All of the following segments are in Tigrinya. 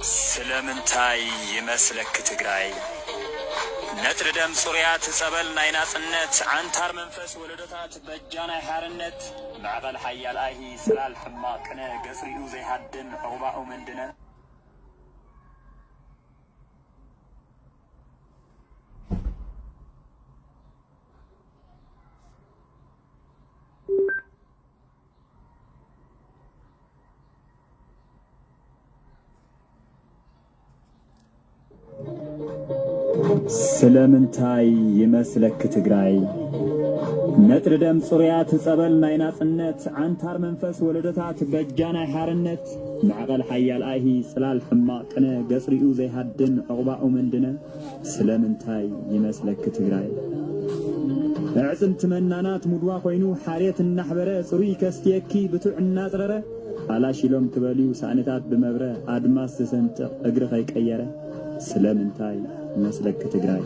ስለምንታይ ይመስለኪ ትግራይ? ነጥሪ ደም ጽሩያት ጸበል ናይ ናጽነት፣ ዓንታር መንፈስ ወለዶታት በጃ ናይ ሓርነት፣ ማዕበል ሓያል ኣይሂ ጽላል ሕማቕ ቅነ፣ ገጽ ሪኡ ዘይሃድም ዕቑባኡ መንድነ። ስለምንታይ ይመስለኪ ትግራይ? ነጥሪ ደም ጽሩያት ጸበል ናይ ናጽነት፣ ዓንታር መንፈስ ወለዶታት በጃ ናይ ሓርነት፣ ማዕቐል ሓያል ኣይሂ ጽላል ሕማቕ ቅነ፣ ገጽ ሪኡ ዘይሃድም ዕቑባኡ መንድነ። ስለምንታይ ይመስለኪ ትግራይ? ኣዕጽምቲ መናናት ሙድዋ ኮይኑ፣ ሓርየት እናሕበረ፣ ጽሩይ ከስትየኪ ብቱዕ እናጽረረ፣ ኣላሽ ኢሎም ክበልዩ ሳእንታት ብመብረ፣ ኣድማስ ዝሰንጥቕ እግሪ ከይቀየረ። ስለምንታይ ይመስለኪ ትግራይ?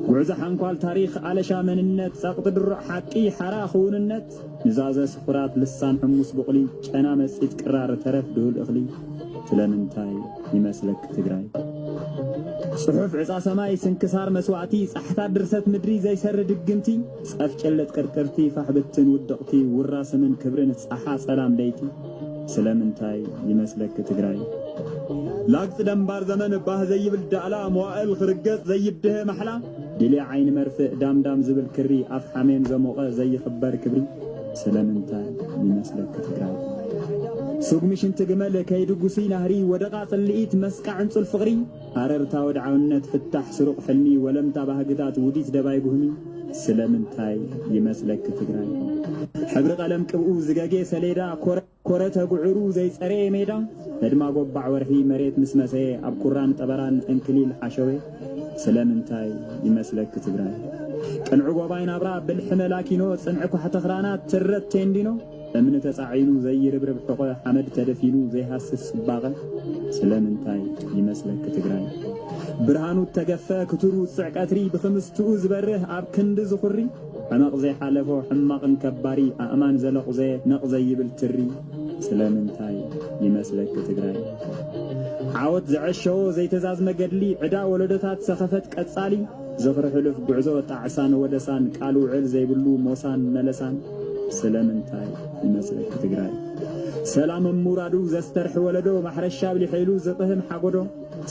ጉዕዞ ሓንኳል ታሪኽ፣ ኣለሻ መንነት፣ ጸቕጢ ድሩዕ ሓቂ፣ ሓራ ክውንነት፣ ኑዛዘ ስኹራት ልሳን ሕሙስ ቡቕሊ፣ ጨና መጺት ቅራር ተረፍ ድሁል እኽሊ። ስለምንታይ ይመስለኪ ትግራይ? ጽሑፍ ዕጻ ሰማይ፣ ስንክሳር መስዋእቲ፣ ጻሕታት ድርሰት ምድሪ ዘይሰሪ ድግምቲ፣ ጸፍ ጨለጥ ቅርቅርቲ፣ ፋሕ ብትን ውድቕቲ፣ ውራ ስምን ክብርን ጸሓ ጸላም ለይቲ። ስለምንታይ ይመስለኪ ትግራይ? ላግጺ ደንባር ዘመን ባህ ዘይብል ዳእላ፣ መዋእል ክርገጽ ዘይድሀ ማሕላ፣ ድልያ ዓይኒ መርፍእ ዳምዳም ዝብል ክሪ፣ ኣፍ ሓሜን ዘሞቐ ዘይኽበር ክብሪ። ስለምንታይ ይመስለኪ ትግራይ? ስጉሚ ሽንቲ ግመል ከይዲ ጉስይ ናህሪ፣ ወደቓ ጽልኢት መስቃ ዕንጹል ፍቕሪ፣ ኣረርታ ወድዓውነት ፍታሕ ስሩቕ ሕልሚ፣ ወለምታ ባህግታት ውዲት ደባይ ጉህሚ። ስለምንታይ ይመስለኪ ትግራይ? ሕብሪ ቀለም ቅብኡ ዝገጌ ሰሌዳ፣ ኮረ ኮረተ ጉዕሩ ዘይጸረየ ሜዳ፣ ህድማ ጎባዕ ወርሒ መሬት ምስ መሰየ፣ ኣብ ኩራን ጠበራን ዕንክሊል ሓሸዌ። ስለምንታይ ይመስለኪ ትግራይ? ቅንዒ ጎባይ ናብራ ብልሒ መላኪኖ፣ ጽንዒ ኳሕቲ ክራናት ትረት ቴንዲኖ፣ እምኒ ተጻዒኑ ዘይርብርብ ሕቖ፣ ሓመድ ተደፊኑ ዘይሃስስ ጽባቐ። ስለምንታይ ይመስለኪ ትግራይ? ብርሃኑ እተገፈ ክቱር ውጽዕ ቀትሪ፣ ብኽምስትኡ ዝበርህ ኣብ ክንዲ ዝኹሪ፣ ሕመቕ ዘይሓለፎ ሕማቕን ከባሪ፣ ኣእማን ዘለቑዘየ ነቕ ዘይብል ትሪ። ስለምንታይ ይመስለኪ ትግራይ? ዓወት ዘዐሸዎ ዘይተዛዝመ ገድሊ፣ ዕዳ ወለዶታት ሰኸፈት ቀጻሊ፣ ዝኽሪ ሕሉፍ ጉዕዞ ጣዕሳን ወደሳን፣ ቃል ውዕል ዘይብሉ ሞሳን መለሳን። ስለምንታይ ይመስለኪ ትግራይ? ሰላም እምውራዱ ዘስተርሒ ወለዶ፣ ማሕረሻ ብሊሐ ኢሉ ዝቕህም ሓጎዶ፣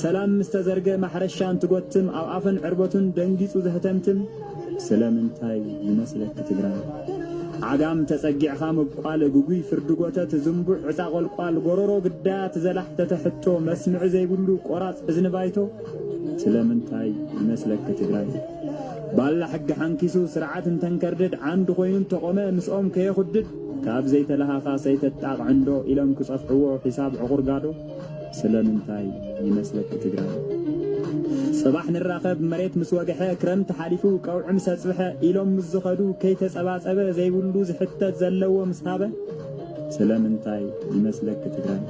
ሰላም ምስ ተዘርገ ማሕረሻ እንትጎትም፣ ኣብ ኣፈን ዕርበቱን ደንጊጹ ዘህተምትም። ስለምንታይ ይመስለኪ ትግራይ? ዓጋም ተጸጊዕኻ ምብቋል፣ ግጉይ ፍርዲ ጎተት፣ ዝንቡዕ ዕጻ ቆልቋል፣ ጎሮሮ ግዳያት ዘላሕተተ ሕቶ፣ መስምዒ ዘይብሉ ቆራጽ እዝኒ ባይቶ። ስለምንታይ ይመስለኪ ትግራይ? ባላ ሕጊ ሓንኪሱ ስርዓት እንተንከርድድ፣ ዓንዲ ኮይኑ እንተቖመ ምስኦም ከየኹድድ፣ ካብ ዘይተለሃኻ ሰይተጣቕ ዕንዶ ኢሎም ክጸፍዕዎ ሒሳብ ዕቑር ጋዶ። ስለምንታይ ይመስለኪ ትግራይ? ጽባሕ ንራኸብ መሬት ምስ ወግሐ፣ ክረምቲ ሓሊፉ ቀውዒ ምስ ኣጽብሐ ኢሎም ምስ ዝኸዱ፣ ከይተጸባጸበ ዘይብሉ ዝሕተት ዘለዎ ምስ ሃበ። ስለምንታይ ይመስለኪ ትግራይ?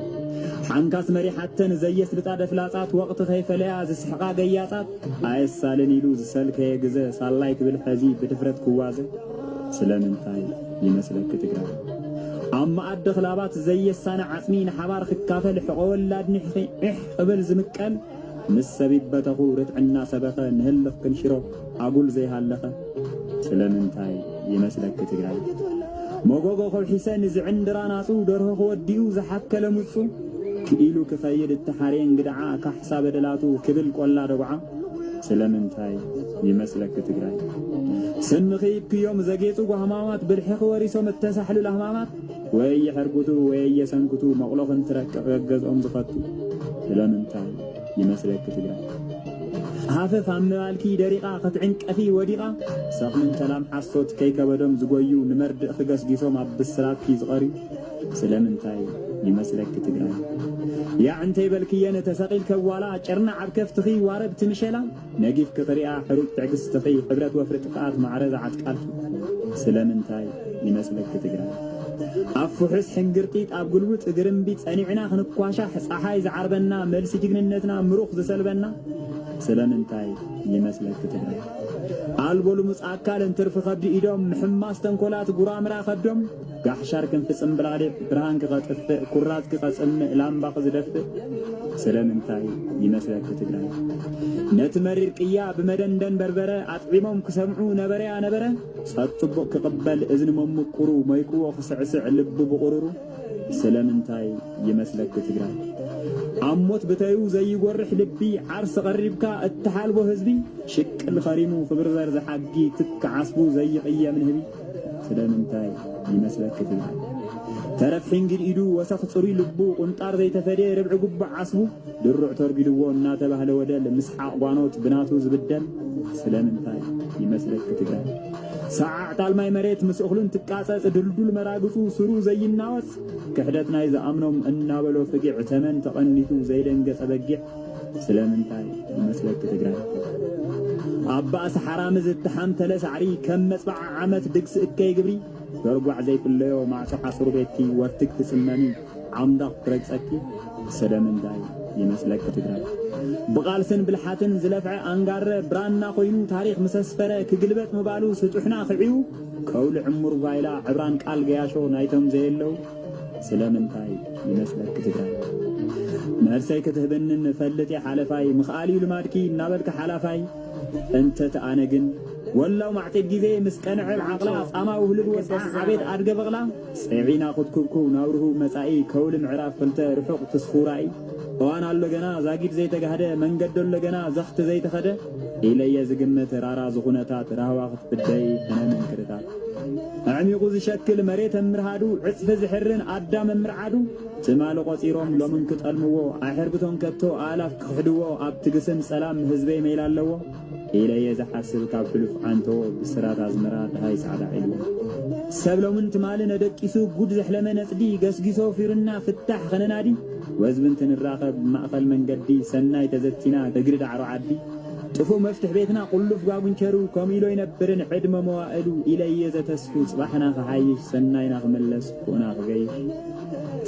ሓንካስ መሪሓተን ዘየስልጣ ደፍላጻት፣ ወቕቲ ከይፈለያ ዝስሕቓ ገያጻት፣ ኣየሳልን ኢሉ ዝሰልከየ ግዘ፣ ሳላይ ክብል ሐዚ ብድፍረት ክዋዘ። ስለምንታይ ይመስለኪ ትግራይ? ኣብ መኣዲ ክላባት ዘየሳነ ዓጽሚ ንሓባር ክካፈል፣ ሕቖ ወላድ ኒሕኺ ዒሕ ክብል ዝምቀል፣ ምስ ሰብ ይበተኹ ርትዕና ሰበኸ፣ ንህልኽ ክንሽሮ ኣጉል ዘይሃለኸ። ስለምንታይ ይመስለኪ ትግራይ? መጎጎ ከውሒሰ ንዝዕንድራ ናጹ፣ ደርሆ ክወዲኡ ዝሓከለ ሙጹ፣ ክኢሉ ክኸይድ እተሓርየ እንግድዓ፣ ካሕሳ በደላቱ ክብል ቆላ ደጉዓ። ስለምንታይ ይመስለኪ ትግራይ? ስምኺ ይብክዮም ዘጌጹ ጓህማማት፣ ብልሕኺ ወሪሶም እተሳሕሉ ላህማማት፣ ወይ የሐርጉቱ ወይ የሰንክቱ፣ መቕሎ ክንትረቅቕ ገገዝኦም ዝኸቱ። ስለምንታይ ይመስለኪ ትግራይ? ሃፈፍ ኣብ ምባልኪ ደሪቓ ክትዕንቀፊ ወዲቓ፣ ሰኽምን ተላም ሓሶት ከይከበዶም ዝጎዩ፣ ንመርድእኺ ገስጊሶም ኣብ ብስራትኪ ዝቐርዩ። ስለምንታይ ይመስለኪ ትግራይ? ያዕ እንተይበልክየን ተሰቒልከ ዋላ፣ ጭርናዕ ኣብ ከፍትኺ ዋረብቲ ምሸላ፣ ነጊፍኪ ክሪኣ ሕሩጭ ትዕግስትኺ፣ ሕብረት ወፍሪ ጥፍኣት ማዕረ ዝዓጥቃልኪ። ስለምንታይ ይመስለኪ ትግራይ? ኣብ ፍሑስ ሕንግርጢጥ ኣብ ግልውጥ ግርምቢጥ ጸኒዕና ክንኳሻሕ፣ ጸሓይ ዝዓርበና፣ መልሲ ጅግንነትና ምሩኽ ዝሰልበና። ስለምንታይ ይመስለኪ ትግራይ? ኣልቦ ልሙጽ ኣካል እንትርፊ ከብዲ ኢዶም፣ ምሕማስ ተንኮላት ጉራምራ ከብዶም፣ ጋሕሻር ክንፊ ጽምብላሊዕ፣ ብርሃን ክኸጥፍእ፣ ኩራዝ ክኸጽምእ፣ ላምባ ክዝደፍእ፣ ስለምንታይ ይመስለኪ ትግራይ? ነቲ መሪር ቅያ ብመደንደን በርበረ ኣጥዒሞም ክሰምዑ ነበረያ ነበረ፣ ጸጥ ጽቡቕ ክቕበል እዝኒ መምቁሩ መይክዎ ክስዕስዕ ልቢ ብቑሩሩ፣ ስለምንታይ ይመስለኪ ትግራይ? ኣብ ሞት ብተዩ ዘይጎርሕ ልቢ ዓርሲ ቀሪብካ እትሓልቦ ህዝቢ ሽቅል ኸሪሙ ክብርበር ዝሓጊ ትክ ዓስቡ ዘይቕየም ንህቢ ስለምንታይ ይመስለኪ ትግራይ? ተረፍ ሒንጊድ ኢዱ ወሰኽ ጽሩይ ልቡ ቁንጣር ዘይተፈድየ ርብዒ ጉቡዕ ዓስቡ ድሩዕ ተርጊድዎ እናተባህለ ወደል ምስሓቕ ጓኖት ብናቱ ዝብደል ስለምንታይ ይመስለኪ ትግራይ? ሰዓዕ ጣልማይ መሬት ምስ እኽሉን ትቃጸጽ ድልዱል መራግጹ ስሩ ዘይናወጽ ክሕደት ናይ ዝኣምኖም እናበሎ ፍጊዕ ተመን ተቐኒቱ ዘይደንገጸ በጊዕ ስለምንታይ ይመስለኪ ትግራይ? ኣብ ባእሲ ሓራሚ ዝተሓምተለ ሳዕሪ ከም መጽባዓ ዓመት ድግሲ እከይ ግብሪ በርጓዕ ዘይፍለዮ ማዕጾ ሓሱር ቤትኪ ወርትግ ትጽመሚ ዓምዳ ክትረግጸኪ ስለምንታይ ይመስለኪ ትግራይ? ብቓልስን ብልሓትን ዝለፍዐ ኣንጋረ ብራና ኮይኑ ታሪኽ ምስ ኣስፈረ ክግልበጥ ምባሉ ስጡሕና ክዕዩ ከውሊ ዕሙር ጓይላ ዕብራን ቃል ገያሾ ናይቶም ዘየለው ስለምንታይ ይመስለኪ ትግራይ? መልሰይ ክትህብንን ፈልጥ እየ ሓለፋይ ምኽኣል እዩ ልማድኪ እናበልኪ ሓላፋይ እንተቲ ኣነ ግን ወላው ማዕጢድ ግዜ ምስ ቀንዐ ዓቕላ ጻማ ውህልል ወጽዓ ዓቤት ኣድገ በቕላ ጽዒና ክትኩብኩብ ናብ ርሁብ መጻኢ ከውሊ ምዕራፍ ክልተ ርሑቕ ትስፉ ራእይ እዋን ኣሎ ገና ዛጊድ ዘይተጋህደ መንገዲ ኣሎ ገና ዘኽቲ ዘይተኸደ ኢለየ ዝግምት ራራ ዝኹነታት ራህዋ ክትፍደይ ሕነ መንክርታት ኣዕሚቑ ዝሸክል መሬት እምርሃዱ ዕጽፊ ዝሕርን ኣዳም እምርዓዱ ትማሊ ቆጺሮም ሎምን ክጠልምዎ ኣሕርብቶን ከቶ ኣእላፍ ክኽሕድዎ ኣብቲ ግስም ጸላም ህዝበይ መይላ ኣለዎ ኢለየ ዝሓስብ ካብ ሕሉፍ ዓንቶ ብስራት ኣዝመራ ደሃይ ጻዕዳ ዒልዎ ሰብ ሎምን ትማሊ ነደቂሱ ጉድ ዘሕለመ ነጽዲ ገስጊሶ ፊርና ፍታሕ ኸነናዲ ወዝቢ እንትንራኸብ ማእኸል መንገዲ ሰናይ ተዘቲና እግሪ ዳዕሮ ዓዲ ጥፉእ መፍትሕ ቤትና ቁሉፍ ጓጉንቸሩ ከምኡ ኢሎ ይነብርን ዕድመ መዋእሉ ኢለየ ዘተስፉ ጽባሕና ክሓይሽ ሰናይና ክምለስ ኩእና ክገይሽ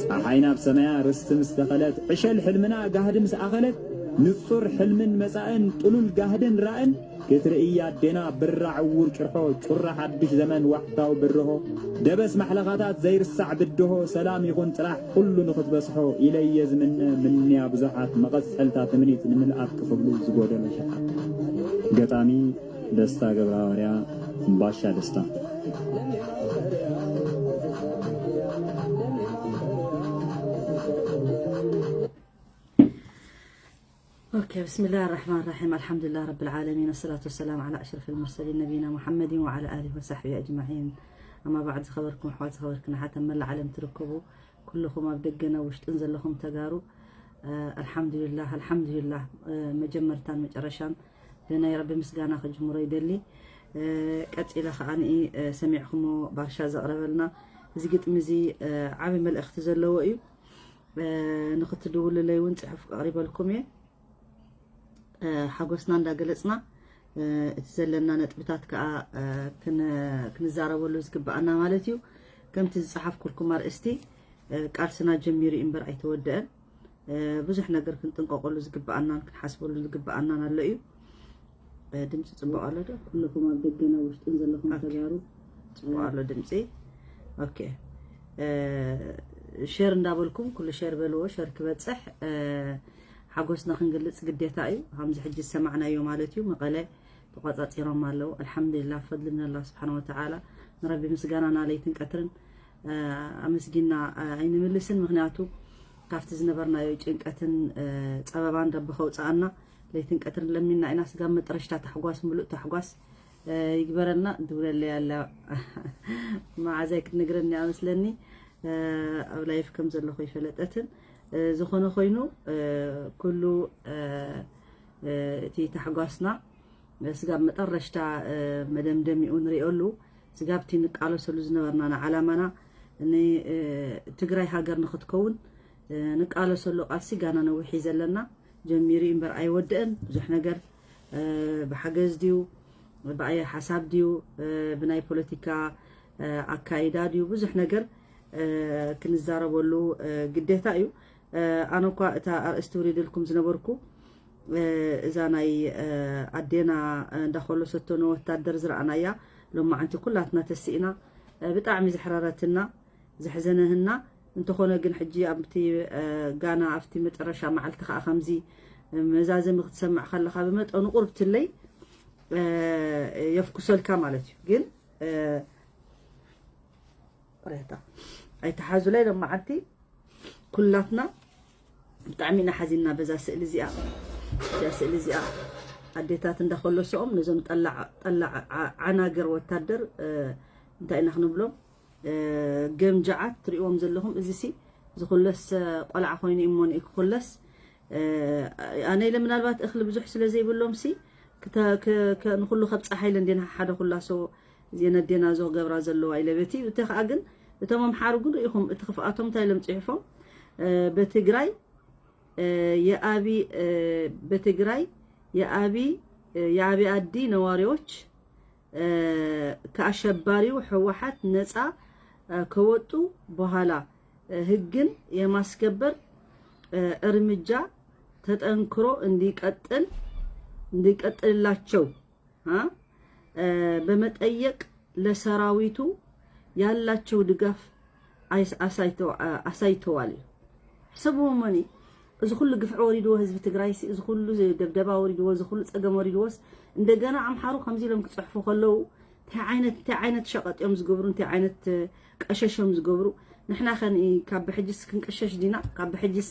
ጸሓይና ኣብ ሰማያ ርስቲ ምስ ተኸለት ዕሸል ሕልምና ጋህዲ ምስ ኣኸለት ንጹር ሕልምን መጻእን ጥሉል ጋህድን ራእን ክትርእያ ኣዴና ብራ ዕዉር ጭርሖ ጩራ ሓድሽ ዘመን ዋሕታዊ ብርሆ ደበስ ማሕለኻታት ዘይርሳዕ ብድሆ ሰላም ይኹን ጥራሕ ኩሉ ንኽትበስሖ ኢለየ ዝምነ ምንያ ብዙሓት መቐጸልታ ትምኒት ንምልኣት ክኽብሉ ዝጎደሎ ሸሓት። ገጣሚ ደስታ ገብረሃዋርያ ባሻ ደስታ። Okay، بسم الله الرحمن الرحيم. الحمد لله رب العالمين، والصلاة والسلام على أشرف المرسلين نبينا محمد وعلى آله وصحبه أجمعين. أما بعد، ዝኸበርኩም ኣሕዋት፣ ዝኸበርክን ኣሓት ኣብ መላእ ዓለም ትርከቡ ኩልኹም ኣብ ደገን ኣብ ውሽጥን ዘለኹም ተጋሩ፣ እ፣ ኣልሓምዱሊላህ፣ ኣልሓምዱሊላህ፣ እ፣ መጀመርታን መጨረሻን ብናይ ረቢ ምስጋና ክጅምሮ ይደሊ። እ፣ ቀጺለ ከኣ ንኢ፣ እ፣ ሰሚዕኩሞ ባሻ ዘቕረበልና እዚ ግጥሚ እዚ፣ እ፣ ዓቢ መልእኽቲ ዘለዎ እዩ። እ፣ ንኽትድውልለይ እውን ጽሑፍ ኣቕሪበልኩም እየ። እ፣ ሓጎስና እንዳገለጽና፣ እ፣ እቲ ዘለና ነጥብታት ከኣ፣ እ፣ ክን-፣ ክንዛረበሉ ዝግብኣና ማለት እዩ። ከምቲ ዝጸሓፍኩልኩም ኣርእስቲ፣ እ፣ ቃልስና ጀሚሩ እዩ እምበር ኣይተወደአን። እ፣ ብዙሕ ነገር ክንጥንቀቐሉ ዝግብኣናን ክንሓስበሉ ዝግብኣናን ኣሎ እዩ። እ፣ ድምፂ ጽቡቕ ኣሎ ዶ? ኩልኹም ኣብ ደገን ኣብ ውሽጥን ዘለኹም ኦኬ። ተጋሩ። ጽቡቕ ኣሎ ድምፂ። ኦኬ። እ፣ ሼር እንዳበልኩም፣ ኩሉ ሼር በልዎ፣ ሼር ክበጽሕ፣ እ፣ ሓጎስና ክንገልጽ ግዴታ እዩ። ከምዚ ሕጂ ዝሰማዕናዮ ማለት እዩ። መቐለ ተቋጻጺሮም ኣለዉ። ኣልሓምዱሊላህ፣ ብፈድሊ ምን ኣላህ ስብሓን ወተዓላ። ንረቢ ምስጋናና ለይትን ቀትርን፣ እ፣ ኣመስጊና፣ እ፣ ኣይንምልስን። ምኽንያቱ ካብቲ ዝነበርናዮ ጭንቀትን፣ እ፣ ጸበባን ረቢ ከውጽኣና ለይትን ቀትርን ለሚና ኢና። ስጋብ መጠረሽታ ታሕጓስ፣ ምሉእ ታሕጓስ፣ እ፣ ይግበረልና። ድውለለይ ኣላ መዓዛይ ክትነግረኒ እያ መስለኒ። እ፣ ኣብ ላይፍ ከም ዘለኹ ኣይፈለጠትን። እ፣ ዝኾነ ኮይኑ፣ እ፣ ኩሉ፣ እ፣ እ፣ እቲ ታሕጓስና ስጋብ መጠረሽታ፣ እ፣ መደምደሚኡ ንሪኦ ኣሉ። ስጋብ እቲ ንቃለሰሉ ዝነበርና ንዓላማና ን-፣ እ፣ ትግራይ ሃገር ንኽትከውን፣ እ፣ ንቃለሰሉ ቃልሲ ጋና ነዊሕ እዩ ዘለና። ጀሚሩ እዩ እምበር ኣይወድእን። ብዙሕ ነገር፣ እ፣ ብሓገዝ ድዩ፣ ብኣየ ሓሳብ ድዩ፣ እ፣ ብናይ ፖለቲካ፣ እ፣ ኣካይዳ ድዩ፣ ብዙሕ ነገር፣ እ፣ ክንዛረበሉ፣ እ፣ ግዴታ እዩ። እ፣ ኣነ እኳ እታ ኣርእስቲ ውሪድልኩም ዝነበርኩ፣ እዛ ናይ ኣዴና እንዳኾለሰቶ ንወታደር ዝረኣናያ ሎማዓንቲ ኩላትና ተስኢና። ብጣዕሚ ዘሕረረትና ዘሕዘነህና። እንተኾነ ግን ሕጂ ኣብቲ ጋና ኣብቲ መጨረሻ መዓልቲ ከዓ ከምዚ መዛዘሚ ክትሰምዕ ከለካ ብመጠኑ ቁርብትለይ የፍኩሰልካ ማለት እዩ። ግን ቅሬታ ኣይተሓዙ ላይ ሎማዓንቲ ኩላትና ብጣዕሚ ኢና ሓዚንና በዛ ስእሊ እዚኣ። እዛ ስእሊ እዚኣ ኣዴታት እንዳኮለሰኦም ነዞም ጠላዕ ጠላዕ ዓ- ዓናገር ወታደር እንታይ ኢና ክንብሎም? ገምጃዓት ትሪእዎም ዘለኹም። እዚ ሲ ዝኹለስ ቆልዓ ኮይኑ እሞ ንኢ ክኹለስ ኣነ ኢለ ምናልባት እኽሊ ብዙሕ ስለ ዘይብሎም ሲ ንኹሉ ከብፃሓ ኢለ እንዴና ሓደ ኩላ ሶ እዚአን ኣዴና ዞ ገብራ ዘለዋ ኢለ በቲ ብተ ከዓ ግን እቶም ኣምሓሩ ግን ርኢኹም እቲ ክፍኣቶም እንታይ ኢሎም ፅሒፎም በትግራይ የኣቢ በትግራይ የኣቢ የኣቢ ኣዲ ነዋሪዎች ከአሸባሪው ህወሓት ነፃ ከወጡ በኋላ ህግን የማስከበር እርምጃ ተጠንክሮ እንዲቀጥል እንዲቀጥልላቸው በመጠየቅ ለሰራዊቱ ያላቸው ድጋፍ አሳይተዋል። ሕሰብዎ ሞኒ እዚ ኩሉ ግፍዒ ወሪድዎ ህዝቢ ትግራይ ሲ እዚ ኩሉ ደብደባ ወሪድዎ እዚ ኩሉ ፀገም ወሪድዎስ እንደገና ኣምሓሩ ከምዚ ኢሎም ክፅሕፉ ከለዉ እንታይ ዓይነት እንታይ ዓይነት ሸቐጥ እዮም ዝገብሩ እንታይ ዓይነት ቀሸሽ እዮም ዝገብሩ ንሕና ከን ካብ ብሕጅስ ክንቅሸሽ ዲና ካብ ብሕጅስ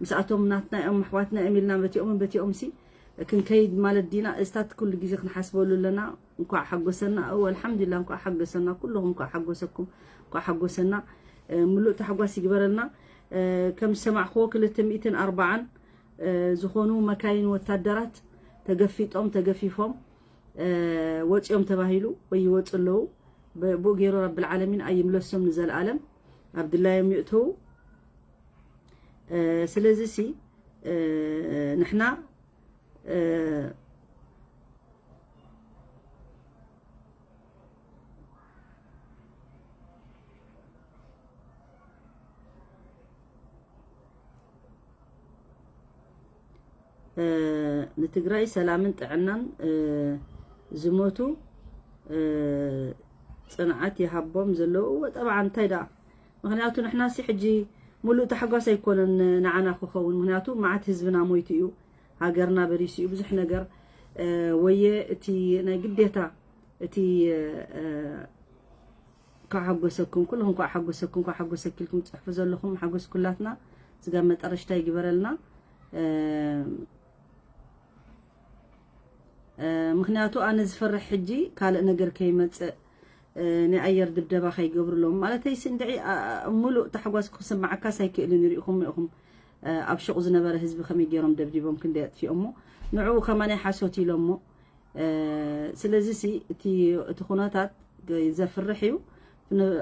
ምስኣቶም ናትና እዮም ኣሕዋትና እዮም ኢልና በቲኦምን በቲኦም ሲ ክንከይድ ማለት ዲና እዝታት ኩሉ ግዜ ክንሓስበሉ ኣለና እንኳዕ ሓጎሰና እወ ኣልሓምዱሊላ እንኳዕ ሓጎሰና ኩልኹም እንኳዕ ሓጎሰኩም እንኳዕ ሓጎሰና ምሉእ ታሕጓስ ይግበረልና ከም ዝሰማዕክዎ ክልተ ሚእትን ኣርባዓን ዝኾኑ መካይን ወታደራት ተገፊጦም ተገፊፎም ወፂኦም ተባሂሉ ወይ ይወፁ ኣለዉ ብኡ ገይሩ ረብል ዓለሚን ኣይምለሶም ንዘለኣለም ኣብ ድላዮም ይእተዉ ስለዚ ሲ ንሕና ንትግራይ ሰላምን ጥዕናን ዝሞቱ ፅንዓት ይሃቦም ዘለዉ ጠብዓ እንታይ ደኣ ምክንያቱ ንሕናሲ ሕጂ ሙሉእ ታሕጓስ ኣይኮነን ንዓና ክኸውን ምክንያቱ መዓት ህዝብና ሞይቱ እዩ ሃገርና በሪሱ እዩ ብዙሕ ነገር ወየ እቲ ናይ ግዴታ እቲ ከሓጎሰኩም ኩልኹም ከሓጎሰኩም ከሓጎሰኪልኩም ፅሕፉ ዘለኹም ሓጎስ ኩላትና ስጋ መጠረሽታ ይግበረልና ምክንያቱ ኣነ ዝፈርሕ ሕጂ ካልእ ነገር ከይመፅእ ናይ ኣየር ድብደባ ከይገብርሎም ማለተይ ስንድዒ ሙሉእ ታሕጓስ ክስማዓካስ ኣይክእልን ይሪኢኹም ኢኹም ኣብ ሹቕ ዝነበረ ህዝቢ ከመይ ገይሮም ደብዲቦም ክንደይ ኣጥፊኦሞ ንዕኡ ከማን ሓሶት ኢሎሞ ስለዚ ሲ እቲ እቲ ኩነታት ዘፍርሕ እዩ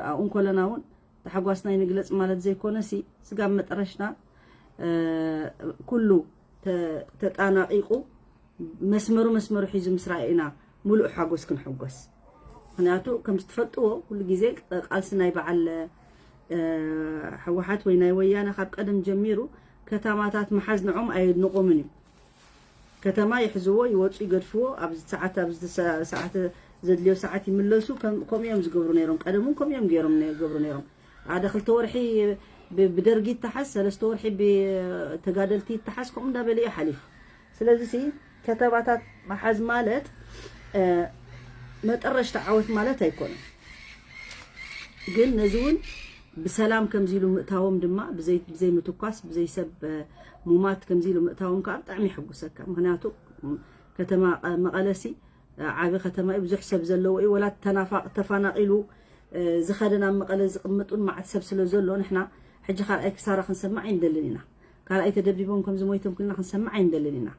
ኣብኡ እንኮለና እውን ተሓጓስና ይንግለፅ ማለት ዘይኮነ ሲ ስጋብ መጠረሽና ኩሉ ተጣናቂቁ መስመሩ መስመሩ ሒዙ ምስ ረኣይና ሙሉእ ሓጎስ ክንሕጎስ ምክንያቱ ከም ዝትፈልጥዎ ኩሉ ግዜ ቃልሲ ናይ በዓል ሕወሓት ወይ ናይ ወያነ ካብ ቀደም ጀሚሩ ከተማታት መሓዝ ንዖም ኣየድንቆምን እዩ ከተማ ይሕዝዎ ይወፁ ይገድፍዎ ኣብዚ ሰዓት ኣብዚ ሰዓት ዘድልዮ ሰዓት ይምለሱ ከምኡ እዮም ዝገብሩ ነይሮም ቀደም እውን ከምኡ እዮም ገይሮም ይገብሩ ነይሮም ሓደ ክልተ ወርሒ ብደርጊ ይተሓዝ ሰለስተ ወርሒ ብተጋደልቲ ይተሓዝ ከምኡ እንዳበለ እዩ ሓሊፉ ስለዚ ሲ ከተማታት መሓዝ ማለት መጠረሽታ ዓወት ማለት ኣይኮነን ግን ነዚ እውን ብሰላም ከምዚ ኢሉ ምእታዎም ድማ ብዘይ ምትኳስ ብዘይ ሰብ ሙማት ከምዚ ኢሉ ምእታዎም ከዓ ብጣዕሚ የሐጉሰካ ምክንያቱ ከተማ መቐለሲ ዓቢ ከተማ እዩ ብዙሕ ሰብ ዘለዎ እዩ ወላ ተፋናቂሉ ዝኸደ ናብ መቐለ ዝቕምጡን ማዓት ሰብ ስለ ዘሎ ንሕና ሕጂ ካልኣይ ክሳራ ክንሰማዕ ኣይንደልን ኢና ካልኣይ ተደብዲቦም ከም ዝሞይቶም ክልና ክንሰማዕ ኣይንደልን ኢና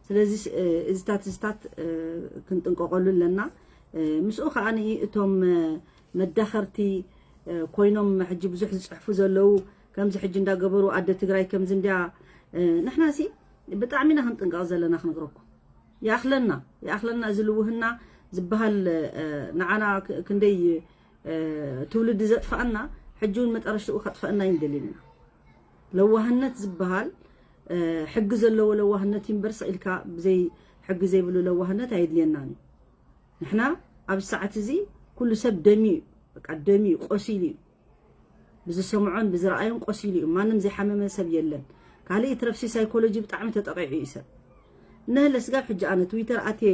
ስለዚ እዚታት እዚታት ክንጥንቀቀሉ ኣለና ምስኡ ከዓ እቶም መዳኸርቲ ኮይኖም ሕጂ ብዙሕ ዝፅሕፉ ዘለዉ ከምዚ ሕጂ እንዳገበሩ ኣደ ትግራይ ከምዚ እንዲያ ንሕና ሲ ብጣዕሚ ኢና ክንጥንቀቕ ዘለና ክንግረኩም ይኣኽለና ይኣኽለና እዚ ልውህና ዝበሃል ንዓና ክንደይ ትውልዲ ዘጥፋኣና ሕጂ እውን መጠረሽኡ ከጥፈአና ይንደልን ኢና ለዋህነት ዝበሃል ሕጊ ዘለዎ ለዋህነት እምበር ስቕ ኢልካ ብዘይ ሕጊ ዘይብሉ ለዋህነት ኣይድልየናን እዩ። ንሕና ኣብ ሰዓት እዚ ኩሉ ሰብ ደምዩ እዩ፣ በቃ ደምዩ እዩ፣ ቆሲሉ እዩ። ብዝሰምዖን ብዝረኣዮን ቆሲሉ እዩ። ማንም ዘይሓመመ ሰብ የለን። ካልእ ይትረፍሲ ሳይኮሎጂ ብጣዕሚ ተጠቂዑ እዩ ሰብ። እነህለ ስጋብ ሕጂ ኣነ ትዊተር ኣትየ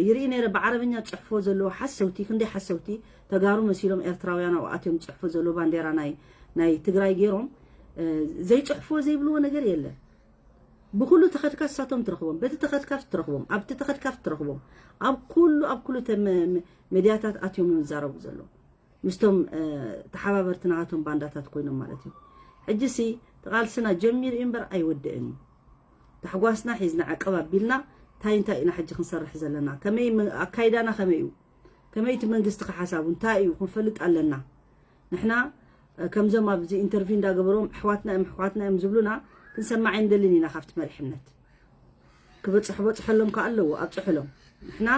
ይርኢ ነይረ፣ ብዓረብኛ ጽሕፎ ዘለዎ ሓሰውቲ፣ ክንደይ ሓሰውቲ ተጋሩ መሲሎም ኤርትራውያን ኣብኡ ኣትዮም ጽሕፎ ዘለዎ ባንዴራ ናይ ናይ ትግራይ ገይሮም ዘይጽሕፎ ዘይብልዎ ነገር የለን። ብኩሉ ተኸድካ ንሳቶም ትረኽቦም፣ በቲ ተኸድካ ትረኽቦም፣ ኣብቲ ተኸድካ ትረኽቦም፣ ኣብ ኩሉ ኣብ ኩሉ ተ- መ- መ- ሜድያታት ኣትዮም እዮም ዝዛረቡ ዘለዉ ምስቶም ተሓባበርቲ ናቶም ባንዳታት ኮይኖም ማለት እዩ። ሕጂ ሲ ተቓልስና ጀሚሩ እዩ እምበር ኣይወድእን እዩ። ታሕጓስና ሒዝና ዕቅብ ኣቢልና እንታይ እንታይ ኢና ሕጂ ክንሰርሕ ዘለና፣ ከመይ ኣካይዳና ከመይ እዩ፣ ከመይ እቲ መንግስቲ ክሓሳቡ እንታይ እዩ ክንፈልጥ ኣለና። ንሕና ከምዞም ኣብዚ ኢንተርቪው እንዳገበሮም ኣሕዋትና እዮም ኣሕዋትና እዮም ዝብሉና ክንሰማዕ ኣይንደልን ኢና። ካብቲ መሪሕነት ክበፅሕ በፅሐሎም ከዓ ኣለዎ ኣብፅሕሎም። ንሕና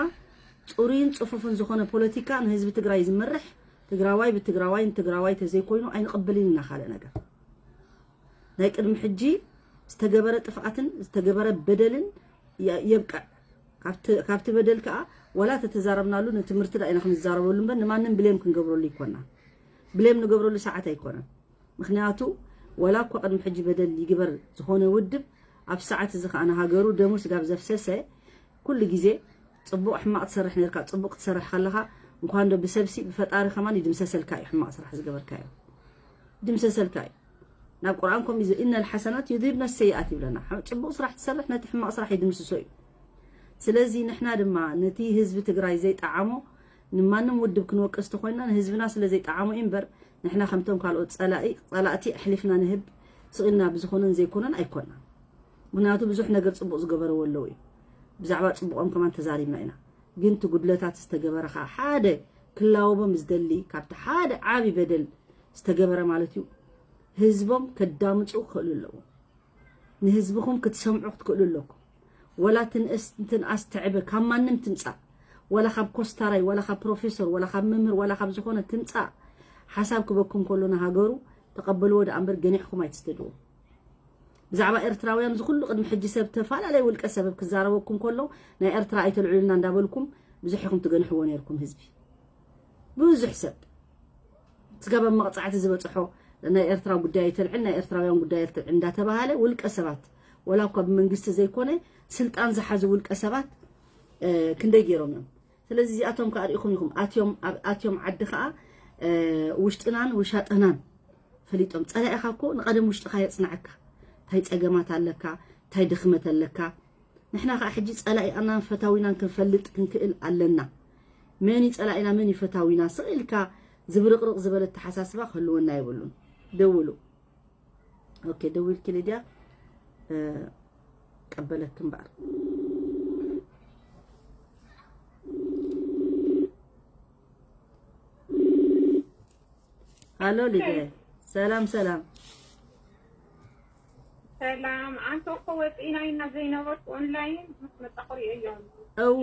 ፅሩይን ፅፉፍን ዝኾነ ፖለቲካ ንህዝቢ ትግራይ ዝመርሕ ትግራዋይ ብትግራዋይ ንትግራዋይ ተዘይኮይኑ ኣይንቕበልን ኢና። ካልእ ነገር ናይ ቅድሚ ሕጂ ዝተገበረ ጥፍኣትን ዝተገበረ በደልን የብቅዕ። ካብቲ በደል ከዓ ዋላ ተተዛረብናሉ ንትምህርቲ ዳ ኢና ክንዛረበሉ እምበር ንማንም ብሌም ክንገብረሉ ይኮና። ብሌም ንገብረሉ ሰዓት ኣይኮነን። ምክንያቱ ዋላ እኳ ቅድሚ ሕጂ በደል ይግበር ዝኾነ ውድብ ኣብ ሰዓት እዚ ከዓ ንሃገሩ ደሙ ስጋብ ዘፍሰሰ ኩሉ ግዜ ፅቡቕ ሕማቕ ትሰርሕ ነርካ። ፅቡቕ ክትሰርሕ ከለኻ እንኳን ዶ ብሰብሲ ብፈጣሪ ከማን ይድምሰሰልካ እዩ ሕማቕ ስራሕ ዝገበርካዮ ድምሰሰልካ እዩ። ናብ ቁርኣን ከምኡ እዩ ኢነል ሓሰናት ዩዚብነ ሰይኣት ይብለና። ጽቡቕ ስራሕ ትሰርሕ ነቲ ሕማቕ ስራሕ ይድምስሶ እዩ። ስለዚ ንሕና ድማ ነቲ ህዝቢ ትግራይ ዘይጠዓሞ ንማንም ውድብ ክንወቅስ ተኾይንና ንህዝብና ስለ ዘይጠዓሞ እዩ እምበር ንሕና ከምቶም ካልኦት ጸላኢ ጸላእቲ ኣሕሊፍና ንህብ ስቕ ኢልና ብዝኾነን ዘይኮነን ኣይኮናን። ምክንያቱ ብዙሕ ነገር ጽቡቕ ዝገበረዎ ኣለዉ እዩ። ብዛዕባ ጽቡቖም ከማን ተዛሪብና ኢና። ግን እቲ ጉድለታት ዝተገበረ ከዓ ሓደ ክላወቦም ዝደሊ ካብቲ ሓደ ዓቢ በደል ዝተገበረ ማለት እዩ። ህዝቦም ከዳምፁ ክኽእሉ ኣለዎም። ንህዝብኹም ክትሰምዑ ክትክእሉ ኣለኩም። ወላ ትንእስ ትንኣስ ትዕበ ካብ ማንም ትምፃእ፣ ወላ ካብ ኮስታራይ፣ ወላ ካብ ፕሮፌሶር፣ ወላ ካብ መምህር፣ ወላ ካብ ዝኾነ ትምፃእ ሓሳብ ክበኩም ከሎ ንሃገሩ ተቐበልዎ ደኣ እምበር ገኒሕኩም ኣይትስደድዎ። ብዛዕባ ኤርትራውያን እዚ ኩሉ ቅድሚ ሕጂ ሰብ ተፈላለየ ውልቀ ሰበብ ክዛረበኩም ከሎ ናይ ኤርትራ ኣይተልዕሉልና እንዳበልኩም ብዙሕ ኢኹም ትገንሕዎ ነይርኩም ህዝቢ። ብዙሕ ሰብ ስጋብ ኣብ መቕጻዕቲ ዝበጽሖ ናይ ኤርትራ ጉዳይ ኣይተልዕል ናይ ኤርትራውያን ጉዳይ ኣይተልዕል እንዳተባሃለ ውልቀ ሰባት ወላ እኳ ብመንግስቲ ዘይኮነ ስልጣን ዝሓዙ ውልቀ ሰባት ክንደይ ገይሮም እዮም። ስለዚ እዚኣቶም ከዓ ርኢኹም ኢኹም ኣትዮም ኣብ ኣትዮም ዓዲ ከዓ ውሽጥናን ውሻጠናን ፈሊጦም። ጸላኢኻ እኮ ንቐደም ውሽጥኻ የጽንዓካ። እንታይ ጸገማት ኣለካ፣ እንታይ ድኽመት ኣለካ። ንሕና ከዓ ሕጂ ጸላኢኣናን ፈታዊናን ክንፈልጥ ክንክእል ኣለና። መን እዩ ጸላኢና መን እዩ ፈታዊና ስቕ ኢልካ ዝብርቕርቕ ዝበለ ኣተሓሳስባ ክህልወና የብሉን። ደውሉ። ኦኬ ደዊልኪ ሊድያ ቀበለክ እምበኣር። ሃሎ ሊድያ ሰላም ሰላም። ሰላም ኣንተ እኮ ወፂና ኢና ዘይነበርኩ ኦንላይን ምስ መጣኹ ሪኦ እዮም። እወ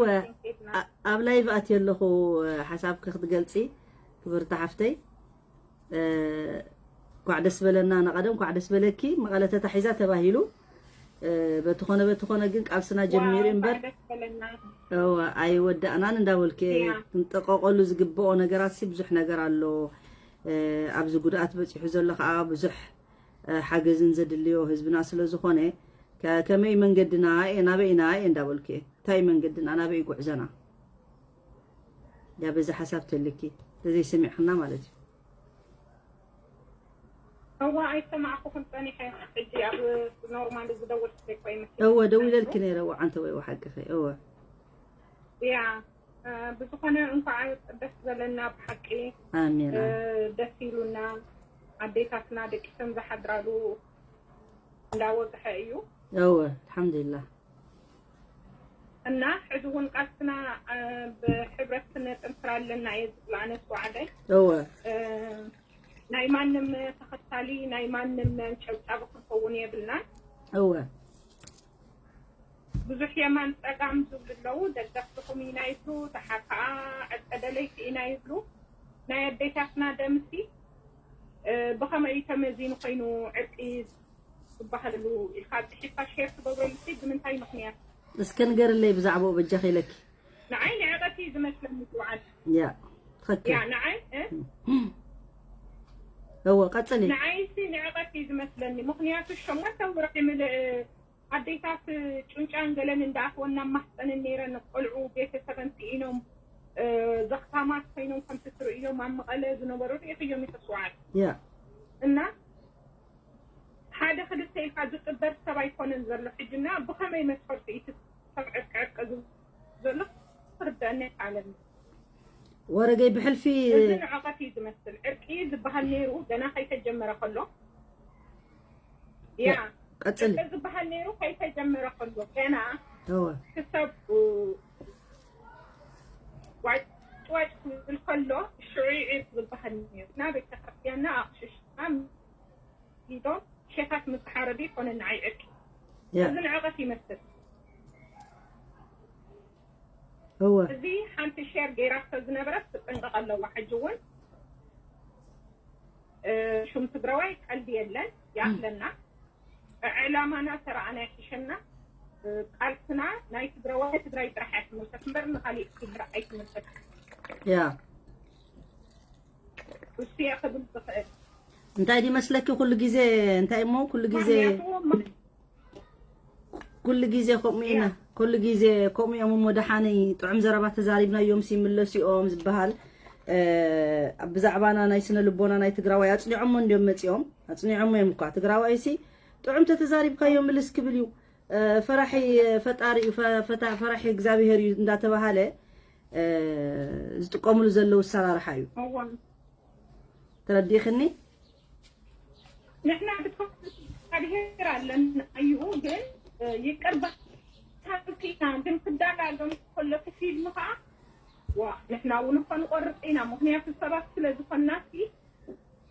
ኣብ ላይቭ ኣትየ ኣለኹ። ሓሳብኪ ክትገልፂ ክብርቲ ሓፍተይ እንኳዕ ደስ በለና። ንቐደም እንኳዕ ደስ በለኪ። መቐለ ተታሒዛ ተባሂሉ በትኾነ በትኾነ ግን ቃልስና ጀሚሩ እምበር ኣይወዳእናን እንዳበልኩ ክንጠቀቀሉ ዝግብኦ ነገራት ሲ ብዙሕ ነገር ኣሎ። ኣብዚ ጉድኣት በፂሑ ዘሎ ከዓ ብዙሕ ሓገዝን ዘድልዮ ህዝብና ስለ ዝኾነ ከመይ መንገድና ናበይ ኢና እንዳበልኩ እየ። እንታይ መንገድና ናበይ ጉዕዞና? ያ በዚ ሓሳብ ተልኪ ተዘይሰሚዕክና ማለት እዩ። እዋ ኣይሰማዕኩኹም ጸኒሐ ሕጂ ኣብ ኖርማል ዝደወልኩ ዘይኮ ይመስል እወ ደዊለልኪ ነይረ እወ ዓንተ ወይ ሓቅኺ እወ ያ ብዝኾነ እንኳዕ ደስ በለና ብሓቂ ኣሜን ደስ ኢሉና ኣዴታትና ደቂሰን ዝሓድራሉ እንዳወግሐ እዩ እወ ኣልሓምዱሊላህ እና ሕዚ እውን ቃልስና ብሕብረት ክነጥንክር ኣለና እየ ዝብል ኣነስ ዋዕደይ እወ ናይ ማንም ተኸታሊ ናይ ማንም ጨብጫቢ ክንኸውን የብልናን እወ ብዙሕ የማን ፀጋም ዝብሉ ኣለዉ ደገፍትኹም ኢና ይብሉ ደሓር ከዓ ዕርቀ ደለይቲ ኢና ይብሉ ናይ ኣዴታትና ደምሲ ብኸመይ እዩ ተመዚኑ ኮይኑ ዕርቂ ዝበሃለሉ ኢልካ ጽሒፍካ ሼር ትገብረሉ ሲ ብምንታይ ምኽንያት? እስከ ንገርለይ ብዛዕባኡ በጃኺ ኢለኪ። ንዓይ ንዕቐት እዩ ዝመስለኒ ትውዓል። ያ ትኽክል። ያ ንዓይ እ? እወ ቀጽሊ። ንዓይ ሲ ንዕቐት እዩ ዝመስለኒ። ምኽንያቱ ሸሞንተ ወርሒ ምልእ ኣዴታት ጩንጫን ገለን እንዳኣትወና ማሕፀንን ነይረን ቆልዑ ቤተሰበን ስኢኖም እ፣ ዘኽታማት ኮይኖም ከምቲ ትርእዮም ኣብ መቐለ ዝነበሩ ርኢኽዮም ኢኺ ትውዓል። ያ እና ሓደ ክልተ ኢልካ ዝጥበር ሰብ ኣይኮነን ዘሎ ሕጂ። እና ብኸመይ መስፈርቱ እዩ እቲ ሰብ ዕርቂ ዕርቂ ዝብል ዘሎ ክርደአኒ ኣይከኣለኒ። ወረገይ ብሕልፊ እዚ ንዕቐት እዩ ዝመስል። ዕርቂ ዝበሃል ነይሩ ገና ከይተጀመረ ከሎ። ያ ቀጽሊ። ዕርቂ ዝበሃል ነይሩ ከይተጀመረ ከሎ ገና እወ ክሳብ ዋጭዋጭ ክብል ከሎ ሽዑ እዩ ዕርቂ ዝበሃል ነይሩ። እና ቤተክርስትያንና ኣቕሽሽና ኢዶም ሸታት ምስ ሓረዱ ይኮነ ንዓይ ዕርቂ። ያ እዚ ንዕቐት ይመስል። እወ እዚ ሓንቲ ሼር ገይራቶ ዝነበረት ትጥንቀቕ ኣለዋ። ሕጂ እውን እ፣ ሹም ትግራዋይ ቀልዲ የለን ይኣክለና። ዕላማና ተረኣና ይሕሸና። እ፣ ቃልስና ናይ ትግራዋይ ትግራይ ጥራሕ እያ ትምልከት እምበር ንኻሊእ ክብር ኣይትምልከት። ያ እሱ እየ ክብል ዝኽእል። እንታይ ድመስለኪ ኩሉ ግዜ እንታይ እሞ ኩሉ ግዜ ምኽንያቱ ማ- ኩሉ ግዜ ከምኡ ኢና ኩሉ ግዜ ከምኡ እዮም እሞ ደሓነይ ጥዑም ዘረባ ተዛሪብናዮም ሲ ይምለሱ እዮም ዝበሃል እ፣ ብዛዕባና ናይ ስነ ልቦና ናይ ትግራዋይ ኣፅኒዖሞ እንዲዮም መፂኦም ኣፅኒዖሞ እዮም እኳ ትግራዋይ ሲ ጥዑም ተተዛሪብካዮ ምልስ ክብል እዩ እ፣ ፈራሒ ፈጣሪ እዩ ፈ- ፈታ- ፈራሒ እግዚኣብሄር እዩ እንዳተባሃለ እ፣ ዝጥቀምሉ ዘለዉ ኣሰራርሓ እዩ እዋን ተረዲእኽኒ ንሕና ብትኽክል እግዚኣብሔር ኣለና እዩ፣ ግን ይቅር በሃልቲ ኢና። ግን ክዳላሎም ከሎ እቲ ፊልም ከዓ ዋ ንሕና እውን እኮ ንቆርፅ ኢና። ምክንያቱ ሰባት ስለ ዝኮና ሲ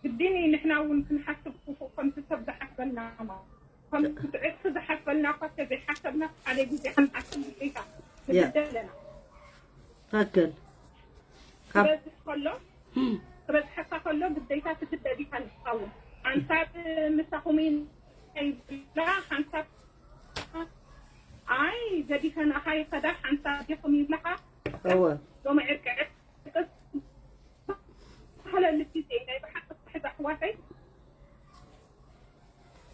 ግድን እዩ ንሕና እውን ክንሓስብ ክፉእ ከምቲ ሰብ ዝሓስበልና ማለት ከምቲ ዕርፊ ዝሓስበልና እኳ ተዘይሓሰብና ሓደ ግዜ ክንሓስብ ግዴታ ንግደድ ኣለና። ትክክል ካብ ክበዝሕ ከሎ ክበዝሐካ ከሎ ግዴታ ትግደድ ኢካ ንትኸውን። ሓንሳብ ምሳኹም ይብላ ሓንሳብ ኣይ ገዲፈናኻ ይኸዳ ሓንሳብ ዲኹም ይብላኻ። እወ ሎሚ ዕርቂ ዕርቂ ተባህለሉ ግዜ ናይ ብሓቂ ትሕት ኣሕዋተይ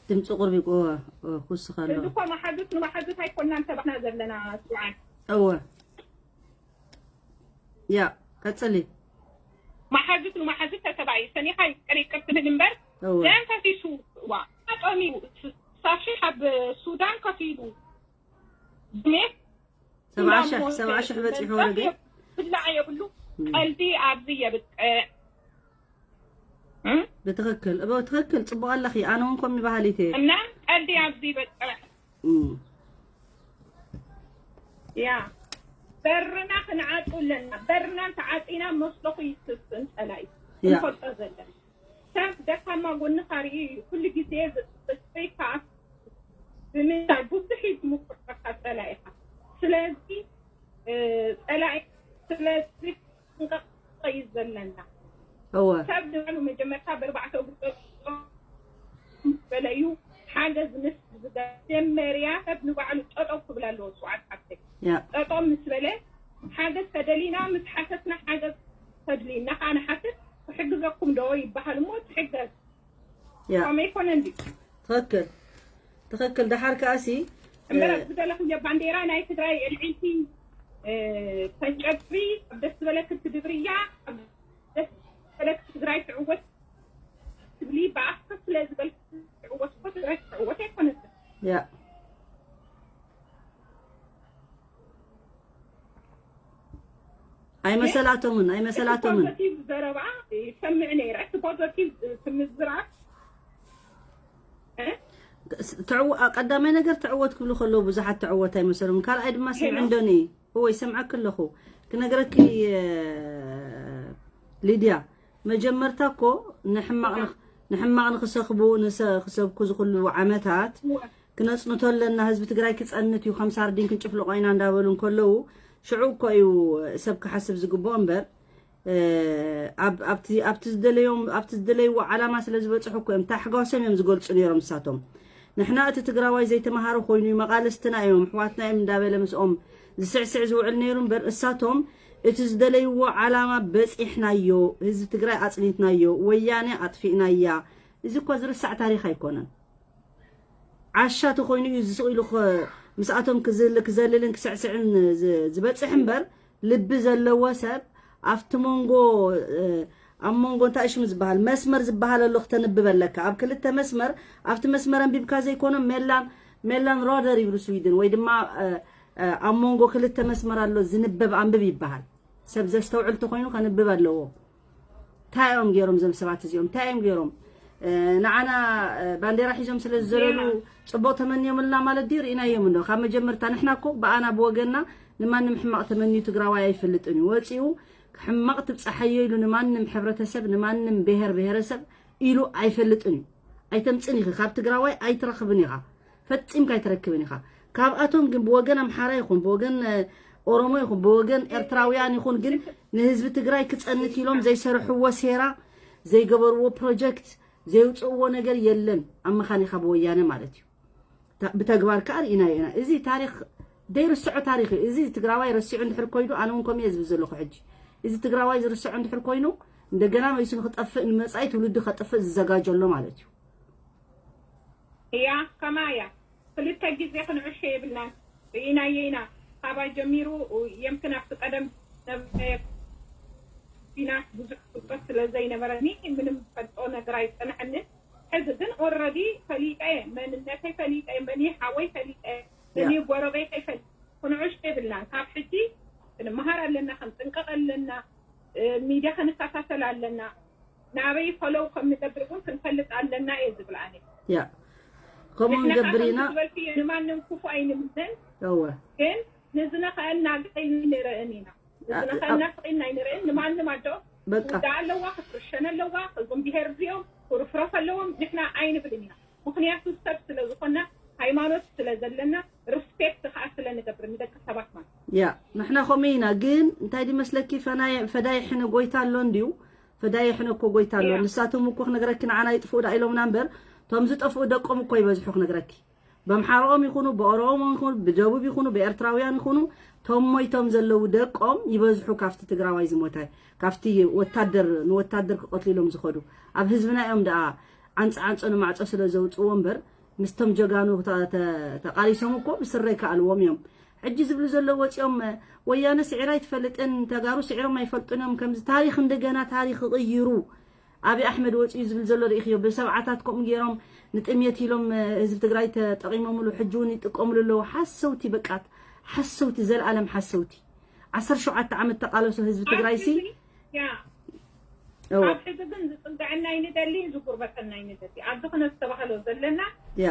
ድምፂ ቁርቢ እወ እወ ክውስኽ ኣሎ እዚ እኮ መሓዙት ንመሓዙት ኣይኮናን ተባህና ዘለና ስውዓን እወ ያ ቀፅሊ መሓዙት ንመሓዙት ተተባኢ ሰኒኻ ይቅር ይቅር ትብል እምበር እወ ደም ፈሲሱ ዋ ጠሚሩ ሳሺ ኣብ ሱዳን ከፊሉ ድሜት ሰብዓ ሽሕ ሰብዓ ሽሕ በፂሑ ወረደ ብላዕ የብሉ ቀልዲ ኣብዚ የብቅዕ እም? ብትክክል እበ ትክክል ፅቡቅ ኣለኺ ኣነ እውን ኮሚ ባህሊት እየ እና ቀልዲ ኣብዚ ይበቅዕ እም። ያ በርና ክንዓጡ ኣለና። በርና እንተዓፂና መስለኹ ይስስን ፀላኢ ያ። ክንፈልጦ ዘለና ሰብ ደካማ ጎንኻ ርኢ እዩ ኩሉ ግዜ ዝፅበይካ ብምንታይ ብዙሕ እዩ ዝምኩረካ ፀላኢኻ። ስለዚ እ፣ ፀላኢ ስለዚ ጥንቃቐ እዩ ዘለና። እወ ሰብ ንባዕሉ መጀመርታ ብኣርባዕተ እግሩ ጠጠው ምስ በለ እዩ ሓገዝ ምስ ዝገ- መጀመርያ ሰብ ንባዕሉ ጠጠው ክብል ኣለዎ። ስውዓት ሓፍተይ ያ ጠጠው ምስ በለ ሓገዝ ተደሊና ምስ ሓተትና ሓገዝ ተድልዩና ከዓ ንሓትት ክሕግዘኩም ዶ ይበሃል እሞ ትሕገዝ ያ ከምኡ ይኮነ እንዲ ትክክል ትክክል ደሓር ከኣሲ እምበር ኣብዚ ዘለኹዮ ባንዴራ ናይ ትግራይ ዕልዒልቲ እ፣ ተንጨብሪ ኣብ ደስ ዝበለክ ትድብርያ ኣብ ደስ ዝበለክ ትግራይ ትዕወት ትብሊ ብኣፍካ ስለ ዝበልክ ትዕወት እኮ ትግራይ ትዕወት ኣይኮነትን። ያ ኣይመሰላቶምን ኣይመሰላቶምን ፖዘቲቭ ዘረባ ይሰምዕ ነይረ። እቲ ፖዘቲቭ ትምዝራት እ? ትዕወ- ቀዳማይ ነገር ትዕወት ክብሉ ከለዉ ብዙሓት ትዕወት ኣይመሰሎም ካልኣይ ድማ ስምዕ ሄሎ። እንደኒ እወ ይሰምዐክ ኣለኹ ክነግረኪ እ፣ ሊድያ መጀመርታ እኮ ንሕማቕ ንኽ- ንሕማቕ ንክሰኽቡ ንሰ- ክሰብኩ ዝኽሉ ዓመታት እወ። ክነፅንቶ ኣለና ህዝቢ ትግራይ ክፀንት እዩ ከም ሳርዲን ክንጭፍልቆ ኢና እንዳበሉ እንከለዉ ሽዑ እኮ እዩ ሰብ ክሓስብ ዝግብኦ እምበር እ፣ ኣብ- ኣብቲ ኣብቲ ዝደለዮም ኣብቲ ዝደለይዎ ዓላማ ስለ ዝበፅሑ እኮ እዮም ታሕጓሶም እዮም ዝገልፁ ነይሮም ንሳቶም ንሕና እቲ ትግራዋይ ዘይተምሃረ ኮይኑ እዩ፣ መቓልስትና እዮም፣ ኣሕዋትና እዮም እንዳበለ ምስኦም ዝስዕስዕ ዝውዕል ነይሩ እምበር፣ እሳቶም እቲ ዝደለይዎ ዓላማ በፂሕናዮ፣ ህዝቢ ትግራይ ኣፅኒትናዮ፣ ወያነ ኣጥፊእናያ። እዚ እኳ ዝርሳዕ ታሪኽ ኣይኮነን። ዓሻ ተኾይኑ እዩ ዝስቕ ኢሉ ኸ-፣ ምስኣቶም ክዝል-፣ ክዘልልን ክስዕስዕን ዝ-፣ ዝበፅሕ እምበር፣ ልቢ ዘለዎ ሰብ ኣብቲ መንጎ፣ እ፣ ኣብ መንጎ እንታይ ሽሙ ዝበሃል መስመር ዝበሃል ኣሎ ክተንብብ ኣለካ። ኣብ ክልተ መስመር፣ ኣብቲ መስመር ኣንቢብካ ዘይኮነ ሜላን፣ ሜላን ሮደር ይብሉ ስዊድን፣ ወይ ድማ፣ እ፣ እ፣ ኣብ መንጎ ክልተ መስመር ኣሎ ዝንበብ ኣንብብ ይበሃል። ሰብ ዘስተውዕል ተኾይኑ ከንብብ ኣለዎ። እንታይ እዮም ገይሮም እዞም ሰባት እዚኦም? እንታይ እዮም ገይሮም? እ፣ ንዓና፣ እ፣ ባንዴራ ሒዞም ስለ ዝዘለሉ ጽቡቕ ተመንዮምልና ማለት ድዩ? ርኢናዮም እንዶ። ካብ መጀመርታ ንሕና እኮ ብኣና ብወገንና ንማንም ሕማቕ ተመንዩ ትግራዋይ ኣይፈልጥን እዩ። ወጺኡ ሕማቕ ትብጻሓዮ ኢሉ ንማንም ሕብረተሰብ፣ ንማንም ብሄር ብሄረሰብ ኢሉ ኣይፈልጥን እዩ። ኣይተምጽን ኢኺ፣ ካብ ትግራዋይ ኣይትረኽብን ኢኻ። ፈጺምካ ኣይትረክብን ኢኻ። ካብኣቶም ግን ብወገን ኣምሓራ ይኹን፣ ብወገን፣ እ፣ ኦሮሞ ይኹን፣ ብወገን ኤርትራውያን ይኹን፣ ግን ንህዝቢ ትግራይ ክጸንት ኢሎም ዘይሰርሕዎ ሴራ፣ ዘይገበርዎ ፕሮጀክት፣ ዘየውፅእዎ ነገር የለን። ኣብ መኻኒኻ ብወያነ ማለት እዩ። ታ-፣ ብተግባር ከኣ ርኢናዮ ኢና። እዚ ታሪኽ ዘይርስዖ ታሪኽ እዩ። እዚ ትግራዋይ ረሲዑ እንድሕር ኮይኑ፣ ኣነ እውን ከምኡ እየ ዝብል ዘለኹ ሕጂ። እዚ ትግራዋይ ዝርስዖ እንድሕር ኮይኑ፣ እንደገና መሊሱ ንክጠፍእ፣ ንመጻኢ ትውልዲ ከጥፍእ ዝዘጋጀ ኣሎ ማለት እዩ። እያ፣ ከማያ ክልተ ግዜ ክንዕሾ የብልናን። ርኢናዮ ኢና። ካባይ ጀሚሩ የምክን ኣብቲ ቀደም ነበረ ቢናት ብዙሕ ፍልጠት ስለ ዘይነበረኒ ምንም ፈልጦ ነገር ኣይጸንሐንን። ሕዚ ግን ኦረዲ ፈሊጠ፣ መንነተይ ፈሊጠ፣ መን እዩ ሓወይ ፈሊጠ፣ መን እዩ ጎረቤተይ ፈሊጠ። ክንዕሾ የብልናን። ካብ ሕጂ ክንመሃር ኣለና፣ ክንጥንቀቕ ኣለና፣ እ፣ ሚድያ ክንከታተል ኣለና። ናበይ ፈለው ከም ንገብር እውን ክንፈልጥ ኣለና እየ ዝብል ኣነ። ያ፣ ከምኡ ንሕና ንገብር ኢና። ዝበልክዮ ንማንም ክፉ ኣይንምነን። እወ። ግን ንዝነኸአልና ግዕል ንርእን ኢና። አ-፣ ንዝነኸአልና አ-፣ ስቕ ኢልና ኣይንርእን። ንማንም ኣዶ በቃ። ትውዳእ ኣለዋ፣ ክትርሸን ኣለዋ፣ እዞም ብሄር እዚኦም ክርፍረፍ ኣለዎም ንሕና ኣይንብልን ኢና። ምኽንያቱ ሰብ ስለ ዝኾንና፣ ሃይማኖት ስለ ዘለና፣ ሪስፔክት ከዓ ስለ ንገብር ንደቂ ሰባት ማለት። ያ፣ ንሕና ከምኡ ኢና። ግን እንታይ ድመስለኪ፣ ፈናየ-፣ ፈዳይ ሕነ ጎይታ ኣሎ እንድዩ። ፈዳይ ሕነ እኮ ጎይታ ኣሎ። ያ። ንሳቶም እኮ ክነግረኪ ንዓና ይጥፍኡ ዳ ኢሎምና እምበር፣ እቶም ዝጠፍኡ ደቆም እኮ ይበዝሑ ክነግረኪ። በምሓርኦም ይኹኑ፣ በኦሮሞ ይኹኑ፣ ብደቡብ ይኹኑ፣ ብኤርትራውያን ይኹኑ፣ እቶም ሞይቶም ዘለዉ ደቆም ይበዝሑ ካብቲ ትግራዋይ ዝሞተ፣ ካብቲ ወታደር፣ ንወታደር ክቐትሉ ኢሎም ዝኸዱ። ኣብ ህዝብና እዮም ደኣ ዓንጸ ዓንጾ ንማዕጾ ስለ ዘውጽእዎ እምበር፣ ምስቶም ጀጋኑ ተ-፣ ተ-፣ ተቓሊሶም እኮ ብስረ ይከኣልዎም እዮም። ሕጂ ዝብሉ ዘለዉ ወጺኦም፣ ወያነ ስዒራ ኣይትፈልጥን፣ ተጋሩ ስዒሮም ኣይፈልጡን እዮም፣ ከምዚ ታሪኽ እንደገና ታሪኽ ይቕይሩ። ኣብይ ኣሕመድ ወጺኡ ዝብል ዘሎ ርኢኽዮ? ብሰብዓታት ከምኡ ገይሮም ንጥምየት ኢሎም፣ እ፣ ህዝቢ ትግራይ ተጠቒሞምሉ፣ ሕጂ እውን ይጥቀምሉ ኣለዉ። ሓሰውቲ በቃት፣ ሓሰውቲ፣ ዘለኣለም ሓሰውቲ። ዓሰርተ ሸውዓተ ዓመት ተቓለሶ ህዝቢ ትግራይ ሲ፣ ኣብ ሕዚ፣ ያ፣ እወ። ኣብ ሕዚ ግን ዝጽግዐና ኣይንደሊ፣ ዝጉርበተና ኣይንደሊ። ኣብዚ ክነስተባህሎ ዘለና፣ ያ።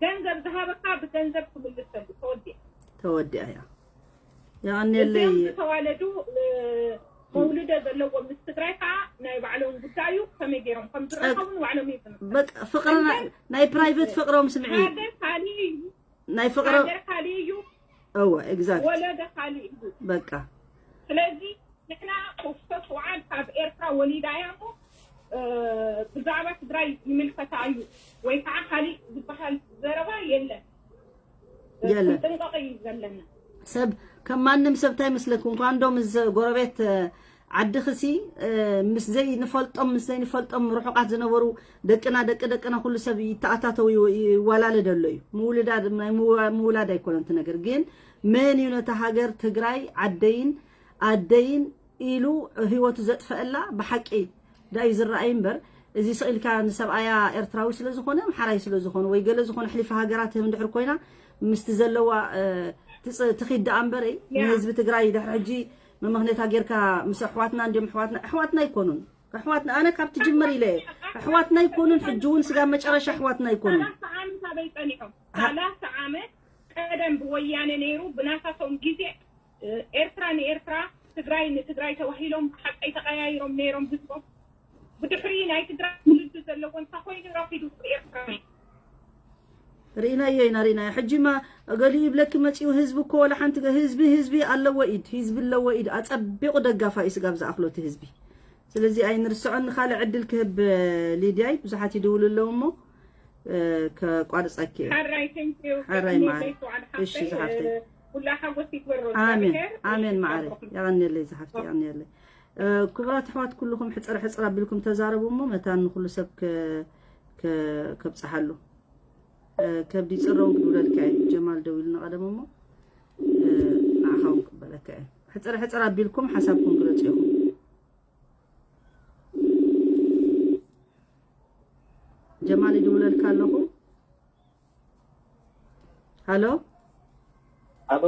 ገንዘብ ዝሃበካ ብገንዘብ ክምልሰሉ፣ ተወዲኣ። ተወዲኣ እያ። የቐንየለይ። እዚኦም ዝተዋለዱ፣ እ፣ መውልደ ዘለዎም ምስ ትግራይ ከዓ ናይ ባዕሎም ጉዳይ እዩ። ከመይ ገይሮም ከም ዝራኸቡ ንባዕሎም እዩ ዝምልከት። በቃ ፍቅርና፣ እንትን ናይ ፕራይቬት ፍቅሮም ስምዒ። ሃገር ካሊእ እዩ። ናይ ፍቅሮ ሃገር ካሊእ እዩ። እወ፣ ኤግዛክት። ወለደ ካሊእ እዩ። በቃ። ስለዚ ንሕና ኦፍሶ ስውዓድ ካብ ኤርትራ ወሊዳ እያ እሞ፣ እ፣ ብዛዕባ ትግራይ ይምልከታ እዩ ወይ ከዓ ካሊእ ዝበሃል ዘረባ የለን። የለን። ክንጥንቀቕ እዩ ዘለና። ሰብ ከም ማንም ሰብ እንታይ ይመስለኩም? እንኳ እንዶ ምስ ጎረቤት፣ እ፣ ዓድኽሲ፣ እ፣ ምስ ዘይንፈልጦም፣ ምስ ዘይንፈልጦም ርሑቓት ዝነበሩ ደቅና፣ ደቂ ደቅና ኩሉ ሰብ ይተኣታተው ይው-፣ ይዋላለድ ኣሎ እዩ። ምውልዳድ፣ ናይ ምዋ-፣ ምውላድ ኣይኮነን እቲ ነገር። ግን መን እዩ ነታ ሃገር ትግራይ ዓደይን ኣደይን ኢሉ ህይወቱ ዘጥፈአላ? ብሓቂ ዳዩ ዝረኣይ እምበር፣ እዚ ስቕ ኢልካ ንሰብኣያ ኤርትራዊ ስለ ዝኾነ፣ ኣምሓራይ ስለ ዝኾነ፣ ወይ ገለ ዝኾነ ሕሊፋ ሃገራት ህብ እንድሕር ኮይና፣ ምስቲ ዘለዋ፣ እ፣ ትጽ-፣ ትኺድ ደኣ እምበረይ፣ ያ። ንህዝቢ ትግራይ ድሕሪ ሕጂ መመኽነታ ጌርካ ምስ ኣሕዋትና እንዲዮም፣ ኣሕዋትና፣ ኣሕዋትና ኣይኮኑን። ኣሕዋትና፣ ኣነ ካብ ትጅምር ኢለ እየ። ኣሕዋትና ኣይኮኑን፣ ሕጂ እውን ስጋብ መጨረሻ ኣሕዋትና ኣይኮኑን። ሰላሳ ዓመት ኣበይ ጸኒሖም? ሃ- ሰላሳ ዓመት ቀደም ብወያነ ነይሩ፣ ብናታቶም ግዜ፣ እ፣ ኤርትራ ንኤርትራ፣ ትግራይ ንትግራይ ተባሂሎም ሓቀይ ተቀያይሮም ነይሮም ህዝቦም። ብድሕሪ ናይ ትግራይ ትውልዲ ዘለዎ እንተኾይኑ ረኺዱ ኤርትራ። ርኢናዮ ኢና፣ ርኢናዮ። ሕጂማ ገሊኡ ይብለኪ መጺኡ ህዝቢ እኮ ወላ ሓንቲ ገ-፣ ህዝቢ፣ ህዝቢ ኣለዎ ኢድ፣ ህዝቢ ኣለዎ ኢድ። ኣጸቢቑ ደጋፋ እዩ ስጋብ ዝኣኽሎ እቲ ህዝቢ። ስለዚ ኣይንርስዖን። ንኻልእ ዕድል ክህብ ሊድያይ፣ ብዙሓት ይድውሉ ኣለዉ እሞ እ፣ ከቋርጸኪ እየ። ሓራይ፣ thank you። ሓራይ ማዓረይ። እሺ ዝሓፍተይ። ኩላ ሓጎስ ይግበሮ። ኣሜን፣ ኣሜን ማዓረይ። የቐንየለይ ዝሓፍተይ፣ የቐንየለይ። እ፣ ክቡራት ኣሕዋት ኩልኹም ሕጽር ሕጽር ኣቢልኩም ተዛረቡ እሞ መታን ንኹሉ ሰብ ከ-፣ ከ-፣ ከብጽሓሉ። እ፣ ከብዲ ጽረውን ክድውለልካ እየ። ጀማል ደው ኢሉ ንቐደም እሞ፣ እ፣ ንዓኻ እውን ክበለካ እየ። ሕጽር ሕጽር ኣቢልኩም ሓሳብኩም ግለጹ ኢኹም። ጀማል ይድውለልካ ኣለኹ። ሃሎ። ኣሎ።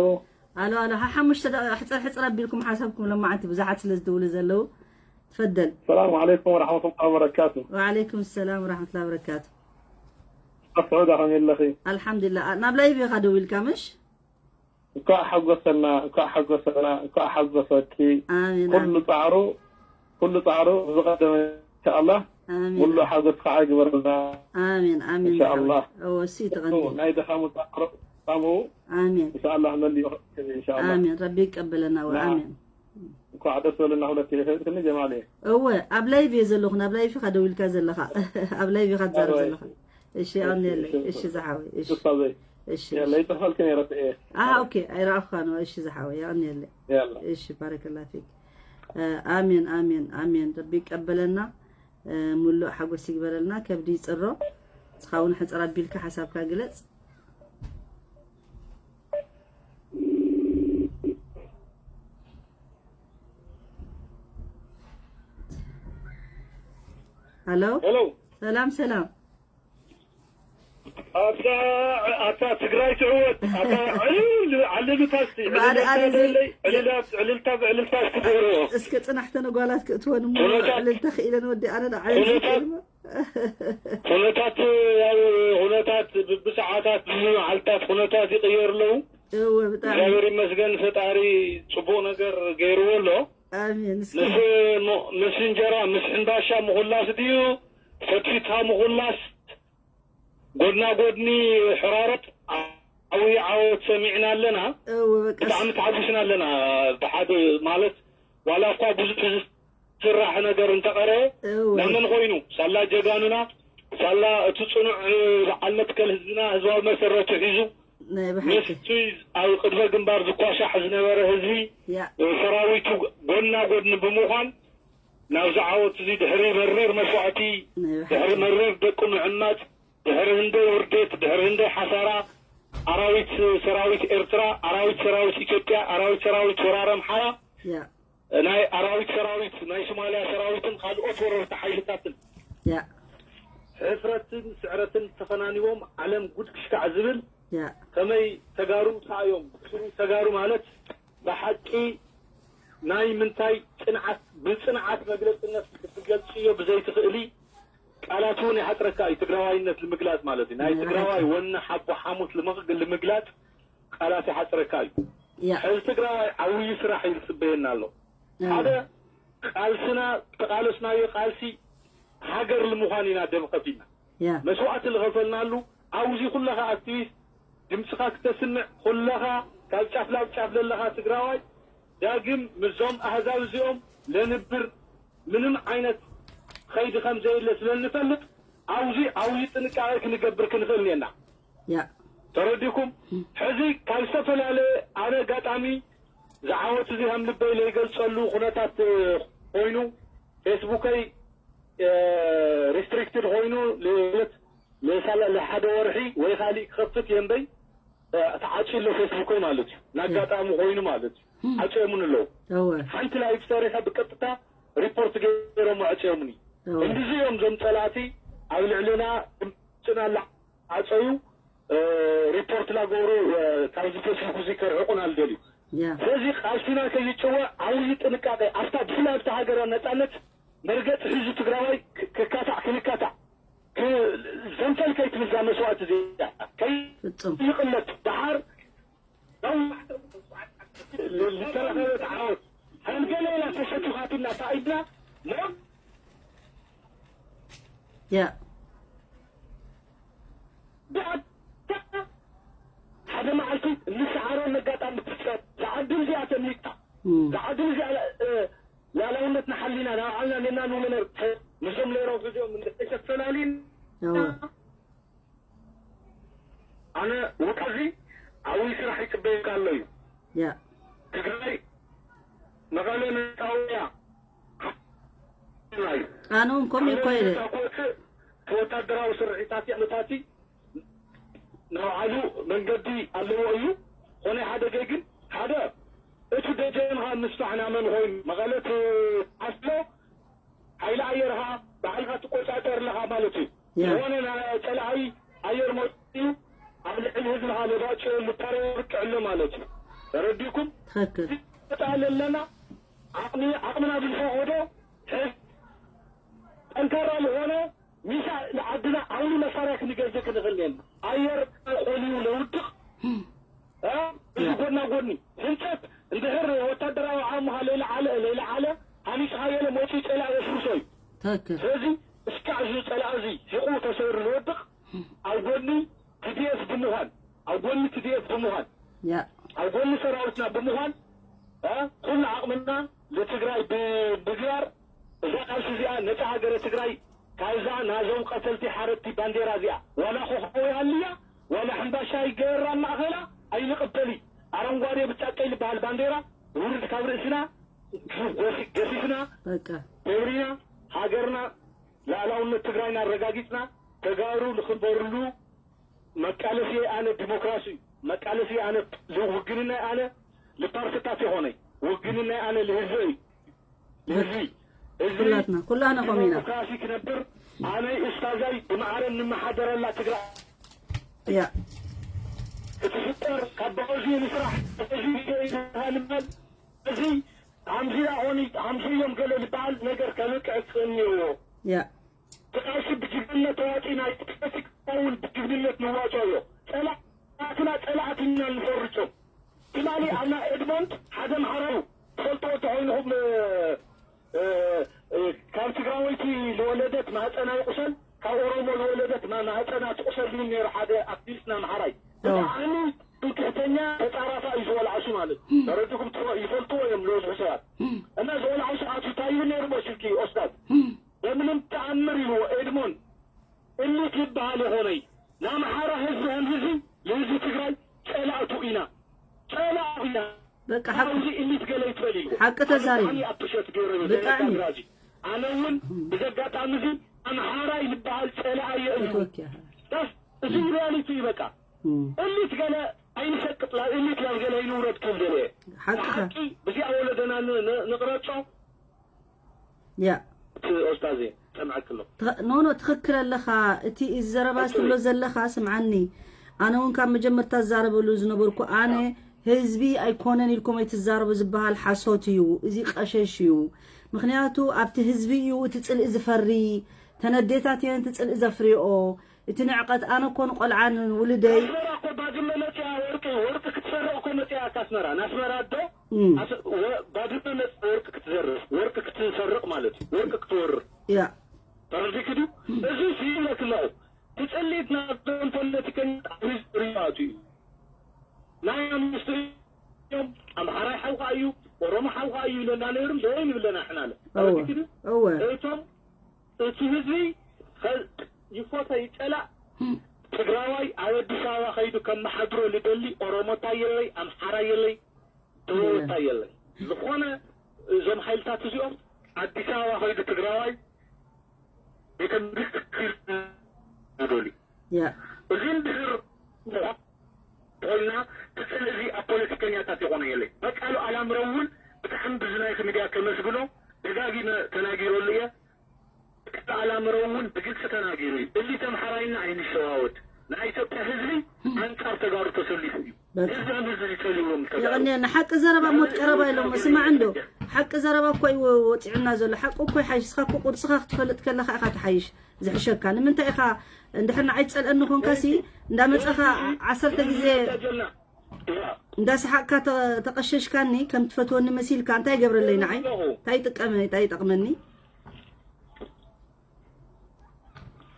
ኣሎ፣ ኣሎ። ሓ-፣ ሓሙሽተ ደቂቃ ሕጽር ሕጽር ኣቢልኩም ሓሳብኩም፣ ለማዓንቲ ብዙሓት ስለ ዝድውሉ ዘለዉ። ትፈደል። ሰላም ዓለይኩም ወረሕመቱላሂ ወበረካቱ። ወዓለይኩም ሰላም ወረሕመቱላሂ ወበረካቱ። ኣቶ ሑዳ ከመይ ኣለኺ? ኣልሓምዱሊላህ። ኣ-፣ ናብ ላይቭ ኢኻ ደዊልካ ምሽ? እንኳዕ ሓጎሰና፣ እንኳዕ ሓጎሰና፣ እንኳዕ ሓጎሰኪ። ኣሜን፣ ኩሉ ኣሜን። ጻዕሩ፣ ኩሉ ጻዕሩ ዝቐደመ ኢንሻኣላህ ኣሜን። ሙሉእ ሓጎስ ከዓ ይግበረልና። ኣሜን፣ ኣሜን። ኢንሻኣላህ። ዝሓወይ። እወ፣ እሱ ይተቐንዲ። ናይ ድኻሙ ጻዕሩ፣ ጻሙ ኣሜን። ኢንሻኣላህ መሊኡ ኢንሻኣላህ። ኣሜን። ረቢ ይቀበለና። ና። ኣሜን። እንኳዕ ደስ በለና ሁለት የፈትኒ ጀማል። እወ፣ ኣብ ላይቭ እየ ዘለኹ፣ ናብ ላይቭ ኢኻ ደው ኢልካ ዘለኻ። ኣብ ላይቭ ኢኻ ትዛረብ ኣለዋ፣ ዘለኻ። እሺ። እሺ፣ የቐንየለይ። እሺ፣ እሺ፣ ዝሓወይ። እሺ። ኡስታዘይ። እሺ፣ የለ፣ እሺ። ይጠፋልክን እየ ረስኤ። ኣሃ፣ ኦኬ። ኣይረኣኹኻን። እሺ፣ ዝሓወይ። የቐንየለይ። የለ። እሺ፣ ባረከላ ፊክ። እ፣ ኣሜን፣ ኣሜን፣ ኣሜን። ረቢ ይቀበለና። እ፣ ሙሉእ ሓጎስ ይግበረልና። ከብዲ ይጽሮ። ንስኻ እውን ሕጽር ኣቢልካ ሓሳብካ ግለጽ። ሃሎ። ሄሎ። ሰላም፣ ሰላም። ኣታ፣ ኣታ ትግራይ ትዕወት፣ ኣታ ዕልል፣ ዕልልታ እስቲ፣ ብኣደ ዕልልታ ኣደ ዘይ-፣ ደለይ፣ ዕልላት፣ ዕልልታ ብዕልልታ እስቲ ግበርዎ። እስከ ጽናሕ ተነጓላት ክእትወን እሞ ኩነታት፣ ዕልልታ ክኢለን ወዲ ኣነ ንዓይ ኩነታት፣ ዝኽእል እሞ። ኩነታት፣ ያው፣ ኩነታት ብብሰዓታት፣ ብመዓልታት ኩነታት ይቕየር ኣለዉ። እወ፣ ብጣዕሚ። እግዚኣብሔር ይመስገን፣ ፈጣሪ ጽቡቕ ነገር ገይርዎ ኣሎ። ኣሜን። እስኪ። ምስ ሞ-፣ ምስ እንጀራ፣ ምስ ሕንባሻ ምኹላስ ድዩ? ፈትፊትካ ምኹላስ፣ ጎድና ጎድኒ ሕራረት ዓብዪ ዓወት ሰሚዕና ኣለና። እወ፣ በቃ። ብጣዕሚ ተሓጒስና ኣለና። ብሓደ ማለት፣ ዋላ እኳ ብዙሕ ዝስራሕ ነገር እንተቐረ፣ እወ። ናመን ኮይኑ፣ ሳላ ጀጋኑና፣ ሳላ እቲ ጽኑዕ በዓል መትከል ህዝብና፣ ህዝባዊ መሰረቱ ሒዙ፣ ናይ ብሓቂ። ምስቲ ኣብ ቅድመ ግንባር ዝኳሻሕ ዝነበረ ህዝቢ፣ ያ። ሰራዊቱ ጎና ጎድኒ ብምዃን፣ ናብዚ ዓወት እዚ ድሕሪ መሪር መስዋእቲ፣ ናይ ብሓቂ። ድሕሪ መሪር ደቁ ምዕማጽ፣ ድሕሪ ህንደይ ውርደት፣ ድሕሪ ህንደይ ሓሳራ፣ ኣራዊት ሰራዊት ኤርትራ፣ ኣራዊት ሰራዊት ኢትዮጵያ፣ ኣራዊት ሰራዊት ወራር ኣምሓራ፣ ያ። ናይ ኣራዊት ሰራዊት፣ ናይ ሶማልያ ሰራዊትን ካልኦት ወረርቲ ሓይልታትን ያ። ሕፍረትን ስዕረትን ተኸናኒቦም ዓለም ጉድ ክሽካዕ ዝብል ያ። ከመይ ተጋሩ ሰኣዮም? ብስሩ ተጋሩ ማለት ብሓቂ ናይ ምንታይ ጽንዓት፣ ብጽንዓት መግለጽነት ክትገልጽዮ ብዘይትኽእሊ ቃላት እውን ይሓጽረካ እዩ። ትግራዋይነት ንምግላጽ ማለት እዩ። ናይ ናይ ትግራዋይ ሓቂ። ወነ ሓቦ ሓሙስ ልምግ-፣ ልምግላጽ ቃላት ይሓጽረካ እዩ። ያ። ሕዚ ትግራዋይ ዓብዪ ስራሕ እዩ ዝጽበየና ኣሎ። ያ። ሓደ ቃልስና፣ ተቃለስናዮ ቃልሲ ሃገር ንምዃን ኢና ደም ከፊልና። ያ። መስዋዕቲ ዝኸፈልናሉ፣ ኣብዚ ኩለኻ ኣክቲቪስት ድምፅኻ ክተስምዕ፣ ኩለኻ ካብ ጫፍ ናብ ጫፍ ዘለኻ ትግራዋይ ዳግም ምስዞም ኣህዛብ እዚኦም ለንብር ምንም ዓይነት ኸይዲ ከም ዘየለ ስለ እንፈልጥ፣ ኣብዚ ዓብዪ ጥንቃቄ ክንገብር ክንኽእል እኒአና። ያ። ተረዲኩም? ሕዚ ካብ ዝተፈላለየ፣ ኣነ ኣጋጣሚ ዝዓወት እዚ ከም ልበይ ዘይገልጸሉ ኩነታት ኮይኑ፣ ፌስቡከይ፣ እ፣ ሪስትሪክትድ ኮይኑ፣ ለ-፣ ለሳላ-፣ ለሓደ ወርሒ ወይ ካሊእ ክኸፍት እየ እምበይ፣ እ፣ ተዓጽዩ ኣሎ ፌስቡከይ ማለት እዩ። ናጋጣሚ ኮይኑ ማለት እዩ። ዓጽዮምን ኣለዉ። እወ። ሓንቲ ላይቭ ሰሪሐ ብቀጥታ ሪፖርት ገይሮም ኣዕጽዮምኒ። እወ። እንድዚ እዮም ዞም ጸላእቲ ኣብ ልዕልና ድምፅና እናዓጸዩ፣ እ፣ ሪፖርት እናገበሩ፣ እ፣ ካብዚ ፌስቡክ እዚ ከርሕቁና ዝደልዩ። ያ። ስለዚ ቃልሲና ከይጭወ ዓብዪ ጥንቃቄ፣ ኣብታ ብፍላይ ኣብታ ሃገርና ነፃነት መርገፂ ሒዙ ትግራዋይ ክ-፣ ክካታዕ፣ ክንካታዕ፣ ክ-፣ ዘንፈል ከይትብል እዛ መስዋእቲ እዚኣ። ፍጹም። ከይቅለት ደሓር ዝተረኸበት ዓወት ከም ገለ ኢላ ተሸቲኻትና ተኣይድና ሞ ያ። ብኣታ ሓደ መዓልቲ ንሰዓሮ ነጋጣሚ ትፍጠር። ዝዓድል እዚኣ ተሚታ። እም። ዝዓድል እዚኣ፣ እ፣ ላዕላውነትና ሓሊና፣ ንባዕልና ኔና ንመነር፣ ምስዞም ሌሮፍ እዚኦም እንድሕር ተፈላሊና፣ እወ። ኣነ ውቃዚ ዓብዪ ስራሕ ይፅበየካ ኣሎ እዩ። ያ ትግራይ መቐለ ነፃ ወፅያ። ኣነውን ከምኡ እኮ ኢለ ክወፅእ ወታደራዊ ስርሒታት የምታቲ ንባዕሉ መንገዲ ኣለዎ እዩ። ኮነ ሓደ ግን ሓደ እቲ ደጀንኻ ምስፋሕ ናመን ኮይኑ መቐለ ትሓስሎ ሓይሊ ኣየርኻ ባዕልኻ ትቆፃፀር ኣለኻ ማለት እዩ። ዝኾነ ጸላኢ ኣየር መፂኡ ኣብ ልዕሊ ህዝብኻ ለባጭ ልታረ ይወቅዕ ኣሎ ማለት እዩ። ተረዲኩም ትኽክል ይወጣ ኣለና ዓቕሚ ዓቕምና ብዝፈቐዶ ሕዝ ጠንካራ ዝኾነ ሚሳ ንዓድና ዓውሊ መሳርያ ክንገዝእ ክንኽእል ነና ኣየር ቆልዩ ለውድቕ እዚ ጎና ጎኒ ህንፀት እንድሕር ወታደራዊ ዓቕምኻ ለይለዓለ ለይለዓለ ሃኒፅኻዮ ለ መፂኡ ፀላኢ የፍርሶ እዩ። ትኽክል ስለዚ እስካዕ እዚ ፀላኢ እዚ ሒቑ ተሰይሩ ዝወድቕ ኣብ ጎኒ ቲዲኤፍ ብምዃን ኣብ ጎኒ ቲዲኤፍ ብምዃን ያ ኣብ ጎኒ ሰራዊትና ብምዃን እ፣ ኩሉ ዓቕምና ንትግራይ ብ- ምግባር እዛ ቃልሲ እዚኣ ነፃ ሃገረ ትግራይ ካብዛ ናዞም ቀተልቲ ሓረድቲ ባንዴራ እዚኣ ዋላ ኮኾቦ ይሃልያ ዋላ ሕምባሻ ይገበራ ማእኸላ ኣይንቕበል እዩ። ኣረንጓዴ ብጫ ቀይ ዝበሃል ባንዴራ ውርድ ካብ ርእስና ገፊ- ገፊፍና በቃ ደብሪና ሃገርና ላዕላውነት ትግራይና ኣረጋጊፅና ተጋሩ ንክንበርሉ መቃለሲ ኣነ ዲሞክራሲ እዩ። መቃለሲ ኣነ ውግንና ኣነ ልፓርትታት የኾነይ ውግንና ኣነ ልህዝብ እዩ። ልህዝቢ ህዝቢ ኩላትና ኩላህና ከምኡ ኢና ዲሞክራሲ ክነብር ኣነ እስታዛይ ብማዕረ እንመሓደረላ ትግራይ ያ ክትፍጠር ካብ ብቐዚ ንስራሕ እዚ ንበል እዚ ሓምዚ ኣኾኒ ሓምዚ እዮም ገለ ዝበሃል ነገር ከብቅዕ ክኽእል እኒዎ። ያ ብቃልሲ ብጅግንነት ተዋፂና ፖለቲካውን ብጅግንነት ንዋፅኦ እዮ። ፀላእትና ፀላእትና ንፈርፆም ትማሊ ኣብና ኤድሞንድ ሓደ ምሓራዩ ትፈልጥዎ እንተኮይንኹም እ፣ እ፣ እ፣ ካብ ትግራወይቲ ዝወለደት ማህፀና ይቁሰል ካብ ኦሮሞ ዝወለደት ማ- ማህፀና ትቁሰል ዝብል ነይሩ ሓደ ኣክቲቪስትና ምሓራይ ኦ። ብጣዕሚ ትምክሕተኛ ተፃራፋ እዩ ዝወልዓሱ ማለት እዩ። ተረዲኩም ትሮ- ይፈልጥዎ እዮም ዝበዝሑ ሰባት እና ዝወልዓሱ ኣቱ እንታይ ይብል ነይሩ ሞ ስልኪ ኦስታዝ በምንም ተኣምር ይልዎ ኤድሞን እሊት ይበሃል ይኾነይ ንኣምሓራ ህዝቢ ከም ህዝቢ ንህዝቢ ትግራይ ፀላእቱ ኢና ፀላእቱ ኢና በቃ ሓቂ ኣብዚ እሊት ገለ ይትበል ኢልዎ ሓቂ ተዛሪቡ። ብጣዕሚ ኣፕሸት ገይሩ እዩ ብጣዕሚ። ዘጋግራዚ ኣነ እውን ብዘጋጣሚ እዚ ኣምሓራይ ዝበሃል ፀላእየ እዩ ተወኪያ ዳስ እዚ ሪያሊቲ እዩ በቃ እሊት ገለ ኣይንሰቅጥ ላ እሊት ናብ ገለ ኣይንውረድ ከም ገለ ሓቅኻ ሓቂ ብዚኣ ወለደና ን- ን- ንቕረጾ ያ እቲ ኦስታዜ ጸምዐክሎ ኖ ኖ ትኽክል ኣለኻ። እቲ እዚ ዘረባ ትብሎ ዘለኻ ስምዓኒ፣ ኣነ እውን ካብ መጀመርታ ዝዛረበሉ ዝነበርኩ ኣነ ህዝቢ ኣይኮነን ኢልኩም ኣይትዛረቡ ዝበሃል ሓሶት እዩ። እዚ ቀሸሽ እዩ። ምኽንያቱ ኣብቲ ህዝቢ እዩ እቲ ጽልኢ ዝፈሪ። ተን ኣዴታት እየን እቲ ጽልኢ ዘፍርየኦ። እቲ ንዕቀት ኣነ እኮ ንቆልዓ ንውልደይ ኣስመራ እኮ ባድመ መፅያ ወርቂ ወርቂ ክትሰርቕ እኮ መፅያ ኣስመራ ናስመራ ዶ እም፣ ኣስ- ወ- ባድመ መፅያ ወርቂ ክትዘርፍ ወርቂ ክትሰርቕ ማለት እዩ ወርቂ ክትወርር ያ ተረዲክ ድዩ እዚ ሲለክለው ትፅሊት ናብቶም ፖለቲከኛ ሪኣቱ እዩ ናይ ኣምስቱ እዮም ኣምሓራይ ሓውካ እዩ ኦሮሞ ሓውካ እዩ ኢለና ነይሩ ዘይን ይብለና ሕናለ እወ ተረዲክ ድዩ እወ እቶም እቲ ህዝቢ ከ- ይፎተ ይፀላእ ትግራዋይ ኣብ ኣዲስ ኣበባ ከይዱ ከመሓድሮ ልደሊ ኦሮሞታ የለይ ኣምሓራ የለይ ደወታ የለይ ዝኾነ እዞም ሓይልታት እዚኦም ኣዲስ ኣበባ ከይዱ ትግራዋይ ቤተ መንግስቲ ክል ይደልዩ ያ እዚ እንድሕር ኮይና ትፅል እዚ ኣብ ፖለቲከኛታት ይኾነ የለይ በቃሉ ኣላምረ እውን ብጣዕሚ ብዝናይክ ሚድያ ከመስግኖ ደጋጊመ ተናጊረሉ እየ በቃሉ ኣላምረ እውን ብግልፂ ተናጊሩ እዩ እዚ ተምሓራይና ኣይንሸዋወድ ናይ ኢትዮጵያ ህዝቢ ኣንፃር ተጋሩ ተሰሊፉ እዩ ህዝቢ ከም ህዝቢ ዝፀልዎም ተጋሩ የቐንየና ሓቂ ዘረባ ሞት ቀረባ ኢሎም ስማዕ እንዶ ሓቂ ዘረባ እኮ እዩ ወፂዑና ዘሎ ሓቂ እኮ ይሓይሽ እስኻ እኮ ቁርስኻ ክትፈልጥ ከለኻ ኢኻ ትሓይሽ ዝሕሸካ ንምንታይ ኢኻ እንድሕር ንዓይ ትፀልአኒ ኮንካሲ እንዳመፀኻ ዓሰርተ ግዜ እንዳሰሓቅካ ተቐሸሽካኒ ከም ትፈትወኒ መሲልካ እንታይ ይገብረለይ ንዓይ እንታይ ይጥቀመ እንታይ ይጠቕመኒ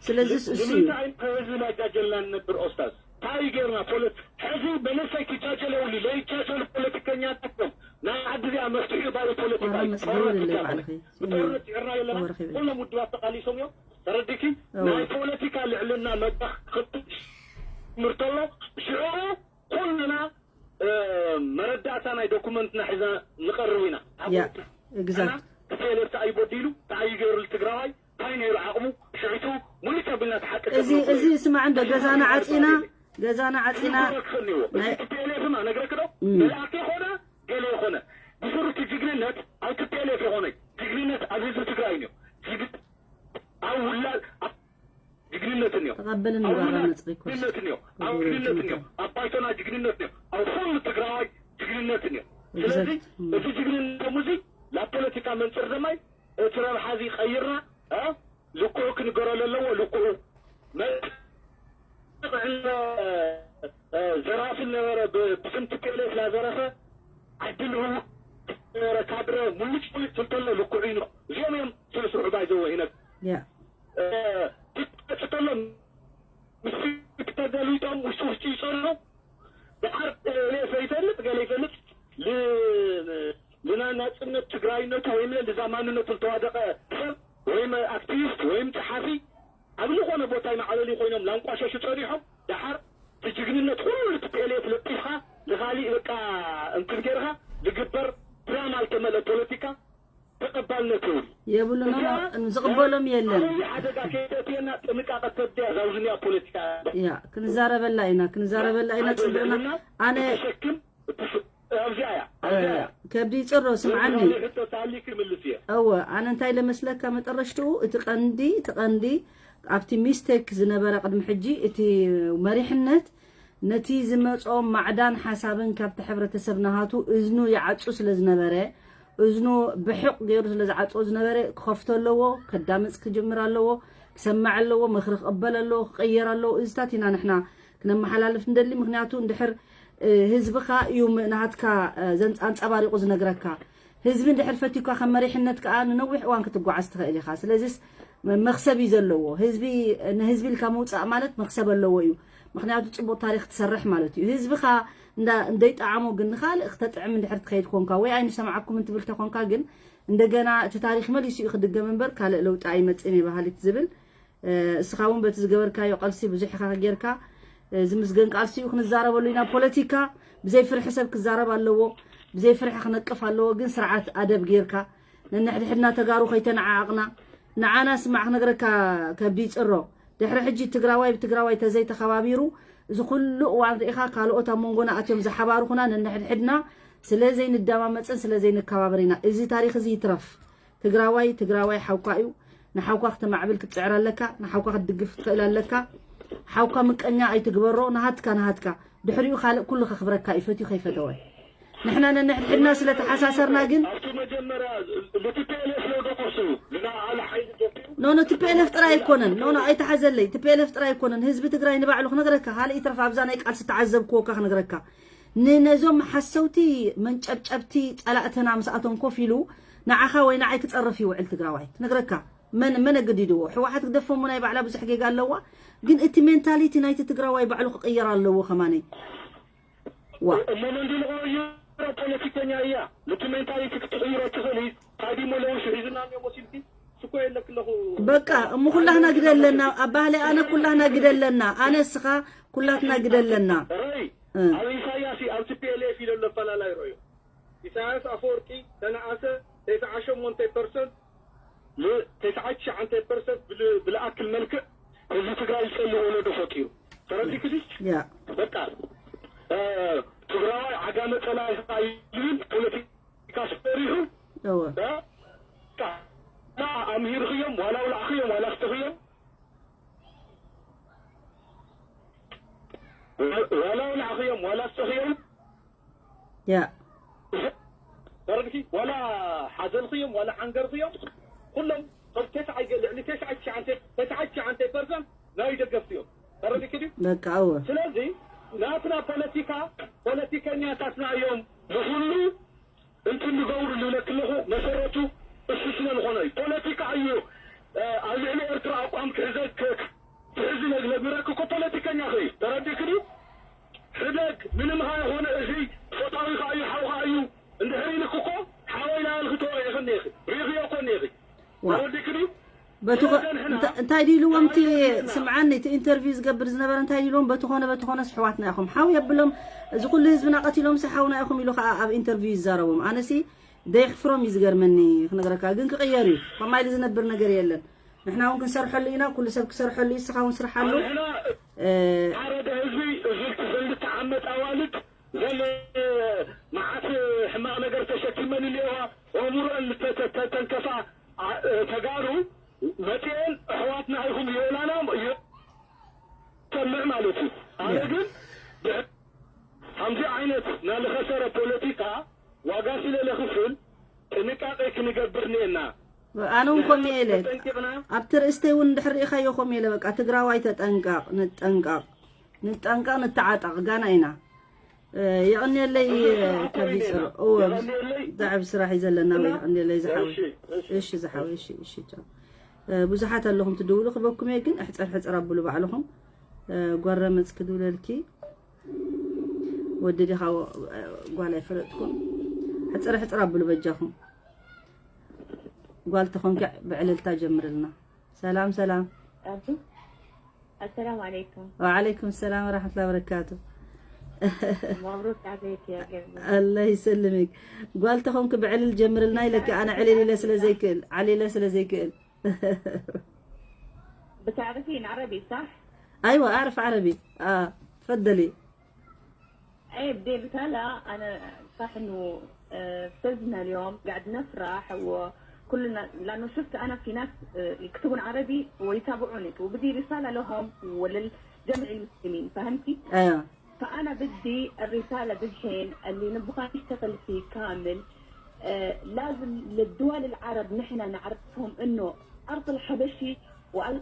ስለዚ እሱ እዩ ንምንታይ ከህዝቢ ናይጃጀልና ንነብር ኦስታዝ ታይ ገርና ፖለቲ ሕዚ በነሰይ ክጃጀለውኒ ለይጃጀሉ ፖለቲከኛታቶም ናይ ዓዲ እዚኣ መፍትሒ ባይ ፖለቲካ እዩ ጦርነት ብቻ ኮነ ብጦርነት ይዕርና የለና ኩሎም ውድባት ተቃሊሶም እዮም ተረዲኪ ናይ ፖለቲካ ልዕልና መድረክ ክምርተሎ ሽዑ ኩልና መረዳእታ ናይ ዶኩመንትና ሒዛ ንቐርብ ኢና። ያ exact ቲፒኤልኤፍ እንታይ እዩ በዲሉ፣ እንታይ እዩ ገይሩ ትግራዋይ፣ እንታይ ነይሩ ዓቕሙ፣ ሽዕቱ ሙሉጭ ኣቢልና እቲ ሓቂ እዚ እዚ ስማዕ እንዶ ገዛና ዓፂና ገዛና ዓፂና ክኸልዎ ቲፒኤልኤፍ ማ ነግረክ ዶ መልኣክ ይኾነ ገለ ይኾነ ብስሩ እቲ ጅግንነት ኣብ ቲፒኤልኤፍ ይኾነ ጅግንነት ኣብ ህዝቢ ትግራይ እዩ። ጅግ ኣብ ውላድ ጅግንነትን እዩ። ተቐበልን ኣብ ንባራ ውላድ መፅሪኮስ ጅግንነትን እዩ። ኣብ ጅግንነትን እዩ። ኣብ ባይቶና ጅግንነትን እዩ። ኣብ ኩሉ ትግራዋይ ጅግንነትን እዩ። ስለዚ Exact. እዚ ጅግንነት እዚ ናብ ፖለቲካ መንፅር ደማይ እቲ ረብሓ እዚ ቀይርና እ ልክዑ ክንገረሉ ኣለዎ። ልክዑ መ- እ፣ ዘራፊ ነበረ ብ- ብስም ቲፒኤልኤፍ ላዘረፈ ዓዲ ልዕቡ ነበረ ካድረ ሙልጭ ሙልጭ ትልተሎ ልክዑ እዩ። እዚኦም እዮም ስለ ስርሑ ባይዘወ ይነግ ያ ትጠሎም ምስ ተደሊጦም ውሽጢ ውሽጢ ይፀንሑ። ድሓር ገለ ዘይፈልጥ ገለ ይፈልጥ ል- ልናይ ናፅነት ትግራይነቱ ወይም ለዛ ማንነቱ ዝተዋደቀ ሰብ ወይም ኣክቲቪስት ወይም ፀሓፊ ኣብ ዝኾነ ቦታ ይመዓለሉ ኮይኖም ላንቋሸሹ ፀኒሖም። ድሓር እቲ ጅግንነት ኩሉ ቲፒኤልኤፍ ለጢፍካ ንኻሊእ በቃ እንትን ጌርካ ዝግበር ድራማ ዝተመልአ ፖለቲካ ተቐባልነት የብሉ። የብሉን። እዚኣ ዝቕበሎም የለን። ዓብዪ ሓደጋ ከይተእትየና ጥንቃቐ ተድያ ዛውዝንያ ፖለቲካ ያ ክንዛረበላ ኢና ክንዛረበላ ኢና ፅቡቅና። ኣነ ተሸክም ኣብዚኣ እያ ኣብዚኣ እያ ከብዲ ይፅሮ ስምዓኒ። ሕቶ ታሊ ክምልስ እየ እወ ኣነ እንታይ ለመስለካ መጠረሽትኡ እቲ ቀንዲ እቲ ቀንዲ ኣብቲ ሚስቴክ ዝነበረ ቅድሚ ሕጂ እቲ መሪሕነት ነቲ ዝመፅኦም ማዕዳን ሓሳብን ካብቲ ሕብረተሰብ ናሃቱ እዝኑ ይዓፁ ስለ ዝነበረ እዝኑ ብሕቕ ገይሩ ስለ ዝዓፅኦ ዝነበረ ክኸፍቶ ኣለዎ። ከዳምፅ ክጅምር ኣለዎ። ክሰምዕ ኣለዎ። ምኽሪ ክቕበል ኣለዎ። ክቕየር ኣለዎ። እዚታት ኢና ንሕና ክነመሓላልፍ እንደሊ። ምክንያቱ እንድሕር ህዝብኻ እዩ ናሃትካ ኣንፀባሪቑ ዝነግረካ። ህዝቢ እንድሕር ፈትዩካ ከም መሪሕነት ከዓ ንነዊሕ እዋን ክትጓዓዝ ትኽእል ኢኻ። ስለዚስ መክሰብ እዩ ዘለዎ። ህዝቢ ንህዝቢ ኢልካ ምውፃእ ማለት መክሰብ ኣለዎ እዩ። ምክንያቱ ፅቡቅ ታሪክ ትሰርሕ ማለት እዩ። ህዝብኻ እንዳ- እንደይጠዓሞ ግን ንካልእ ክተጥዕም እንድሕር ትኸይድ ኮንካ ወይ ኣይንሰምዓኩም እንትብል ተኮንካ ግን እንደገና እቲ ታሪክ መሊሱ እዩ ክድገም እምበር ካልእ ለውጢ ኣይመፅእን እየ በሃሊት ዝብል እስኻ እውን በቲ ዝገበርካዮ ቃልሲ ብዙሕ ኢኻ ጌርካ ዝምስገን ቃልሲ እዩ። ክንዛረበሉ ኢና። ፖለቲካ ብዘይ ፍርሒ ሰብ ክዛረብ ኣለዎ፣ ብዘይ ፍርሒ ክነቅፍ ኣለዎ። ግን ስርዓት ኣደብ ጌርካ ነንሕድሕድና ተጋሩ ከይተነዓዓቕና ንዓና ስማዕ ክነግረካ ከብዲ ይፅሮ። ድሕሪ ሕጂ ትግራዋይ ብትግራዋይ ተዘይተኸባቢሩ እዚ ኩሉ እዋን ርኢኻ ካልኦት ኣብ መንጎና ኣትዮም ዝሓባርኹና ነንሕድሕድና ስለ ዘይንደማመፅን ስለ ዘይንከባበር ኢና። እዚ ታሪክ እዚ ይትረፍ። ትግራዋይ ትግራዋይ ሓውካ እዩ። ንሓውካ ክተማዕብል ክትፅዕር ኣለካ። ንሓውካ ክትድግፍ ክትኽእል ኣለካ። ሓውካ ምቀኛ ኣይትግበሮ። ናሃትካ ናሃትካ ድሕሪኡ ካልእ ኩሉ ከኽብረካ እዩ ፈትዩ ከይፈተወ። ንሕና ነንሕድሕድና ስለ ተሓሳሰርና ግን ኣብቲ መጀመርያ ንቲፒኤልኤፍ ነው ደቆሱ ንዓለ ሓይሊ ደፊኡ ኖ ኖ ቲፒኤልኤፍ ጥራይ ኣይኮነን። ኖ ኖ ኣይተሓዘለይ። ቲፒኤልኤፍ ጥራይ ኣይኮነን። ህዝቢ ትግራይ ንባዕሉ ክነግረካ ካልእ ይትረፍ ኣብዛ ናይ ቃልሲ ተዓዘብክዎ እካ ክነግረካ ንነዞም ሓሰውቲ መንጨብጨብቲ ፀላእትና ምስኣቶም ኮፍ ኢሉ ንዓኻ ወይ ንዓይ ክፀርፍ ይውዕል ትግራዋይ ክነግረካ መን መን ኣገዲድዎ ህወሓት ግደፎሞ ናይ ባዕላ ብዙሕ ጌጋ ኣለዋ ግን እቲ ሜንታሊቲ ናይቲ ትግራዋይ ባዕሉ ክቕየር ኣለዎ ከማነይ ዋ እሞ መንዲ ልቆ ፖለቲከኛ እያ ነቲ ሜንታሊቲ ክትቕይሮ ትኽእል ታዲሞ ለውሽ ሒዙና እኒኦ መሲልኪ ስኮ የለክ ኣለኹ በቃ እሞ ኩላህና ግደ ኣለና ኣብ ባህሊ ኣነ ኩላህና ግደ ኣለና ኣነ እስኻ ኩላትና ግደ ኣለና ራይ እ። ኣብ ኢሳያስ ኣብ ቲፒኤልኤፍ ኢለ ኣሎ ኣፈላላይ ረዮ ኢሳያስ ኣፈወርቂ ተነኣሰ ተስዓ ሸሞንተ ፐርሰንት ል- ተስዓ ትሽዓተ ፐርሰንት ብል- ብልኣክል መልክዕ ህዝቢ ትግራይ ዝፀሊ ወለዶ ፈጢሩ ተረዲክዲ ያ በቃ እ፣ ትግራዋይ ዓጋመ ፀላኢ ይብል ፖለቲካ ሰሪሑ እወ እ፣ በቃ እና ኣምሂርክዮም ዋላ ውላዕክዮም ዋላ ኣስተኽዮም ዋላ ውላዕክዮም ዋላ ኣስተኽዮም ያ ተረድኪ ዋላ ሓዘልክዮም ዋላ ዓንገርክዮም ኩሎም ካብ ተስዓይ ልዕሊ ተስዓይ ትሽዓተ ተስዓይ ትሽዓተ ፐርሰንት ናይ ደገፍቲ እዮም ተረድኪ ድዩ በቃ እወ ስለዚ ናትና ፖለቲካ ፖለቲከኛታትና እዮም ንኩሉ እንትን ንገብሩ ልብለክ ኣለኹ መሰረቱ እሱ ስለ ዝኾነ እዩ ፖለቲካ እዩ ኣብ ልዕሊ ኤርትራ ኣቋም ክሕዘ ክሕዚ ነግረክ እኮ ፖለቲከኛ ከዩ ተረዲክ ድዩ ሕደግ ምንም ካ የኾነ እዚ ፎታዊ ካ እዩ ሓው ካ እዩ እንድሕር ኢልክ እኮ ሓወይ ላበልክ ተወቂዕክ እኒኢኺ ሪኢኽዮ እኮ እኒኢኺ ተረዲክ ድዩ በቲ ስለዚ ንሕና እንታይ ድዩ ኢልዎም እቲ ስምዓኒ፣ እቲ ኢንተርቪው ዝገብር ዝነበረ እንታይ ድዩ ኢልዎም? በቲ ኾነ በቲ ኾነስ ኣሕዋትና ኢኹም፣ ሓው የብሎም፣ እዚ ኩሉ ህዝብና ቀቲሎም ሲ ሓውና ኢኹም ኢሉ ከዓ ኣብ ኢንተርቪው ይዛረቦም። ኣነሲ ደየሕፍሮም እዩ ዝገርመኒ ክነግረካ፣ ግን ክቕየር እዩ። ከማይ ኢሉ ዝነብር ነገር የለን። ንሕና እውን ክንሰርሐሉ ኢና፣ ኩሉ ሰብ ክሰርሐሉ እዩ፣ እስኻ እውን ስርሓሉ። ንሕና እ፣ ሓደ ህዝቢ እዚ ክልተ ዓመት ኣዋልድ ዘን መዓት ሕማቕ ነገር ተሸኪመን እኒኦዋ፣ ኣእምሮአን ተተንከፋ ተጋሩ መፅኤን ኣሕዋትና ኢኹም ይእላና ሰምዕ ማለት እዩ። ኣነ ግን ከምዚ ዓይነት ናልኸሰረ ፖለቲካ ዋጋ ስለ ለኽፍል ጥንቃቄ ክንገብር እኒኤና። ኣነ እውን ከምኡ ኢለ ተጠንቂቕና ኣብቲ ርእስተይ እውን እንድሕር ርኢኻዮ ከምኡ ኢለ በቃ ትግራዋይ ተጠንቀቕ፣ ንጠንቀቕ፣ ንጠንቀቕ፣ ንተዓጠቕ፣ ጋና ኢና። እ፣ የቐንየለይ። እ፣ ካብ ይፅር እወ፣ ብዛዕብ ስራሕ እዩ ዘለና ወይ የቐንየለይ ዝሓወይ። እሺ ዝሓወይ፣ እሺ እሺ ቻው። እ፣ ብዙሓት ኣለኹም ትድውሉ ክበኩም እየ፣ ግን ሕፅር ሕፅር ኣብሉ ባዕልኹም። እ፣ ጓረመፅ ክድውለልኪ ወዲ ዲኻ ጓል ኣይፈለጥኩን። ሕፅር ሕፅር ኣብሉ በጃኹም። ጓል ተኾንኪ ብዕልልታ ጀምርልና። ሰላም ሰላም። السلام عليكم. وعليكم السلام ورحمة الله وبركاته. مبروك عليك يا قلبي. الله يسلمك. ጓል ተኾንኪ ብዕልል ጀምርልና ኢለኪ ኣነ ዕልል ኢለ ስለ ዘይክእል፣ ዓሊለ ስለ ዘይክእል። بتعرفين عربي صح؟ أيوة أعرف عربي. آه، تفضلي. ايه بدي رسالة. انا صح انه آه، فزنا اليوم قاعد نفرح وكلنا لانه شفت انا في ناس آه، يكتبون عربي ويتابعونك وبدي رسالة لهم وللجمع المسلمين فهمتي؟ أيوة. فانا بدي الرسالة بالحين اللي نبغى نشتغل فيه كامل آه، لازم للدول العرب نحن نعرفهم انه ارض الحبشي وارض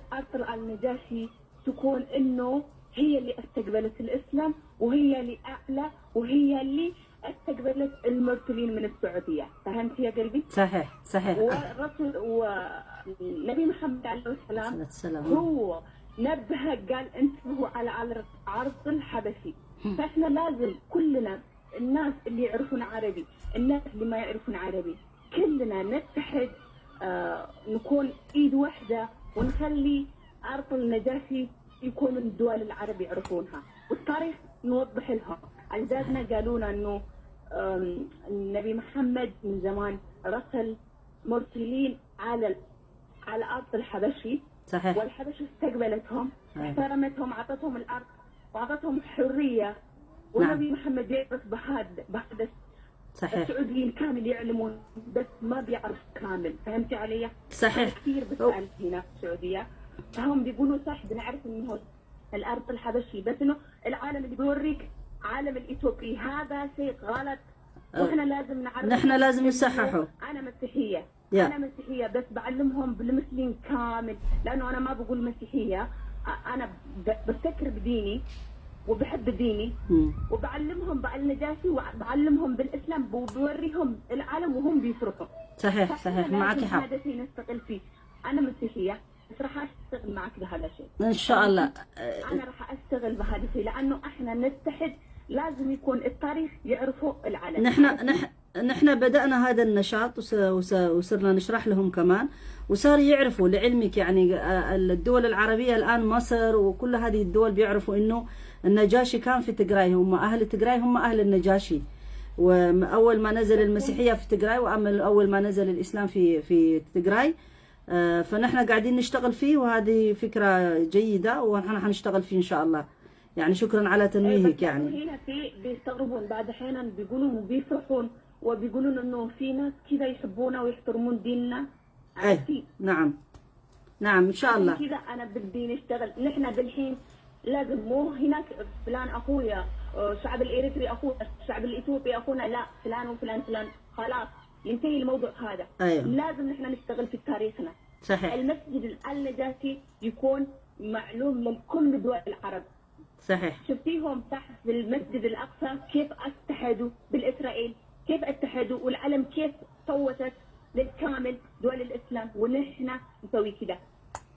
النجاشي تكون انه هي اللي استقبلت الاسلام وهي اللي اعلى وهي اللي استقبلت المرسلين من السعوديه، فهمت يا قلبي؟ صحيح صحيح. آه. والرسول والنبي محمد عليه السلام صلاة السلام. هو نبه قال انتبهوا على عرض الحبشي، فاحنا لازم كلنا الناس اللي يعرفون عربي، الناس اللي ما يعرفون عربي، كلنا نتحد آه نكون ايد واحده ونخلي ارض النجاشي يكون الدول العرب يعرفونها والتاريخ نوضح لهم. اجدادنا قالوا لنا انه آم، النبي محمد من زمان رسل مرسلين على ال- على ارض الحبشي صحيح. والحبشه استقبلتهم أيوة. احترمتهم اعطتهم الارض واعطتهم حريه والنبي محمد يعرف بهذا بهذا صحيح. السعوديين كامل يعلمون بس ما بيعرف كامل، فهمتي علي؟ صحيح. كثير بسأل هنا في السعودية فهم بيقولوا صح بنعرف انه الارض الحبشي بس انه العالم اللي بيوريك عالم الاثيوبي هذا شيء غلط واحنا لازم نعرف نحن لازم نصححه. انا مسيحيه يا. انا مسيحيه بس بعلمهم بالمسلم كامل لانه انا ما بقول مسيحيه أ- انا ب- بفتكر بديني وبحب ديني مم. وبعلمهم بالنجاشي وبعلمهم بالاسلام وبوريهم العالم وهم بيفرحوا صحيح صحيح، معك حق. هذا شيء نستقل فيه. انا مسيحيه بس راح اشتغل معك بهذا الشيء. إن شاء الله. انا راح اشتغل بهذا الشيء لانه احنا نتحد لازم يكون التاريخ يعرفه العالم. نحن نح نحن بدأنا هذا النشاط وس- وس- وصرنا نشرح لهم كمان، وصار يعرفوا لعلمك يعني آه، الدول العربية الآن مصر وكل هذه الدول بيعرفوا إنه النجاشي كان في تجراي، هم أهل تجراي هم أهل النجاشي. وأول ما نزل المسيحية في تجراي وأول ما نزل الإسلام في في تجراي. آه، فنحن قاعدين نشتغل فيه وهذه فكرة جيدة ونحن حنشتغل فيه إن شاء الله. يعني شكرا على تنويهك يعني. هنا في بيستغربون بعد احيانا بيقولون بيفرحون وبيقولون انه في ناس كذا يحبونا ويحترمون ديننا. اي نعم. نعم ان شاء الله. كذا انا بدي نشتغل نحن بالحين لازم مو هناك فلان اخويا آه، الشعب الاريتري اخونا الشعب الاثيوبي اخونا لا فلان وفلان فلان خلاص ينتهي الموضوع هذا. أيوة. لازم نحن نشتغل في تاريخنا. صحيح. المسجد النجاشي يكون معلوم لكل دول العرب. صحيح. شفتيهم تحت في المسجد الاقصى كيف اتحدوا بالاسرائيل كيف اتحدوا والعلم كيف صوتت للكامل دول الاسلام ونحن نسوي كذا.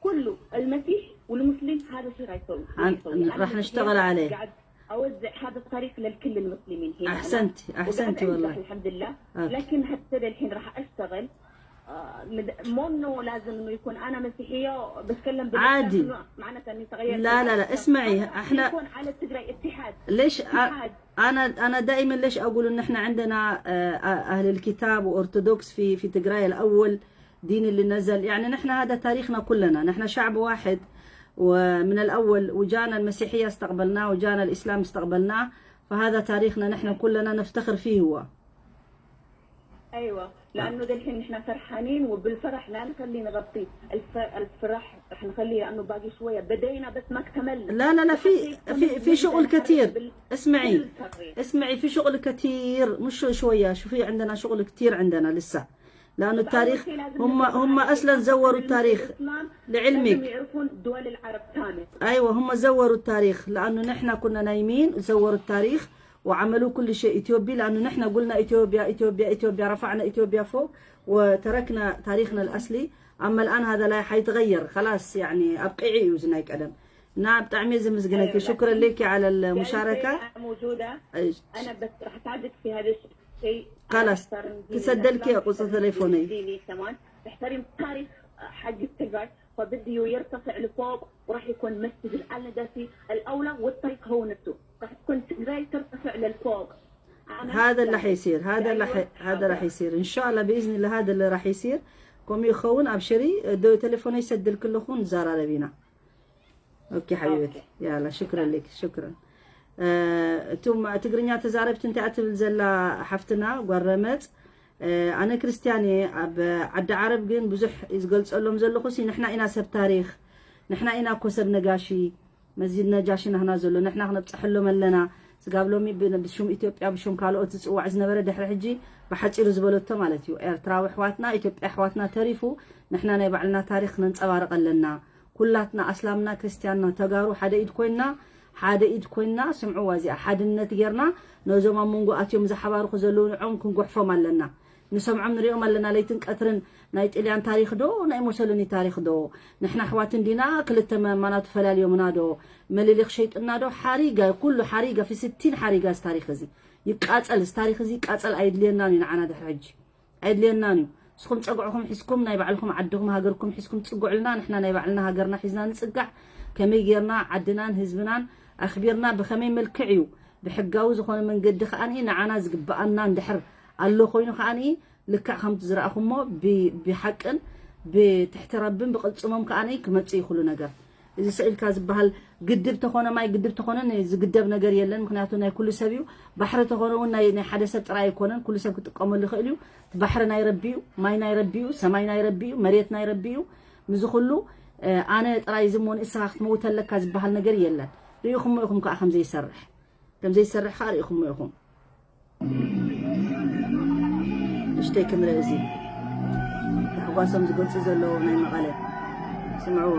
كله المسيح والمسلم هذا الشيء راح يسوي. عن- راح نشتغل عليه. قاعد اوزع هذا التاريخ لكل المسلمين هنا. احسنتي احسنتي والله. الحمد لله. لكن حتى الحين راح اشتغل آه، مد- مو انه لازم انه يكون انا مسيحيه بتكلم عادي. بالاسلام، انه معناتها اني تغيرت لا، لا، لا، الاسلام. اسمعي، بس احنا يكون على تجري اتحاد. ليش أ- اتحاد. انا انا دائما ليش اقول ان احنا عندنا آه، اهل الكتاب وارثوذكس في في تجراي الاول، دين اللي نزل. يعني نحن هذا تاريخنا كلنا، نحن شعب واحد ومن الاول، وجانا المسيحيه استقبلناه، وجانا الاسلام استقبلناه. فهذا تاريخنا نحن كلنا نفتخر فيه هو. ايوه، لانه دحين نحن فرحانين، وبالفرح لا نخليه نغطيه. الف- الفرح رح نخليه لانه باقي شويه، بدينا بس ما اكتملنا. لا، لا، لا، في حتى في يكتمل في شغل نقدر كتير. بال- اسمعي، بالتغيير. اسمعي، في شغل كتير، مش شويه، شوفي، عندنا شغل كتير عندنا لسه، لانه طب أول التاريخ شيء لازم هم نتفق هم على اصلا شيء. زوروا قبل التاريخ. الإسلام لعلمك. لازم يعرفون دول العرب كامل. ايوه، هم زوروا التاريخ، لانه نحن كنا نايمين، زوروا التاريخ وعملوا كل شيء اثيوبي، لانه نحن قلنا اثيوبيا، اثيوبيا، اثيوبيا، رفعنا اثيوبيا فوق وتركنا تاريخنا الاصلي. اما الان هذا لا حيتغير، خلاص، يعني ابقعي يوزناي قدم. نعم، بتعمي زمزقنك. أيوة، شكرا لكن لك على المشاركه. موجوده. أيش؟ انا بس راح اساعدك في هذا الشيء. خلاص، أحترم دين تسدلك يا الإسلام، قصة أحترم تليفوني. ديني كمان، احترم تاريخ حق التجار، فبده يرتفع لفوق وراح يكون مسجد الألندسي الاولى، والطريق هو نفسه راح تكون تجري ترتفع للفوق. أنا هذا اللي يعني حيصير، هذا اللي دعوة حي... هذا اللي حاضرة. حيصير ان شاء الله، باذن الله هذا اللي راح يصير. كم يخون ابشري، دو تليفون يسدل كلكم زارا لبينا. اوكي حبيبتي، يلا شكرا لك، شكرا. آه، ثم تقرنيا تزاربت انت اتبل زلا حفتنا قرمت. آه، انا كريستياني اب عد عرب جن بزح يزقل تسألهم زلخو سي نحنا انا سب تاريخ، نحنا انا كو سب نقاشي. مسجد نجاشي نحنا زلو نحنا خنبصحلهم ኣለና። ስጋብ ሎሚ ብ- ብሹም ኢትዮጵያ ብሹም ካልኦት ዝፅዋዕ ዝነበረ ድሕሪ ሕጂ ብሓፂሩ ዝበለቶ ማለት እዩ። ኤርትራዊ ኣሕዋትና፣ ኢትዮጵያ ኣሕዋትና ተሪፉ ንሕና ናይ ባዕልና ታሪኽ ነንፀባርቕ ኣለና። ኩላትና ኣስላምና ክርስቲያንና ተጋሩ ሓደ ኢድ ኮይንና፣ ሓደ ኢድ ኮይንና፣ ስምዕዋ እዚኣ ሓድነት ጌርና ነዞም ኣብ መንጎ ኣትዮም ዝሓባርኹ ዘለዉ ንዖም ክንጉሕፎም ኣለና። ንሰምዖም ንሪኦም ኣለና ለይትን ቀትርን። ናይ ጥልያን ታሪኽ ዶ ናይ ሞሶሎኒ ታሪኽ ዶ? ንሕና ኣሕዋት እንዲና፣ ክልተ መማናቱ ፈላልዮምና ዶ? መለሊኽ ሸይጥና ዶ? ሓሪጋ ኩሉ ሓሪጋ ፊስቲን ሓሪጋ እዚ ታሪኽ እዚ ይቃጸል፣ እዚ ታሪኽ እዚ ይቃጸል። ኣይድልየናን እዩ ንዓና ድሕሪ ሕጂ ኣይድልየናን እዩ። ንስኹም ጸግዕኹም ሒዝኩም ናይ ባዕልኹም ዓድኹም ሃገርኩም ሒዝኩም ትጽግዑልና፣ ንሕና ናይ ባዕልና ሃገርና ሒዝና ንጽጋዕ። ከመይ ጌርና ዓድናን ህዝብናን ኣኽቢርና ብኸመይ መልክዕ እዩ ብሕጋዊ ዝኾነ መንገዲ ከኣ ንዓና ዝግብኣና እንድሕር ኣሎ ኮይኑ ከኣ ልክዕ ከምቲ ዝረኣኹሞ ብ- ብሓቅን ብትሕቲ ረብን ብቕልጽሞም ከኣ ክመጽእ እዩ ኩሉ ነገር። እዚ ስቕ ኢልካ ዝበሃል ግድብ ተኾነ ማይ ግድብ ተኾነ ዝግደብ ነገር የለን። ምክንያቱ ናይ ኩሉ ሰብ እዩ። ባሕሪ ተኾነ እውን ናይ ናይ ሓደ ሰብ ጥራይ ኣይኮነን፣ ኩሉ ሰብ ክጥቀመሉ ይኽእል እዩ። እቲ ባሕሪ ናይ ረቢ እዩ፣ ማይ ናይ ረቢ እዩ፣ ሰማይ ናይ ረቢ እዩ፣ መሬት ናይ ረቢ እዩ። ምዚ ኩሉ ኣነ ጥራይ ዝሞ ንእስኻ ክትመውት ኣለካ ዝበሃል ነገር የለን። ርኢኹሞ ኢኹም ከዓ ከምዘይሰርሕ ከምዘይሰርሕ ከዓ ርኢኹሞ ኢኹም። እሽተይ ክንርኢ እዚ ታሕጓሶም ዝገልፁ ዘለዉ ናይ መቐለ ስምዕዎ።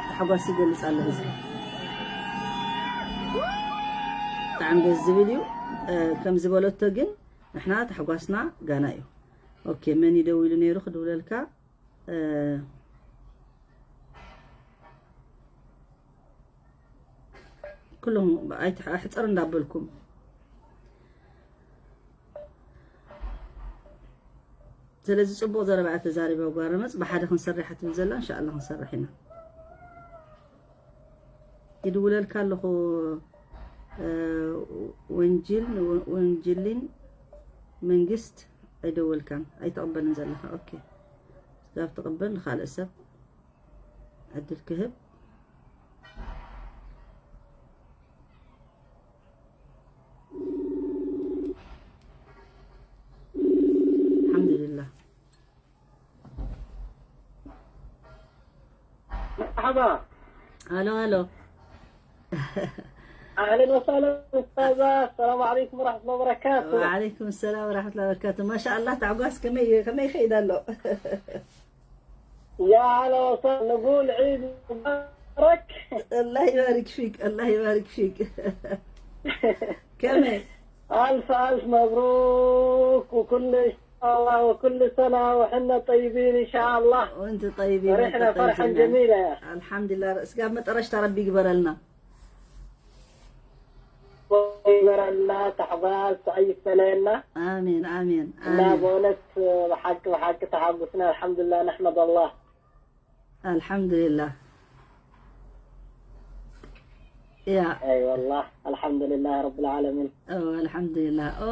ታሕጓስ ይገልፅ ኣሎ ህዝቢ። ብጣዕሚ ደስ ዝብል እዩ። ከም ዝበለቶ ግን ንሕና ታሕጓስና ጋና እዩ። ኦኬ፣ መን ይደው ኢሉ ነይሩ ክድውለልካ? ኩሎም ኣይሕፀር እንዳበልኩም። ስለዚ ፅቡቕ ዘረባ እያ ተዛሪባ ጓረመፅ። ብሓደ ክንሰርሕ ትብል ዘላ እንሻላ ክንሰርሕ ኢና። ይድውለልካ ኣለኹ። ወንጅል ወንጅሊን መንግስት ኣይደወልካን ኣይተቐበልን ዘለኻ። ኦኬ፣ ስጋብ ትቕበል ንኻልእ ሰብ ዕድል ክህብ። الحمد لله. مرحبا. الو الو. اهلا وسهلا استاذه، السلام عليكم ورحمه الله وبركاته. وعليكم السلام ورحمه الله وبركاته. ما شاء الله تعقاس كمي كمي خيدا له. يا هلا وسهلا، نقول عيد مبارك. الله يبارك فيك، الله يبارك فيك. كمي. الف الف مبروك، وكل ان شاء الله وكل سنه وحنا طيبين ان شاء الله. وانت طيبين، فرحنا وانت طيبين. فرحا جميلا يا اخي. الحمد لله، رأس قام مترشت ربي يقبلنا. ይበረልና፣ ታሕጓስ ኣይፈለየና። ኣሜን ኣሜን እና ኣሜን። በእውነት ብሓቂ ብሓቂ ተሓጉስና። ኣልሓምዱሊላህ ነሕመድ ኣላህ። ኣልሓምዱሊላህ። ያ ኣይ ወላህ ኣልሓምዱሊላህ ረብል ዓለሚን። ኦ ኣልሓምዱሊላህ። ኦ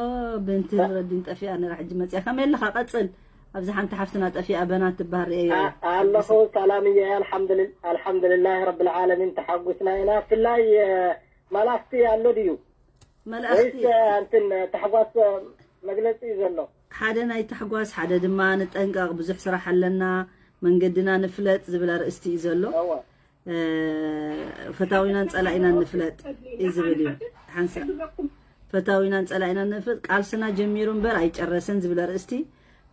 ብንቲ ረዲን ጠፊኣ ነራ ሕጂ መፅያ። ከመይ ኣለኻ? ቀፅል። ኣብዚ ሓንቲ ሓፍትና ጠፊኣ በና ትበሃል ርእየ። ኣ- ኣለኹ ሰላም እየ። ኣልሓምዱሊል ኣልሓምዱሊላህ ረብል ዓለሚን ተሓጉስና ኢና። ብፍላይ እ፣ መላኽቲ ኣሎ ድዩ መልእኽቲ ወይስ እ፣ እንትን ታሕጓስ እ፣ መግለፂ እዩ ዘሎ? ሓደ ናይ ታሕጓስ ሓደ ድማ ንጠንቀቕ፣ ብዙሕ ስራሕ ኣለና፣ መንገድና ንፍለጥ ዝብል ኣርእስቲ እዩ ዘሎ። እወ እ፣ ፈታዊናን ጸላኢናን ንፍለጥ እዩ ዝብል እዩ። ሓንሳእ ፈታዊናን ጸላኢናን ንፍለጥ፣ ቃልስና ጀሚሩ እምበር ኣይጨረሰን ዝብል ኣርእስቲ።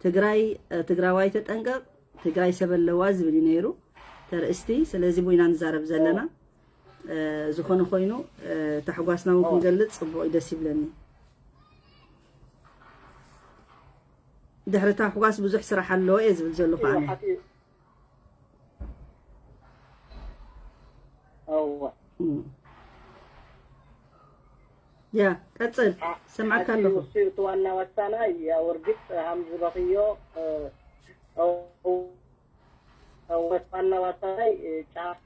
ትግራይ እ፣ ትግራዋይ ተጠንቀቕ፣ ትግራይ ሰብ ኣለዋ ዝብል እዩ ነይሩ ተርእስቲ። ስለዚ ቡ ኢና ንዛረብ ዘለና። እ፣ ዝኾነ ኮይኑ እ፣ ታሕጓስና እውን ክንገልጽ ጽቡቕ እዩ፣ ደስ ይብለኒ። ድሕሪ ታሕጓስ ብዙሕ ስራሕ ኣለዎ እየ ዝብል ዘለኹ ኣነ። ሓቂ- እወ እም። ያ ቀጽል፣ ሰምዓካ ኣለኹ። እሱ እቲ ዋና ዋሳናይ ያው እርግጥ ሃምዝበኽዮ እ፣ እ፣ እ፣ ዋና ዋሳናይ እ፣ ጫፍ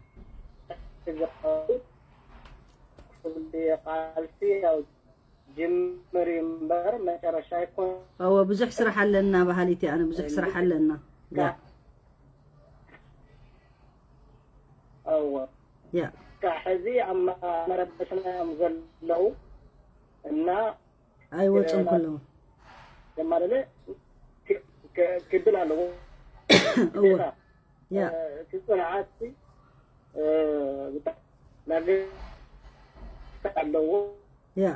ዝኸውን ቃልሲ ያው ጅምር እዩ እምበር መጨረሻ ኣይኮን። እወ ብዙሕ ስራሕ ኣለና በሃሊት እየ ኣነ፣ ብዙሕ ስራሕ ኣለና። ያ እወ ያ ካብ ሕዚ ኣብ መረበሽና እዮም ዘለዉ እና ኣይወፁን ከለዉ የማለለ ክብል ኣለዎ። እወ ያ እቲ ፅንዓት እ፣ ብጣዕሚ ኣለዎ። ያ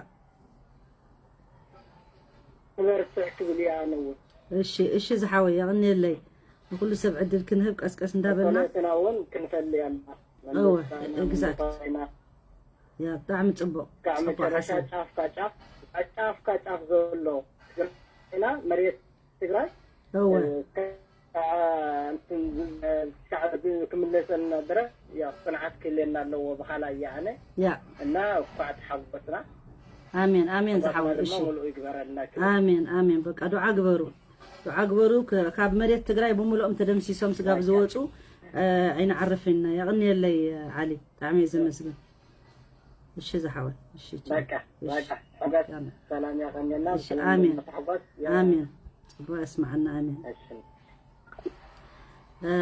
ክበርትዕ ክብል እየ ኣነ እውን። እሺ እሺ ዝሓወይ የቕንየለይ። ንኩሉ ሰብ ዕድል ክንህብ ቀስቀስ እንዳበልና ጸሎትና እውን ክንፈሊ ኣለና። እወ፣ መንፈሳና exact። መንፈሳና ያ ብጣዕሚ ጽቡቕ ካብ ጽቡቕ መጨረሻ ሓሳብ። ጫፍ ካብ ጫፍ ካብ ጫፍ ካብ ጫፍ ዘሎ ኢና መሬት ትግራይ እወ እ፣ ከ- እንትን ዝ- ክሻዕ ክምለሰልና ድረስ ያው ጽንዓት ክህልየና ኣለዎ ብኻላ እየ ኣነ ያ እና እኳዕ ተሓጎስና። ኣሜን ኣሜን ኣባትና ዝሓወይ ድማ እሺ ሙሉእ ይግበረልና። ኣሜን ኣሜን። በቃ ዱዓ ግበሩ፣ ዱዓ ግበሩ። ከ- ካብ መሬት ትግራይ ብምልኦም ተደምሲሶም ስጋብ ዝወፁ እ፣ ኣይንዓርፍን ኢና። የቕንየለይ ዓሊ፣ ብጣዕሚ እየ ዘመስግን። እሺ ዝሓወይ እሺ ቻው። በቃ እሺ በቃ ሓጎስ ኣሜን። ሰላም ያቐንየልና። እሺ ኣሜን ተሓጎስ ኣሜን። ጽቡቅ ኣስማዓና ኣሜን። እሺ እ፣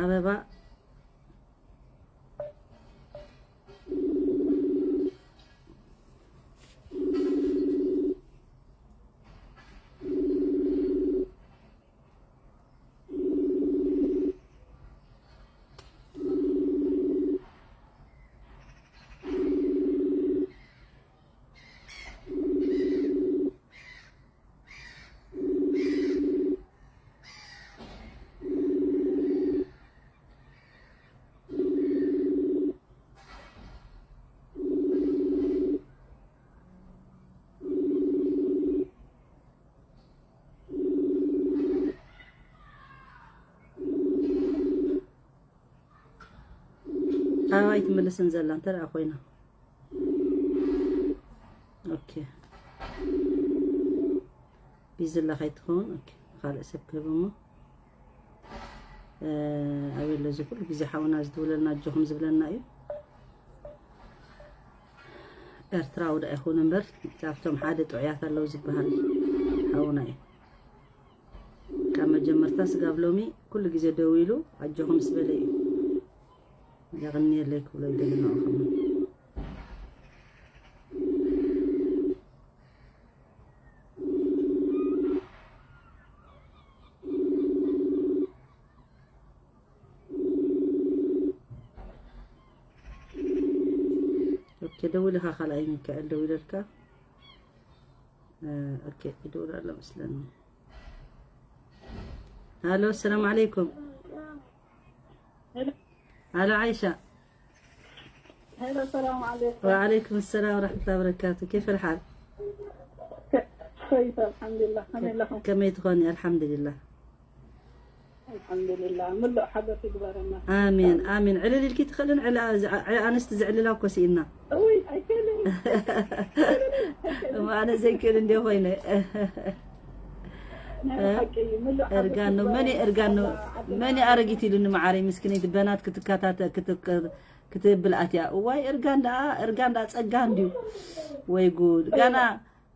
ኣበባ ኣበባ ኣይትምልስን ዘላ እንተ ደኣ ኮይና። ኦኬ። ቢዚ ኣላ ከይትኸውን። ኦኬ። ካልእ ሰብ ክህብ እሞ። እ፣ ኣበይ ኣሎ እዚ ኩሉ ግዜ ሓውና ዝድውለልና ኣጆኹም ዝብለና እዩ። ኤርትራዊ ደኣ ይኹን እምበር ካብቶም ሓደ ጥዑያት ኣለዉ ዝበሃል ሓውና እዩ። ካብ መጀመርታ ስጋብ ሎሚ ኩሉ ግዜ ደው ኢሉ ኣጆኹም ምስ በለ እዩ። የቕንየለይ ክብሎ ይደሊ ንዕኹም። ኦኬ፣ ደዊልኻ ካልኣይ ሚካኤል ደዊለልካ። እ፣ ኦኬ፣ ይደውል ኣሎ መስለኒ። ሃሎ፣ ሰላም ዓለይኩም። ሃሎ፣ ዓይሻ። ሄሎ፣ ሰላም ዓለይኩም። ወዓለይኩም ሰላም ወራሕመቱላሂ ወበረካቱ። ኬፍ ኣልሓል? ኮይስ፣ ኣልሓምዱሊላህ። ከመይ ኣለኹም? ከመይ ትኾኒ? ኣልሓምዱሊላህ። ኣልሓምዱሊላህ፣ ምሉእ ሓጎስ ይግበረና። ኣሜን ኣሜን። ዕልል ኢልኪ ትኽእልን ዕላ- ዕላ ኣንስቲ ዝዕልላ እኮ ስኢና። እውይ፣ ኣይክእልን። እሞ ኣነ ዘይክእል እንዲ ኮይነ። ናይ ብሓቂ እዩ፣ ምሉእ ሓጎስ እርጋን ነው መን ይግበረና። እርጋን ነው ኣላ ዓድና መን ኣረጊት ኢሉኒ መዓረይ ምስኪነይቲ በናት ክትካታተ ክትክ- ክትብል ኣትያ። እዋይ እርጋን ደኣ እርጋን ደኣ ጸጋ እንድዩ። ወይ ጉድ ጋና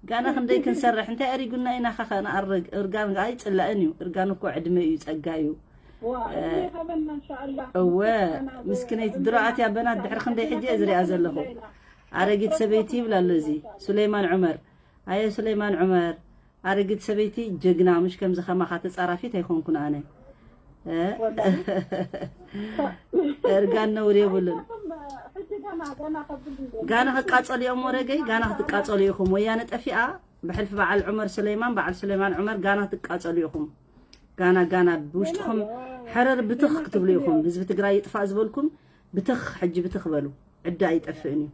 ጋና ክንደይ ክንሰርሕ እንታይ ኣሪጉና ኢና ኸ ከነኣርግ። እርጋን ኣይጽላእን እዩ። እርጋን እኮ ዕድመ እዩ ጸጋ እዩ። ዋ፣ ዕድመ ይሃበና እንሻኣላህ። እወ ምስኪነይቲ ድሮ ኣትያ በናት ድሕሪ ክንደይ ሕጂ እየ ዝሪኣ ዘለኹ። ኣረጊት ሰበይቲ ይብል ኣሎ እዚ ሱሌማን ዑመር። ኣየ ሱሌማን ዑመር ኣረጊት ሰበይቲ ጀግና ምሽ ከምዚ ከማኻ ተጻራፊት ኣይኮንኩን ኣነ። እ? እርጋን ነውር የብሉን። ሕጂ ገና ገና ከብል ጋና ክቃጸሉ እዮም ወረገይ ጋና ክትቃጸሉ ኢኹም። ወያነ ጠፊኣ ብሕልፊ በዓል ዑመር ሱሌማን በዓል ሱሌማን ዑመር ጋና ክትቃጸሉ ኢኹም። ጋና ጋና ብውሽጥኹም ሕርር ብትኽ ክትብሉ ኢኹም። ህዝቢ ትግራይ ይጥፋእ ዝበልኩም ብትኽ ሕጂ ብትኽ በሉ። ዕዳ ኣይጠፍእን እዩ።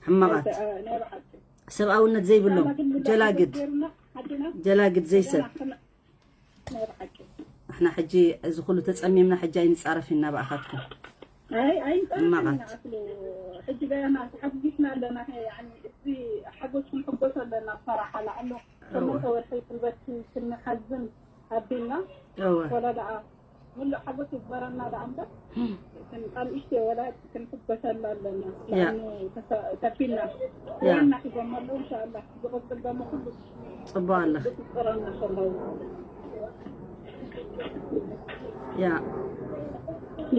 ሕማቓት ናይ ብሓቂ ሰብኣውነት ዘይብሎም ጀላግድ ገርና ዓድና ጀላግድ ዘይሰብ ገና ክነ- ናይ ብሓቂ ንሕና ሕጂ እዚ ኩሉ ተጸሚምና ሕጂ ኣይንጻረፍ ኢና ብኣኻትኩም። ኣይ ኣይንጻረፍና እማቓት። ኣክሉ ሕጂ ገና ተሓጒስና ኣለና። ያኒ እዚ ሓጎስ ክንሕጎስ ኣለና። ሰራሓ ላዕሎ ሸሞንተ ወርሒ ክልበቲ ክንሓዝን ኣቢልና እወ ወላ ደኣ ሙሉእ ሓጎስ ይግበረና ደኣ እምበር ክንቃል እሽተ ወላ ክንሕጎሰላ ኣለና። ያ። ያኒ ተፈ- ከፊልና ያ። ዋና ሒዞም ኣለዉ። እንሻኣላህ ዝቕጽል ደሞ ኩሉ ጽቡቕ ኣለኺ። ብትጽረና ከለዉ ያ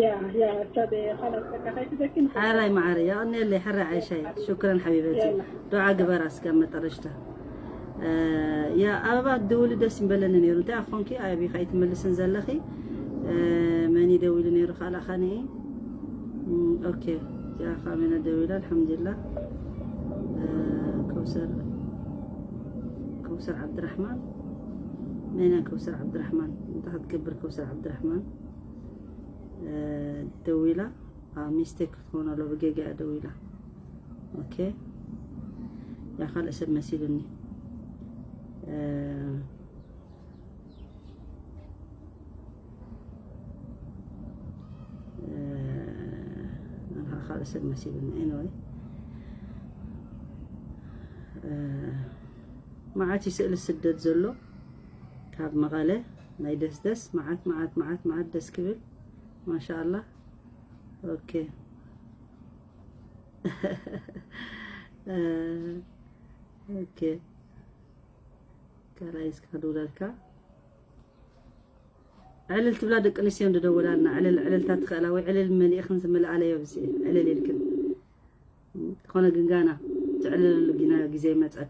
ያ ያ ሰብ ካልኣት በቃ ከይትደክም ሓራይ መዓረ ያቕኒየለይ ሓራይ ዓይሻይ ሽክረን ሓቢበቲ የላ። ዱዓ ግበራ እስከ መጠረሽታ ያ ኣበባ ትድውሊ ደስ ይምበለኒ ነይሩ እንታይ ኣኾንኪ ኣቢኻ ኣይትመልስን ዘለኺ መን ይደውሉ ነይሩ ካልኣ ኸኒ ኦኬ እዚኣ ኻሜና ደዊላ ኣልሓምዱሊላ ከውሰር ከውሰር ዓብድራሕማን መና ከውሰር ዓብድራሕማን እንታይ ክትገብር ከውሰር ዓብድራሕማን ደዊላ ሚስቴክ ክትኾን ኣሎ ብጌጋ እያ ደዊላ ኦኬ ያ ካልእ ሰብ መሲሉኒ ካልእ ሰብ መሲሉኒ anyway መዓት እዩ ስእሊ ስደት ዘሎ ካብ መቐለ ናይ ደስደስ መዓት መዓት መዓት መዓት ደስ ክብል ማሻኣላ ኦኬ ኦኬ ካልኣይ እስከ ክድውለልካ ዕልል ትብላ ደቂ ኣንስትዮ እንድደወላልና ዕልል ዕልልታ ትኽእላ ወይ ዕልል መሊእኽን ዝምልኣለዮ ብዚ ዕልል ኢልክን ዝኾነ ግን ጋና ትዕልልሉ ጊና ግዜ ይመፀን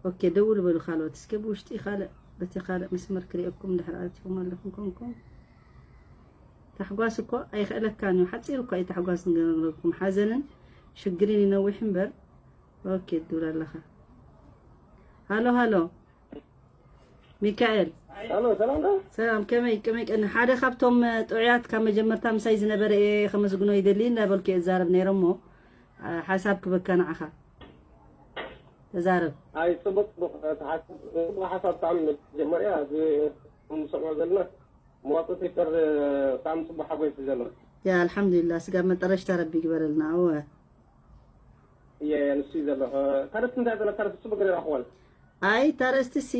ኦኬ ደውሉ በሉ ካልኦት እስከ ብውሽጢ ካልእ በቲ ካልእ መስመር ክሪኤኩም ድሕር ኣቲኹም ኣለኹም ኮንኩም ታሕጓስ እኮ ኣይኽእለካን እዩ ሓፂር እኳ እዩ ታሕጓስ ንገረኩም ሓዘንን ሽግርን ይነዊሕ እምበር ኦኬ ትብል ኣለኻ ሃሎ ሃሎ ሚካኤል ኣሎ ሰላም ዶ? ሰላም ከመይ ከመይ ቀኒ ሓደ ካብቶም ጥዑያት ካብ መጀመርታ ምሳይ ዝነበረ እየ ከመስግኖ ይደሊ እንዳበልኩ እየ ዝዛረብ ነይረ እሞ ሓሳብ ክበካ ንዓኻ ተዛረብ ኣይ ጽቡቅ ጽቡቅ ተሓስብ ጽቡቅ ሓሳብ ብጣዕሚ መጀመርያ እዚ ንሰምዖ ዘለና መዋፅእ ፔፐር ብጣዕሚ ጽቡቅ ሓጎስ እዩ ዘሎ ያ ኣልሓምዱሊላ ስጋብ መጠረሽታ ረቢ ይግበረልና እወ እየ ንሱ እዩ ዘሎ ካልስ እንታይ ዘሎ ካልስ ጽቡቅ ገለ ረኽቦን ኣይ ታረስቲ ሲ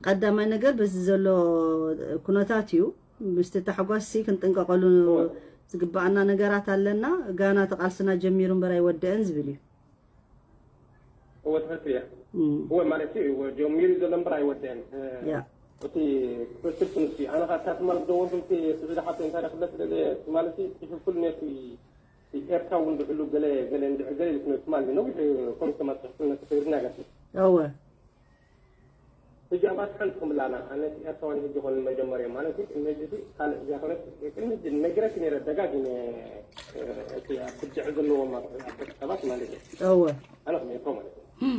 ቀዳማይ ነገር በዚ ዘሎ ኩነታት እዩ ምስቲ ታሕጓስ ሲ ክንጥንቀቀሉ ዝግባኣና ነገራት ኣለና ጋና ተቃልስና ጀሚሩ እምበር ኣይወደአን ዝብል እዩ እወ ትኽክል እያ እወ ማለት እዩ ጀሚሩ ዘሎ እምበር ኣይወደአን ያ እቲ ክፍልፍል ክንሲ ኣነ ካብ ካትማ ዝደወልኩልኪ ስዒዳ ሓብተይ እንታይ ክብለኪ ደልየ ማለት እዩ ክፍልፍል ነቲ ኤርትራ እውን ድሕሉ ገለ ገለ እንድዕ ገለ ኢልክ ነቲ ማለት ነዊሕ ኮሚት ተማፅሕኩ ነቲ ክብርና ገርሲ እወ ሕጂ ኣብኣ ሓንቲ ክምላና ኣነ ኤርትራውያን ሕጂ ኮነ መጀመርያ ማለት እዩ ቅድሚ ሕጂ ካልእ እዚኣ ኮነት ቅድሚ ሕጂ ነግረኪ ነረ ደጋጊመ እቲ ኣብ ብድዕ ዘለዎም ሰባት ማለት እዩ እወ ኣነ ክሜኮ ማለት እዩ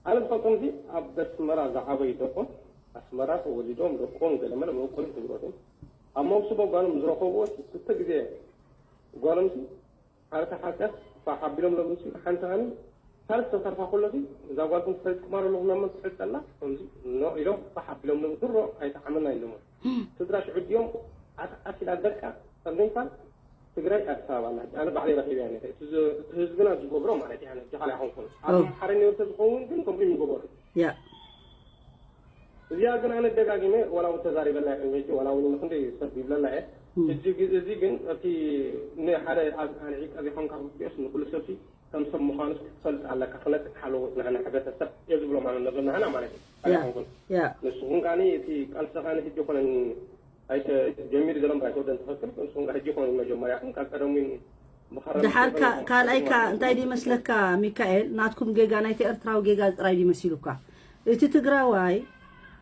ኣነ ዝፈልጦም እዚ ኣብ ኣስመራ ዝዓበዩ ደቆም ኣስመራ ተወሊዶም ደቆም ገለመለ መቆል ትብሎት ኣብ መውስቦ ጓኖም ዝረኸብዎ ክልተ ግዜ ጓሎም ሲ ዓርተ ሓጢኣት ፋሕ ኣቢሎም ለምሲ ሓንቲ ሃኒ ካልእ ዝተርፋ ከሎ እዛ ጓልኩም ትፈልጥ ቁማር ኣለኹም ናብ መን ትፈልጥ ኣላ ከምዚ ኖ ኢሎም ፋሕ ኣቢሎም ድሮ ኣይጠዓመና ኢሎም። ስድራ ሽዑ ድዮም ኣትዓስ ኢላ ደቃ ጸልመይታ ትግራይ ኣዲስ ኣበባ ኣላ። ኣነ ባዕለይ ረኺበያ ነይረ። እቲ ዝ- እቲ ህዝብና ዝገብሮ ማለት እያ። ሕጂ ካልእ ኣይኮንኩን። ኣብ ኦ። ሓረ ነይሩ ተዝኸውን ግን ከምኡ ይምገበሩ። ያ እዚኣ ግን ኣነ ደጋጊመ ዋላ እውን ተዛሪበላ እየ። ሕጂ ዋላ እውን ንክንደይ ሰብ ይብለላ እየ። እም። ሕጂ ግዜ እዚ ግን እቲ ንሓደ ኣብ ኣንዒ ቀዚሖም ካብ ርድኦስ ንኩሉ ሰብሲ ከም ሰብ ምዃኑስ ክትፈልጥ ኣለካ። ክነቅሕ ኣለዎ ናህና ሕብረተሰብ እየ ዝብሎ ማለት ነዞም ናህና ማለት እዩ። ካልእ ያ ኣይኮንኩን። ያ ንስኹም ከዓኒ እቲ ቃልሲ ከዓኒ ሕጂ ኮነን ኣይተ ጀሚሩ ዘሎ እምበር ኣይተወደን ትኽክል። ንስኹም ከ ሕጂ ኮነን መጀመርያኹም ካብ ቀደም እውን ብኸረም ድሓር ዝነበረ ካ- ካልኣይ ካ- ማለት እንታይ እዩ። ድመስለካ ሚካኤል፣ ናትኩም ጌጋ ናይቲ ኤርትራዊ ጌጋ ጥራይ ድመሲሉካ። እቲ ትግራዋይ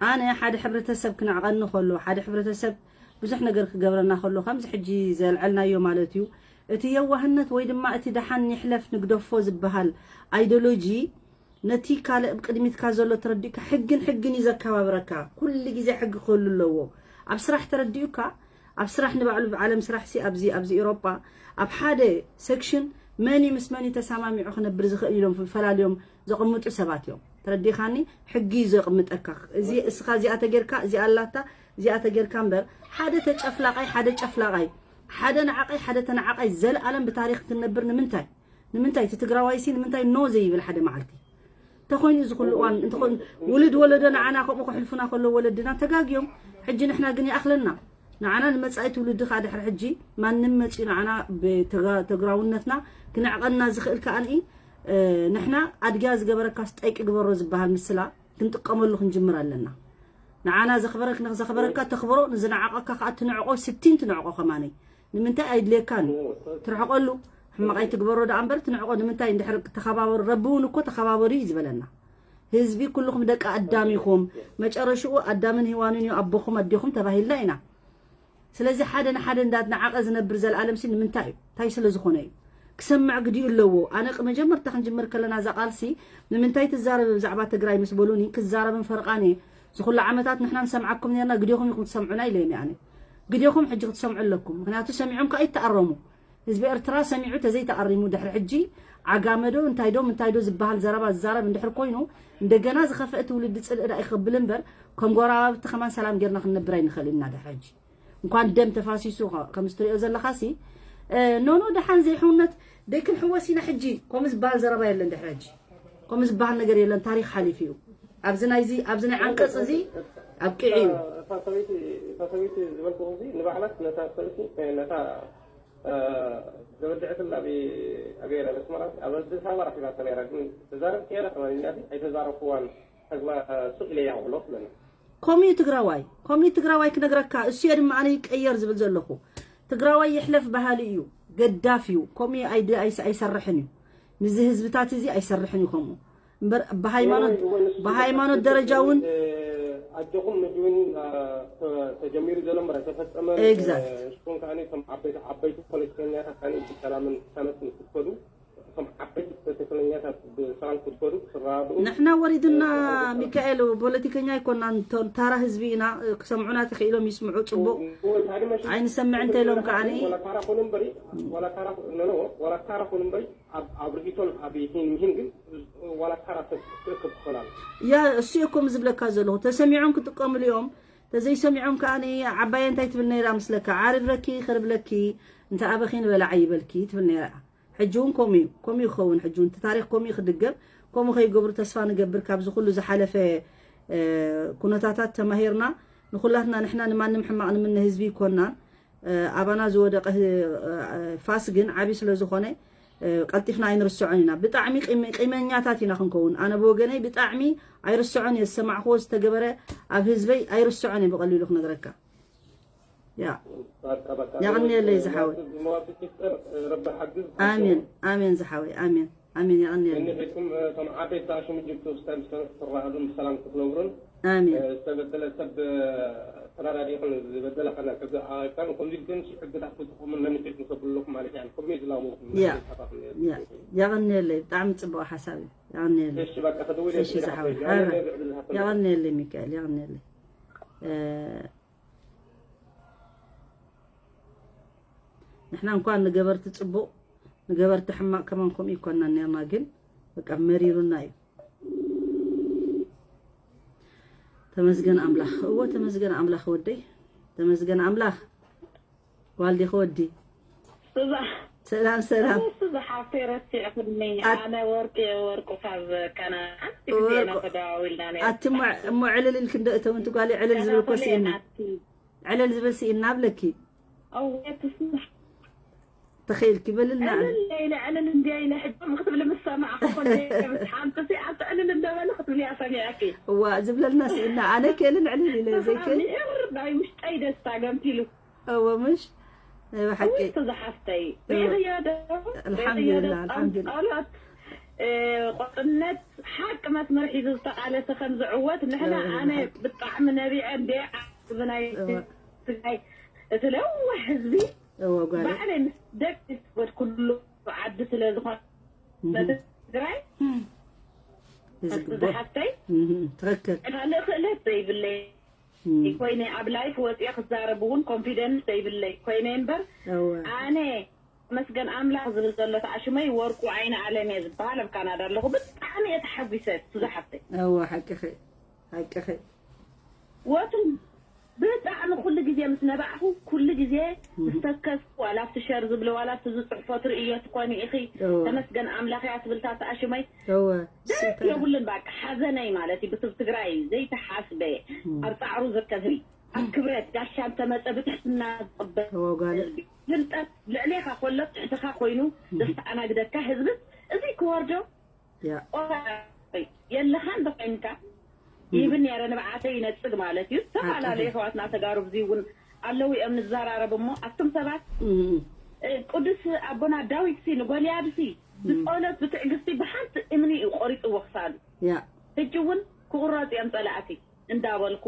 ኣነ ሓደ ሕብረተሰብ ክነዕቐኒ ከሎ፣ ሓደ ሕብረተሰብ ብዙሕ ነገር ክገብረና ከሎ ከምዚ ሕጂ ዘልዐልናዮ ማለት እዩ። እቲ የዋህነት ወይ ድማ እቲ ደሓን ይሕለፍ ንግደፎ ዝበሃል ኣይዲዮሎጂ ነቲ ካልእ ኣብ ቅድሚትካ ዘሎ ተረዲእካ ሕግን ሕግን እዩ ዘከባብረካ። ኩሉ ግዜ ሕጊ ክህሉ ኣለዎ። ኣብ ስራሕ ተረዲኡካ ኣብ ስራሕ ንባዕሉ ብዓለም ስራሕ ሲ ኣብዚ ኣብዚ ኤሮጳ ኣብ ሓደ ሴክሽን መን እዩ ምስ መን እዩ ተሰማሚዑ ክነብር ዝኽእል ኢሎም ፈላልዮም ዘቕምጡ ሰባት እዮም። ተረዲኻኒ? ሕጊ እዩ ዘቕምጠካ። እዚ እስኻ እዚኣ ተጌርካ እዚኣ ኣላታ እዚኣ ተጌርካ እምበር ሓደ ተጨፍላቓይ ሓደ ጨፍላቓይ ሓደ ነዓቓይ ሓደ ተነዓቓይ ዘለኣለም ብታሪኽ ክንነብር ንምንታይ? ንምንታይ እቲ ትግራዋይሲ ንምንታይ ኖ ዘይብል ሓደ መዓልቲ? እንተኾይኑ እዚ ኩሉ እዋን እንተኾይኑ ውልድ ወለዶ ንዓና ከምኡ ከሕልፉና ከለዉ ወለድና ተጋግዮም። ሕጂ ንሕና ግን ይኣኽለና። ንዓና ንመጻኢ ትውልዲ ከኣ ድሕሪ ሕጂ ማንም መጺኡ ንዓና ብተጋ- ተግራውነትና ክነዕቐና ዝኽእል ከኣ ንኢ ንሕና ኣድግያ ዝገበረካስ ጠይቂ ግበሮ ዝበሃል ምስላ ክንጥቀመሉ ክንጅምር ኣለና። ንዓና ዘኽበረክ ዘኽበረካ ተኽብሮ ንዝነዓቐካ ከኣ ትንዕቆ ስቲን ትንዕቆ ከማነይ ንምንታይ ኣይድልየካን ትርሕቆሉ ሕማቕ ኣይትግበሮ ደኣ እምበር ትንዕቆ ንምንታይ እንድሕር ተኸባበሩ ረቢ እውን እኮ ተኸባበሩ እዩ ዝበለና ህዝቢ ኩልኹም ደቂ ኣዳም ኢኹም መጨረሽኡ ኣዳምን ሂዋንን እዩ ኣቦኹም ኣዴኹም ተባሂልና ኢና ስለዚ ሓደ ንሓደ እንዳትነዓቐ ዝነብር ዘለኣለም ሲ ንምንታይ እዩ? እንታይ ስለ ዝኾነ እዩ? ክሰምዕ ግዲኡ ኣለዎ። ኣነ ቅ- መጀመርታ ክንጅምር ከለና እዛ ቃልሲ ንምንታይ ትዛረብ ብዛዕባ ትግራይ ምስ በሉኒ ክዛረብን ፈርቓን እየ። ዝኹሉ ዓመታት ንሕና ንሰምዓኩም ነርና ግዲኹም ኢኹም ትሰምዑና ኢለ እየ ኣነ። ግዲኹም ሕጂ ክትሰምዑ ኣለኩም። ምክንያቱ ሰሚዖም ከኣ ይተኣረሙ። ህዝቢ ኤርትራ ሰሚዑ ተዘይተኣሪሙ ድሕሪ ሕጂ ዓጋመዶ እንታይ ዶ ምንታይ ዶ ዝበሃል ዘረባ ዝዛረብ እንድሕር ኮይኑ እንደገና ዝኸፍአ ትውልዲ ጽልኢ ዳኣ ይኸብል እምበር ከም ጎረባብቲ ከማን ሰላም ጌርና ክንነብር ኣይንኽእል ኢና ድሕሪ ሕጂ። እንኳን ደም ተፋሲሱ ከ- ከም እትሪኦ ዘለኻ ሲ እ፣ ኖ ኖ ደሓን ዘይሕውነት ደይክንሕወስ ኢና ሕጂ ከምኡ ዝበሃል ዘረባ የለን ድሕሪ ሕጂ ከምኡ ዝበሃል ነገር የለን ታሪክ ሓሊፉ እዩ ኣብዚ ናይዚ ኣብዚ ናይ ዓንቀፅ እዚ ኣብቂዑ እዩ እታ ሰበይቲ እታ ሰበይቲ ዝበልኩ እዚ ንባዕላት ነታ ሰበይቲ ነታ ዘበድዐትላ ኣበይ ኣበይ ኣስመራ ኣብ ኣዲስ ኣበባ ረኪባታ ነይራ ግን ተዛረብክያ ዶ ከማን ኢላትኒ ኣይተዛረብክዋን ተግባር ሱቕ ኢለያ ክብሎ ትብለኒ ከምኡ እዩ ትግራዋይ ከምኡ እዩ ትግራዋይ ክነግረካ እሱ እየ ድማ ኣነ ይቀየር ዝብል ዘለኹ ትግራዋይ ይሕለፍ በሃሊ እዩ ገዳፍ እዩ ከምኡ እዩ ኣይሰርሕን እዩ ምዚ ህዝብታት እዚ ኣይሰርሕን እዩ ከምኡ እምበር ብሃይማኖት ብሃይማኖት ደረጃ እውን ኣጆኹም ንግን ተጀሚሩ ዘሎ እምበር ኣይተፈጸመን Exact. ንስኹም ከዓ ከም ዓበይቲ ዓበይቲ ፖለቲከኛታት ከዓ ብሰላምን ቅሳነትን ክትከዱ እቶም ዓበይቲ ፖለቲከኛታት ብሰላም ክትከዱ ክትረዳድኡ ንሕና ወሪድና ሚካኤል ፖለቲከኛ ኣይኮናን ተ- ተራ ህዝቢ ኢና ክሰምዑና ተኽኢሎም ይስምዑ ፅቡቅ ኣይንሰምዕ እንተ ኢሎም ከዓ ወላ ታራ ኮኑ እምበሪ ወላ ታራ ኖ ኖ ወላ ታራ ኮኑ እምበሪ ኣብ ኣብ ርእይቶን ኣብ ሂን ምሂን ግን ወላ ታራ ሰብ ክእክብ ክኾን ኣሎ ያ እሱ እኮ ዝብለካ ዘለኹ ተሰሚዖም ክጥቀምሉ እዮም ተዘይሰሚዖም ከዓ ዓባየ እንታይ ትብል ነይራ ምስለካ ዓርብረኪ ከርብለኪ እንተ ኣበኺ ንበላዓ ይበልኪ ትብል ነይራ ሕጂ እውን ከምኡ እዩ ከምኡ ይኸውን ሕጂ እውን እቲ ታሪክ ከምኡ እዩ ክድገም ከምኡ ከይገብሩ ተስፋ ንገብር ካብዚ ኩሉ ዝሓለፈ ኩነታታት ተማሂርና ንኩላትና ንሕና ንማንም ሕማቕ ንምነ ህዝቢ ይኮንናን ኣባና ዝወደቀ ፋስ ግን ዓብዪ ስለዝኾነ ቀልጢፍና ኣይንርስዖን ኢና ብጣዕሚ ቂመኛታት ኢና ክንከውን ኣነ ብወገነይ ብጣዕሚ ኣይርስዖን እየ ዝሰማዕክዎ ዝተገበረ ኣብ ህዝበይ ኣይርስዖን እየ ብቀሊሉ ክነግረካ ያ የቐንየለይ ዝሓወይ ኣሜን ኣሜን ዝሓወይ ኣሜን ኣሜን የቐንየለይ ንሕኩም እቶም ዓበይቲ ኣሽሙ ጅብቲ ውስታን ዝሰንፍ ትረኣሉን ብሰላም ክትነብሩን ኣሜን ዝተበደለ ሰብ ተራዳዲኹን ዝበደለ ከና ከዚ ኣቃም ከምዚ ግን ሕግታት ክትቆምን መንነት ንሰብልኩም ማለት እያ ከምዚ ዝላሙ ያ ያ የቐንየለይ ብጣዕሚ ፅቡቅ ሓሳብ እዩ የቐንየለይ እሺ በቃ ከደውል እሺ ዝሓወይ የቐንየለይ ሚካኤል የቐንየለይ ንሕና እንኳን ንገበርቲ ፅቡቕ ንገበርቲ ሕማቕ ከማን ከምኡ ይኮንና ነርና ግን በቃ መሪሩና እዩ። ተመስገን ኣምላኽ። እዎ ተመስገን ኣምላኽ ወደይ። ተመስገን ኣምላኽ። ዋልዲኺ ወዲ። እዛ ሰላም ሰላም። እዛ ሓፍተይ ረሲዕኩኒ። ኣት- ኣነ ወርቂ ወርቁ ካብ ካናዳ ሓንቲ ግዜ ኢና ወርቁ- ተደዋዊልና ነይሩ። ኣቲ እሞ ዕልል ኢልኪ እንዶ እተው እንት ጓለይ ዕልል ዝብል እኮ ስኢና። ናቲ ዕልል ዝብል ስኢና ኣብለኪ። ኣወ ትስማዕ ተኸኢልኪ በልልና። ዕልል ኢለ ዕልል እንድያ ኢለ ሕጂ ክትብሊ ምስ ሰማዕኩ ኮለ ሓንቲ ሲ ኣብቲ ዕልል እንደበለ ክትብልያ ሰሚዐኪ። እዋ ዝብለልና ስኢና። ኣነ ከልን ዕልል ኢለ ዘይከል ር ናይ ውሽጠይ ደስታ ገምቲሉ እወ ምሽ ናይ ብሓቂ ውስጥ ዝሓፍተይ ሪእኽዮ ዶ? ኣልሓምዱሊላህ፣ ኣልሓምዱሊላህ። ጸሎት እ፣ ቆጥነት ሓቂ መስመር ሒዙ ዝተቃለሰ ከም ዝዕወት ንሕና እወ፣ ኣነ ሓቂ። ብጣዕሚ ነቢዐ እንደ ብናይ እወ። ትግራይ እቲ ለዋህ ህዝቢ እወ ጓለ ባዕለይ ምስ ደቂ ዝወድ ኩሉ ዓዲ ስለ ዝኾነ እህ፣ ትግራይ እዚ ግቦ ዝሓፍተይ እህ፣ ትኽክል ካልእ ክእለት ዘይብለይ እህ፣ ኮይነ ኣብ ላይፍ ወፅየ ክዛረብ እውን ኮንፊደንስ ዘይብለይ ኮይነ እምበር እወ ኣነ መስገን ኣምላኽ ዝብል ዘሎ ተኣሽመይ ወርቁ ዓይኒ ኣለም እየ ዝበሃል ኣብ ካናዳ ኣለኹ። ብጣዕሚ እየ ተሓጒሰ ሱዛ ሓፍተይ። እወ ሓቅኺ ሓቅኺ ወትሩ ብጣዕሚ ኩሉ ግዜ ምስ ነባዕኹ ኩሉ ግዜ ምስ ተከዝኩ ዋላ ኣብቲ ሸር ዝብሎ ዋላ ኣብቲ ዝፅሕፎ ትርእዮ ትኾኒ ኢኺ። እወ ተመስገን ኣምላኽ እያ ትብል እታ ተኣሽመይ። እወ ደስ የብሉን በቃ ሓዘነይ ማለት እዩ። ብስብ ትግራይ ዘይተሓስበ ኣብ ፃዕሩ ዝርከብ ህዝቢ ኣብ ክብረት ጋሻ እንተመፀ ብትሕትና ዝቕበል እወ ጓለ ህዝቢ ፍልጠት ልዕሌኻ ኮሎ ትሕትኻ ኮይኑ ዘስተኣናግደካ ህዝቢ እዚ ክወርዶ ያ ቆራይ የለኻን ብኮይንካ ይብል ነረ ንብዓተይ ይነጽግ ማለት እዩ። ዝተፈላለዩ ሓቂ። ኣሕዋትና ተጋሩ ብዚ እውን ኣለዉ እዮም ንዘራረብ እሞ ኣቱም ሰባት እህ፣ እ፣ ቅዱስ ኣቦና ዳዊት ሲ ንጎልያድ ሲ ብጸሎት ብትዕግስቲ ብሓንቲ እምኒ እዩ ቆሪጽዎ ክሳዱ። ያ ሕጂ እውን ክቑረጽ እዮም ጸላእቲ እንዳበልኩ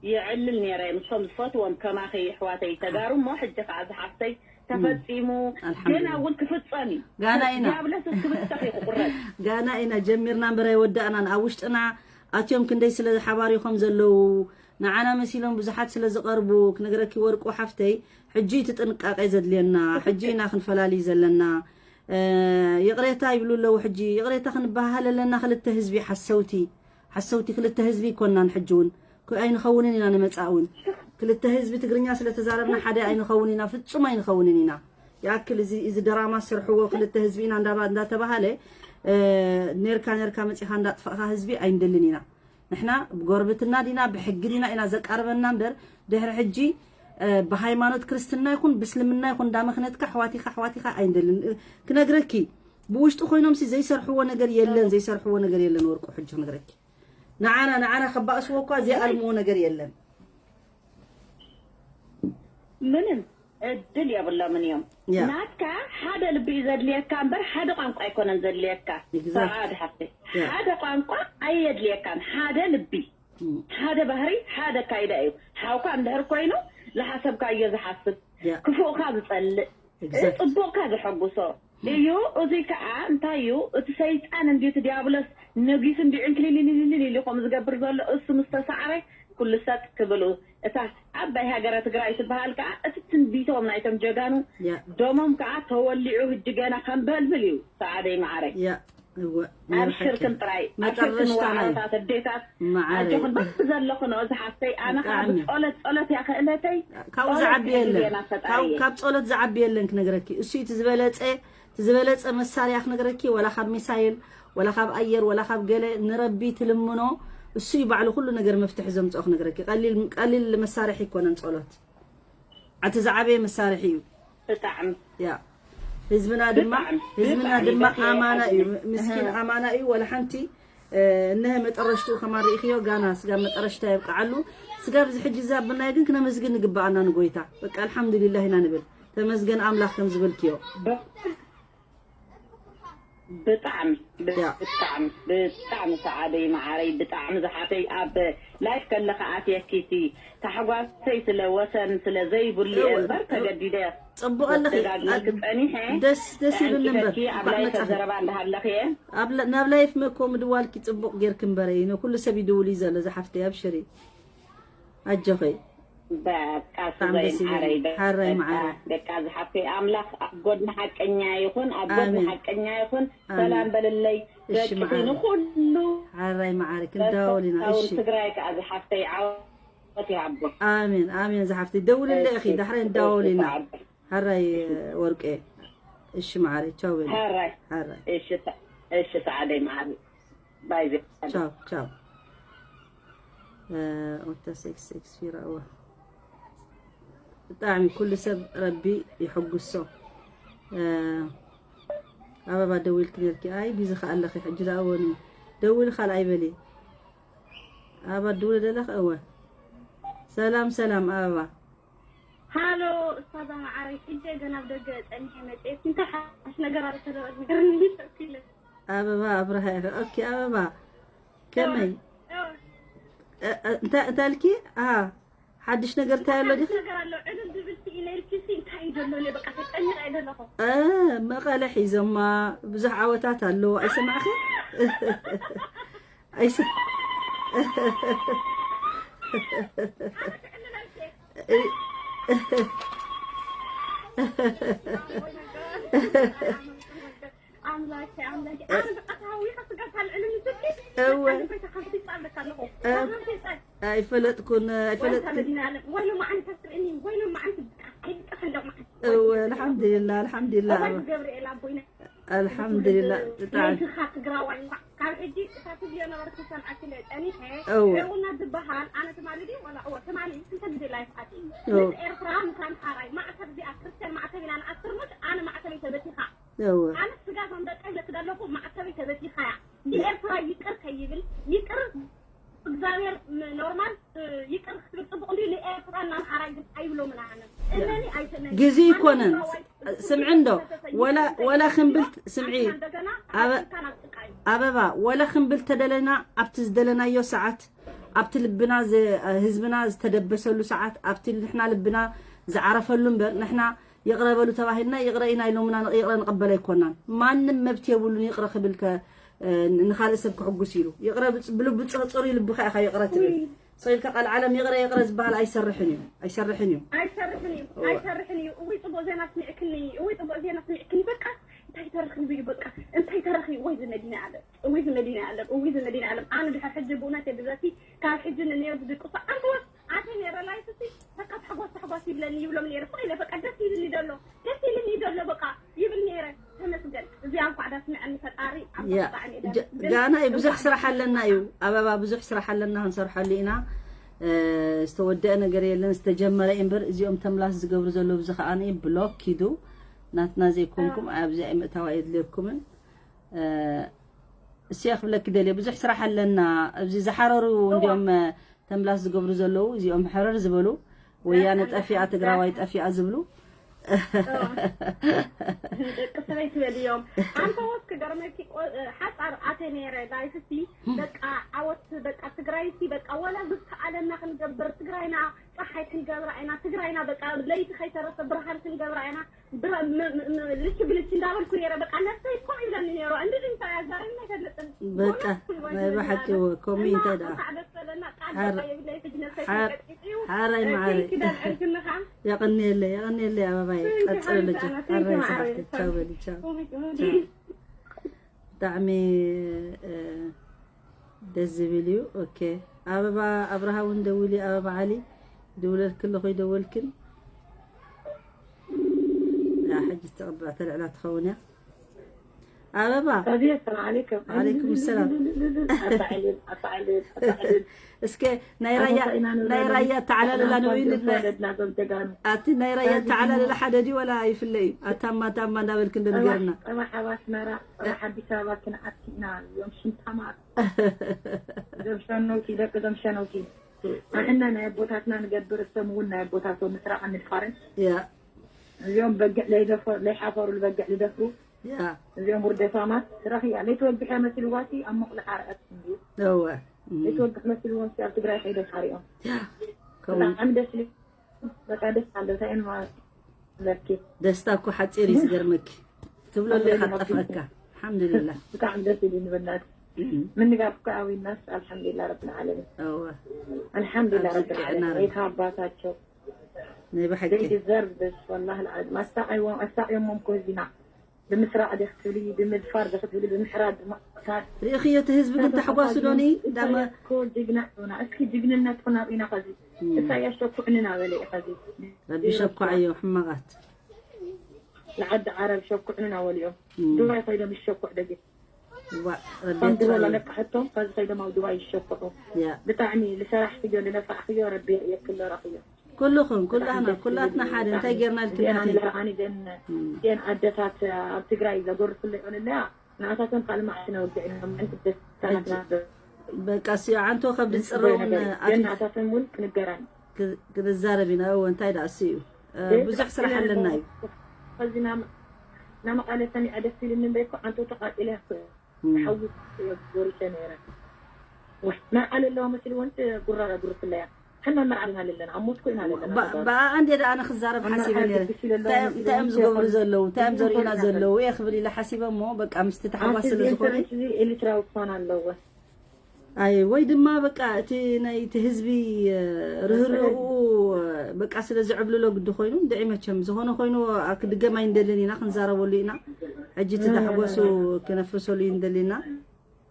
የዕልል ነረ ምስቶም ዝፈትዎም ከማኺ ኣሕዋተይ ተጋሩ እሞ ሕጂ ከዓ ዝሓፍተይ ተፈጺሙ ኣልሓምዱሊላህ። ገና እውን ክፍጸም እዩ። ጋና ኢና። ዲያብሎስ ክብተኽ እዩ ክቑረጽ። ጋና ኢና ጀሚርና እምበር ኣይወዳእናን። ኣብ ውሽጥና ኣትዮም ክንደይ ስለ ሓባሪኾም ዘለዉ ንዓና መሲሎም ብዙሓት ስለ ዝቐርቡ ክነግረኪ ወርቁ ሓፍተይ ሕጂ እቲ ጥንቃቄ ዘድልየና ሕጂ ኢና ክንፈላሊ ዘለና። እ፣ ይቕሬታ ይብሉ ኣለዉ። ሕጂ ይቕሬታ ክንበሃሃል ኣለና። ክልተ ህዝቢ ሓሰውቲ ሓሰውቲ ክልተ ህዝቢ ይኮናን። ሕጂ እውን ኮ- ኣይንኸውንን ኢና ንመጻእ እውን ክልተ ህዝቢ ትግርኛ ስለ ተዛረብና ሓደ ኣይንኸውን ኢና፣ ፍጹም ኣይንኸውንን ኢና። ይኣክል እዚ እዚ ድራማ ዝሰርሕዎ ክልተ ህዝቢ ኢና እንዳባ- እንዳተባሃለ እ፣ ኔርካ ኔርካ መጺኻ እንዳጥፋእካ ህዝቢ ኣይንደልን ኢና። ንሕና ብጎርብትና ዲና ብሕጊ ዲና ኢና ዘቃርበና እምበር ድሕሪ ሕጂ እ፣ ብሃይማኖት ክርስትና ይኹን ብእስልምና ይኹን እንዳመኽነትካ ኣሕዋቲኻ ኣሕዋቲኻ ኣይንደልን። እ፣ ክነግረኪ ብውሽጢ ኮይኖም ሲ ዘይሰርሕዎ ነገር የለን ዘይሰርሕዎ ነገር የለን ወርቁ ሕጂ ክነግረኪ ንዓና ንዓና ከባእስዎ እኳ ዘይኣልምዎ ነገር የለን። ምንም እድል የብሎምን እዮም። ያ። ናትካ ሓደ ልቢ እዩ ዘድልየካ እምበር ሓደ ቋንቋ ኣይኮነን ዘድልየካ። Exactly. ሰዓድ ሓፍተይ ያ። ሓደ ቋንቋ ኣየድልየካን። ሓደ ልቢ፣ እም። ሓደ ባህሪ፣ ሓደ ካይዳ እዩ። ሓውካ እንድሕር ኮይኑ ዝሓሰብካዮ ዝሓስብ፣ ያ። ክፉእካ ዝጸልእ፣ Exactly. ጽቡቕካ ዘሐጉሶ እዩ። እዚ ከዓ እንታይ እዩ? እቲ ሰይጣን እንዲ እቲ ዲያብሎስ ነጊሱ እንዲ ዕንክሊልልልል ኢሉ ከም ዝገብር ዘሎ እሱ ምስ ተሳዕረ ኩሉ ሰጥ ክብሉ እታ ዓባይ ሃገረ ትግራይ ትበሃል ከዓ እቲ ትንቢቶም ናይቶም ጀጋኑ ያ። ደሞም ከዓ ተወሊዑ ህጂ ገና ከም በልብል እዩ። ሰዓደይ ማዓረይ ያ እወ ኣብሽርክን ጥራይ ኣብሽርክን መጠረሽታ ናይ ዋዕሮታት ኣዴታት ማዓረይ ኣጆኽን በብ ዘለኽን እዚ ሓፍተይ ኣነ ከዓ ብጣዕሚ። ብፀሎት ፀሎት እያ ክእለተይ ካብኡ ጸሎት ዝዓቢ የለን ክእልየና ፈጣሪ ካብ እየ። ካብ ጸሎት ዝዓቢ የለን ክነግረኪ እሱ እቲ ዝበለጸ እቲ ዝበለጸ መሳርያ ክነግረኪ ወላ ካብ ሚሳይል ወላ ካብ ኣየር ወላ ካብ ገለ ንረቢ ትልምኖ እሱ እዩ ባዕሉ ኩሉ ነገር መፍትሒ ዘምጽኦ ክነግረኪ ቀሊል ቀሊል መሳርሒ ይኮነን ጸሎት ኣቲ ዝዓበየ መሳርሒ እዩ ብጣዕሚ ያ ህዝብና ድማ ብጣዕሚ፣ ህዝብና ብጣዕሚ ድማ በስመ ኣብ ኣማና እዩ ወወልድ። ምስኪን እህ። ኣማና እዩ ወላ ሓንቲ እ፣ እነሀ መጠረሽትኡ ከማን ርኢኽዮ ጋና ስጋብ መጠረሽታ የብቅዓሉ ስጋብ እዚ ሕጂ ዛብናዮ ግን ክነመስግን ንግብኣና ንጎይታ በቃ ኣልሓምዱሊላህ ኢና ንብል ተመስገን ኣምላኽ ከም ዝበልክዮ ብ- ብጣዕሚ ያ። ብጣዕሚ ብጣዕሚ ሰዓደይ መዓረይ ብጣዕሚ ዝሓተይ ኣብ ላይፍ ከለካ ኣትየኪቲ ታሕጓሰይ ስለ ወሰን ስለ ዘይብሉ እየ እወ፣ እምበር እወ። ተገዲደ ጽቡቕ ኣለኺ ደጋግመ ክጸኒሐ ደስ ደስ ይብል እምበር ተዕቂበኪ ኣብ እንኳዕ ላይፍ መጻኺ ዘረባ እንዳሃለኽየ ኣብ ለ- ናብ ላይፍ መኮ ምድዋልኪ ጽቡቕ ጌርኪ እምበረ ይነ ኩሉ ሰብ ይድውል እዩ ዘሎ ዝሓፍተይ ኣብሽሪ ኣጆኺ በቃ ብጣዕሚ ስዘይ ደስ ይብል። መዓረይ ሓራይ በቃ መዓረይ። በቃ ዝሓፍተይ ኣምላኽ ኣብ ጎድኒ ሓቀኛ ይኹን ኣብ ጎድኒ ኣሜን። ሓቀኛ ይኹን ኣሜን። ሰላም በልለይ እሺ ደቂ ማዓረይ። ንኹሉ ሓራይ ማዓረይ ክንዳወል ኢና። ተስፋውን እሺ ትግራይ ከኣ ዝሓፍተይ ዓወት ይሃቦ። ኣሜን ኣሜን ዝሓፍተይ ደውልለ እሺ ኢኺ ዳሕራይ እሺ እንዳወል ኢና። ተዓበ። ሓራይ ወርቄ እሺ ማዓረይ ቻው በሊ። ሓራይ ሓራይ እሺ ሰ- እሺ ሰዓደይ ማዓረይ ባይ ዘ- ቻው ቻው። ኦታ ሴክስ ሴክስ ፊራ እዋ ብጣዕሚ ኩሉ ሰብ ረቢ ይሐጉሶ። ኣበባ ደዊልኪ ነርኪ ኣይ ቢዚ ከኣለኺ ሕጂ ደኣ ወኒ ደውል ካልኣይ በሊ። ኣበባ ድውለ ደለኽ እወ። ሰላም ሰላም ኣበባ። ሃሎ እስታዛ መዓረይ፣ ሕጂ ገና ኣብ ደገ ጸኒሐ መጽኤት እንታይ ሓድሽ ነገር ኣሎ ተለወጥ ንገርኒ። ኣበባ ኣብርሃ ኢኺ። ኦኬ ኣበባ ከመይ? እወ። እ- እ- እንታይ እንታይ ኢልኪ? ኣሃ ሓድሽ ነገር እንታይ ኣሎ ሓድሽ ዲኺ? ነገር ኣሎ ዕልል ዝብል ስኢነ ኢልኪ ሲ እንታይ እዩ ዘሎ? እኔ በቃ ተጨኒቐ እየ ዘለኹ። እ፣ መቐለ ሒዞማ ብዙሕ ዓወታት ኣለዎ። ኣይሰማዕኺ? ኣይሰ ኣምላኬ ኣምላኬ ኣነ በቃ ተሃዊኸ ስጋ ካልዕሉ ንስኪ እወ። በቃ ልበይ ተኸፊት ኣለካ ኣለኹ። እ- ተኸፊት ኣይፈለጥኩን ወይታ ኣይፈለጥኩን። መዲና ኣለም ወይ ሎማዓንቲ ተስርዕኒ ወይ ሎማዓንቲ ኣይጠፍ እንደ ማዓንቲ እወ ኣልሓምዱሊላ ኣልሓምዱሊላ። እወ ገብርኤል ኣቦይና ኣልሓምዱሊላ ብጣዕሚ ናይትኻ ትግራዋይ እንኳዕ ካብ ሕጂ እታ ትብልዮ ነበርኩ ሰምዓትለ ጸኒሐ። እወ። ሕውና ዝበሃል ኣነ ትማሊ ድዩ ወላ እወ ትማሊ ስንተ ግዜ ላይፍ ኣትዩ እወ። ምስ ኤርትራ ምስ ኣምሓራይ ማዕተብ እዚኣ ክርስትያን ማዕተብ ኢና ንኣስር ሙሽ ኣነ ማዕተበይ ተበቲኻ እወ። ኣነ ስጋ ከም ደቀይ ለክዳ ኣለኹ ማዕተበይ ተበቲኻ እያ። ንኤርትራ ይቅር ከይብል ይቅር እግዚኣብሔር ም- ኖርማል እ፣ ይቅር ክትብል ጽቡቅ እንዲ ንኤርትራ እና ኣምሓራይ ግን ኣይብሎምን ኣነ እነኒ ኣይትነኒ ግዜ ኣነ ይኮነን። ትግራዋይ ስምዒ እንዶ፣ ወላ- ወላ ክንብል ስምዒ። ኣንተ እንደገና ኣበ- ኣፍሪካ ናብ ጥቃ እዩ። ኣበባ ወላ ክንብል ተደለና ኣብቲ ዝደለናዮ ሰዓት ኣብቲ ልብና ዝ- ህዝብና ዝተደበሰሉ ሰዓት ኣብቲ ንሕና ልብና ዝዓረፈሉ እምበር ንሕና ይቕረ በሉ ተባሂልና ይቕረ ኢና ኢሎምና ይቕረ ንቕበል ኣይኮናን። ማንም መብት የብሉን ይቕረ ክብል ከ ንኻልእ ሰብ ክሕጉስ ኢሉ ይቕረ ብልቡ ጽሩይ ልብኻ ኢኻ ይቕረ ትብል። ሰይልካ ቃል ዓለም ይቕረ ይቕረ ዝበሃል ኣይሰርሕን እዩ ኣይሰርሕን እዩ። ኣይሰርሕን እዩ ኣይሰርሕን እዩ። እውይ ጽቡቅ ዜና ስሚዕክኒ እውይ ጽቡቅ ዜና ስሚዕክኒ በቃ እንታይ ተረኺቡ እዩ በቃ እንታይ ተረኺቡ ወይ ዝመዲና ኣለ እውይ ዝመዲና ኣለ እውይ ዝመዲና ኣለ ኣነ ድሕር ሕጂ ብእውነት የብዘቲ ካብ ሕጂ ንነዮ ዝድቅሱ ኣንተወስ ኣተ ነረ ላይፍ ሲ በቃ ተሕጓስ ተሕጓስ ይብለኒ ይብሎም ነረ ስቕ ኢለ በቃ ደስ ይብልኒ ደሎ ደስ ይብልኒ ደሎ በቃ ይብል ነረ ተመስገን እዚኣ እንኳዕ ዳስምዐኒ ፈጣሪ ኣምባ ያ ብጣዕሚ እየ ደስ ጀ- ዝብል ጋና እዩ ብዙሕ እንኳዕ ስራሕ ኣለና እዩ ኣበባ ብዙሕ ስራሕ ኣለና ክንሰርሐሉ ኢና። ዝተወደአ ነገር የለን ዝተጀመረ እምበር እዚኦም ተምላስ ዝገብሩ ዘለዉ እዚ ከዓኒ ብሎክ ኪዱ ናትና ዘይኮንኩም ኣብዚ ኣይምእታዋ የድልየኩምን። እስያ ክብለኪ ደልየ ብዙሕ ስራሕ ኣለና ኣብዚ ዝሓረሩ እንዲኦም ተምላስ ዝገብሩ ዘለዉ እዚኦም ሕረር ዝበሉ ወያነ ጠፊኣ ትግራዋይ ጠፊኣ ዝብሉ ደቂ ሰበይ ትበል እዮም ኣንተ ወስ ክገርመኪ ሓፃር ኣተ ነረ ላይፍሲ በቃ ዓወት በቃ ትግራይሲ በቃ ወላ ዝከኣለና ክንገብር ትግራይና ፀሓይ ክንገብራ ኢና ትግራይና በቃ ለይቲ ከይተረፈ ብርሃን ክንገብራ ኢና ልች ብልች እንዳበልኩ ነረ በቃ ነፍሰይ ኮም ይብለኒ ነሩ እንድዚ እንታይ ኣዛረብኒ ኣይፈልጥን በቃ ናይ ብሓቂ ኮሚ እንታይ ደኣ ሓራይ ማዓረይ የቐንየለይ የቐንየለይ ኣበባይ ቀፅልለች ሓራይ ሰዓት ቻው በሊ ቻው ብጣዕሚ ደስ ዝብል እዩ ኦኬ ኣበባ ኣብርሃ እውን ደውሊ ኣበባ ዓሊ ድውለልክ ኣለኹ ይደወልክን ሕጂ ተቐብላ ተልዕላ ትኸውን እያ ኣበባ ሰላም ዓለይኩም ዓለይኩም ሰላም ኣባዕልን ኣባዕልን ኣባዕልን እስከ ናይ ራያ ናይ ራያ ተዓላለላ ንበይንልና ኣቲ ናይ ራያ ተዓላለላ ሓደ ድዩ ወላ ይፍለ እዩ ኣታማ ኣታማ እንዳበልክ እንደንገርና ጸባሕ ኣብ ኣስመራ ጸባሕ ኣዲስ ኣበባ ክንኣቲ ኢና እዮም ሽንታማት እዞም ሸነውቲ ደቂ እዞም ሸነውቲ ንሕና ናይ ኣቦታትና ንገብር እሶም እውን ናይ ኣቦታቶም ምስራቕን ምድፋርን እዚኦም በግዕ ለይሓፈሩ በግዕ ልደፍሩ እዚኦም ውርደታማት ረኽያ ለይትወግሕ እያ መሲልዋሲ ኣብ መቑልዓ ርኣት እንድዩ ለይትወግሕ መሲልዎም ኣብ ትግራይ ከይደፋር እዮም ብጣዕሚ ደስ በቃ ደስ ኣለታ እየን ማለት ለኪ ደስታ እኮ ሓፂር እዩ ዝገርመኪ ትብሎ ኣለካ ጠፍኣካ ኣልሓምዱሊላ ብጣዕሚ ደስ ኢሉ ንበናት ምንጋር እኮ ኣዊናስ ኣልሓምዱሊላ ረብል ዓለሚን ኣልሓምዱሊላ ረብል ዓለሚን ወይታ ኣባታቸው ናይ ብሓቂ they deserve this ወላሂ العظيم ኣሳቂዎም ኣሳቂዮሞም እኮ ህዝቢና ብምስራቕ ደ ክትብሊ፣ ብምድፋር ደ ክትብሊ፣ ብምሕራድ፣ ብምቕታል። ርኢኽዮ እቲ ህዝቢ ግን ተሕጓሱ ዶኒ? ዳማ ኢሳያስ እኮ ጅግና ይሆና። እስኪ ጅግንነትኩም ኣርእዩና። ከዚ እም። ኢሳያስ ሸኩዕንና በለ እዩ። ከዚ ረቢ ሸኳዕዮ ሕማቓት። ንዓዲ ዓረብ ሸኩዕንና በሊኦም። እም። ዱባይ ከይዶም ይሸኩዕ ደጊ። ዋ፣ ረቢ ከም ድሮ የጥፋዮ። ለነቃሕቶም፣ ከዚ ከይዶም ኣብ ዱባይ ይሸኩዑ። ያ። ብጣዕሚ ዝሰራሕክዮ፣ ዝለፋዕክዮ ረቢ የክሎ ረኽዮ። ኩልኹም፣ ኩላህና፣ ኩላትና ሓደ እንታይ ጌርና ኢልክና እዚአን ከይ- ኣለኻኒ እዘን እም። እዚአን ኣደታት ኣብ ትግራይ ዘጎርፍለ ይኾንለያ። ንኣታቶም ካልእ መዓልቲ ነውግዕ ኢና። ምእንቲ ደስታና ሕጂ በቃ እሱ ዓንቶ ከብዲ ዝፅረውን ግን ኣትዩ ንኣታቶም እውን ክንገራን። ክ- ክንዛረብ ኢና። እወ፣ እንታይ ደኣ እሱ እዩ። እ፣ ብዙሕ ስራሕ ኣለና እዩ። ከዚ ናመ- ናመ ቃለ ሰሚዐ ደስ ኢሉኒ እምበር እኮ ዓንቶ ተቃጢለ እኮ እየ። እም። ሓዊ እየ ጎሪሰ ነይረ። ወይ መርዓ ለለዋ መሲልዎ እንት ጉራ ጉርፍለያ። ሕና መርዓ ኢና ኣለና፣ ኣብ ሞስኮ ኢና ኣለና። ባ- ብኣ እንዴ ደኣ ኣነ ክዛረብ ሓሲበ ነይረ። እንታይ እዮም- እንታይ እዮም ዝገብሩ ዘለዉ? እንታይ እዮም ዘርእዩና ዘለዉ? እየ ክብል ኢለ ሓሲበ እሞ በቃ ምስቲ ተሓጓስ ስለ ዝኾነ እዚ ኤርትራዊ ክኾን ኣለዎ። ኣይ ወይ ድማ በቃ እቲ ናይ እቲ ህዝቢ እ፣ ርህርህኡ እ፣ በቃ ስለ ዝዕብልሎ ግዲ ኮይኑ እንድዒ መቸም ዝኾነ ኮይኑ ኣ፣ ክድገም ኣይንደልን ኢና፣ ክንዛረበሉ ኢና። ሕጂ እቲ ዳሕጎሱ ክነፍርሰሉ እዩ እንደሊና።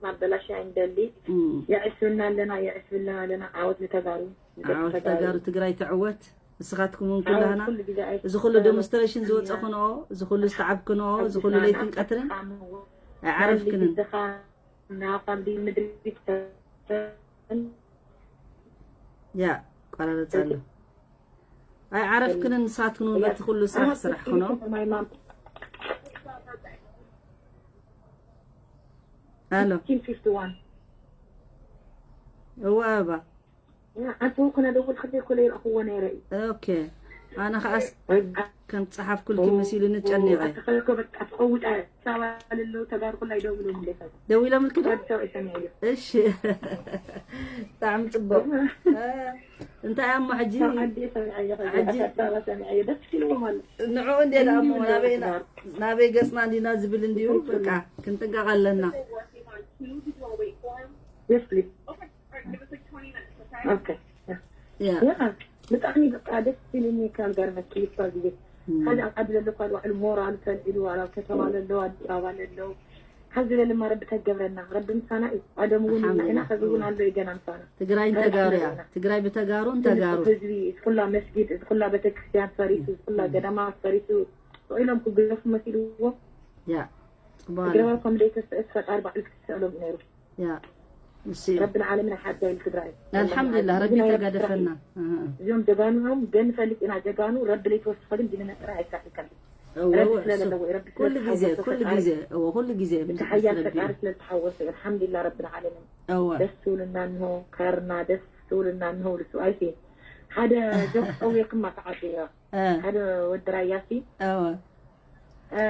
ማበላሽ ኣይንደሊ። እም። የዕስብና ኣለና፣ የዕስብልና ኣለና። ዓወት ንተጋሩ። ንደቂ ዓወት ተጋሩ፣ ትግራይ ትዕወት። ንስኻትኩም እውን ኩላህና ኩሉ ግዜ ኣይ- እዚ ኩሉ ዴሞንስትሬሽን ዝወፀኹንኦ፣ እዚ ኩሉ ዝተዓብክንኦ፣ እዚ ኩሉ ለይትን ቀትርን ኣይዓረፍክንን። ናብታ ምድሪ ያ፣ ቆራረፅ ኣሎ። ኣይዓረፍክንን ንስኻትክን እውን በቲ ኩሉ ስራሕ ስራሕ ክኖ። ኣሎ። እዋ፣ እባ። ኣንተ ክነደውል ከዘይ ኮለ ይረኽዎ ነይረ እዩ። ኦኬ። ኣነ ከኣስ ከም ጸሓፍኩልኪ መሲሉኒ ጨኒቐ። ኣተኸልኮ በቃ ትቐውጣ ሳባ ለለው ተጋሩ ኩላ ይደውሉ ምለታ። ደዊሎምልኪ ዶ? ወዲ ሰብኣይ ሰሚዐዮ። እሺ። ብጣዕሚ ጽቡቕ። እ፣ እንታይ ኣሞ ሕጂ? ካብ ዓዲ ሰሚዐዮ፣ ከዚ ሕጂ ኣዲስ ኣበባ ሰሚዐዮ። ደስ ኢልዎም ኣሎ። ንዕኡ እንዴ ደኣ እሞ ናበይ ና-፣ ናበይ ገጽና እንዲና ዝብል እንዲዩ። በቃ ክንጥንቀቕ ኣለና። Yes, please. ኦኬ። ያ። ያ፣ ብጣዕሚ በቃ ደስ ኢሉኒ ካብ ገርመኪ ይባል ግዜ። እም። ካልእ ኣብ ዓዲ ዘሎ እኳ ባዕሉ ሞራሉ ተልዒሉ፣ ዋላ ኣብ ከተማ ለለው፣ ኣዲስ ኣበባ ለለው። ካብ ዝበለማ ረቢ ተገብረና፣ ረቢ ምሳና እዩ። ኣደም እውን ኣልሓምዱሊላህ። ንሕና ከዚ እውን ኣሎ እዩ ገና ምሳና። ትግራይ ተጋሩ እያ። ትግራይ ብተጋሩን ተጋሩ። ህዝቢ፣ እቲ ኩላ መስጊድ፣ እቲ ኩላ ቤተክርስትያን ፈሪሱ፣ እቲ ኩላ ገዳማት ፈሪሱ፣ ስቕ ኢሎም ክግደፉ መሲልዎም። ያ። ጽቡቕ ኣሎ። ትግራዋይ ከም ዘይተስእስ ፈጣሪ ባዕሉ ክትስእሎም እዩ ነይሩ። ያ። እሺ። ረቢ ንዓለምን ኣይሓድጋ ኢሉ ትግራይ። ኣልሓምዱሊላህ፣ ረቢ እዚ ናይ ተጋደፈና። እ፣ እ። እዚኦም ጀጋኑኦም ግን ፈሊጥና ጀጋኑ ረቢ ለይተወስኸ ግን ዲነ ነጥራ ኣይሳሕልከን። እወ፣ ረቢ እወ፣ ስለ እሱ ዘለዎ እዩ። ረቢ ስለ ኩሉ ግዜ፣ ዝተሓወሰ ኩሉ ፈጣሪ፣ ግዜ፣ እወ፣ ኩሉ ግዜ እቲ ምስጋና ሓያል ረቢ። ፈጣሪ ስለ ዝተሓወሰ እዩ። ኣልሓምዱሊላህ ረቢ ንዓለምን። እወ። ደስ ትብሉና እንሆ፣ ካርና ደስ ትብሉና እንሆ። ልሱ ኣይሲ ሓደ ጆክ ጠውየክማ ተዓጥዮ። እ፣ ሓደ ወዲ ራያሲ እወ። እ፣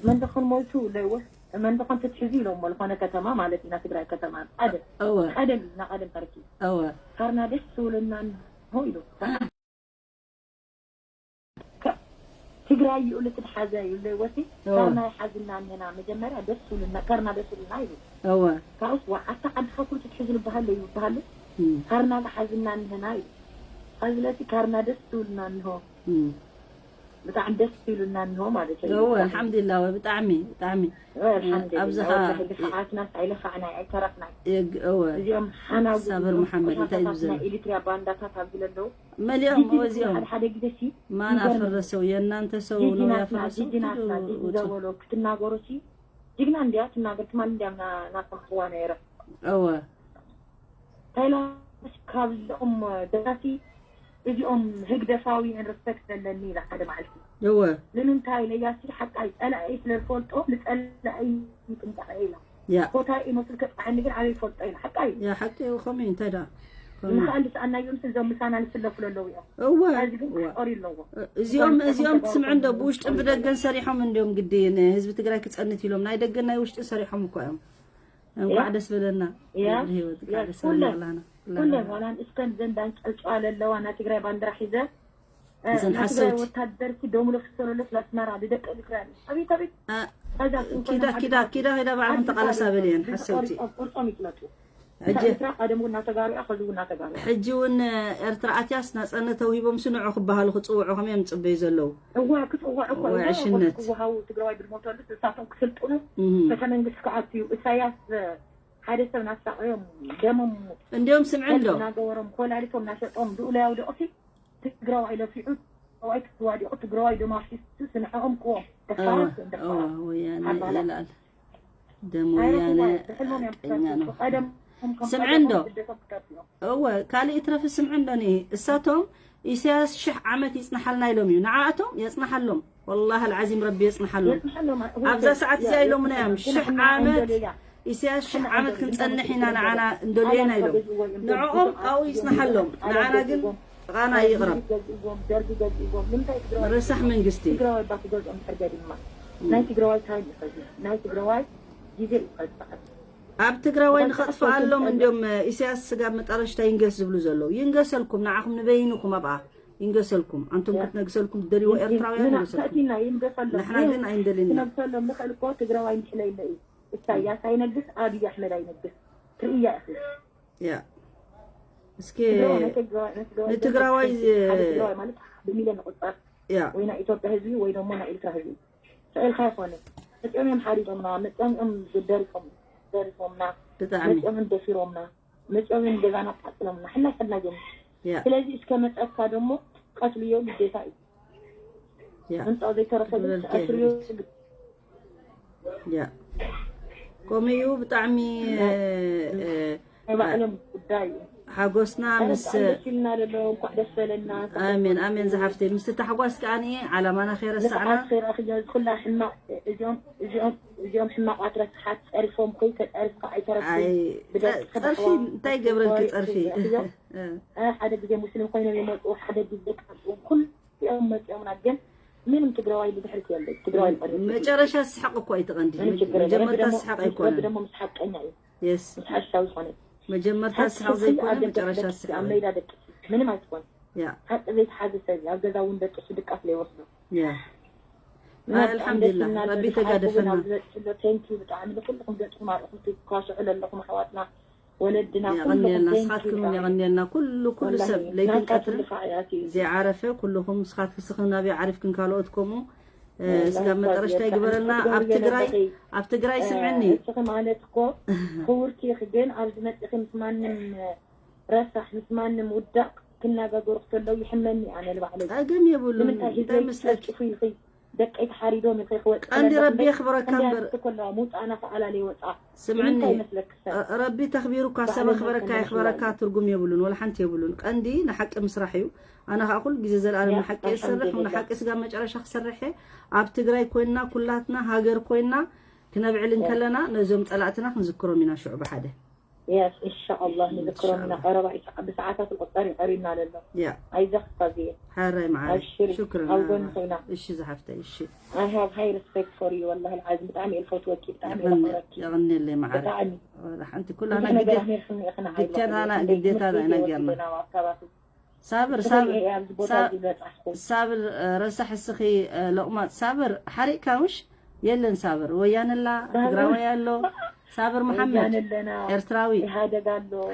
መን ዝኾን ሞይቱ ለይወስ መን ዝኾን ትትሕዙ ኢሎሞ ዝኾነ ከተማ ማለት ኢና ትግራይ ከተማ ሓደ እወ። ቀደም ኢና ቀደም ታሪክ እዩ። እወ። ካርና ደስ ትብሉና እንሆ ኢሉ። ከ-፣ ትግራይ ይኡ ልትትሓዘ ይብለ ወሲ እወ። ካርና ይሓዝና እንህና መጀመርያ ደስ ትብሉና ካርና ደስ ትብሉና ይብል። እወ። ካብኡስ ዋ ኣታ ዓድኻ ኩሉ ትትሕዙ ልበሃለ ይበሃሉ እም። ካርና ክሓዝና እንህና ይብል። ካብዚ ለሲ ካርና ደስ ትብሉና እንሆ እም። ብጣዕሚ ደስ ትብሉና እንሆ ማለት እዩ። እወ፣ ኣልሓምዱሊላህ፣ እወ፣ ብጣዕሚ፣ ብጣዕሚ። እወ፣ ኣልሓምዱሊላህ። ኣብዚ ወላሂ ኸዓ ብስሓትና ኣይለፋዕናይ ኣይተረፍናይ። የግ-፣ እወ። እዚኦም ሓናጉ ሳብር እዚኦም መሓመድ፣ እንታይ እዩ ቆሻሻታትና ዝብል? ኤሪትሪያ ባንዳታት ኣብዚ ዘለዉ መሊኦም፣ ጂጂ እወ፣ እዚኦም። ሓደ ሓደ ግዜ ሲ ማን ይገርም። ኣፈረሰው? የእናንተ ሰው ጂጂ ነው ናትና፣ ያፈረሰው? ጂጂ ናትና፣ ጂጂ ውጡ። ዘበሎ ክትናገሩ ሲ ጅግና እንዲያ ትናገር ትማል እንዲያ ና-፣ ናሰምዕዋ ነይረ። እወ። ታይላንድ ካብዞም ደራሲ እዚኦም ህግደፋውያን ሪስፔክት ዘለኒ ኢላ ሓደ መዓልቲ። እወ። ንምንታይ ኢለያሲ ሓቃይ ጸላኢ ስለ ዝፈልጦ ንጸላኢ ይጥንቀቐ ኢላ። ያ። ኮታይ ይመስል ከጥዓኒ ግን ኣበይ ይፈልጦ ኢላ። ሓቃይ። ያ፣ ሓቂ እዩ። ከምኡ እዩ፣ እንታይ ደኣ? ከምኡ እዩ። ምኽኣል ዝሰኣናዮም እዞም ምሳና ዝስለፉ ዘለዉ እዮም። እወ፣ ሕዚ ግን እወ። ክቆሪ ኣለዎ። እዚኦም፣ እዚኦም ትስምዑ እንዶ ብውሽጥን ብደገን ሰሪሖም እንዲዮም ግዲ ንህዝቢ ትግራይ ክጸንት ኢሎም ናይ ደገን ናይ ውሽጥን ሰሪሖም እኮ እዮም። እንኳዕ ያ። ደስ በለና። ያ። ወዲ ህይወት፣ እንኳዕ ያ፣ ደስ በለና ኩለን፣ ኩላና። ኩለን ዋላ ንስከን ዘን ዳንጨልጨዋ ለለዋ ናይ ትግራይ ባንዲራ ሒዘ፣ እ፣ እዘን ናይ ትግራይ ሓሰውቲ። ወታደር ሲ ደሙ ለፍሰለሎስ ላስመራ ንደቂ ኤርትራ። ኣቤት፣ ኣቤት። እ፣ ከዛ ጽንፈ ኪዳ፣ ናይ ኪዳ፣ ሓድሽ ኪዳ፣ ኪዳ ባዕሎም ሓድሽ ተቓለሳ ሓድሽ በልየን ብዚ ሓሰውቲ። ቆሪጾም፣ ቆርጾም ይፍለጡ። ሕጂ ኤርትራ ቀደም እውን እናተጋሩ እያ፣ ከዚ እውን እናተጋሩ እያ። ሕጂ እውን ኤርትራ ኣትያስ ናጻነት ተውሂቦም ስንዑ ክበሃሉ ክጽውዑ ከም እዮም ዝጽበዩ ዘለዉ። እዋ ክጽውዑ እኮ እዋ እዋ፣ ዕሽነት። ክወሃቡ ትግራዋይ ብዝሞተሉ እሳቶም ክስልጥኑ እህ። ቤተ መንግስቲ ክኣትዩ ኢሳያስ ሓደ ሰብ ናሳቀዮም ደሞም እንዲዮም ስምዒ እንዶ እናገበሮም ኮላሊቶም እናሸጦም ድኡለያው ደቕሲ ትግራዋይ ለፊዑ ትግራዋይ ተዋዲቑ ትግራዋይ ደሞ ኣፍሲሱ ስንዕኦም ክዎም ደፋራት እዮም ደፋራት። ወያነ ሓባላት። ይላል ደሞ ወያነ። ብሕልሞም እዮም ቀኛ ነው። ዝፈልጡ። ቀደም ስምዒ እንዶ። እወ ካልእ ይትረፍ ስምዒ እንዶ። እሳቶም ኢሳያስ ሽሕ ዓመት ይጽናሓልና ኢሎም እዩ ንዓኣቶም የጽናሓሎም። ወላሂ ኣልዓዚም ረቢ የጽናሓሎም። ኣብዛ ሰዓት እዚኣ ኢሎምና እዮም ሽሕ ዓመት ኢሳያስ ሽሕ ዓመት ክንጸንሕ ኢና ንዓና እንደልየና ኢሎም። ንዕኦም ኣብኡ ይጽናሓሎም፣ ንዓና ግን ጥቓና ይቕረብ። ረሳሕ መንግስቲ። ናይ ትግራዋይ ታይም እዩ። ናይ ትግራዋይ ጊዜ እዩ። ኣብ ትግራዋይ ንኸጥፍኣሎም እንዲዮም ኢሳያስ ስጋብ መጣረሽታ ይንገስ ዝብሉ ዘለዉ። ይንገሰልኩም፣ ንዓኹም ንበይንኹም ኣብኣ ይንገሰልኩም። ኣንቱም ክትነግሰልኩም ትደልይዎ ኤርትራውያን ይንገሰልኩም። ንሕና ግን ኣይንደልይና። ትግራዋይ ምሕለይለ እዩ። ኢሳያስ ኣይነግስ፣ ኣብይ ኣሕመድ ኣይነግስ። ትርእያ ኢኺ። ያ እስኪ ንትግራዋይ ማለት ብሚልዮን ንቁፀር። ያ ወይ ናይ ኢትዮጵያ ህዝቢ ወይ ደሞ ናይ ኤርትራ ህዝቢ ስዕልካ ይኮነ። መፅኦም እዮም ሓሪዶምና፣ መፅኦም እዮም ደሪፎም ደሪፎምና፣ ብጣዕሚ መፅኦም እዮም ደፊሮምና፣ መፅኦም እዮም ገዛና ኣቃፅሎምና፣ ሕና ፈላጊ እዮም። ያ ስለዚ እስከ መፀካ ደሞ ቀትልዮ ግዴታ እዩ። ያ ምምፃእ ዘይተረፈ ግን ክብለልኪ ተኣስርዮ እየ። ያ ከምኡ እዩ። ብጣዕሚ ናይ ባዕሎም ጉዳይ እዩ። ሓጎስና ምስ ደስ ኢልና ዘሎ እንኳዕ ደስ በለና። ኣሜን ኣሜን ዝሓፍተይ ምስቲ ታሕጓስ ከዓኒ ዓላማና ከይረሳዕና። ንፍዓት ከይረኣኽዮ እዚ ኩላ ሕማቕ እዚኦም እዚኦም እዚኦም ሕማቓት ረስሓት ጸሪፎም ከይ ተጸሪፍካ ኣይተረፍኩ። ብደቅኺ ጸርፊ እንታይ ገብረልኪ ጸርፊ? ሓደ ግዜ ሙስሊም ኮይኖም ይመፁ ሓደ ግዜ ካብኡ ኩሉ እዚኦም መፂኦምና ግን ምንም ትግራዋይ ብድሕሪት የለ። ትግራዋይ መጨረሻ ስሓቅ እኮ ኣይትቐንዲ። መጀመርታ ስሓቅ ኣይኮነን። ረቢ ደሞ ምስ ሓቀኛ እዩ። የስ ምስ ሓሻዊ ዝኾነ መጀመርታ ስሓቅ ዘይኮነ መጨረሻ ስሓቅ ኣብ እዩ። ሜዳ ደቂ ምንም ኣይትኾን። ያ ሓቂ ዘይተሓዘ ሰብ እዩ። ኣብ ገዛ እውን ደቂ እሱ ድቃስ ለይወስዶ ያ ኣልሓምዱሊላህ ረቢ ተጋደፈና። ተንኪ ብጣዕሚ ንኩልኩም ደቅኹም ኣርኢኹም ትኳስዑ ለለኹም ኣሕዋትና ወለድና የቐንየልና። ንስኻትኩም የቐንየልና። ኩሉ ኩሉ ሰብ ለይትን ቀትርን ዘይዓረፈ ኩልኹም ንስኻትኩም ስኽን ናብይ ዓሪፍክን ካልኦት ከምኡ ስጋብ መጠረሽታ ይግበረልና። ኣብ ትግራይ ኣብ ትግራይ ስምዕኒ እስኺ ማለት እኮ ክውርቲ ኢኺ ግን ኣብዚ መፂኺ ምስ ማንም ረሳሕ ምስ ማንም ውዳቕ ክናጋገሩ ክተለው ይሕመኒ ኣነ ንባዕለይ። ጸገም የብሉን። ንምንታይ እንታይ ህዝበይ መስለኪ? ጸቂፉ ኢኺ ደቀይ ተሓሪዶም ኢኺ ክወጽእ ቀንዲ ከለኹ ረቢ የኽብረካ እምበር። ከለዋ ምውጻእና ከኣላለየ ወጻ ስምዕኒ ንምንታይ ይመስለኪ ሰብ? ረቢ ተኽቢሩካ ሰብ ባዕልና ኣኽበረካ ከመይ የኽበረካ ይኽላል? ትርጉም የብሉን ወላ ሓንቲ የብሉን። ቀንዲ ንሓቂ ምስራሕ እዩ። ኣነ ከዓ ኩሉ ግዜ ዘለኣለም ያ፣ ንሓቂ እየ ዝሰርሕ ኣልሓምዱሊላህ። ንሓቂ ስጋ መጨረሻ ክሰርሕ እየ። ኣብ ትግራይ ኮይንና ኩላትና ሃገር ኮይንና ክነብዕል እንከለና ነዞም ጸላእትና ክንዝክሮም ኢና ሽዑ ብሓደ። የስ ኢንሻኣላህ ንዝክሮም ኢና። ቀረባ እዩ ሰዓ- ብሰዓታት ዝቁጸር እዩ ቀሪብና ለሎ። ያ ኣይዘኽ ካዚ ሓራይ መዓረይ ኣብሽሪ ሽክርን ኣብ ጎንኺ ኢና። እሺ ዝሓፍተይ እሺ። I have high respect for you ወላሂ العظيم ብጣዕሚ እየ ዝፈትወኪ ብጣዕሚ እየ የቐኒ- ዘኽብረኪ። የቐኒለይ መዓረይ ብጣዕሚ ወላ ሓንቲ ኩላና ብዙሕ ግደ ነገራት ነርክኒ ኢኽና ሃይለ ግዴታና ክንደይ ግዴታ ትምህርቲ ኢና ቤት ጌርና። ወሲደና ኣብ ኣካባቢ ሳብር ሳብር ሳብር ረሳሕ እስኺ ሎቕማጥ ሳብር ሓሪቕካ ምሽ የለን ሳብር ወያነላ ትግራዋይ ኣሎ ሳብር መሓመድ ኤርትራዊ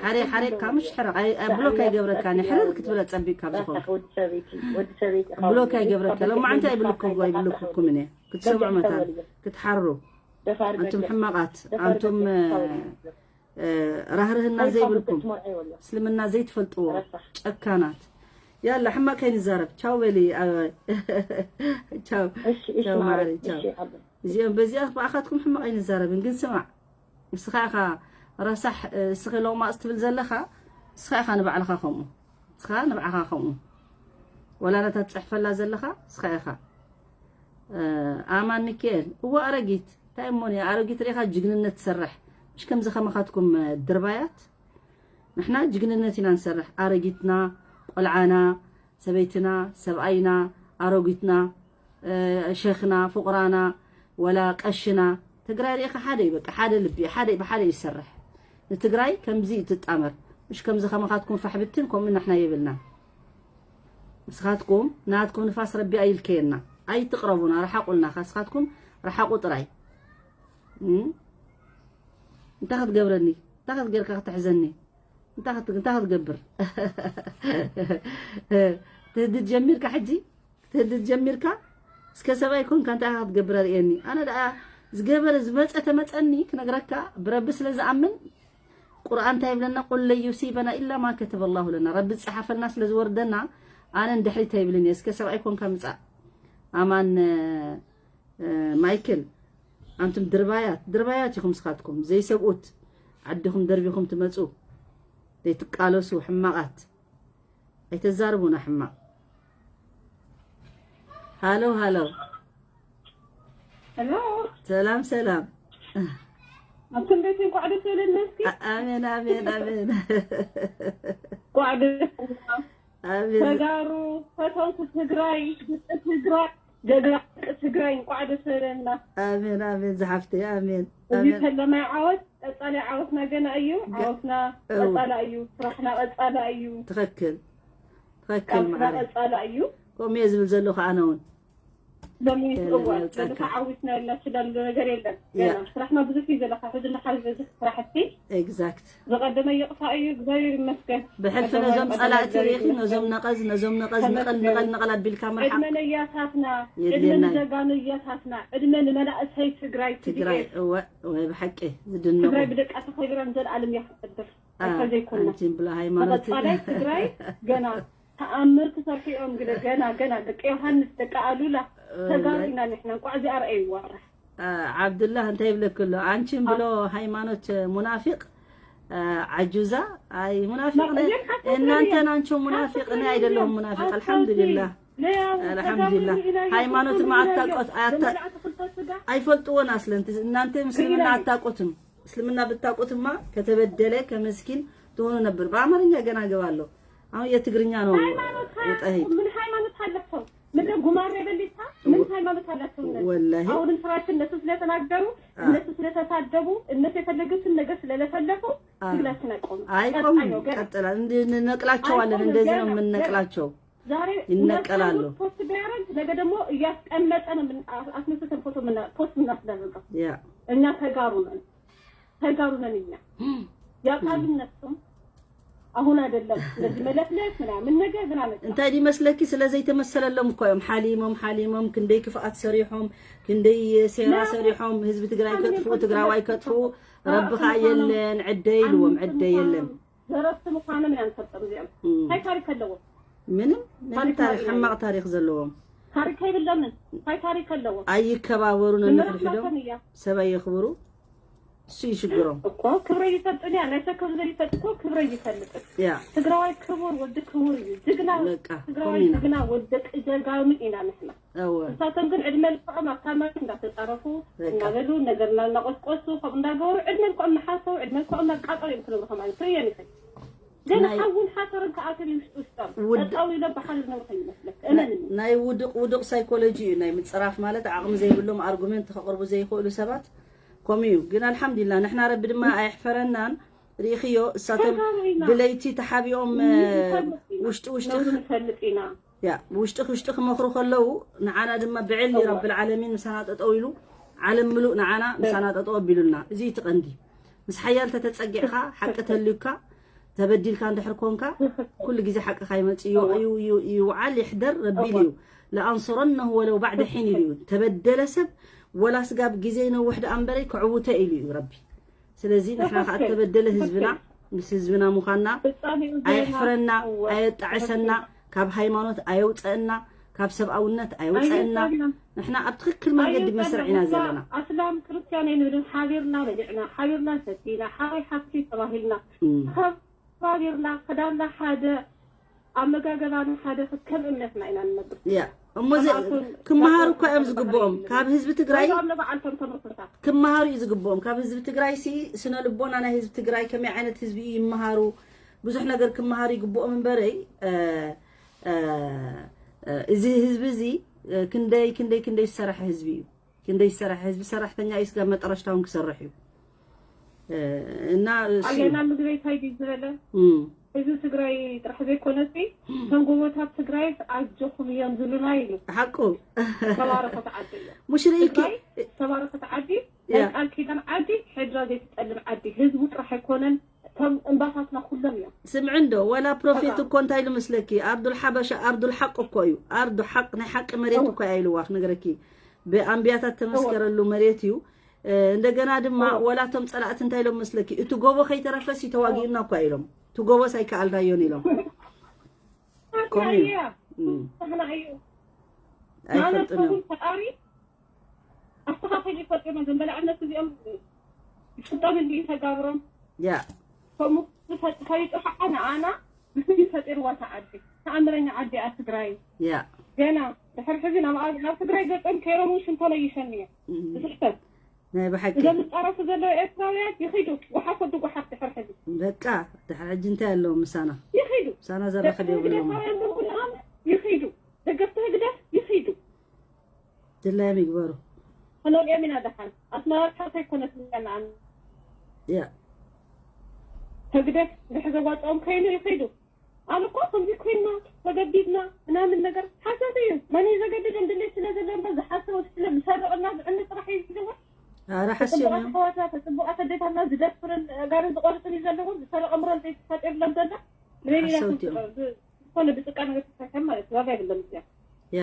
ሓሪቕ ሓሪቕካ ምሽ ሕረቕ ብሎክ ኣይገብረካን ሕርር ክትብል ጸቢቕ ካብ ዝኾንካ ብሎክ ኣይገብረካ ሎማዓንቲ ኣይብልኩ ኣይብልኩኩም እኔ ክትሰምዑ መታን ክትሓሩ ኣንቱም ሕማቓት ኣንቱም ራህርህና ዘይብልኩም እስልምና ዘይትፈልጥዎ ጨካናት። ያላ ሕማቅ ከይንዛረብ ቻው በሊ። ቻው ቻው ማሪ ቻው። እዚኦም በዚኣ ብኣኻትኩም ሕማቅ ኣይንዛረብን ግን ስማዕ እስኻ ኢኻ ረሳሕ እስኺ ሎማፅ ትብል ዘለኻ እስኻ ኢኻ ንባዕልኻ ከምኡ እስኻ ንባዕኻ ከምኡ ወላ ነታ ትፅሕፈላ ዘለኻ እስኻ ኢኻ። ኣማን ሚካኤል እወ ኣረጊት እንታይ እሞ ኣረጊት ሪኢኻ ጅግንነት ትሰርሕ ምሽ ከምዚ ከማኻትኩም ድርባያት ንሕና ጅግንነት ኢና ንሰርሕ ኣረጊትና ቆልዓና ሰበይትና ሰብኣይና ኣረጊትና ሸኽና ፍቑራና ወላ ቀሽና ትግራይ ሪኢኻ ሓደ እዩ በቃ ሓደ ልቢ ሓደ ብሓደ ይሰርሕ ንትግራይ ከምዚ እዩ ትጣመር ምሽ ከምዚ ከማኻትኩም ፋሕብትን ከምኡ ንሕና የብልናን ንስኻትኩም ናትኩም ንፋስ ረቢ ኣይልከየና ኣይትቕረቡና ርሓቑልና ንስኻትኩም ርሓቑ ጥራይ እንታይ ክትገብረኒ እንታይ ክትገርካ ክትሕዘኒ? እንታይ ክት- እንታይ ክትገብር? ትህድድ ጀሚርካ ሕጂ? ትህድድ ጀሚርካ? እስከ ሰብኣይ ኮንካ እንታይ ኢኻ ክትገብር ኣርእየኒ። ኣነ ደኣ ዝገበረ ዝመጸ ተመጸኒ ክነግረካ ብረቢ ስለ ዝኣምን ቁርኣን እንታይ ይብለና? ቁል ለን ዩሲበና ኢላ ማ ከተበ ላሁ ለና። ረቢ ዝጸሓፈልና ስለ ዝወርደና ኣነ ንድሕሪት ኣይብልን እየ። እስከ ሰብኣይ ኮንካ ምጻእ። ኣማን እ፣ ማይክል፣ ኣንቱም ድርባያት ድርባያት ኢኹም። ስኻትኩም ዘይሰብኡት ዓድኹም ደርቢኹም ትመጹ ዘይትቃለሱ ሕማቓት። ኣይተዛርቡና ሕማቕ። ሃሎ ሃሎ። ሄሎ ሰላም ሰላም። ኣንቱም ቤት እንኳዕ ደስ ይበለና እስኪ። አ- ኣሜን ኣሜን ኣሜን። እንኳዕ ደስ ይበለና። ኣሜን ተጋሩ ፈተውቲ ትግራይ፣ ደቂ ትግራይ፣ ጀግና ደቂ ትግራይ እንኳዕ ደስ ይበለና። ኣሜን ኣሜን ዝሓፍተይ ኣሜን እዚ ኣሜን። ፈለማይ ዓወት ቀጻሊ ዓወትና ገና እዩ። ገ- ዓወትና እው። ቀጻሊ እዩ። ስራሕና ቀጻሊ እዩ። ትኽክል ትኽክል ቃልስና ማዓረ። ቀጻሊ እዩ። ከምኡ እየ ዝብል ዘለኹ ኣነ እውን። ሎሚ ገለ እወ ነውጻካ። ዘለካ ዓዊትና የላችሁ ላሉ ነገር የለን። ያ። ገና ስራሕና ብዙሕ እዩ ዘለካ። ሕጂ ንሓዚ በዚ ስራሕቲ ኤግዛክት። ዝቐደመ ይቕፋ እዩ። እግዚኣብሔር ይመስገን። ብሕልፊ ቀዳማይ ነዞም ቀዳማይ ጸላእቲ እግዚኣብሔር ርኢኺ ነዞም ይመስገን። ነቐዝ ነዞም ነቐዝ ንቐል ተመስገን። ንቐል ንቐል ኣቢልካ መልሓቕ ዕድመ ነያታትና፣ ዕድመ የድልየና እዩ። ንጀጋኑ ያታትና፣ ዕድመ ንመላእሰይ ትግራይ ትግራይ ትድኤ። እወ እወ ብሓቂ ዝድነቑ ትግራይ ብደቃ ተኸቢራ ንዘለኣለም እያ ክትሕደር። አ፣ ኣይካ ዘይኮና ኣንቺን ብሎ ሃይማኖት ተቐጻላይ ትግራይ ገና ተኣምር ክሰርሑ እዮም። ግደ ገና ገና ደቂ ዮሃንስ ደቂ ኣሉላ እወ፣ ተጋሩ እወ። ኢና ንሕና። እንቋዕ እዚኣ ረኣይዋ። አ፣ ዓብዱላህ እንታይ ይብለክ ኣሎ? ኣንቺን ብሎ ሃይማኖት ሙናፊቅ አ፣ ዓጁዛ። ኣይ ሙናፊቅ ማ- ነይ እዚኦም ሓሶት እናንተ ነይሮም። ናንቺ ሙናፊቅ ሓሶት ነይ ነይሮም። ኣይደለሁም ሙናፊቅ ሓሶት ኣልሓምዱሊላህ። ነይ። ያው ኣልሓምዱሊላህ። ተጋሩ ኢናዮ፣ ሃይማኖት ተጋሩ ማ ኢናዮ። ኣታቆት ኣታ ንመርዓ ተኽልተ ስጋ ኣይፈልጥዎን ኣስለን። እናንተ ምስልምና ኢናዮ። ኣታቆትም። እስልምና ብታቆትማ ከተበደለ ከምስኪን ትሆኑ ነበር። በአማርኛ ገና እገባለሁ። አሁን የትግርኛ ነው ሃይማኖት ውጠሂ። ምን ሃይማኖት አላቸው? ምን ጉማሬ በሊታ ምን ሃይማኖት አላቸው? እነዚህ? ወላሂ። አሁንም ስራችን እነሱ ስለተናገሩ አ። እነሱ ስለተሳደቡ እነሱ የፈለጉትን ነገር ስለለፈለፉ አ። ትግላችን አይቆምም። አይቆምም። ቀጣይ ነው ገና። ቀጥላል። እንነቅላቸዋለን። አይቆምም እንደዚህ ገና። ነው የምንነቅላቸው። ዛሬ ይነቀላሉ። ፖስት ቢያደርግ ነገ ደግሞ እያስቀመጠ ነው ምን አስመስለን ፎቶ ምን ፖስት የምናስደርገው። ያ እኛ ተጋሩ ነን። ተጋሩ ነን እኛ። ያውቃሉ እነሱም። አሁን አይደለም እንደዚህ መለፍለፍ ምናምን ነገር ግን አመጣ። እንታይ ድመስለኪ? ስለ ዘይተመሰለሎም እኮ እዮም ሓሊሞም ሓሊሞም ክንደይ ክፍኣት ሰሪሖም ክንደይ ሴራ ና- ሰሪሖም ህዝቢ ትግራይ ሓሊሞም ከጥፍኡ ከጥፍኡ ትግራዋይ ከጥፍኡ ና- ረብኻ ና- የለን ዕደ ኢልዎም ኣንቱም ዕደ የለን። ዘረፍቲ ምዃኖም ኢና ንፈልጦም እዚኦም። እም። እንታይ ታሪክ ኣለዎም? ምንም ምንም ታሪክ ታሪክ ማለት ሕማቕ ታሪክ ዘለዎም ታሪክ የብሎምን። እንታይ ታሪክ ኣለዎም? ኣይከባበሩ ምምራሕ ነንሕድሕዶም ናቶም እያ ሰብ ኣየኽብሩ እሱ ይሽግሮም። እኮ ክብረ ይፈልጡ እያ ናይ ሰብ ክብሪ ዘይፈልጥ እኮ ክብረ ይፈልጥ። ያ ትግራዋይ ክቡር ወዲ ክቡር እዩ። ጅግና በቃ ትግራዋይ ኮሚና ጅግና ወዲ ጀጋኑ ኢና ንሕና። እወ እሳቶም ግን ዕድመ ልክዖም ኣብታ መሬት እንዳተፃረፉ በቃ። እናበሉ ነገር እናቆስቆሱ ከምኡ እንዳገበሩ ዕድመ ልክዖም እናሓሰቡ ዕድመ ልክዖም እናቃጠሉ እዮም ክነብሩ ከማን ትርእዮም ይኸ ግን ናይ- ሓውን ሓሰርን ከኣትል ውሽጢ ውሽጦም ውድ- ጠጠው ኢሎም ብሓደ ዝነብሩ ከይመስለክ እመንኒ። ናይ ውዱቕ ውዱቕ ሳይኮሎጂ እዩ ናይ ምፅራፍ ማለት ዓቕሚ ዘይብሎም ኣርጉሜንት ከቕርቡ ዘይኽእሉ ሰባት ከምኡ እዩ። ግን ኣልሓምዱሊላ ንሕና ረቢ ድማ ኣየሕፈረናን። ርኢኽዮ እሳቶም ተጋሩ ኢና። ብለይቲ ተሓቢኦም እ፣ ንፈልጥ ኢና። ውሽጢ ውሽጢ ነብሪ ንፈልጥ ኢና። ያ ውሽጢ ውሽጢ ክመኽሩ ከለዉ ንዓና ድማ ብዕሊ እወ። ረብል ዓለሚን ምሳና ጠጠው ኢሉ ዓለም ምሉእ ንዓና ምሳና ጠጠው ኣቢሉልና። እዚ እዩ እቲ ቀንዲ። ምስ ሓያል ተተጸጊዕካ ሓቂ ተልዩካ ተበዲልካ እንድሕር ኮንካ ኩሉ ግዜ ሓቅኻ ይመጽእ እዩ። ይው- ይው- ይውዓል ይሕደር ረቢ ኢሉ እዩ። ለኣንሱረነሁ ወለው ባዕደ ሒን ኢሉ እዩ። ተበደለ ሰብ ወላ ስጋብ ግዜ ይነውሕ ደኣ እምበረይ ክዕውቶ ኢሉ እዩ ረቢ። ስለዚ ንሕና ከዓ ትኽክል። ተበደለ ትኽክል። ህዝብና ምስ ህዝብና ምዃንና ፍጻሜኡ ዜና ኣየሕፍረና እወ። ኣየጣዕሰና ትኽክል። ካብ ሃይማኖት ኣየውፀእና ካብ ሰብኣውነት ኣየውፀእና ኣየውፀእና። ንሕና ኣብ ትኽክል መንገዲ ኣየውፀእና። መስርዕ ኢና ንሳ ዘለና። ኣስላም ክርስትያን ኣይንብልን ሓቢርና በሊዕና ሓቢርና ሰቲና ሓቢር ሓብቲ ተባሂልና እም። ተኸባቢርና ክዳንና ሓደ ኣመጋገባና ሓደ ከም እምነትና ኢና ንነብር። ያ እሞ ዘ- ኣቱን ክመሃሩ እኮ እዮም ኣቱን ዝግብኦም ካብ ህዝቢ ትግራይ እዞም ንባዕልቶም ተመስርታት ክመሃሩ እዩ ዝግብኦም ካብ ህዝቢ ትግራይ ሲ ስነ ልቦና ናይ ህዝቢ ትግራይ ከመይ ዓይነት ህዝቢ እዩ ይመሃሩ ብዙሕ ነገር ክመሃሩ ይግብኦም እምበረይ እ፣ እ፣ እ፣ እዚ ህዝቢ እዚ እ፣ ክንደይ ክንደይ ክንደይ ዝሰረሐ ህዝቢ እዩ ክንደይ ዝሰረሐ ህዝቢ ሰራሕተኛ እዩ ስጋብ መጠረሽታውን ክሰርሕ እዩ እ፣ እና እሱ እዩ። ኣየና ምግበይ ታይ ድዩ ዝበለ እም፣ ህዝቢ ትግራይ ጥራሕ ዘይኮነሲ እቶም ጎቦታት ትግራይ ኣጆኹም እዮም ዝብሉና ኢሉ ሓቁ ተባረኸት ዓዲ እዮም ሙሽሪኪ ትግራይ ተባረኸት ዓዲ ናይ ቃል ኪዳን ዓዲ ሕድራ ዘይትጠልም ዓዲ ህዝቡ ጥራሕ ኣይኮነን፣ እቶም እምባታትና ኩሎም እዮም። ስምዒ እንዶ፣ ወላ ፕሮፌት እኮ እንታይ ኢሉ መስለኪ? ኣርዱል ሓበሻ ኣርዱል ሓቅ እኮ እዩ። ኣርዱ ሓቅ፣ ናይ ሓቂ መሬት እኮ እያ ኢልዋ ክነግረኪ። ብኣንብያታት ተመስከረሉ መሬት እዩ። እ፣ እንደገና ድማ ወላ እቶም ጸላእቲ እንታይ ኢሎም መስለኪ? እቲ ጎቦ ከይተረፈስ ተዋጊኡና እኮ ኢሎም። እቲ ጎቦስ ኣይከኣልናዮን ኢሎም። ከምኡ እዩ። እም። ንሕና እዩ። ማለት ኣይፈልጡን እዮም። ፈጣሪ ኣስተኻኺሉ ይፈጥሮም። እዞም በላዕነት እዚኦም ይፍጠሩ እንዲ ተጋብሮም። ያ። ከምኡ ዝፈጥ-፣ ፈሊጡ ከዓ ንኣና ብስም ፈጢርዋ እታ ዓዲ። ተኣምረኛ ዓዲ እያ ትግራይ። ያ። ገና ድሕሪ ሕዚ ናብ ኣብ-፣ ናብ ትግራይ ገጾም ከይሮም እውን ሽንቶሎ ይሸኑ እዮም። እም። ብዙሕ ሰብ። ናይ ብሓቂ። እዞም ዝጻረፉ ዘለዉ ኤርትራውያን ይኺዱ። ጓሓፍ ወዲ ጓሓፍ ድሕሪ ሕዚ። በቃ፣ ድሕሪ ሕጂ እንታይ ኣለዎ ምሳና? ይኺዱ። ምሳና ዘራኽብ ደገፍቲ የብሎምን። ህግደፋውያን ዘለዉ ድማ ይኺዱ። ደገፍቲ ህግደፍ ይኺዱ። ድላዮም ይግበሩ። ከነርእዮም ኢና ደሓን። ኣስመራ ርሕቕቲ ኣይኮነትን እያ ንኣና። ያ። ህግደፍ ድሕሪ ዘዋጽኦም ከይኑ ይኺዱ። ኣነ እኮ ከምዚ ኮይንና ተገዲድና ምናምን ነገር ሓሶት እዩ። መን እዩ ዘገድዶም? ድሌት ስለ ዘለዎ እምበር ዝሓስብ ወዲ ስለ ዝሰርቕና ዝዕኒ ጥራሕ እዩ ዘለዎ። ኧረ ሓስዮም ተጽቡቓት እዮም። ኣሕዋትና፣ ተጽቡቓት ኣዴታትና ዝደፍርን ኣእጋርን ዝቖርጽን እዩ ዘለዎ። ዝሰርቕ እምሮም ዘይተፈጢርሎም ዘሎ ንበይንና ሓሰውቲ እዮም። ክንፍጠር ብ-፣ ዝኾነ ብጭቃ ነገር ተሰርሐ ማለት ዋጋ የብሎም እዚኣ። ያ።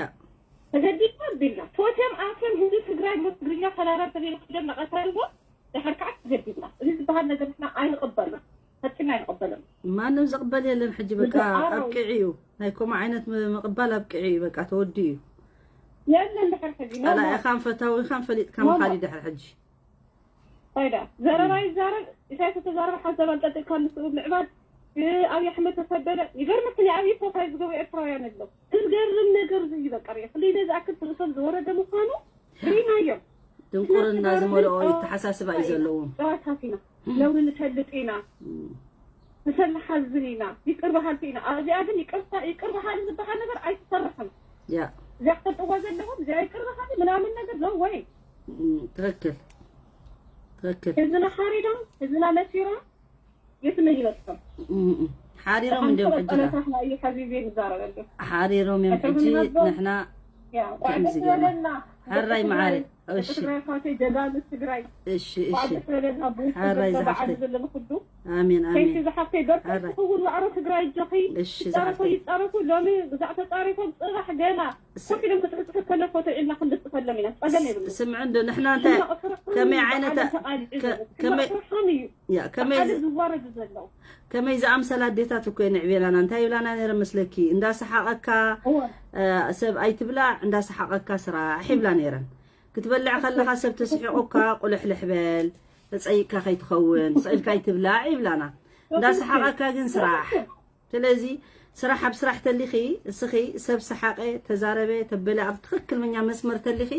ተገዲድና ኣቢልና። ፎትዮም ኣፍዮም ህዝቢ ትግራይ እሞ ትግርኛ ተዛረብ ተቢሉ ክደም እናቐተልዎ ድሕር ከዓ ተገዲድና። እዚ ዝበሃል ነገር ንሕና ኣይንቕበሎ። ፈጺምና ኣይንቕበሎን። ማንም ዝቕበል የለን ሕጂ በቃ እዛ ኣራዊት ኣብቅዒ እዩ። ናይ ከምኡ ዓይነት ም-፣ ምቕባል ኣብቅዒ እዩ በቃ ተወዲኡ እዩ። የለን ድሕር ሕጂ። ኖ ሞር። ጸላኢኻን ፈታዊኻን ፈሊጥካ ኖ ምኻድ ሞር። እዩ ድሕር ሕጂ። ፋይዳ። ዘረባ እም። ይዛረብ፣ ኢሳያስ ተዛረበ ሓንሳብ ኣንጠልጢልካ ንስኡ ምዕባድ፣ እ፣ ኣብይ ኣሕመድ ተሰደደ። ይገርመክን ኣብይ ፕሮፋይል ዝገበሩ ኤርትራውያን ኣለዉ። ዝገርም ነገር እዩ በቃ ሪኦ። ክንደይ ነዚ ኣክል ርእሶም ዝወረደ ምዃኑ ርኢናዮም። ድንቁርና ዝመልኦ ኣተሓሳስባ እዩ ዘለዎም። ጨዋታት ኢና። እም። ነውሪ ንፈልጥ ኢና። እም። ንሰብ ንሓዝን ኢና። ይቅር በሃልቲ ኢና። ኣብዚኣ ግን ይቅርታ፣ ይቅር በሃሊ ዝበሃል ነገር ኣይትሰርሕን። ያ። እዚኣ ክፈልጥዋ ዘለዎም፣ እዚኣ ይቅር በሃሊ ምናምን ነገር ነው ወይ? እም፣ ትክክል። ትክክል። ህዝብና ሓሪዶም፣ ህዝብና መሲሮም፣ የትም ይበጽሖም። እም፣ እም። ሓሪሮም እንዲዮም ሕጂ ዳ። ጸሎታትና እዩ ሐዚ ጊዜ ንዛረበሉ። ሓሪሮም እዮም ሕጂ ንሕና ያ፣ እንኳዕ ከምዚ ደስ ገይርና። በለና። ሕራይ ደቂ መዓረይ። ትግራይ፣ እሺ። ደቂ ትግራይ፣ ጀጋኑ ትግራይ። እሺ፣ እንኳዕ እሺ። ደስ በለና። ብውሽጢ ሕራይ ዘሎ ዝሓፍተይ። ብዓዲ ዘሎ ንኹሉ። ኣሜን፣ ቴንኪ ኣሜን። ዝሓፍተይ፣ በርትዒ። ሕራይ። ትኽውን ዋዕሮ ትግራይ እጆኺ። እሺ፣ ይጻረፉ፣ እሺ። ይጻረፉ። ሎሚ ብዛዕ ተጻሪፎም ጽባሕ ገና እስ-፣ ኮፍ ኢሎም ክጽሕጽሑ ከሎ ፎቶ ኢልና ክንልጥፈሎም ኢና። ጸገም የብሉን። ስምዒ እንዶ ንሕና እንታይ ሕማቕ ስራሕ ከመይ እዩ ዓይነት ብዓለም ተቓሊዑ ከ-፣ ዘሎ። ከመይ ሕማቕ ስራሖም እዩ ያ፣ ከመይ ብዓለም ዝ-፣ ዝዋረዱ ዘለዉ። ከመይ ዝኣምሰላ ኣዴታት እኮ እየን ኣዕብየናና። እንታይ ይብላና ነይረን መስለኪ? እንዳሰሓቐካ፣ እወ። እ፣ ሰብ ኣይትብላዕ፣ እንዳሰሓቐካ ስራሕ ይብላ ነይረን። ክትበልዕ ከለኻ ሰብ ተስሒቑካ ቁልሕልሕ በል፣ ተጸይቕካ ከይትኸውን፣ ስቕ ኢልካ ኣይትብላዕ ይብላና። እንዳሰሓቐካ ግን ስራሕ። ስለዚ ስራሕ ኣብ ስራሕ ተሊኺ፣ እስኺ ሰብ ሰሓቐ፣ ተዛረበ፣ ተበለ ኣብ ትኽክለኛ መስመር ተሊኺ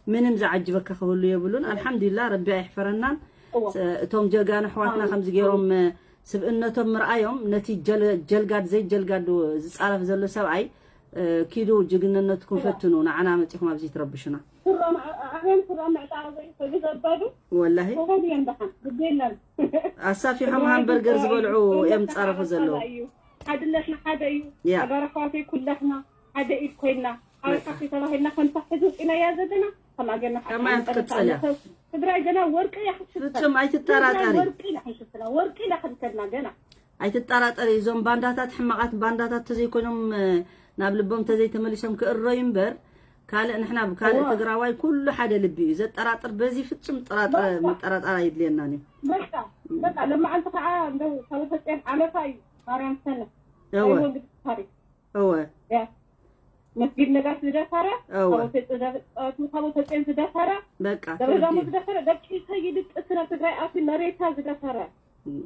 ምንም ዝዓጅበካ ክህሉ የብሉን። ኣልሓምዱሊላህ ረቢ ኣይሕፈረናን። እወ። ስ-፣ እቶም ጀጋኑ ኣሕዋትና ኣሜን። ከምዚ ገይሮም፣ ኣሜን። ስብእነቶም ምርኣዮም ነቲ ጀል-፣ ጀልጋድ ዘይጀልጋድ ዝጻረፍ ዘሎ ሰብኣይ፣ እ፣ ኪዱ ጅግንነትኩም እወ። ፈትኑ፣ ንዓና መጺኹም ኣብዚ ትረብሹና። ስሮም ዓ-፣ ዓብዮም ስሮም ምዕጣቕ ዘይሰዱ ዘበዱ ወላሂ። ክኾኑ እዮም ደሓን፣ ግዲ የለን። ኣሳፊሖም ትግራይ ሃምበርገር ትግራይ ዝበልዑ እዩ፣ እዮም ዝጻረፉ ዘለዉ። እዩ። ሓድነትና ሓደ እዩ። ያ። ኣጋር ኣሕዋተይ ኩላትና ሓደ ኢድ ኮይንና፣ ሓረካ ተባሂልና ከምታ ሕዚ ውፂናያ ዘለና፣ ከማገና ከማያ ትቅጽል እያ። ትግራይ ገና ወርቂ እያ ክትሽፍን። ፍጹም ኣይትጠራጠሪ። ትግራይ ወርቂ እያ ክንሽፍና፣ ወርቂ እያ ክንከድና ገና። ኣይትጠራጠሪ፣ እዞም ባንዳታት ሕማቓት ባንዳታት ተዘይኮይኖም፣ እ፣ ናብ ልቦም ተዘይተመሊሶም ክእረዩ እምበር፣ ካልእ ንሕና ብካልእ እዋ። ትግራዋይ ኩሉ ሓደ ልቢ እዩ። ዘጠራጥር በዚ ፍጹም ጥራጥረ-፣ በቃ። ምጠራጠር ኣይድልየናን እዩ። በቃ፣ በቃ፣ ለማዓንቲ ከዓ እንደው ካብ ተፅኤን ዓመታ እዩ ማርያም ሰነ። እወ። ናይ ወንጌል ታሪክ። እወ። ያ። መስጊድ ነጋሽ ዝደፈረ፣ እወ። ካብ ተፅኤን ዝደፈረ፣ በቃ፣ ደብረ ዳሞ ተወዲኡ። ዝደፈረ፣ ደቂ ኢሰይ ይድቅስ ናብ ትግራይ ኣትዩ መሬታ ዝደፈረ። እም።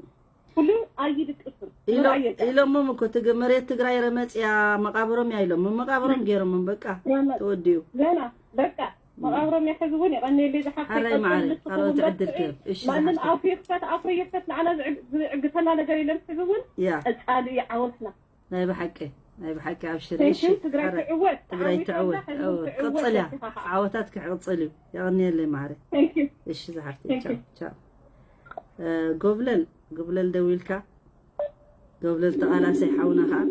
ኩሉ ኣይድቅስን። ኢሎ-፣ ይርኣየካ። ኢሎሞም እኮ ትግ-፣ መሬት ትግራይ ረመጽያ መቃብሮም እያ ኢሎም። መቃብሮም ገይሮሞም በቃ ረመጽ። ተወዲኡ። ገና በቃ እም። መቃብሮም እያ። ሕዚ እውን የቐንየለይ ዝሓፍተይ ሓራይ ቀጽል መዓረይ፣ ንስኹም ካልኦት በርትዒ። ዕድል ክህብ። እሺ፣ ማንም ዝሓፍተይ። ኣፉ ይኽፈት ኣፉ ይኽፈት ንዓና ዝዕግ-፣ ዝዕግተና ነገር የለን። ሕዚ እውን ያ። ቀጻሊ እዩ ዓወትና። ናይ ብሓቂ፣ ናይ ብሓቂ ኣብሽሪ። ቴንኪው፣ እሺ፣ ትግራይ ሓራይ። ትዕወት፣ ትግራይ ተዓዊታ ትዕወት። ህዝቢ እወ፣ ትዕወት፣ ቀጽል እያ። በርትኻ ኸዓ። ዓወታት ክቕጽል እዩ። የቐንየለይ መዓረይ። ቴንኪው። እሺ፣ ዝሓፍተይ፣ ቴንኪው። ቻው፣ ቻው። እ፣ ጎብለል፣ ጎብለል ደዊልካ፣ ጎብለል ተቓላሳይ ሓውና ኸዓ፣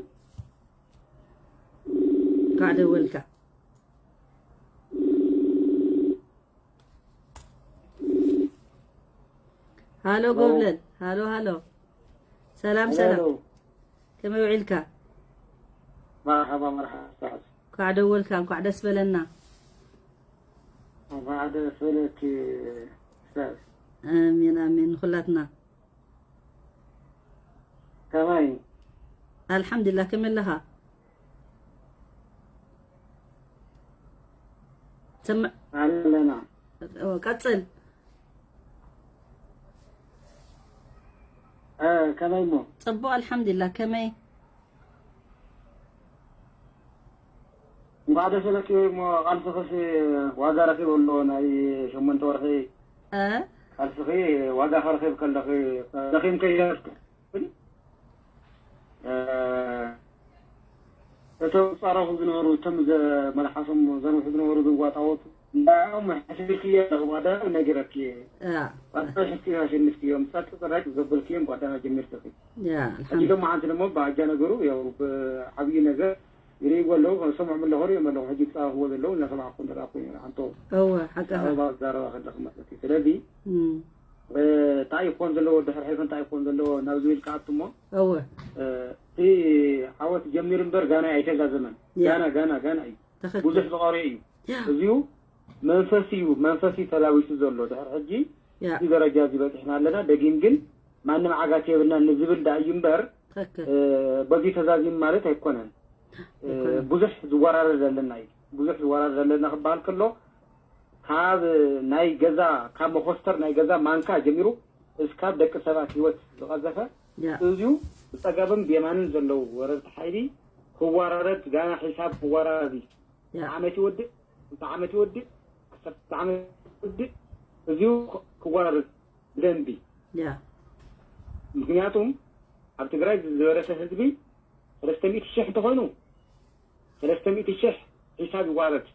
እንኳዕ ደወልካ። ሃሎ ጎብለል፣ ሃሎ ሃሎ። ሰላም ሰላም። ከመይ ውዒልካ? መርሓባ መርሓባ። እንኳዕ ደወልካ፣ እንኳዕ ደስ በለና። እንኳዕ ደስ በለኪ። ኣሜን ኣሜን ንኹላትና። ከመይ? ኣልሓምዱሊላህ፣ ከመይ ኣለኻ? ሰምዕ ኣለና። ቀጽል። ከመይ እሞ? ጽቡቕ ኣልሓምዱሊላህ። ከመይ? እንኳዕ ደስ በለኪ እሞ፣ ቃልስኽስ ዋጋ ረኺቡ ኣሎ። ናይ ሸሞንተ ወርሒ ቃልስኺ ዋጋ ከረኺብ ከለኺ ደኺምከ ይደርስ። እቶም ጻረፉ ዝነበሩ፣ እቶም መልሓሶም ዘርብሑ ዝነበሩ ዝዋጣወቱ እንዳኦም ሕስብክየ ኣለኹ። ቀዳም ነጊረኪ። ቀዳም ሕስቲ ኣሸንፍክዮም ጸጥ ጥራይ ዘበልክዮም ቀዳም ጀሚርትኺ። ሕጂ ደሞ ሓንቲ ደሞ ብኣጃ ነገሩ ያው ብዓብዪ ነገር ይርእይዎ ኣለዉ። ሰምዖም ኣለኹ፣ ርእዮም ኣለኹ። ሕጂ ጻረፍዎ ዘለዉ እናሰማዕኩ እንተ ደኣ ኮይኑ ሓንቶ እወ ሓቅኻ። ኣበባ ዝዛረባ ከለኺ ማለት እዩ። ስለዚ እንታይ ይኾን ዘለዎ፣ ድሕሪ ሕልፊ እንታይ ይኾን ዘለዎ ናብ ዝብል ከኣቱ እሞ፣ እወ። እቲ ዓወት ጀሚሩ እምበር ጋና ኣይተዛዘመን። ያ። ጋና፣ ጋና፣ ጋና እዩ። ትኽክል። ብዙሕ ዝቐርዮ እዩ። ያ። እዚሁ መንፈስ እዩ፣ መንፈስ እዩ ተላቢሱ ዘሎ። ድሕሪ ሕጂ ያ። እዚ ደረጃ እዚ በፂሕና ኣለና። ደጊም ግን ማንም ዓጋት የብልናን ንዝብል ደኣ እዩ እምበር፣ ትኽክል። በዚ ተዛዚሙ ማለት ኣይኮነን። ኣይኮነን። ብዙሕ ዝወራረድ ዘለና እዩ። ብዙሕ ዝወራረድ ዘለና ክበሃል ከሎ፣ ካብ ናይ ገዛ፣ ካብ መኾስተር ናይ ገዛ ማንካ ጀሚሩ እስካብ ደቂ ሰባት ህይወት ዝቐዘፈ፣ ያ። እዚዩ ብጸጋምን ብየማንን ዘለዉ ወረርቲ ሓይሊ ክወራረድ፣ ጋና ሒሳብ ክወራረድ እዩ። ያ። ክልተ ዓመት ይወድእ፣ ክልተ ዓመት ይወድእ፣ ክልተ ዓመት ይወድእ፣ እዚዩ ክወራረድ ብደንቢ። ያ። ምኽንያቱም ኣብ ትግራይ ዝበረሰ ህዝቢ ሰለስተ ሚእቲ ሽሕ እንተኾይኑ፣ ሰለስተ ሚእቲ ሽሕ ሒሳብ ይዋረድ።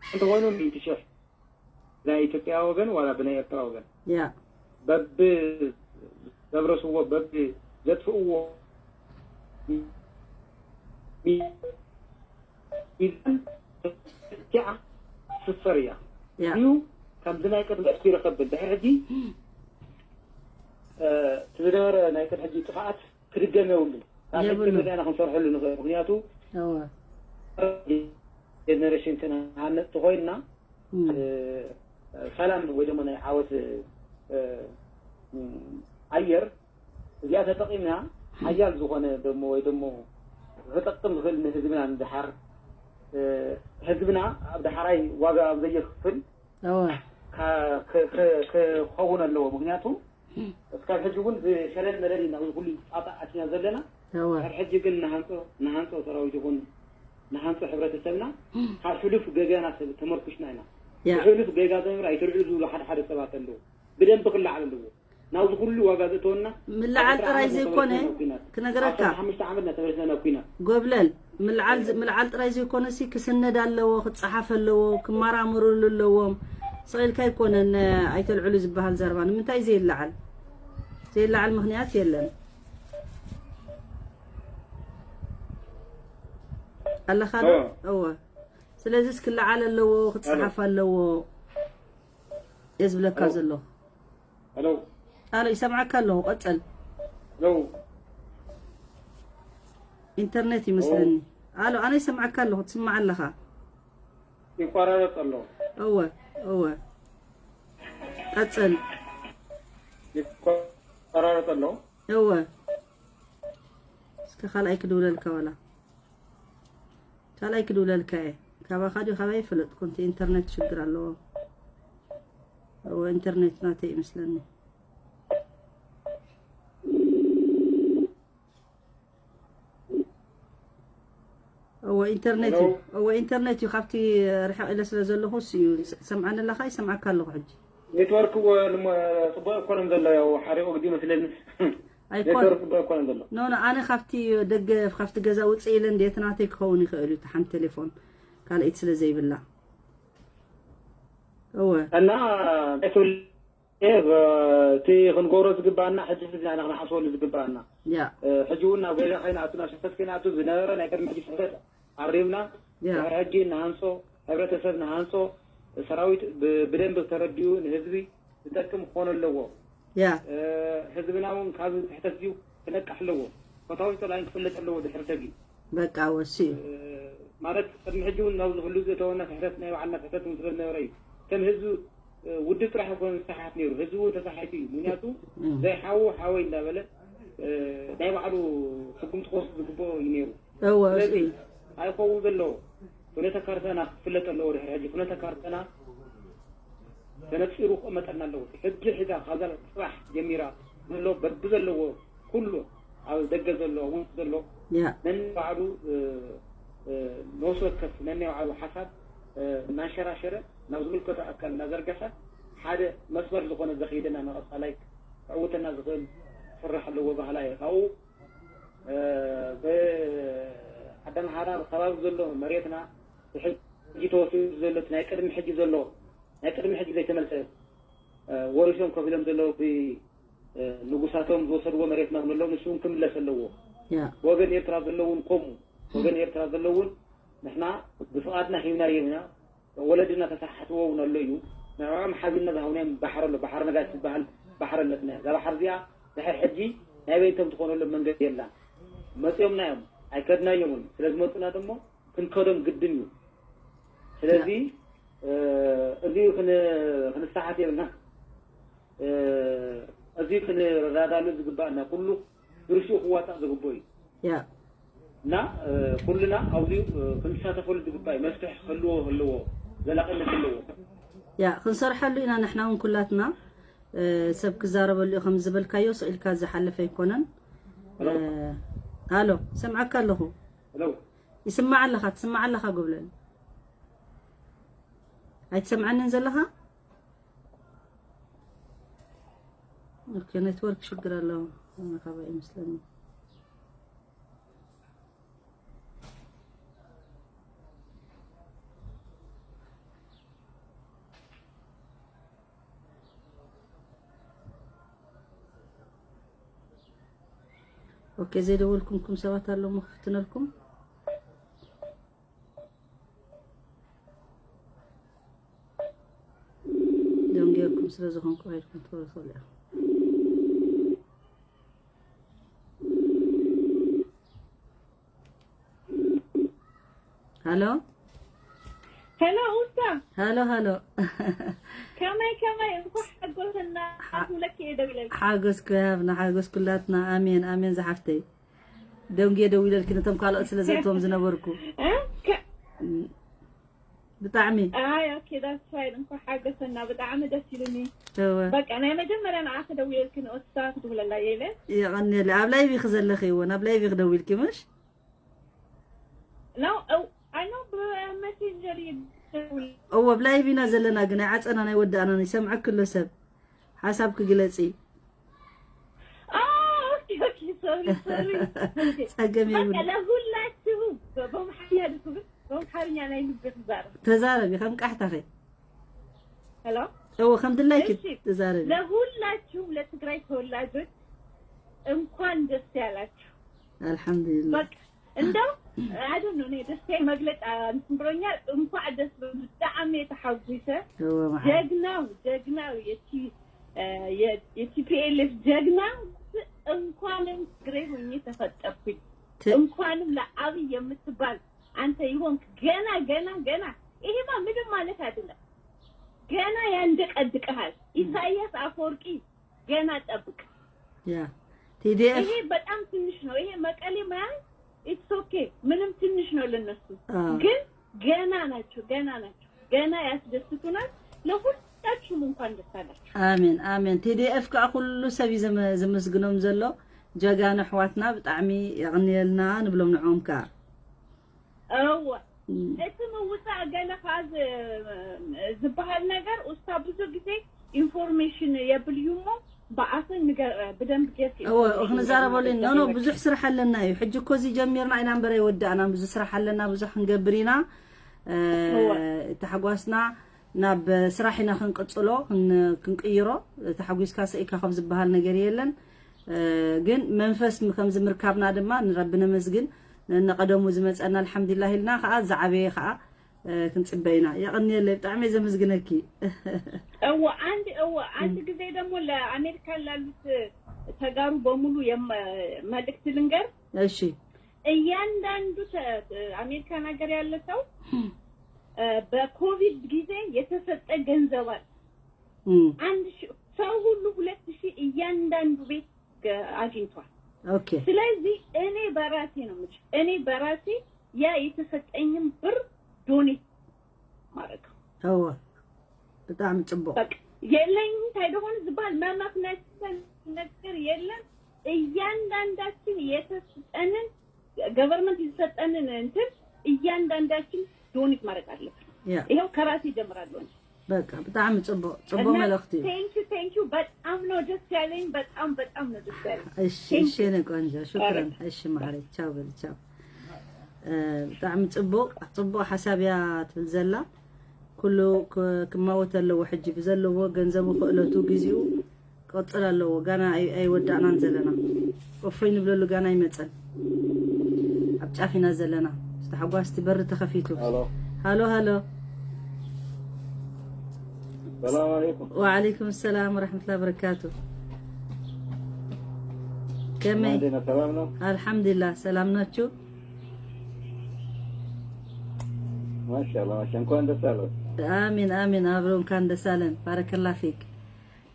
እንተኾይኑ ሚእቲ ሽሕ ብናይ ኢትዮጵያ ወገን ዋላ ብናይ ኤርትራ ወገን። ያ። በብ ዘብረስዎ፣ በብ ዘጥፍእዎ ሚዛን ትስፈር እያ። ያ። እዩ ከምዚ ናይ ቅድሚ ሕጂ ይረኸብል። ድሕሪ ሕጂ፣ እ፣ እቲ ዝነበረ ናይ ቅድሚ ሕጂ ጥፍኣት ክድገም የብሉን። ካብ ሕጂ የብሉን። መጺና ክንሰርሐሉ ንኽእል። ምኽንያቱ፣ እወ። ጀነሬሽን ክንሃንጽ ተኾይንና፣ እም። እ፣ ሰላም ወይ ደሞ ናይ ዓወት፣ እ፣ እም፣ ኣየር እዚኣ ተጠቒምና፣ ሓያል ዝኾነ ደሞ ወይ ደሞ ክጠቅም ዝኽእል ንህዝብና ንድሓር፣ እ፣ ህዝብና ኣብ ዳሕራይ ዋጋ ኣብ ዘየኽፍል እወ። ከ-፣ ከ-፣ ከ-፣ ክኸውን ኣለዎ። ምኽንያቱ፣ እስካብ ሕጂ እውን ብሸለል መለል ኢና ኣብዚ ኩሉ ጣጣ ኣቲና ዘለና። እወ። ካብ ሕጂ ግን ንሃንጾ፣ ንሃንጾ ሰራዊት ይኹን ንሃንጾ ሕብረተሰብና፣ ካብ ሕሉፍ ጌጋና ሰብ ተመርኩሽና ኢና። ያ። ብሕሉፍ ጌጋ ዘምር ኣይትልዕሉ ዝብሉ ሓደ ሓደ ሰባት ኣለዉ። ብደንቢ ክለዓል ኣለዎ። ናብዚ ኩሉ ዋጋ ዘእተወና፣ ምልዓል ዓሰርተ ጥራይ ዓመት ዘይኮነ፣ እናተበለስና ናብ ኲናት። ክነግረካ። ዓሰርተ ሓሙሽተ ዓመት እናተበለስና ናብ ኲናት። ጎብለል፣ ምልዓል ዝ-፣ ምልዓል ጥራይ ዘይኮነሲ፣ ክስነድ ኣለዎ፣ ክጸሓፍ ኣለዎ፣ ክመራመሩሉ ኣለዎም። ስቕ ኢልካ ኣይኮነን፣ ኣይተልዕሉ ዝበሃል ዘረባ። ንምንታይ ዘይለዓል? ዘይለዓል ምኽንያት የለን። ኣለኻ ዶ? እወ። እወ። ስለዚስ ክለዓል ኣለዎ፣ ክጸሓፍ ኣለዎ። እየ ዝብለካ ኣለኹ። ዘለኹ። ሄሎ። ኣሎ፣ ይሰምዓካ ኣለኹ፣ ቀጽል። ሄሎ። ኢንተርኔት ይመስለኒ። ሄሎ። ኣሎ፣ ኣነ ይሰምዓካ ኣለኹ፣ ትስማዕ ኣለኻ። ይቆራረጽ ኣሎ። እወ፣ እወ። ቀጽል። ይቆራረጽ ኣሎ። እወ። እስከ ካልኣይ ክድውለልካ ዋላ። ካልኣይ ክድውለልካ እየ። ካባኻ ድዩ ካባይ ኣይፈለጥኩን። እቲ ኢንተርኔት ሽግር ኣለዎ። እወ፣ ኢንተርኔት ናተይ ይመስለኒ። እወ፣ ኢንተርኔት እዩ። ሄሎ። እወ፣ ኢንተርኔት እዩ። ካብቲ ርሕቕ ኢለ ስለ ዘለኹ እሱ እዩ። ስ-፣ ሰምዓኒ ኣለኻ? ይሰምዓካ ኣለኹ ሕጂ። ኔትወርክ እወ፣ ልሞ-፣ ጽቡቕ ኣይኮነን ዘሎ፣ ያው ሓሪቑ ግዲ መስለኒ። ኣይኮን-፣ ኔትወርክ ጽቡቕ ኣይኮነን ዘሎ። ኖ፣ ኖ፣ ኣነ ካብቲ ደገ፣ ካብቲ ገዛ ውጽእ ኢለ እንዴት ናተይ ክኸውን ይኽእል እዩ፣ እቲ ሓንቲ ቴሌፎን ካልኣይቲ ስለ ዘይብላ። እወ። እና እንታይ ትብል፣ እ፣ እቲ ክንገብሮ ዝግባኣና፣ ሕጂ ሕጂ ኢና ክንሓስበሉ ዝግባኣና። ያ። እ፣ ሕጂ እውን ናብ ገዛ ከይንኣቱ፣ ናብ ስሕተት ከይንኣቱ፣ ዝነበረ ናይ ቅድሚ ሕጂ ስሕተት ኣሪምና፣ ያ። ድሕሪ ሕጂ ንሃንጾ፣ ሕብረተሰብ ንሃንጾ፣ ሰራዊት ብ-፣ ብደንቢ ተረዲኡ ንህዝቢ ዝጠቅም ክኾን ኣለዎ። ያ ህዝብና እውን ካብ ትሕተት ዚዩ ክነቃሕ ኣለዎ። ፈታዊ ጸላኢን ክፍለጥ ኣለዎ ድሕሪ ተጊ በቃ ወሲዩ ማለት ቅድሚ ሕጂ እውን ናብ ዝህሉ ዘተወና ትሕተት ናይ ባዕልና ትሕተት ምስለ ነበረ እዩ። ከም ህዝቢ ውድብ ጥራሕ ኮነ ዝሰሓት ነይሩ። ህዝቢ እውን ተሳሒቱ እዩ። ምክንያቱ ዘይሓዉ ሓወይ እንዳበለ ናይ ባዕሉ ስጉምቲ ክወስድ ዝግብኦ እዩ ነይሩ። እወ ስለዚ ወሲዩ ኣይኸውን ዘለዎ። ኩነተ ካርታና ክፍለጥ ኣለዎ። ድሕሪ ሕጂ ኩነተ ካርታና ተነፂሩ ክቕመጠና ኣለዎ። ሕጂ ሒዛ ካብዛ ፅባሕ ጀሚራ ዘሎ በቢ ዘለዎ ኩሉ ኣብ ደገ ዘሎ ኣብ ውሽጢ ዘሎ ያ ነናይ ባዕሉ ነፍሲ ወከፍ ነናይ ባዕሉ ሓሳብ እናንሸራሸረ ናብ ዝምልከቶ ኣካል እናዘርገሐ ሓደ መስመር ዝኾነ ዘኽይደና ንቐፃላይ ክዕውተና ዝኽእል ክስራሕ ኣለዎ ባህላ እየ። ካብኡ ብዓዲ ኣምሓራ ብከባቢ ዘሎ መሬትና ብሕጂ ተወሲዱ ዘሎ እቲ ናይ ቅድሚ ሕጂ ዘሎ ናይ ቅድሚ ሕጂ ዘይተመልሰ ወሪሶም ኮፍ ኢሎም ዘለዉ ብንጉሳቶም ዝወሰድዎ መሬትና እውን ኣሎ። ንሱ እውን ክምለስ ኣለዎ። ያ ወገን ኤርትራ ዘለውን ከምኡ ወገን ኤርትራ ዘለውን ንሕና ብፍቓድና ሂብናዮም ኢና። ወለድና ተሳሓትዎ እውን ኣሎ እዩ። ንዕኦም ሓቢርና ዝሃብናዮም ባሕሪ ኣሎ። ባሕሪ ነጋሽ ዝበሃል ባሕሪ ኣለትና። እዛ ባሕሪ እዚኣ ድሕር ሕጂ ናይ በይንቶም ትኾነሎም መንገዲ የላን። መፂኦምና እዮም ኣይከድናዮምን። ስለ ዝመፁና ደሞ ክንከዶም ግድን እዩ። ስለዚ እዚ ክን- ክንሰሓት የብልና። እዚ ክንረዳዳሉ ዝግባእና ኩሉ ድርሽኡ ክዋፃእ ዝግብኦ እዩ ያ እና ኩልና ኣብዚ ክንሳተፈሉ ዝግባእ እዩ። መፍትሕ ክህልዎ ኣለዎ። ዘላቂነት ኣለዎ። ያ ክንሰርሐሉ ኢና ንሕና እውን ኩላትና እ፣ ሰብ ክዛረበሉ እዩ ከም ዝበልካዮ ስኢልካ ዝሓለፈ ኣይኮነን። እ፣ ኣሎ ሰምዓካ ኣለኹ። ለው ይስማዕ ኣለኻ ትስማዕ ኣለኻ ጎብለል ኣይትሰምዓንን ዘለኻ? ኦኬ ኔትወርክ ሽግር ኣለዎ። ካባ ይመስለኒ። ኦኬ ዘይደወልኩምኩም ሰባት ኣለሞ ክፍትነልኩም። ደንጊርኩም ስለ ዝኾንኩ ኣይድኩም ትበሉ ትኽእሉ ኢኹም። ሃሎ ሄሎ ውሳ ሃሎ ሃሎ ከመይ ከመይ እንኳዕ ሓጎሰና። ኣትብለኪ እየ ደው ኢለልኪ። ሓጎስ ክሃብና ሓጎስ ኩላትና። ኣሜን ኣሜን ዝሓፍተይ። ደንጊየ ደው ኢለልኪ ነቶም ካልኦት ስለ ዘእትዎም ዝነበርኩ እ? ከ- ብጣዕሚ ኣይ ኦኬ that's fine። እንኳዕ ሓጎሰና። ብጣዕሚ ደስ ኢሉኒ። እወ በቃ ናይ መጀመርያ ንዓኺ ደው ኢለልኪ ንኦስታ ክትብለላ እየ ኢለ። የቐንየለ ኣብ ላይቭ ኢኺ ዘለኺ እወ ናብ ላይቭ ኢኺ ደዊልኪ ምሽ No, I know ብመሴንጀር ይደውል። እወ ኣብ ላይቭ ኢና ዘለና ግን ኣይዓፀናን ኣይወዳእናን ይሰምዐኪ ኣሎ ሰብ ሓሳብ ክግለፂ ኦኬ ኦኬ ሶሪ ሶሪ። ፀገም በቃ የብሉ ለሁላችሁ በአማርኛ ልኩብል በአማርኛ ላይ ልብ ትዛረብ። ተዛረቢ ከም ቃሕታኸ ሄሎ እወ ከም ድላይኪ እሺ። ተዛረቢ ለሁላችሁም ለትግራይ ተወላጆች እንኳን ደስ ያላችሁ። አልሐምዱሊላህ በቃ እንደው አይ ዶንት ኖ እኔ ደስታዬ መግለጽ እንትን ብሎኛል። እንኳን ደስ ብሎኛል። በጣም ነው የተሐጉሰ እወ መሐመድ ጀግናው ጀግናው የቲ የቲፒኤልኤፍ ጀግና እንኳንም ትግሬ ሆኜ ተፈጠርኩኝ። ት- እንኳንም ለአብይ የምትባል አንተ ይሆንክ ገና ገና ገና። ይሄማ ምንም ማለት አይደለም። ገና ያንደቀድቀሃል ኢሳያስ አፈወርቂ ገና ጠብቅ። ያ ቲዲኤፍ ይሄ በጣም ትንሽ ነው። ይሄ መቀሌ መያዝ it's okay ምንም ትንሽ ነው ለነሱ። አዎ። ግን ገና ናቸው ገና ናቸው ገና ያስደስቱናል። ለሁላችሁም እንኳን ደስ አላችሁ። ኣሜን ኣሜን። ቲዲኤፍ ከዓ ኩሉ ሰብ እዩ ዘመ- ዘመስግኖም ዘሎ ጀጋኑ ኣሕዋትና ብጣዕሚ የቕንየልና ንብሎም ንዕኦም ከዓ እወ እቲ ምውፃእ ገለ ከዓ ዝ- ዝበሃል ነገር ኡስታ ብዙ ግዜ ኢንፎርሜሽን የብልዩ እሞ ብኣፈን ንገ- ብደንብ ጌርክ እወ ክንዛረበሉ ኢና። ኖ ብዙሕ ስራሕ ኣለና እዩ። ሕጂ እኮ እዚ ጀሚርና ኢና እምበር ኣይወዳእናን። ብዙሕ ስራሕ ኣለና፣ ብዙሕ ክንገብር ኢና። እ፣ እወ። ተሓጓስና ናብ ስራሕ ኢና ክንቅፅሎ፣ ክን- ክንቅይሮ። ተሓጒስካ ሰኢካ ከም ዝበሃል ነገር የለን። እ፣ ግን መንፈስ ከምዚ ምርካብና ድማ ንረቢ ነመስግን። ነቀደሙ ዝመፀና ኣልሓምዱሊላህ ኢልና ከዓ ዝዓበየ ከዓ እ፣ ክንጽበ ኢና። የቐንየለይ፣ ብጣዕሚ እየ ዘመስግነኪ። እወ አንድ እወ አንድ ጊዜ ደግሞ ለአሜሪካ ላሉት ተጋሩ በሙሉ የም- መልእክት ልንገር። እሺ። እያንዳንዱ ተ- አሜሪካን ሀገር ያለ ሰው እ፣ በኮቪድ ጊዜ የተሰጠ ገንዘብ አለ። እም፣ አንድ ሺህ ሰው ሁሉ ሁለት ሺህ እያንዳንዱ ቤት ገ- አግኝቷል። ኦኬ። ስለዚህ እኔ በራሴ ነው የምልሽ፣ እኔ በራሴ ያ የተሰጠኝም ብር ዶኔት ማድረግ ነው። እወ፣ ብጣዕሚ ጽቡቅ። በቃ የለኝም እንታይ ደሆነ ዝበሃል መመኽነሲ ነገር የለም። እያንዳንዳችን የተሰጠንን ገቨርንመንት የተሰጠንን እንትን እያንዳንዳችን ዶኔት ማድረግ አለብን። ያ፣ ይኸው ከራሴ እጀምራለሁ። በቃ ብጣዕሚ ጽቡቅ፣ ጽቡቅ መልእኽቲ እዩ። ቴንኪ ቴንኪ በጣም ነው ደስ ያለኝ። በጣም በጣም ነው ደስ ያለኝ። እሺ፣ እሺ፣ የኔ ቆንጆ፣ ሹክረን። እሺ፣ ማዕረይ፣ ቻው በል፣ ቻው። እ፣ ብጣዕሚ ጽቡቅ፣ ጽቡቅ ሓሳብ እያ ትብል ዘላ። ኩሉ ክ- ክማወት ኣለዎ ሕጂ ብዘለዎ ገንዘቡ፣ ክእለቱ፣ ግዚኡ ክቕጽል ኣለዎ። ጋና ኣይ- ኣይወዳእናን ዘለና። እፎይ ንብለሉ ጋና ይመጸን። ኣብ ጫፍ ኢና ዘለና። ዝተሓጓስቲ በሪ ተኸፊቱ። ሄሎ። ሃሎ፣ ሃሎ። ሰላም አለይኩም። ወዓለይኩም ሰላም ወረሕመቱላሂ ወበረካቱ። ከመይ? እንዴት ነው? ሰላም ነው? አልሐምዱሊላህ፣ ሰላም ናችሁ? ማሻአላህ፣ ማሻ-፣ እንኳን ደስ አለው። አሚን፣ አሚን። አብሮ እንኳን ደስ አለን። ባረከላ ፊክ።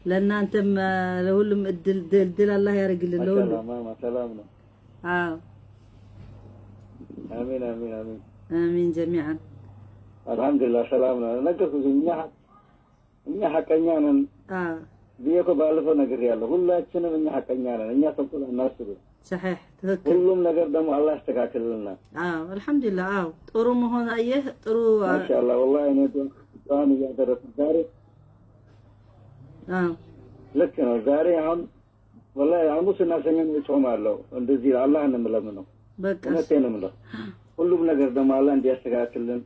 ለእናንተም፣ አ፣ ለሁሉም እድል፣ ድል፣ ድል አላህ ያደርግልን ለሁሉም። ማሻአላህ ማማ፣ ሰላም ነው። አዎ፣ አሚን፣ አሚን፣ አሚን። አሚን ጀሚዓን። አልሐምዱሊላህ፣ ሰላም ነው። ነገርኩሽ፣ እኛ ሐቅ-፣ እኛ ሐቀኛ ነን አዎ፣ ብዬ እኮ ባለፈው ነግሬያለሁ። ሁላችንም እኛ ሐቀኛ ነን። እኛ ተንኮል አናስብም። ሰሒሕ፣ ትክክል። ሁሉም ነገር ደግሞ አላህ ያስተካክልልናል። አዎ፣ አልሐምዱሊላህ። አዎ፣ ጥሩ መሆን አየህ፣ ጥሩ። ማሻአላህ፣ ወላሂ እኔ ዱዓ-፣ ዱዓን እያደረኩ ዛሬ አዎ፣ ልክ ነው። ዛሬ አሁን ወላሂ ሐሙስና ሰኞ እጾማለሁ። እንደዚህ አላህን ነው የምለምነው። በቃ እውነቴን ነው የምለው። ሁሉም ነገር ደግሞ አላህ እንዲያስተካክልን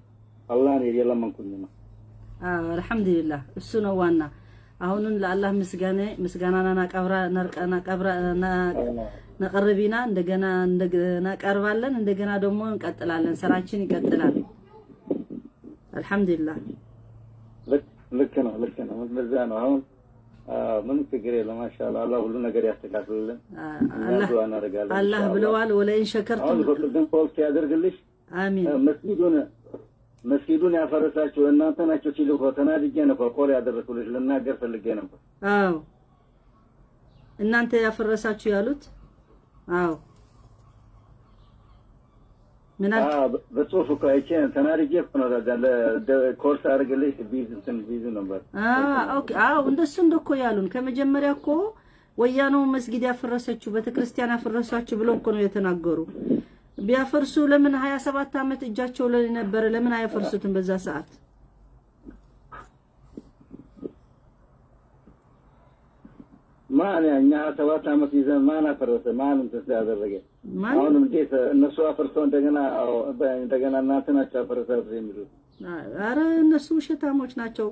አላህን እየለመንኩኝ ነው። አዎ፣ አልሐምዱሊላህ። እሱ ነው ዋና። አሁንም ለአላህ ምስጋና፣ ምስጋናና ናቀብራ፣ ነርቀ-፣ ናቀብራ፣ ና-፣ ነቀርብ ኢና። እንደገና፣ እንደገና ቀርባለን። እንደገና ደግሞ እንቀጥላለን። ስራችን ይቀጥላል። አልሐምዱሊላህ። ልክ፣ ልክ ነው፣ ልክ ነው። በዛ ነው አሁን። አ፣ ምንም ችግር የለም። ማሻአላህ፣ አላህ ሁሉ ነገር ያስተካክልልን። አ-፣ እኛ አላህ፣ ዱዓ እናደርጋለን። አላህ ኢንሻአላህ። ብለዋል። ወለኢን አሁን ሸከርቱም። እኮ ቅድም ፖስት ያደርግልሽ አሚን። መስጊዱን፣ መስጊዱን ያፈረሳችሁ እናንተ ናቸው ሲሉ እኮ ተናድጄ ነበር። ኮል ያደረኩልሽ ልናገር ፈልጌ ነበር። አዎ፣ እናንተ ያፈረሳችሁ ያሉት። አዎ፣ ምን አልክ? አዎ፣ በ-፣ በጽሁፍ እኮ አይቼ ተናድጄ እኮ ነው። ለዛ ለ-፣ ደ-፣ ኮል ሳደርግልሽ ቢዚ፣ እንትን ቢዚ ነበር። አዎ፣ ኦኬ። አዎ፣ እንደሱ እንደኮ ያሉን ከመጀመሪያ እኮ ወያኔው መስጊድ ያፈረሰችው፣ ቤተክርስቲያን ያፈረሳችሁ ብለው እኮ ነው የተናገሩ። ቢያፈርሱ ለምን ሀያ ሰባት ዓመት እጃቸው ላይ ነበረ? ለምን አያፈርሱትም በዛ ሰዓት? ማን ያ-፣ እኛ ሰባት ዓመት ይዘን ማን አፈረሰ? ማን እንትን ስላደረገ? ማን? አሁን እንዴት እነሱ አፈርሰው እንደገና፣ አዎ፣ በ-፣ እንደገና እናንተ ናቸው አፈረሳችሁ የሚሉት? አረ እነሱ ውሸታሞች ናቸው።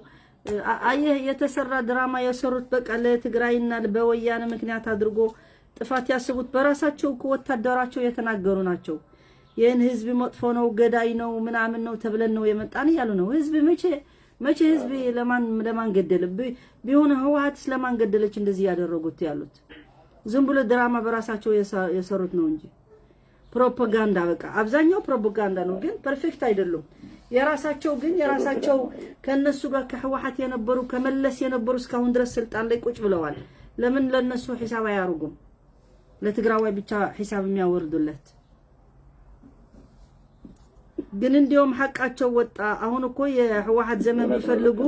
አ-፣ አየህ፣ የተሰራ ድራማ የሰሩት በቃ ለትግራይና በወያኔ ምክንያት አድርጎ ጥፋት ያስቡት። በራሳቸው እኮ ወታደራቸው የተናገሩ ናቸው። ይህን ህዝብ መጥፎ ነው፣ ገዳይ ነው፣ ምናምን ነው ተብለን ነው የመጣን እያሉ ነው። ህዝብ መቼ፣ መቼ ህዝብ ለማን፣ ለማን ገደለ? ቢ-፣ ቢሆን ህወሓትስ ለማን ገደለች እንደዚህ ያደረጉት ያሉት? ዝም ብሎ ድራማ በራሳቸው የሰ-፣ የሰሩት ነው እንጂ። ፕሮፓጋንዳ፣ በቃ አብዛኛው ፕሮፓጋንዳ ነው። ግን ፐርፌክት አይደሉም። የራሳቸው ግን የራሳቸው ከነሱ ጋር ከህወሓት የነበሩ ከመለስ የነበሩ እስካሁን ድረስ ስልጣን ላይ ቁጭ ብለዋል። ለምን ለነሱ ሂሳብ አያርጉም? ለትግራዋይ ብቻ ሂሳብ የሚያወርዱለት። ግን እንዲያውም ሐቃቸው ወጣ። አሁን እኮ የህወሓት ዘመን ቢፈልጉ፣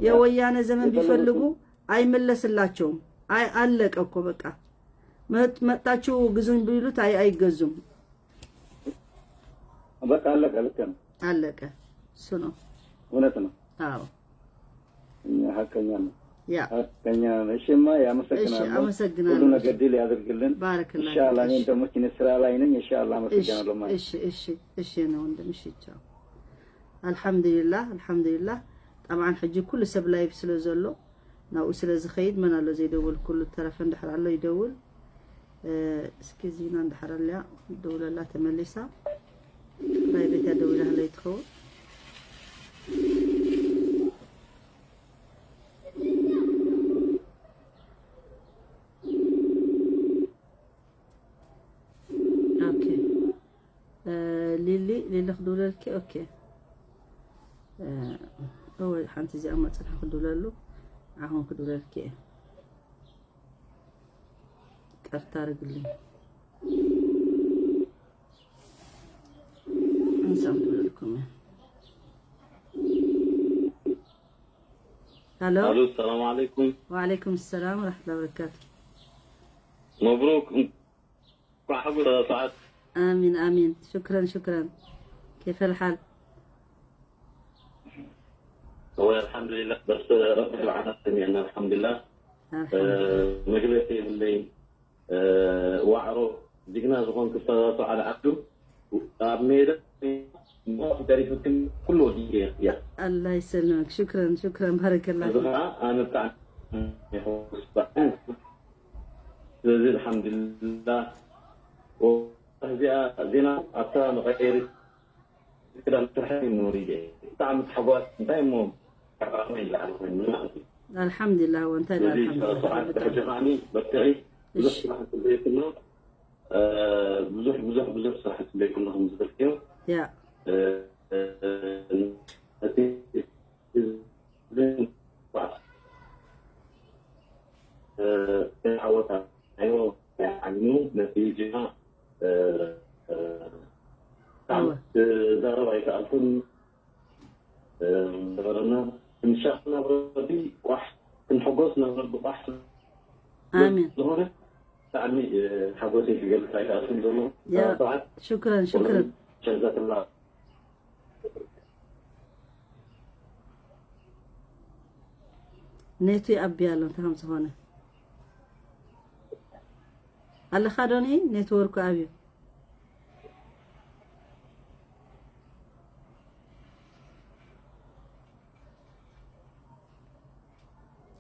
የወያኔ ዘመን ቢፈልጉ አይመለስላቸውም። አይ፣ አለቀ እኮ በቃ። መጥ-፣ መጣችሁ ግዙን ቢሉት አይ፣ አይገዙም። በቃ አለቀ። ልክ ነው። አለቀ። እሱ ነው። እውነት ነው። አዎ። እኛ ሐቀኛ ነው። ያ። ሐቀኛ ነው። እሺማ፣ ያመሰግናለሁ። እሺ፣ አመሰግናለሁ። ሁሉ ነገር ድል ያድርግልን። ባረክላህ። ኢንሻአላህ። እኔ እሺ። ደግሞ እኔ ስራ ላይ ነኝ። ኢንሻአላህ፣ አመሰግናለሁ ማለት። እሺ፣ እሺ፣ እሺ ነው ወንድም። እሺ፣ ቻው። አልሐምዱሊላህ፣ አልሐምዱሊላህ። ጠብዓን ሕጂ ኩሉ ሰብ ላይቭ ስለ ዘሎ ናብኡ ስለ ዝኸይድ መን ኣሎ ዘይደውል? ኩሉ ተረፈ እንድሕር ኣሎ ይደውል። እ፣ እስኪ ዚና እንድሕር ኣልያ ደውለላ ተመሊሳ። ፕራይቬት እያ ደዊላ ህለይ ትኸውን። ሊሊ፣ ሊሊ ክድውለልኪ። ኦኬ። እ፣ እወ፣ ሓንቲ እዚኣ መጽንሒ ክድውለሉ፣ ዓኹም ክድውለልኪ እየ። ይቅርታ አድርግልኝ። እንሳም ክድውለልኩም እየ። ሄሎ። አሎ፣ ሰላም አለይኩም። ወአለይኩም ሰላም ወረሕመቱላሂ ወበረካቱ። መብሩክ። እንኳን ሓጎስ ሰዓት። አሚን፣ አሚን። ሹክረን፣ ሹክረን። ኬፈል ሓል? ወይ፣ አልሐምዱሊላህ። በስ ረቢ ልዓለሚን፣ አልሐምዱሊላህ። አልሐምዱሊላህ። እ፣ መግለጺ የብለይን። እ፣ ዋዕሮ ጅግና ዝኾንክ ተዋስኦ ዓሊ ዓብዱ ኣብ ሜዳ ተሪፍክን ኩሉ ወዲእያ። አላህ ይሰልምክ። ሹክረን፣ ሹክረን። ባረከላህ እዚ ፊክ። ኸዓ ኣነ ብጣዕሚ እየ ዘሕጉስ። ስለዚ አልሐምዱሊላህ። እዚኣ ዜና ኣብታ መቐየሪ ክዳን ስራሕ እዩ ወሪደ። ብጣዕሚ ታሕጓስ። እንታይ እሞ ተቃውሞ ይለዓል ኮይኑ ማለት እዩ። አልሐምዱሊላህ። ወእንታይ ስለዚ ኣልሐምዱሊላህ። ሰዓት ብጣዕሚ ብሕጂ ከዓኒ በርትዒ። ብዙሕ እሺ። ስራሕ ትጽበዩ ኩሎ፣ እ፣ ብዙሕ፣ ብዙሕ፣ ብዙሕ ስራሕ ትጽበዩ ኩሎ ከም ዝፈልጥዮ። ያ። እ፣ እ፣ እቲ ህዝቢ እ፣ ዓወት ኣዮ ዓሊሙ ነቲ ጅማ፣ እ፣ እ፣ እወ። ክዛረብ ኣይከኣልኩን። እ፣ ነበረና ክንሻቕ ናብ ረቢ ቋሕ፣ ክንሕጎስ ናብ ረቢ ቋሕ ኣሜን። ዝኾነ ብጣዕሚ፣ እ፣ ሓጎሰይ ክገልጽ ኣይከኣልኩን ዘሎ። ያ፣ ሰዓት ሽክረን፣ ሽክረን። ሸዛትላ ኔቱ ይኣብያ ኣሎ፣ እንታይ ከም ዝኾነ። ኣለኻ ዶኒ? ኔትወርኩ ኣብዩ።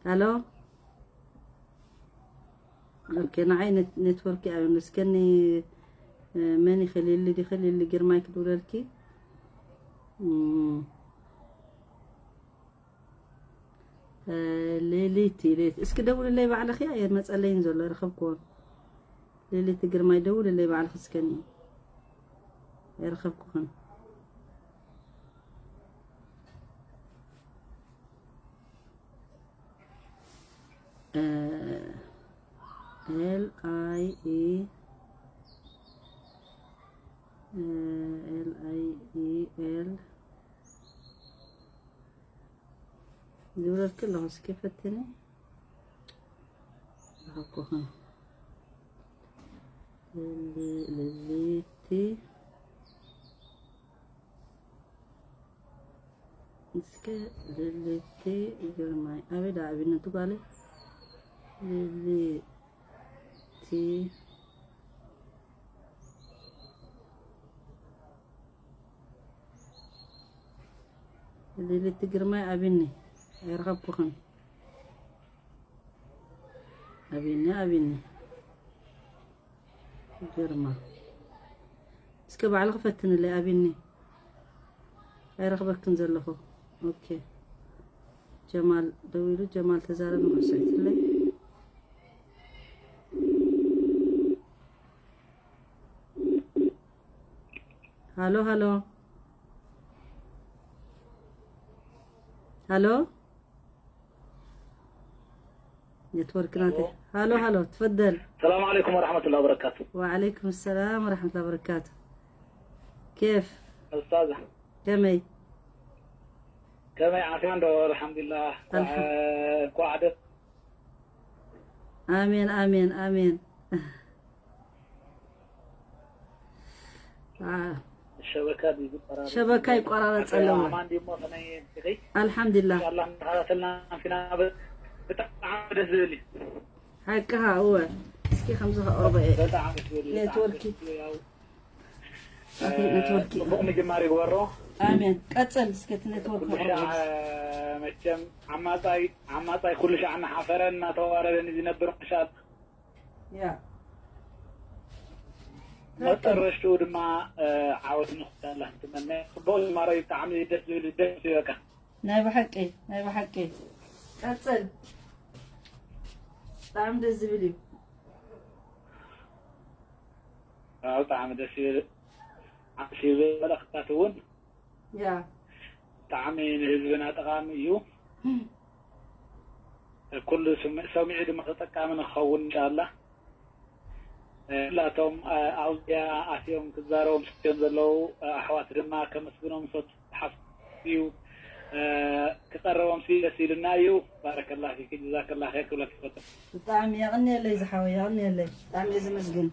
ሃሎ? ኦኬ፣ ንዓይ ኔት-፣ ኔትወርክ እዩ። እስከኒ፣ እ፣ መን ይኸ ሊሊ ዲኸ ሊሊ ግርማይ ክድውለልኪ? እም፣ እ፣ ሌሊቲ፣ ሌሊቲ። እስኪ ደውልለይ ባዕልኺ፣ ኣይመጸለይን ዘሎ፣ ኣይረኸብክዎን። ሌሊቲ ግርማይ ደውልለይ ባዕልኺ እስከኒ። ኣይረኸብኩኽን። እ፣ ኤል ኣይ ኢ፣ እ፣ ኤል ኣይ ኢ ኤል ዝብለልኪ ኣለኹ። እስኪ ፈትኒ። ዝሃብኩኽን። ሌሊ-፣ ሌሊቲ እስከ ሌሊቲ ግርማይ፣ ኣበይ ደኣ ኣቢነቱ ጓለይ? ሌሊቲ ሌሊቲ ግርማይ ኣቢኒ፣ ኣይረኸብኩኽን። ኣቢኒ፣ ኣቢኒ። ግርማ። እስከ ባዕልኺ ፈትንለይ፣ ኣቢኒ። ኣይረኽበክን ዘለኹ። ኦኬ። ጀማል ደዊሉ፣ ጀማል ተዛረብ ንኹስዕትለይ። ሃሎ፣ ሃሎ። ሃሎ። ኔትወርክ ናተ። ሃሎ። ሃሎ፣ ሃሎ፣ ትፈደል። السلام عليكم ورحمة الله وبركاته. وعليكم السلام ورحمة الله وبركاته. كيف؟ أستاذة. ከመይ? ከመይ ዓፊያ እንዶ? ኣልሓምዱሊላህ። ኣልሓም-፣ እንኳዕ ደስ ኣሜን፣ ኣሜን፣ ኣሜን። አ-፣ ሸበካ ድዩ ዝቆራረጽ? ሸበካ ይቆራረጽ ኣለዎ። ኣማን ድዩ እሞ ከመይ ኢኺ? ኣልሓምዱሊላህ። ኢንሻላህ እናተኸታተልና ኣንፊና ብ-፣ ብጣዕሚ ደስ ዝብል እዩ። ሓቅኻ፣ እወ። እስኪ ከምዚ ከቕርቦ እየ። በጣዕሚ ደስ ዝብል እዩ። ኔትወርኪ። ብጣዕሚ ደስ ዝብል እዩ። ያው ኣቲ ኔትወርክ። ጽቡቕ ምጅማር ይግበሮ። ኣሜን። ቀጽል እስከ እቲ ኔትወርክ ኩሉ ሻዕ መቸም ዓማጻይ፣ ዓማጻይ ኩሉ ሻዕ እናሓፈረ እናተዋረደ ንዝነብር መሻል። ያ። መጠረሽትኡ ድማ፣ እ፣ ዓወት ንኽታላ ትመነ። ጽቡቕ ዝማረ እዩ፣ ብጣዕሚ ደስ ዝብል፣ ደስ ይበካ። ናይ ብሓቂ፣ ናይ ብሓቂ። ቀጽል። ብጣዕሚ ደስ ዝብል እዩ። ኣዎ፣ ብጣዕሚ ደስ ይብል። ዓብሲ ዝብል መልእኽትታት እውን ያ ብጣዕሚ ንህዝብና ጠቓሚ እዩ። ኩሉ ስም- ሰሚዑ ድማ ተጠቃሚ ንኸውን እንሻላ። ኩላቶም ኣብዚኣ ኣትዮም ክዛረቦም ስዮም ዘለዉ ኣሕዋት ድማ ከመስግኖም ሰት ሓፍዩ ክቐረቦም ሲ ደስ ኢሉና እዩ። ባረከላ ፊኪ ጀዛከላ ኸይር ክብለክ ይፈጥር። ብጣዕሚ የቕንየለይ ዝሓወይ፣ የቕንየለይ። ብጣዕሚ እየ ዝመስግን።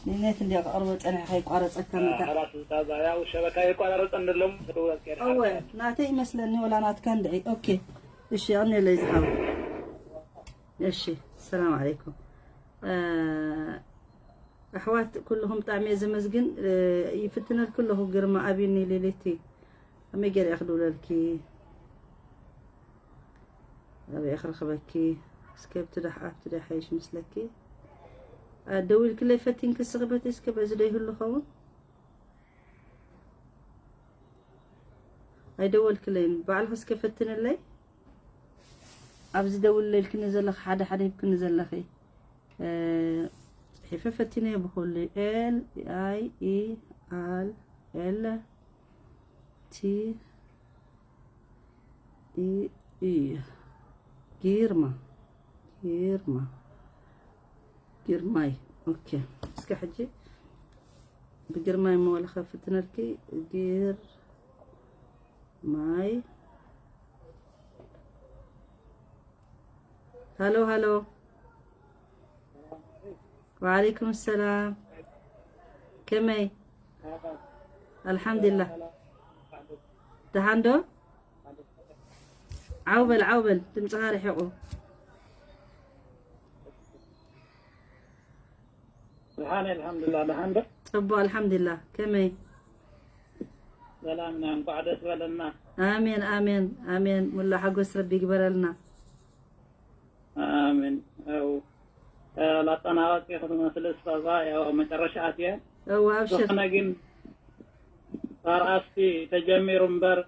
ንኔት እንዲያ ክቐርቦ ጸኒሐ ከይቋረጸካ ምታ። ኸላስ እዛ ያው ሸበካ የቋራረጸ እንደሎም ተደውላል ከይር እወ ሓርካል። ናተይ ይመስለኒ ወላ ናትካ እንድዒ። ኦኬ እሺ፣ የቕንየለይ ዝሓወይ። እሺ ሰላም ዓለይኩም። ኣሕዋት ኩልኹም ብጣዕሚ እየ ዘመስግን። ይፍትነልኪ ኣለኹ ግርማ ኣብኒ ሌሌቲ ኣመይ ገይረ እየ ክድውለልኪ ኣበይ ክረኽበኪ? እስከ ብቲ ደሕ ኣብቲ ዶ ይሓይሽ ምስለኪ? ደዊልክለይ ፈቲንኪ ስኽበት እስከ በዚ ዶ ይህሉ ኸውን? ኣይደወልክለይን ባዕልኺ እስከ ፈትንለይ። ኣብዚ ደውለልክኒ ዘለኺ ሓደ ሓደ ሂብክኒ ዘለኺ ጽሒፈ ፈቲነ ብኹሉ ኤል ኣይ ኢ ኣል ኤል ቲ ኢ ኢ ጊርማ ጊርማ ግርማይ። ኦኬ እስከ ሕጂ ብግርማይ መወለ ከፍትነልኪ። ግርማይ ሃሎ ሃሎ። ወዓለይኩም ሰላም። ከመይ? ኣልሓምዱሊላህ። ደሓን ዶ? ዓው በል ዓው በል ድምፅኻ ርሒቑ። ደሓን እየ ኣልሓምዱሊላህ። ደሓን ዶ? ፅቡቕ ኣልሓምዱሊላህ። ከመይ? ሰላም ኢና። እንኳዕ ደስ በለና። ኣሜን ኣሜን ኣሜን። ሙሉእ ሓጎስ ረቢ ይግበረልና። ኣሜን። ያው ላጠናቀቅ ክትመስል ስታዛ ያው መጨረሻ ኣትየ። እወ ኣብሽር። ዝኾነ ግን ኣርኣስቲ ተጀሚሩ እምበር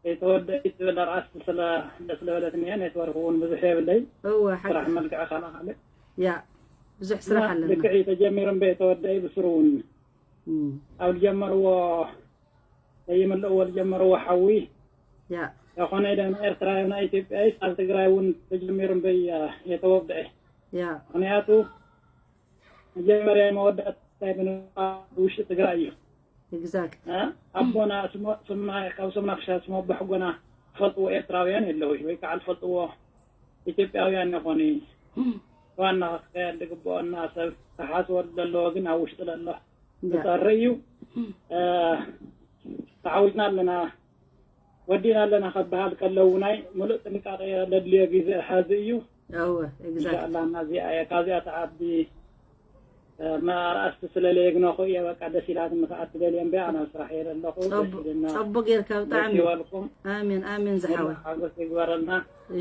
የተወደይ ትብል ኣርኣስቲ ስለ ደስ ለበለትኒ እየ። ኔትወርክ እውን ብዙሕ የብለይ። እወ ሓቂ። ስራሕ መልክዕ ካላ ካልእ። ያ ብዙሕ ስራሕ ኣለና። ልክዕ እዩ ተጀሚሩ እምበር የተወደይ ብስሩ እውን ኣብ ዝጀመርዎ ዘይምልእዎ ዝጀመርዎ ሓዊ ያ ያኾነ ኢለ ናይ ኤርትራ ናይ ኢትዮጵያ እዩ ኣብ ትግራይ እውን ተጀሚሩ እምበይ የተወደአ ያ ምክንያቱ መጀመርያ መወዳእታ እንታይ ብምባል ውሽጢ ትግራይ እዩ exact እ? ኣቦና ስሞ- ስምና ካብ ስምና ክሻ ስሞ ኣቦ ሓጎና ዝፈልጥዎ ኤርትራውያን የለዉ ወይ ከዓ ዝፈልጥዎ ኢትዮጵያውያን ይኾኑ ዋና ክካየድ ዝግብኦና ሰብ ክሓስበሉ ዘለዎ ግን ኣብ ውሽጢ ዘሎ ዝፀሪ እዩ ተዓዊትና ኣለና ወዲና ኣለና ከበሃል ከለዉ ናይ ሙሉእ ጥንቃቄ ለድልዮ ግዜ ሐዚ እዩ እወ exact ኢንሻኣላ እና እዚኣ እየ ካብዚኣ ተዓቢ መኣርኣስቲ ስለለየግነኹ እየ በቃ ደስ ኢላትኒ ከዓ ትደልየ እምበይ ኣነ ኣብ ስራሕ እየ ዘለኹ ደስ ኢልና ፀቡቅ ጌርካ ደስ ብጣዕሚ ይበልኩም ኣሜን ኣሜን ዝሓወይ ሓጎስ ይግበረልና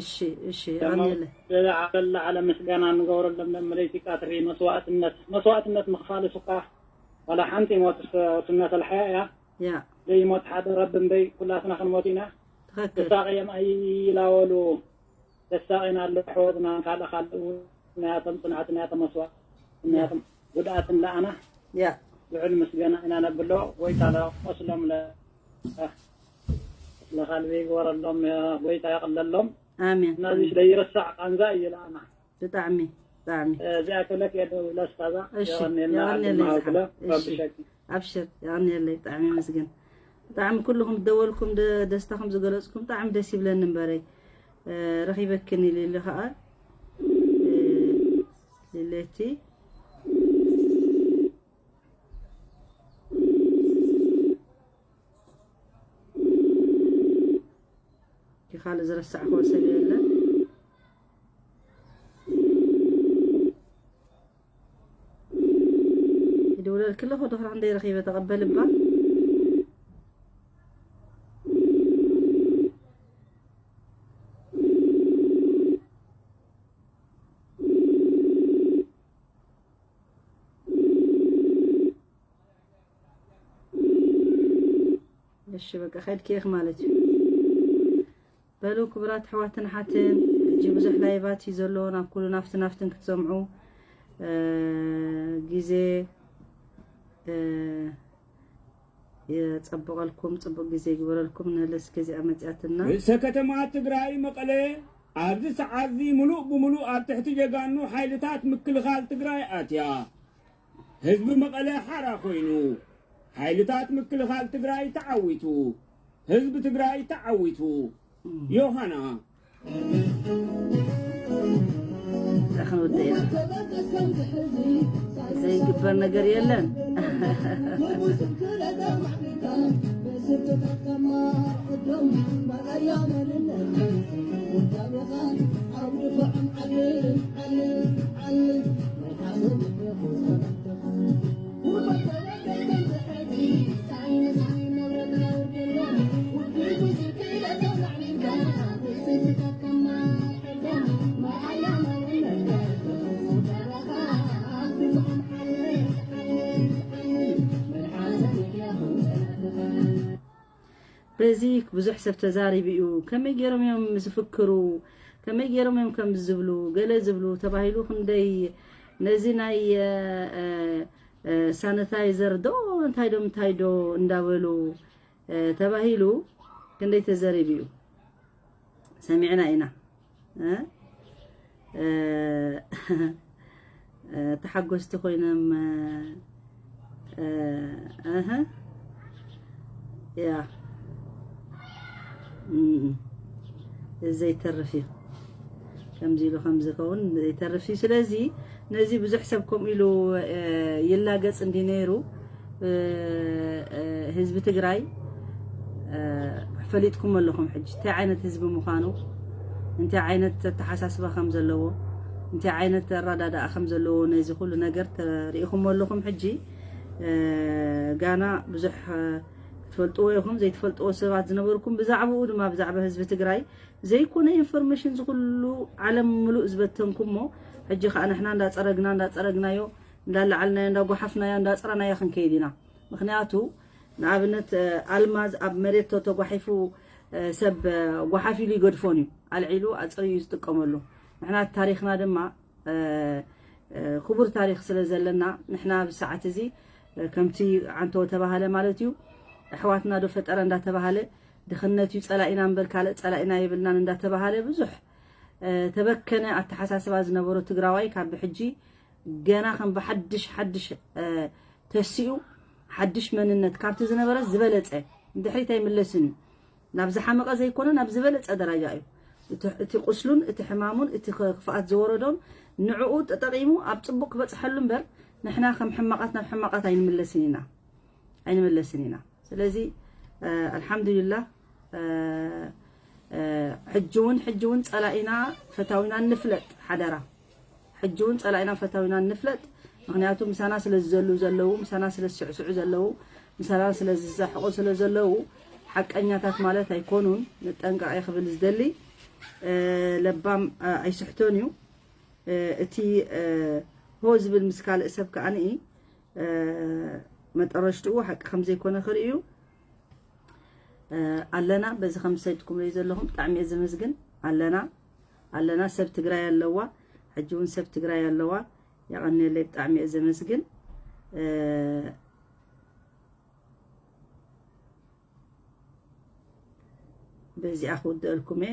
እሺ እሺ ኣሜለ ለዓለ ለዓለ ምስጋና ንገብረሎም ለመለይቲ ቀትሪ መስዋእትነት መስዋእትነት ምኽፋል እሱ እኳ ዋላ ሓንቲ ሞት ስነተልሓያ እያ ያ ዘይሞት ሓደ ረቢ እምበይ ኩላትና ክንሞት ኢና ትኽክል ተሳቒዮም ኣይላወሉ ተሳቒና ኣሎ ኣሕዋትና ካልእ ካልእ እውን ናያቶም ፅንዓት ናያቶም መስዋእት ናያቶም ጉድኣት ንለኣና ያ ልዑል ምስጋና ኢና ነብሎ ጎይታ ለቆስሎም ለ ለኻልቢ ይግበረሎም ጎይታ የቕለሎም ኣሜን እና እዚ ዘይረሳዕ ቃንዛ እዩ ለኣና ብጣዕሚ ብጣዕሚ እዚኣ ክብለክ እየ ደው ኢለ ስታዛ እሺ የቐንየልና የቐንየለይ ዓድና ዝሓ ክብለ እሺ ረብሸኪ ኣብሽር የቐንየለይ ብጣዕሚ ይመስገን ብጣዕሚ ኩልኹም ዝደወልኩም ደ- ደስታኹም ዝገለፅኩም ብጣዕሚ ደስ ይብለኒ እምበረይ እ፣ ረኺበክን ኢሉ ኢሉ ከዓ እ፣ ሌቲ ካልእ ዝረሳዕክዎ ሰብ የለን ይድውለልኪ ኣለኹ ድኽራ ክንደይ ረኺበ ተቐበል እባ እሺ በቃ ከድኪ ኢኺ ማለት እዩ በሉ ክቡራት ኣሕዋትን ኣሓትን ሕጂ ብዙሕ ላይቫት እዩ ዘሎ ናብ ኩሉ ናፍቲ ናፍትን ክትሰምዑ እ፣ ግዜ እ፣ የጸብቐልኩም፣ ጽቡቕ ግዜ ይግበረልኩም። ንለስከ እዚኣ መጺኣትና። ርእሰ ከተማ ትግራይ መቐለ ኣብዚ ሰዓትዚ ምሉእ ብምሉእ ኣብ ትሕቲ ጀጋኑ ሓይልታት ምክልኻል ትግራይ ኣትያ። ህዝቢ መቐለ ሓራ ኮይኑ፣ ሓይልታት ምክልኻል ትግራይ ተዓዊቱ፣ ህዝቢ ትግራይ ተዓዊቱ። ዮሃና ክንወደ ኢና። ዘይግበር ነገር የለን። በዚ ብዙሕ ሰብ ተዛሪቡ እዩ። ከመይ ገይሮም እዮም ዝፍክሩ፣ ከመይ ገይሮም እዮም ከም ዝብሉ፣ ገለ ዝብሉ ተባሂሉ ክንደይ ነዚ ናይ ሳኒታይዘር ዶ እንታይ ዶ እንታይ ዶ እንዳበሉ ተባሂሉ ክንደይ ተዘሪቡ እዩ። ሰሚዕና ኢና። ተሓጎስቲ ኮይኖም እህ ያ ዘይተርፍ እዩ። ከምዚ ኢሉ ከም ዝኸውን ዘይተርፍ እዩ። ስለዚ ነዚ ብዙሕ ሰብ ከምኡ ኢሉ ይላገጽ እንዲ ነይሩ ህዝቢ ትግራይ ፈሊጥኩም ኣለኹም። ሕጂ እንታይ ዓይነት ህዝቢ ምዃኑ፣ እንታይ ዓይነት ኣተሓሳስባ ከም ዘለዎ፣ እንታይ ዓይነት ኣረዳድኣ ከም ዘለዎ ነዚ ኩሉ ነገር ተሪኢኹም ኣለኹም። ሕጂ ጋና ብዙሕ ክትፈልጥዎ ኢኹም። ዘይትፈልጥዎ ሰባት ዝነበርኩም ብዛዕባኡ ድማ ብዛዕባ ህዝቢ ትግራይ ዘይኮነ ኢንፎርሜሽን ዝኩሉ ዓለም ምሉእ ዝበተንኩሞ ሕጂ ከዓ ንሕና እንዳፀረግና እንዳፀረግናዮ እንዳለዓልናዮ እንዳጓሓፍናዮ እንዳፅረናዮ ክንከይድ ኢና። ምክንያቱ ንኣብነት ኣልማዝ ኣብ መሬት ተጓሒፉ ሰብ ጓሓፍ ኢሉ ይገድፎን እዩ፣ ኣልዒሉ ኣፅርዩ እዩ ዝጥቀመሉ። ንሕና ታሪክና ድማ ክቡር ታሪክ ስለ ዘለና ንሕና ኣብዚ ሰዓት እዚ ከምቲ ዓንተወ ተባሃለ ማለት እዩ ኣሕዋትና ዶ ፈጠረ እንዳተባሃለ ድኽነት እዩ ጸላኢና እምበር ካልእ ጸላኢና የብልናን እንዳተባሃለ ብዙሕ ተበከነ ኣተሓሳስባ ዝነበሮ ትግራዋይ ካብ ብሕጂ ገና ከም ብሓድሽ ሓድሽ ተሲኡ ሓድሽ መንነት ካብቲ ዝነበረ ዝበለጸ ንድሕሪት ኣይምለስን እዩ። ናብ ዝሓመቐ ዘይኮነ ናብ ዝበለጸ ደረጃ እዩ። እቲ ቁስሉን እቲ ሕማሙን እቲ ክፍኣት ዝወረዶን ንዕኡ ተጠቒሙ ኣብ ጽቡቕ ክበጽሐሉ እምበር ንሕና ከም ሕማቓት ናብ ሕማቓት ኣይንምለስን ኢና ኣይንምለስን ኢና። ስለዚ ኣልሓምዱሊላህ ሕጂ እውን ሕጂ እውን ጸላኢና ፈታዊና ንፍለጥ ሓደራ። ሕጂ እውን ጸላኢና ፈታዊና ንፍለጥ። ምክንያቱ ምሳና ስለ ዝዘሉ ዘለዉ፣ ምሳና ስለ ዝስዕስዑ ዘለዉ፣ ምሳና ስለ ዝዛሕቑ ስለ ዘለዉ ሓቀኛታት ማለት ኣይኮኑን። ንጠንቀቕ እየ ክብል ዝደሊ። ለባም ኣይስሕቶን እዩ። እቲ ሆ ዝብል ምስ ካልእ ሰብ ከኣ ንኢ መጠረሽትኡ ሓቂ ከም ዘይኮነ ክርኢ እዩ። ኣለና በዚ ከም ዝሰድኩም ርኢ ዘለኹም ብጣዕሚ እየ ዘመስግን። ኣለና ኣለና ሰብ ትግራይ ኣለዋ። ሕጂ እውን ሰብ ትግራይ ኣለዋ። የቐንየለይ ብጣዕሚ እየ ዘመስግን። በዚኣ ክውድአልኩም እየ።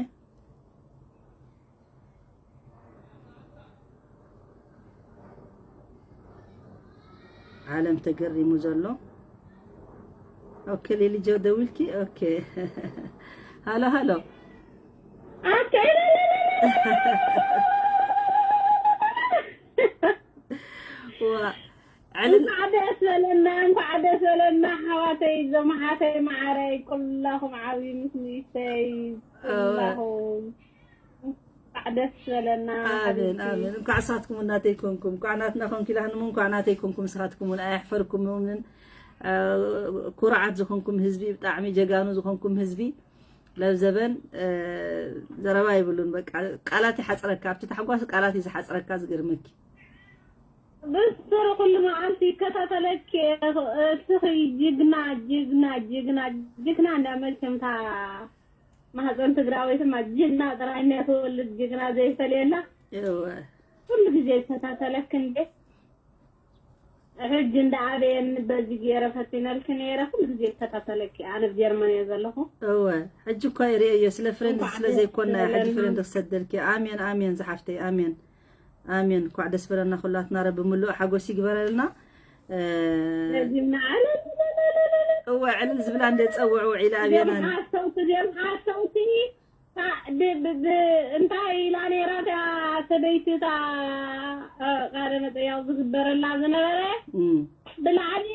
ዓለም ተገሪሙ ዘሎ። ኦኬ ሌሊ ጆ ደዊልኪ። ኦኬ ሃሎ ሃሎ። እንኳዕ ደስ በለና፣ እንኳዕ ደስ በለና ኣሕዋተይ፣ እዞም ኣሓተይ መዓረይ፣ ኩላኹም ዓብዪ ምስ ንእሽተይ ኩላኹም እንኳዕ ደስ በለና። ኣሜን ኣሜን። እንኳዕ ንሳትኩም እናተይ ኮንኩም፣ እንኳዕ ናትና ኮንኪ ላህንም እንኳዕ ናተይ ኮንኩም። ንስኻትኩም እውን ኣየሕፈርኩምን ኩርዓት ዝኾንኩም ህዝቢ፣ ብጣዕሚ ጀጋኑ ዝኾንኩም ህዝቢ። ለብዘበን ዘረባ ይብሉን። በቃ ቃላት ይሓፅረካ፣ ኣብቲ ታሕጓስ ቃላት እዩ ዝሓፅረካ። ዝገርመኪ ብስሩ ኩሉ መዓልቲ ይከታተለኪ። እስኺ ጅግና ጅግና ጅግና ጅግና እንዳ መቸምታ ማህፀን ትግራወይትማ ጅግና ጥራይ እንዳ ትወልድ ጅግና ዘይፈልየላ። እወ ኩሉ ግዜ ይከታተለኪ እንዴ። ሕጂ እንዳ ኣበየኒ በዚ ገይረ ፈቲነልኪ ነይረ። ኩሉ ግዜ ይከታተለኪ። ኣነ ኣብ ጀርመን እየ ዘለኹ። እወ፣ ሕጂ እኳ ይርእዮ እየ። ስለ ፍሬንድ እንኳዕ ስለ ደስ ዘይኮና እየ ሕጂ ዝበለና። ፍሬንድ ክሰደልኪ። ኣሜን፣ ኣሜን ዝሓፍተይ፣ ኣሜን። ኣሜን። እንኳዕ ደስ በለና ኩላትና። ረቢ ምሉእ ሓጎስ ይግበረልና። እ፣ ነዚምና ዓለም እወ፣ ዕልል ዝብላ እንደ ጸውዑ ውዒላ ኣቤናን። እዚኦም ሓሰውቲ፣ እዚኦም ሓሰውቲ። ታ-፣ ብ-፣ ብ-፣ ብ-፣ እንታይ ኢላ ነይራ እታ ሰበይቲ፣ እታ፣ እ፣ ቃለ መጠያው ዝግበረላ ዝነበረ? እም። ብላዕሊ፣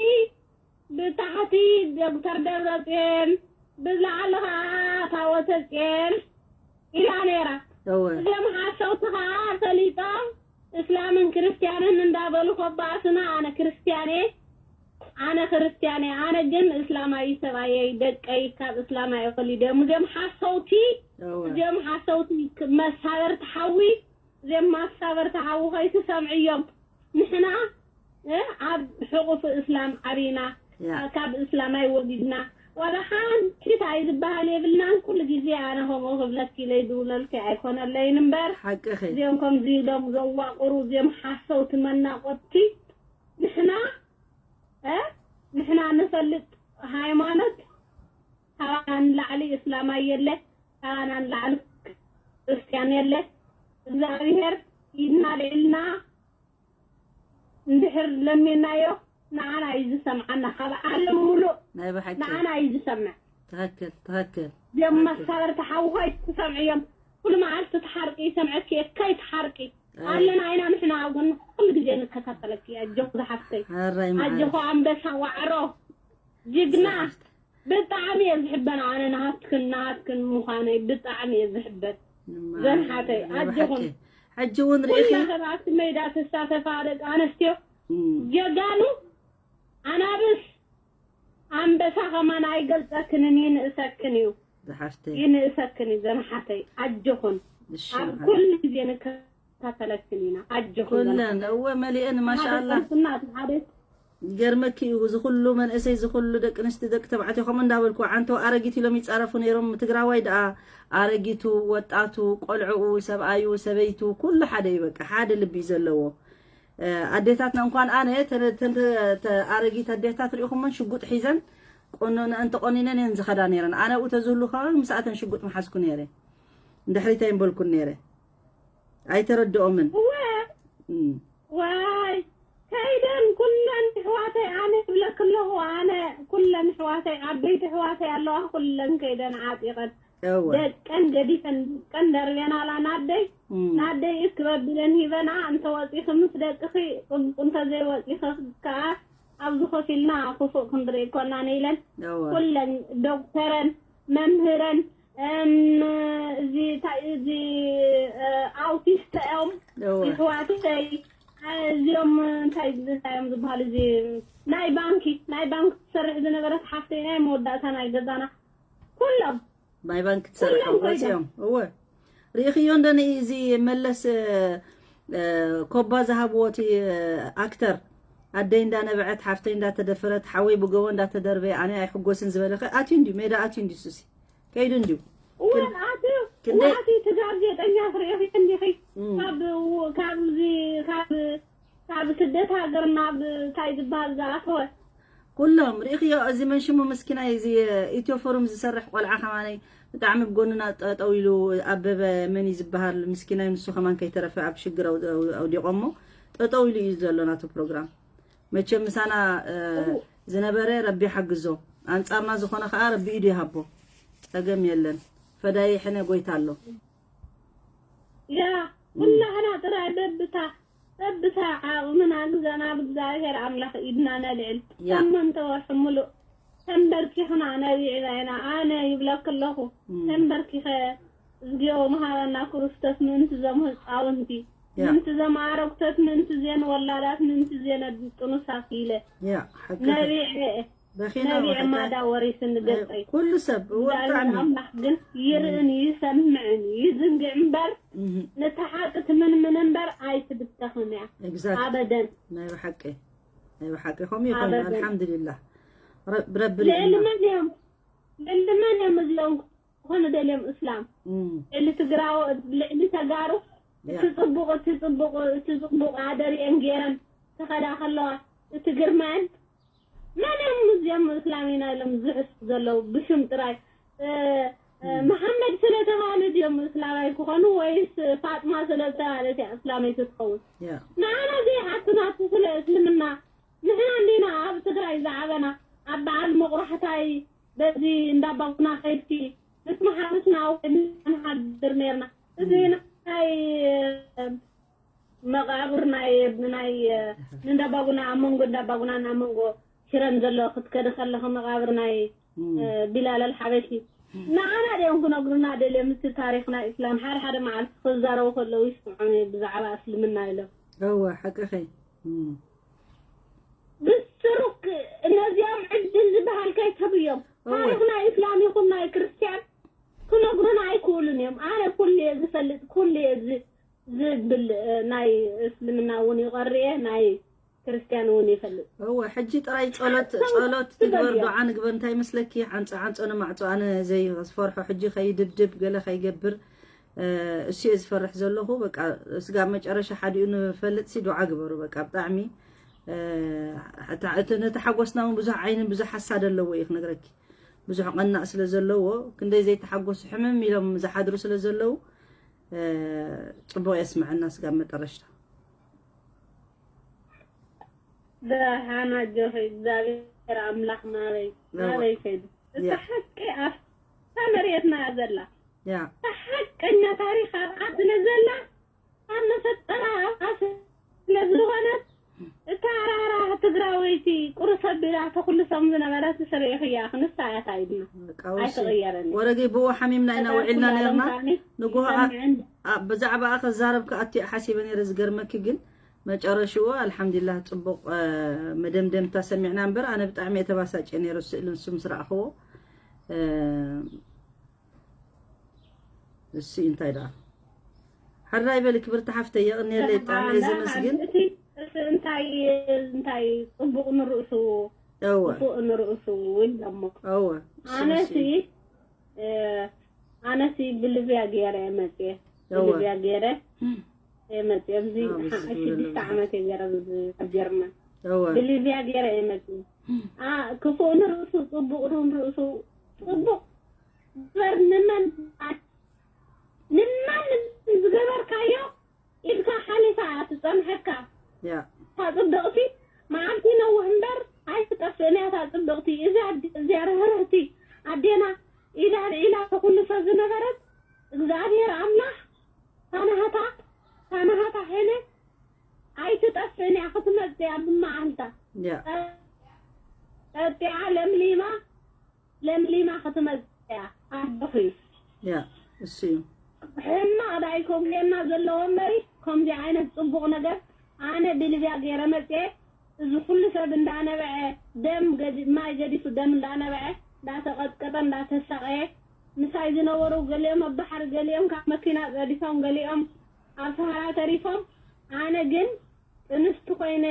ብታሕቲ ዶክተር ደብረጽዮን፣ ብላዕሊ ኸዓ ታወተ ጽዮን ኢላ ነይራ። እወ። እዚኦም ሓሰውቲ ኸዓ ፈሊጦም እስላምን ክርስትያንን እንዳበሉ ከባእሱና፣ ኣነ ክርስትያን እየ፣ ኣነ ክርስትያን እየ፣ ኣነ ግን እስላማይ ሰብኣየይ ደቀይ ካብ እስላማይ ወሊደ እዮም። እዚኦም ሓሰውቲ፣ እወ። እዚኦም ሓሰውቲ ክ-፣ መሳበርቲ ሓዊ፣ እዚኦም መሳበርቲ ሓዊ ከይትሰምዕዮም። ንሕና፣ እ፣ ኣብ ሕቑፊ እስላም ዓቢና፣ ያ። ካብ እስላማይ ወሊድና፣ ዋላ ሓንቲ እንታይ ዝበሃል የብልናን። ኩሉ ግዜ ኣነ ከምኡ ክብለኪ ኢለ ይድውለልኪ ኣይኮነለይን እምበር፣ ሓቅኺ። እዚኦም ከምዚ ኢሎም ዘዋቕሩ፣ እዚኦም ሓሰውቲ መናቆትቲ፣ ንሕና፣ እ፣ ንሕና ንፈልጥ ሃይማኖት ካባና ንላዕሊ እስላማይ የለ፣ ካባና ንላዕሊ ክርስትያን የለ። እግዚኣብሔር ኢድና ልዒልና እንድሕር ለሚናዮ፣ ንዓና እዩ ዝሰምዓና። ካብ ዓለም ሙሉእ ናይ ብሓቂ። ንዓና እዩ ዝሰምዕ። ትኽክል፣ ትኽክል። እዚኦም ትኽክል። መሳበርቲ ሓዊ ከይትሰምዕዮም። ኩሉ መዓልቲ ትሓርቂ ይሰምዐኪ እየ፣ ከይትሓርቂ። ኣይ። ኣለና ኢና ንሕና ኣብ ጎንኺ ኩሉ ግዜ ንከታተለኪ። ኣጆኺ ዝሓፍተይ። ሕራይ መዓረይ። ኣጆኺ ኣንበሳ ዋዕሮ። ጅግና። ዝሓፍተይ። ብጣዕሚ እየ ዝሕበን ኣነ ናሃትክን፣ ናሃትክን ምዃነይ ብጣዕሚ እየ ዝሕበን። እማ፣ ዘንሓተይ፣ ናይ ኣጆኹም። ብሓቂ። ሕጂ እውን ሪኢኺ? ኩላ ሰባት ሜዳ ተሳተፋ ደቂ ኣንስትዮ እም። ጀጋኑ ኣናብስ ኣንበሳ ከማን ኣይገልጸክንን፣ ይንእሰክን እዩ። ዝሓፍተይ። ይንእሰክን እዩ ዘንሓተይ፣ ኣጆኹን። እሺ፣ ኣብ መዓረይ። ኩሉ ግዜ ንከታተለክን ኢና፣ ኣጆኹን ኩለን፣ ዘንሓተይ። እወ፣ መሊአን፣ ሓደ ማሻኣላ። ሰብስና፣ ሓደ ገርመኪ እዩ፣ እዚ ኩሉ መንእሰይ፣ እዚ ኩሉ ደቂ ኣንስትዮ፣ ደቂ ተባዕትዮ፣ ከምኡ እንዳበልኩ፣ ዓንተው ኣረጊት ኢሎም ይጻረፉ ነይሮም። ትግራዋይ ደኣ ኣረጊቱ፣ ወጣቱ፣ ቆልዕኡ፣ ሰብኣዩ፣ ሰበይቱ፣ ኩሉ ሓደ እዩ፣ በቃ፣ ሓደ ልቢ እዩ ዘለዎ። እ፣ ኣዴታትና እንኳን ኣነ፣ ተን-፣ ተን-፣ ተ-፣ ተ-፣ ኣረጊት ኣዴታት ርኢኹመን ሽጉጥ ሒዘን፣ ቆኖ-፣ እንተቆኒነን እየን ዝኸዳ ነይረን። ኣነ ኣብኡ ተዝህሉ ከኣ፣ ምስኣተን ሽጉጥ ምሓዝኩ ነይረ። ንድሕሪት ኣይምበልኩን ነይረ። ኣይተረድኦምን። እወ። እም። ዋይ፣ ከይደን ኩለን ኣሕዋተይ፣ ኣነ ይብለኪ ኣለኹ፣ ኣነ ኩለን ኣሕዋተይ፣ ዓበይቲ ኣሕዋተይ ኣለዋ፣ ኩለን ከይደን ዓጢቐን። እወ። ደቀን ገዲፈን፣ ደቀን ደርቤናላ ናደይ፣ እም። ናደይ እክበብ ኢለን ሂበና፣ እንተ ወጺኺ ምስ ደቅኺ ጽቡቕ፣ እንተ ዘይወጺኺ ከኣ ኣብዚ ኮፍ ኢልና ክፉእ ክንርኢ ኣይኮናን ኢለን። እወ። ኩለን ዶክተረን፣ መምህረን፣ እም፣ እዚ እንታይ እዩ፣ እዚ፣ እ፣ ኣውቲስት እዮም። እወ። ኣሕዋተይ፣ እ፣ እዚኦም እንታይ፣ እንታይ እዮም ዝበሃሉ፣ እዚ ናይ ባንኪ፣ ናይ ባንኪ ትሰርሕ ዝነበረት ሓፍተይ፣ ናይ መወዳእታ ናይ ገዛና። ኩሎም። ናይ ባንኪ ትሰርሕ ኩሎም ኮይኖም። ወፂኦም። እወ። ርኢኽዮ እንዶ ንኢ-፣ እዚ መለስ፣ እ፣ እ፣ ኮባ ዝሃብዎ እቲ፣ እ፣ ኣክተር፣ ኣደይ እንዳነበዐት፣ ሓፍተይ እንዳተደፈረት፣ ሓወይ ብጎቦ እንዳተደርበየ፣ ኣነ ኣይሕጎስን ዝበለ ኸ ኣትዩ እንድዩ፣ ሜዳ ኣትዩ እንድዩ፣ ሱሲ። ከይዱ እንድዩ። እወ፣ ክን-፣ ኣትዩ፣ ክንደይ እወ፣ ኣትዩ፣ እቲ ጋዜጠኛ ትርእዮ እንዲኺ። እም። ካብ፣ ካብዚ፣ ካብ፣ ካብ ስደት ሃገር ናብ እንታይ ዝበሃል ዝኣተወ። ኩሎም ርኢኽዮ፣ እዚ መን ሽሙ ምስኪናይ፣ እዚ ኢትዮ ፎሩም ዝሰርሕ ቆልዓ ከማነይ ብጣዕሚ ብጎንና ጠጠው ኢሉ፣ ኣበበ መን እዩ ዝበሃል ምስኪናይ፣ ንሱ ከማን ከይተረፈ ኣብ ሽግር ኣው-፣ ኣው-፣ ኣውዲቖሞ ጠጠው ኢሉ እዩ ዘሎ ናቱ ፕሮግራም። መቸም ምሳና፣ እ፣ እሁ። ዝነበረ ረቢ ሓግዞ፣ ኣንጻርና ዝኾነ ከኣ ረቢ ኢዱ ይሃቦ። ጸገም የለን። ፈዳይ ሕነ ጎይታ ኣሎ። ያ፣ እም። ኩላህና ጥራይ በብታ፣ በብታ ዓቕምና ግዘና ብእግዚኣብሔር ኣምላኽ ኢድና ነልዕል። ያ። ሸሞንተ ወርሒ ሙሉእ ተንበርኪኽና ነቢዕና ኢና። ኣነ ይብለኪ ኣለኹ፣ እም። ተንበርኪኸ፣ "እግዚኦ መሃረና ክርስቶስ ምእንቲ ዘም ህፃውንቲ፣ ያ። ምእንቲ ዘም ኣረግቶት፣ ምእንቲ ዜን ወላዳት፣ ምእንቲ ዜን ጥኑሳት" ኢለ ያ፣ ሓቂ ነቢዐ። በኺና ነቢዐ ወደቀ። ማዳ ወሪስኒ ገጸይ። ኩሉ ሰብ፣ እወ፣ እግዚኣብሔር ብጣዕሚ። ኣምላኽ ግን ይርእን እም። ይሰምዕን ይዝንግዕ እምበር፣ እም። ንተሓጥቲ ምን ምን እምበር ኣይትብተኽን እያ። ኤግዛክት። ኣበደን። ናይ ብሓቂ። ናይ ብሓቂ። ከምኡ ይኾን፣ ኣበደን። ኣልሓምዱሊላህ። ረ-፣ ብረቢ ልዕሊ ርኢና። መን እዮም? ልዕሊ መን እዮም እዚኦም ክኾኑ ደልዮም እስላም? እም። ልዕሊ ትግራዎ-፣ ልዕሊ ተጋሩ? ያ። እቲ ጽቡቕ፣ እቲ ጽቡቕ፣ እቲ ጽቡቕ ኣደሪአን ገይረን ተኸዳ ከለዋ፣ እቲ ግርማን መን እዮም እዚኦም እስላም ኢና ኢሎም ዝሕሱ ዘለዉ? ብሽም ጥራይ መሓመድ ስለተባህሉ ድዮም እስላማይ ክኾኑ ወይስ ፋጥማ ስለተባህለት እያ እስላመይቲ ትኸውን? ንዓና ዘይሓትናቱ ስለ እስልምና ንሕና እንዲና ኣብ ትግራይ ዝዓበና ኣብ በዓል መቑራሕታይ በዚ እንዳባጉና ከይድኪ ምስ መሓርስና ወይ ምስ ንሓድር ነርና። እዚ ናይ መቓብር ናይ ናይ ንእንዳባጉና ኣብ መንጎ እንዳባጉና ናብ መንጎ ሽረን ዘሎ ክትከዲ ከለኺ መቓብር ናይ ቢላል ኣልሓበሺ ንዓና ድዮም ክነግሩና ደልዮም እቲ ታሪክ ናይ እስላም ሓደ ሓደ መዓልቲ ክዛረቡ ከለዉ ይስምዖም እየ ብዛዕባ እስልምና ኢሎም። እወ ሓቅኺ። ብስሩክ ነዚኦም ዕድል ዝበሃል ከይትህብዮም። ታሪክ ናይ እስላም ይኹን ናይ ክርስትያን ክነግሩና ኣይክእሉን እዮም። ኣነ ኩሉ እየ ዝፈልጥ ኩሉ እየ ዝብል ናይ እስልምና እውን ይቐርየ ናይ ክርስትያን እውን ይፈልጥ። እወ ሕጂ ጥራይ ጸሎት ጸሎት ትግበር ዱዓ ንግበር እንታይ ይመስለኪ? ዓንጸ ዓንጸ ንማዕጾ ኣነ ዘይ ዝፈርሖ ሕጂ ከይድብድብ ገለ ከይገብር እሱ እየ ዝፈርሕ ዘለኹ። በቃ ስጋብ መጨረሻ ሓዲኡ ንፈልጥ ሲ ዱዓ ግበሩ። በቃ ብጣዕሚ እቲ ነቲ ሓጎስና እውን ብዙሕ ዓይንን ብዙሕ ሓሳድ ኣለዎ እዩ ክነግረኪ። ብዙሕ ቀናእ ስለ ዘለዎ ክንደይ ዘይተሓጎሱ ሕምም ኢሎም ዝሓድሩ ስለ ዘለዉ ጽቡቕ የስምዐና ስጋብ መጠረሽታ። ደሓን ኣጆኺ እግዚኣብሔር ኣምላኽ ናበይ ናበይ ከይዱ እታ ሓቂ ኣብታ መሬትና እያ ዘላ። እታ ሓቀኛ ታሪኽ ኣብኣ ስለ ዘላ ኣብ መፈጠራ ኣብኣ ስለ ዝኾነት እታ ራራ ትግራወይቲ ቁርስ ኣቢላ ተኹልሶም ዝነበረት ስርኢኺ እያ ክንሳ እያ ታይድና ኣይትቕየረኒ። ወረገይ ብኡ ሓሚምና ኢና ውዒልና ነርና። ንጉሆ ብዛዕባኣ ከዛረብ ክኣቲ ሓሲበ ነይረ ዝገርመኪ ግን መጨረሽኡ ኣልሓምዱሊላህ ጽቡቕ መደምደምታ ሰሚዕና እምበር ኣነ ብጣዕሚ እየ ተባሳጭ ነይረ ስእልን እሱ ምስ ረኣኽዎ እሱ እንታይ ደኣ ሕራይ በሊ ክብርቲ ሓፍተይ የቕንየለይ ብጣዕሚ እየ ዘመስግን። እንታይ እንታይ ጽቡቕ ንርእሱ እወ ክፉእ ንርእሱ ይብለሞ። እወ ኣነሲ ኣነሲ ብልብያ ገይረ እየ መፅየ። ብልብያ ገይረ እየ መፅየ። ኣብዚ ሽዱሽተ ዓመት እየ ገይረ ኣብ ጀርመን። ብልብያ ገይረ እየ መፅየ። ክፉእ ንርእሱ ፅቡቕ ንርእሱ ፅቡቕ ግበር ንመን ንመን ዝገበርካዮ ኢድካ ሓሊፋ እያ ትጸንሐካ። እታ ጽብቕቲ መዓልቲ ይነውሕ እምበር ኣይትጠፍእን እያ እታ ጽብቕቲ። እዚኣ እዚኣ ርህርህቲ ኣዴና ኢዳ ኣልዒላ ተኹልሶ ዝነበረት እግዚኣብሔር ኣምላኽ ታናህታ ታናህታ ሄለ ኣይትጠፍእን እያ ክትመጽእ እያ ብመዓልታ። ጠጢዓ ለምሊማ ለምሊማ ክትመጽእ እያ ኣጆኺ። ያ እሱ እዩ። ሕማቕ ዳኣ እዩ ከጉየና ዘለዎ እምበሪ ከምዚ ዓይነት ጽቡቕ ነገር ኣነ ብልብያ ገይረ መጽየ እዚ ኩሉ ሰብ እንዳነበዐ ደም ማይ ገዲፉ ደም እንዳነበዐ እንዳተቐጥቀጠ እንዳተሳቐየ ምሳይ ዝነበሩ ገሊኦም ኣብ ባሕሪ ገሊኦም ካብ መኪና ገዲፎም ገሊኦም ኣብ ሰሃራ ተሪፎም ኣነ ግን ጥንስቲ ኮይነ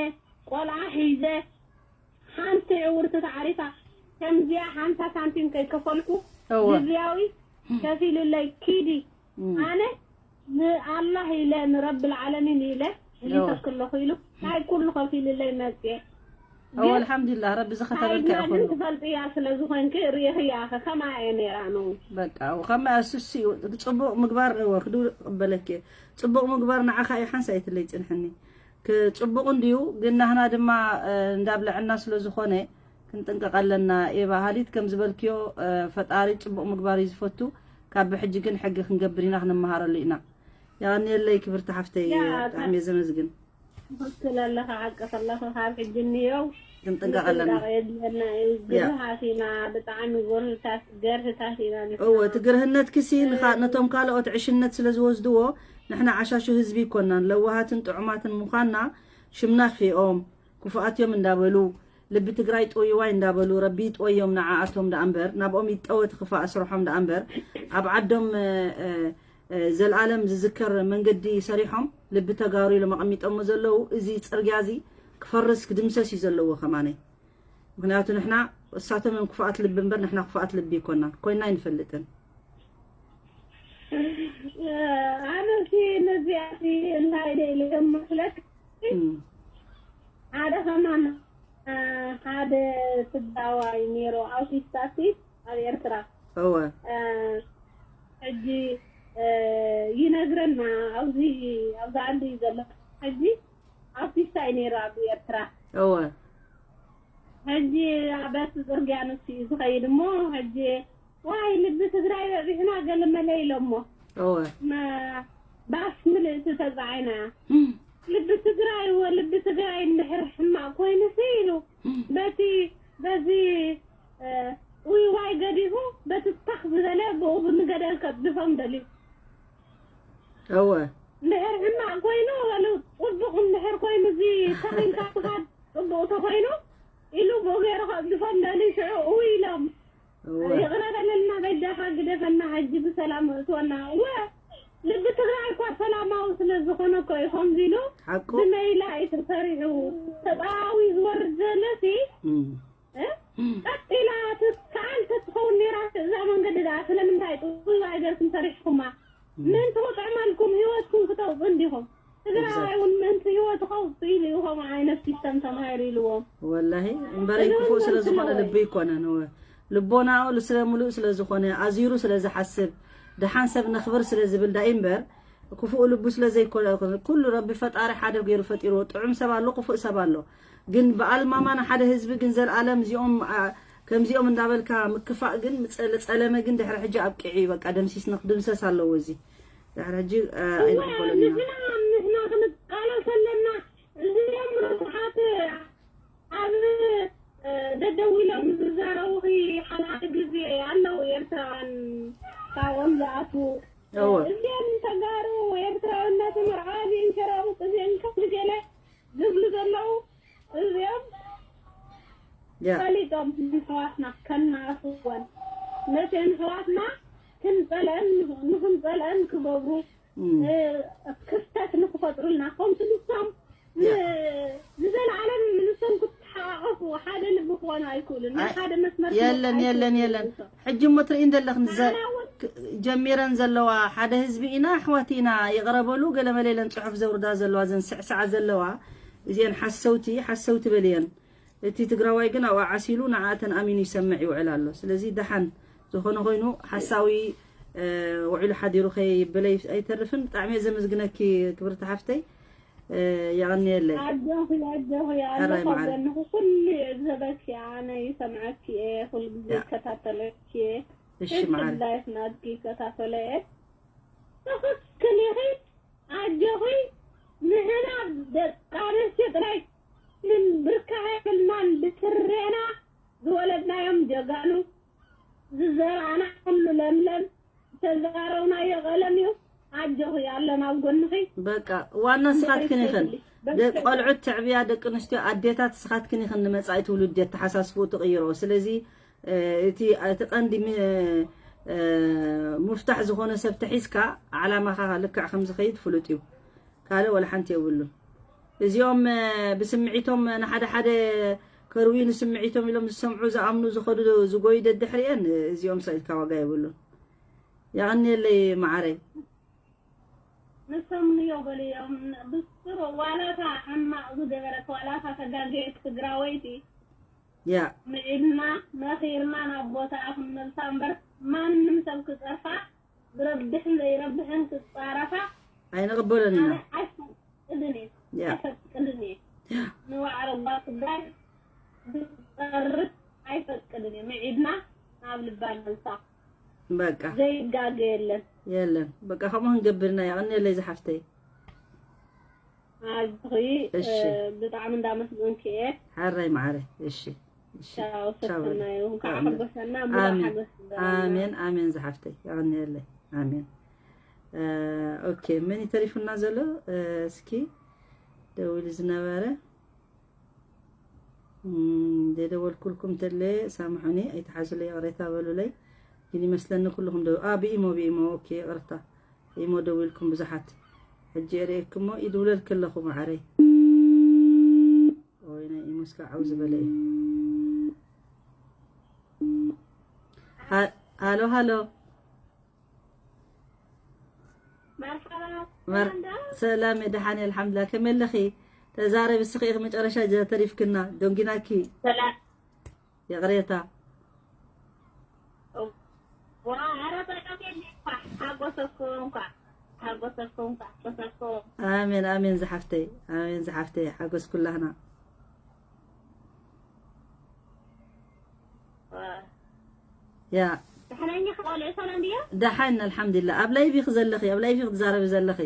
ቆልዓ ሒዘ ሓንቲ ዕውርቲ ተዓሪፋ ከምዚኣ ሓንሳ ሳንቲም ከይከፈልኩ እወ። ግዝያዊ ከፊሉለይ ኪዲ እም። ኣነ ንኣላህ ኢለ ንረብል ዓለሚን ኢለ እወ። ይሰክ ኣለኹ ኢሉ ናይ ኩሉ ከፊሉለይ መፅየ ኣወ ኣልሓምዱሊላህ ረቢ ዝኸተበልካ ሳይድና ግን ይኹን ትፈልጥያ ስለ ዝኾንኪ ርኢኽያ ከማ እየ ነይራ ኣነ እውን በቃ ከምኣ ስስ እዩ ጽቡቕ ምግባር እወ ክዱ ቅበለኪ ጽቡቕ ምግባር ንዓኻ እዩ ሓንሳ ኣይትለይ ጽንሕኒ ክጽቡቕ እንድዩ ግን ናህና ድማ እንዳብለዐና ስለ ዝኾነ ክንጥንቀቕ ኣለና። ኤባ ሃሊት ከም ዝበልክዮ ፈጣሪ ጽቡቕ ምግባር እዩ ዝፈቱ። ካብ ብሕጂ ግን ሕጊ ክንገብር ኢና ክንመሃረሉ ኢና። የቐንየለይ ክብርቲ ሓፍተይ ብጣዕሚ እየ ዘመስግን። ትኽክል ኣለኻ ሓቂ ከለኻ ካብ ሕጂ እንየው ክንጥንቀቕ ኣለና። የድለና እዩ። ግርህታት ኢና ብጣዕሚ ጎርህታት ገርህታት ኢና ንሕና። እወ እቲ ግርህነትኪሲ ነቶም ካልኦት ዕሽነት ስለ ዝወስድዎ ንሕና ዓሻሹ ህዝቢ ኣይኮናን ለዋሃትን ጥዑማትን ምዃንና ሽምና ኣኽፊኦም ክፉኣት እዮም እንዳበሉ ልቢ ትግራይ ጥውይዋይ እንዳበሉ ረቢ ይጥወዮም ንዓኣቶም ደኣ እምበር ናብኦም ይጠወ እቲ ክፋእ ስርሖም ደኣ እምበር ኣብ ዓዶም ዘልኣለም ዝዝከር መንገዲ ሰሪሖም ልቢ ተጋሩ ኢሎም ኣቐሚጦሞ ዘለዉ እዚ ፅርግያ እዚ ክፈርስ ክድምሰስ እዩ ዘለዎ ከማነይ ምክንያቱ ንሕና እሳቶም እዮም ክፉኣት ልቢ እምበር ንሕና ክፉኣት ልቢ ኣይኮናን ኮይና ኣይንፈልጥን ኣነሲ ነዚኣሲ እንታይ ደኢለ መስለክ ሓደ ከማን ሓደ ትግራዋይ ነይሩ ኣውቲስታቲ ኣብ ኤርትራ እወ ሕጂ ይነግረና ኣብዚ ኣብዚ ዓዲ ዘሎ ሕጂ ኣውቲስታ እዩ ነይሩ ኣብ ኤርትራ እወ ሕጂ በቲ ጽርግያ ንሱ እዩ ዝኸይድ እሞ ሕጂ ዋይ ልቢ ትግራይ በቢሕና ገለመለ ኢሎሞ እወ ባስ ምልእቲ ተጻዒና ልቢ ትግራይ ወ ልቢ ትግራይ እንድሕር ሕማቕ ኮይኑሲ ኢሉ በቲ በዚ ውይዋይ ገዲፉ በቲ ታኽ ዝበለ ብኡ ንገደል ከብድፎም ደልዩ እወ እንድሕር ሕማቕ ኮይኑ ወሉ ጽቡቕ እንድሕር ኮይኑ እዚ ተኺልካ ትኻድ ጽቡቕ ተኮይኑ ኢሉ ብኡ ገይሩ ከብድፎም ደልዩ ሽዑ እው ኢሎም እወ ይቕረ በለልና በጃኻ ግደፈና ሕጂ ብሰላም እእትወና እወ ልቢ ትግራይ እኳ ሰላማዊ ስለ ዝኾነ እኮ እዩ ከምዚ ኢሉ ሓቁ ብመይላ እዩ ተሰሪሑ ሰብኣዊ ዝወርድ ዘለሲ እም። ቀጢላ ትከኣል ተትኸውን ነራ እዛ መንገዲ ደኣ ስለምንታይ ጥውይ ገርኩም ሰሪሕኩማ ምእንቲ ክጥዕመልኩም ህይወትኩም ክተውፅኡ እንዲኹም ትግራዋይ እውን ምእንቲ ህይወቱ ከውፅእ ኢሉ እዩ ከምኡ ዓይነት ሲስተም ተማሂሩ ኢልዎም ወላሂ እምበረይ ክፉእ ስለ ዝኾነ ልቢ ይኮነን እወ ልቦናኡ ስለ ሙሉእ ስለ ዝኾነ ኣዚሩ ስለ ዝሓስብ ደሓን ሰብ ነኽብር ስለ ዝብል ዳኢ እምበር ክፉእ ልቡ ስለ ዘይኮነ ኩሉ ረቢ ፈጣሪ ሓደ ገይሩ ፈጢርዎ ጥዑም ሰብ ኣሎ ክፉእ ሰብ ኣሎ ግን ብኣልማማ ንሓደ ህዝቢ ግን ዘልኣለም እዚኦም ኣ፣ ከምዚኦም እንዳበልካ ምክፋእ ግን ምጸ- ጸለመ ግን ድሕሪ ሕጂ ኣብቂዑ እዩ በቃ ደምሲስና ክድምሰስ ኣለዎ እዚ ድሕሪ ሕጂ ኣ፣ ኣይንቕበሎን ኢና ንሕና ንሕና ክንቃለስ ኣለና እዚኦም ርቱዓት ኣብ ደደው ኢሎም ዝዛረቡኺ ሓላፊ ግዜ ኣለዉ ኤርትራውያን ካብኦም ዝኣትዉ እወ እዚኦም ተጋሩ ኤርትራውነትን ርዓብን ሸራቡ ጥዚኦም ከምዚ ገለ ዝብሉ ዘለዉ እዚኦም ያ ፈሊጦም ንሕዋትና ከናእስወን ነተን ኣሕዋትና ክንፀልአን ንኽንፀልአን ክገብሩ እም። ክፍተት ንክፈጥሩልና ከምቲ ንሶም ንዘለዓለም ንሶም ክትሓቃቀፉ ሓደ ልቢ ክኾኑ ኣይክእሉን ናይ ሓደ መስመር የለን የለን የለን ሕጂ እሞ ትርኢ እንደለኽን ዘ- ክ- ጀሚረን ዘለዋ ሓደ ህዝቢ ኢና ኣሕዋት ኢና ይቕረበሉ ገለመለ ኢለን ፅሑፍ ዘውርዳ ዘለዋ ዘን ስዕስዓ ዘለዋ እዚአን ሓሰውቲ ሓሰውቲ በልየን እቲ ትግራዋይ ግን ኣብኡ ዓሲሉ ንዓተን ኣሚኑ ይሰምዕ ይውዕል ኣሎ ስለዚ ደሓን ዝኾነ ኮይኑ ሓሳዊ ውዒሉ ሓዲሩ ከይበለ ኣይተርፍን ብጣዕሚ እየ ዘመስግነኪ ክብርቲ ሓፍተይ የቐንየለይ ኣጆኺ ኣጆኺ ሕራይ ኣለኹ መዓረ ጎንኺ ኩሉ እየ ዝበኪ ኣነ ይሰምዐኪ እየ ኩሉ ግዜ ይከታተለኪ እየ እሺ መዓረ ላይፍ ናትኪ ይከታተለ እየ ትኽክል ኢኺ ኣጆኺ ንሕና ደቂ ኣንስትዮ ጥራይ ምን ብርካ የብልናን ብትሬና ዝወለድናዮም ጀጋኑ ዝዘራእና ኩሉ ለምለም ዝተዛረብናዮ ቀለም እዩ ኣጆኺ ኣለና ኣብ ጎንኺ በቃ ዋና ንስኻትክን ኢኽን ቆልዑት ትዕብያ ደቂ ኣንስትዮ ኣዴታት ንስኻትክን ኢኽን ንመፃኢ ትውልዲ ኣተሓሳስብኡ ትቕይሮ ስለዚ እቲ እቲ ቀንዲ ሙፍታሕ ዝኾነ ሰብ ተሒዝካ ዓላማኻ ልክዕ ከም ዝኸይድ ፍሉጥ እዩ ካልእ ወላ ሓንቲ የብሉን እዚኦም ብስምዒቶም ንሓደ ሓደ ከርዊ ንስምዒቶም ኢሎም ዝሰምዑ ዝኣምኑ ዝኸዱ ዝጎዩ ደድሕሪአን እዚኦም ሰኢልካ ዋጋ የብሉን የቐንየለይ መዓረይ ንሶም ንዮ በልዮም ብስሩ ዋላታ ሕማቕ ዝገበረት ዋላታ ተጋገየት ትግራወይቲ ያ ምዒድና መኺርና ናብ ቦታ ክንመልሳ እምበር ማንም ሰብ ክፀርፋ ዝረብሕን ዘይረብሕን ክፃረፋ ኣይንቕበሎን ኢና ኣነ ኣይፈቅድን እየ ያ ኣይፈቅድን እየ ያ ንዋዕረባ ትግራይ ዝፀርፍ ኣይፈቅድን እየ ምዒድና ናብ ልባ መልሳ በቃ ዘይጋገ የለን የለን በቃ ከምኡ ክንገብርና የቐንየለይ ዝሓፍተይ ኣጆኺ እሺ። ብጣዕሚ እንዳመስገንኪ እየ ሓራይ መዓረ እሺ እሺ ቻው ቻው ሰሰናዩ እንኳዕ ኣሜን። ሓጎሰና ሙሉእ ኣሜን ሓጎስ ይግበረልና። ኣሜን ኣሜን ዝሓፍተይ የቐንየለይ ኣሜን ኦኬ መን ተሪፉና ዘሎ እስኪ ደዊሉ ዝነበረ ዘይደወልኩልኩም ተለ ሳምሑኒ ኣይትሓዙለይ ይቕሬታ በሉለይ ግን ይመስለኒ ኩልኹም ደ ብኢሞ ብኢሞ ኦኬ ይቕርታ ኢሞ ደዊልኩም ብዙሓት ሕጂ የርእየክሞ ይድውለልክ ኣለኹ መዓረይ ወይ ናይ ኢሞ እስካ ዓው ዝበለ እዩ ሃ- ሃሎ ሃሎ መርሓባ መር- ሰላም ደሓን ኣልሓምዱላ ከመይ ኣለኺ ተዛረቢ እስኺ ኢኺ መጨረሻ ተሪፍክና ደንጊናኪ ሰላም ይቕሬታ። ዋ፣ ኧረ በጣም የለ፣ እንኳዕ ሓጎሰኩም፣ እንኳዕ ሓጎሰኩም፣ እንኳዕ ሓጎሰኩም። ኣሜን ኣሜን ዝሓፍተይ፣ ኣሜን ዝሓፍተይ፣ ሓጎስ ኩላህና። ዋ፣ ያ ደሕና ነኝ፣ ቆልዑ ሰላም ድዮ? ደሓን ኣልሓምዱሊላህ። ኣብ ላይቭ ኢኺ ዘለኺ፣ ኣብ ላይቭ ኢኺ ትዛረቢ ዘለኺ።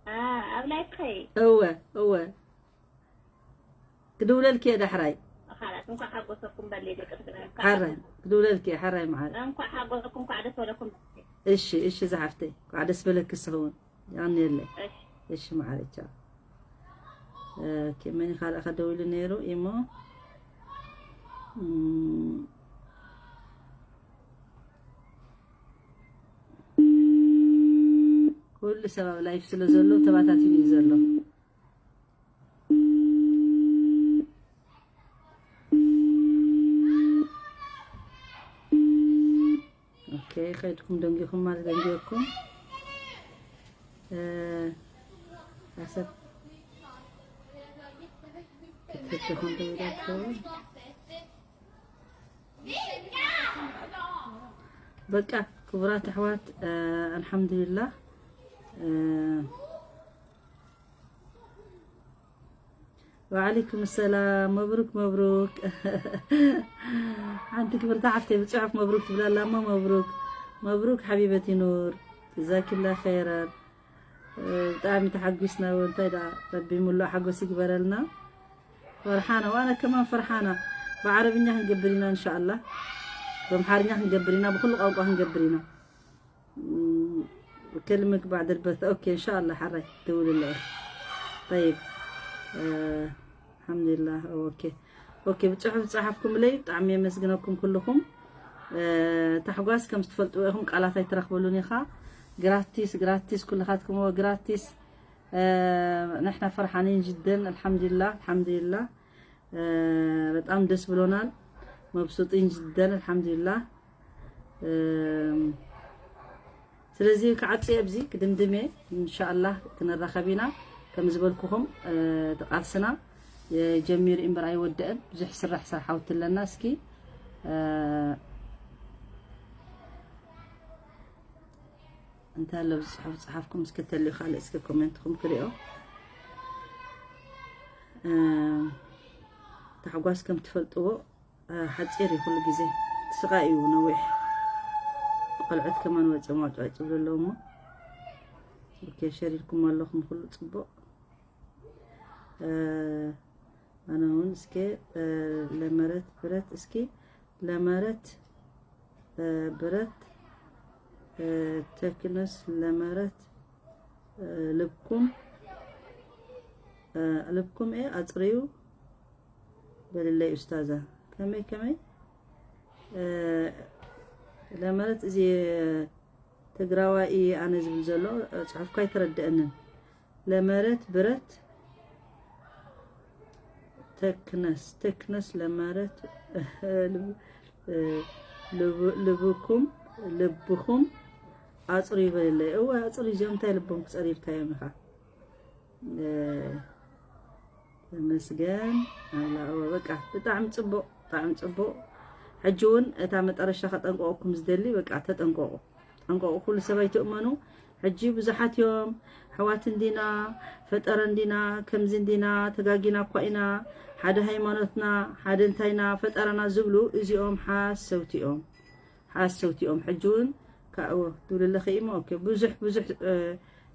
አ፣ ኣብ ላይፍ ከይ እወ እወ፣ ክድውለልኪ እየ ዳሕራይ። ኻላት እንኳዕ ሓጎሰኩም በሊ ደቂ ትግራይ። ሓራይ ክድውለልኪ እየ፣ ሓራይ መዓር። እንኳዕ ሓጎሰኩም፣ እንኳዕ ደስ በለኩም። እሺ እሺ ዝሓፍተይ፣ እንኳዕ ደስ በለኪ። እስኺ እውን የቐንየለይ። እሺ። እሺ መዓረይ፣ ቻው። ኦኬ፣ መን እዩ ካልእ ከደዊሉ ነይሩ ኢሞ? እም፣ ኩሉ ሰብ ኣብ ላይፍ ስለ ዘሎ ተባታቲኑ እዩ ዘሎ። ኦኬ፣ ከይድኩም ደንጊኹም ማለት ደንጊኹም። እ፣ ኣሰብ ክትሕደኹም ደንጊኹም። በቃ ክቡራት ኣሕዋት፣ እ፣ ኣልሓምዱሊላህ፣ እ፣ ወዓለይኩም ሰላም፣ መብሩክ መብሩክ። ሓንቲ ክብርቲ ሓፍተይ ብፅሑፍ መብሩክ ትብላ ኣላ እሞ፣ መብሩክ መብሩክ ሓቢበቲ ኑር፣ ጀዛኪላ ኸይረን። ብጣዕሚ ተሓጒስና፣ እንታይ ደኣ፣ ረቢ ሙሉእ ሓጎስ ይግበረልና። ፈርሓና፣ ዋና ከማን ፈርሓና። ብዓረብኛ ክንገብር ኢና እንሻኣላ፣ በምሓርኛ ክንገብር ኢና፣ ብኩሉ ቋንቋ ክንገብር ኢና። እም፣ እከልምክ ባዕድ ልበተ። ኦኬ፣ እንሻኣላ ሓራይ ትደውልለ ኢኺ። ጠይብ፣ እ፣ ኣልሓምዱሊላህ። ኦኬ፣ ኦኬ፣ ብፅሑፍ ዝፀሓፍኩምለይ ብጣዕሚ የመስግነኩም ኩልኹም። እ፣ ታሕጓስ ከም ዝትፈልጥዎ ኢኹም፣ ቃላት ኣይትረኽበሉን ኢኻ። ግራቲስ፣ ግራቲስ፣ ኩልኻትኩም እዎ ግራቲስ። እ፣ ንሕና ፈርሓኒን ጅደን፣ ኣልሓምዱሊላህ፣ ኣልሓምዱሊላህ። እ፣ በጣም ደስ ብሎናል፣ መብሱጢን ጅደን፣ ኣልሓምዱሊላህ። እም፣ ስለዚ ክዓጽ እየ፣ ኣብዚ ክድምድም እየ። እንሻኣላህ ክንራኸብ ኢና። ከም ዝበልኩኹም፣ እ፣ እቲ ቃልስና ጀሚሩ እምበር ኣይወደአን። ብዙሕ ስራሕ ስራሕ ሓውቲ ኣለና። እስኪ፣ እ፣ እንታይ ኣሎ ብዝፅሑፍ ዝፀሓፍኩም እስከ ተልዩ ካልእ እስከ ኮሜንትኩም ክሪኦ። እ፣ ታሕጓስ ከም ትፈልጥዎ፣ እ፣ ሓፂር እዩ ኩሉ ግዜ። ስቓይ እዩ ነዊሕ። ቆልዑት ከማን ወፂኦም ዋጭዋጭ ይብሉ ኣለዉ እሞ። ኦኬ፣ ሸሪርኩም ኣለኹም ኩሉ ፅቡቕ። እ፣ ኣነ እውን እስከ፣ እ፣ ለመረት ብረት እስኪ ለመረት፣ እ፣ ብረት፣ እ፣ ተክነስ ለመረት፣ እ፣ ልብኩም፣ እ፣ ልብኩም፣ እ፣ ኣጽርዩ በልለይ ኡስታዛ። ከመይ፣ ከመይ? እ፣ ለመረት እዚ ትግራዋይ ኣነ ዝብል ዘሎ፣ እ፣ ጽሑፍካ ኣይተረድአንን። ለመረት ብረት ተክነስ፣ ተክነስ ለመረት፣ እ፣ ልብ-፣ እ፣ ልብ-፣ ልብኩም፣ ልብኹም ኣጽርዩ በልለይ። እወ፣ ኣጽርዩ፣ እዚኦም እንታይ ልቦም ክጸርዩ ኢልካዮም ኢኻ? እ፣ ተመስገን ኣምላኽ። እወ፣ በቃ፣ ብጣዕሚ ጽቡቕ፣ ብጣዕሚ ጽቡቕ። ሕጂ እውን እታ መጠረሻ ከጠንቀቐኩም ዝደሊ፣ በቃ፣ ተጠንቀቑ። ጠንቀቑ፣ ኩሉ ሰብ ኣይትእመኑ። ሕጂ ብዙሓት እዮም፣ ኣሕዋት እንዲና፣ ፈጠረ እንዲና፣ ከምዚ እንዲና፣ ተጋጊና እኳ ኢና፣ ሓደ ሃይማኖትና፣ ሓደ እንታይና፣ ፈጠረና ዝብሉ፣ እዚኦም ሓሰውቲ እዮም። ሓሰውቲ እዮም። ሕጂ እውን ካብኡ ትብሊ ኣለኺ እሞ፣ ኦኬ፣ ብዙሕ፣ ብዙሕ፣ እ፣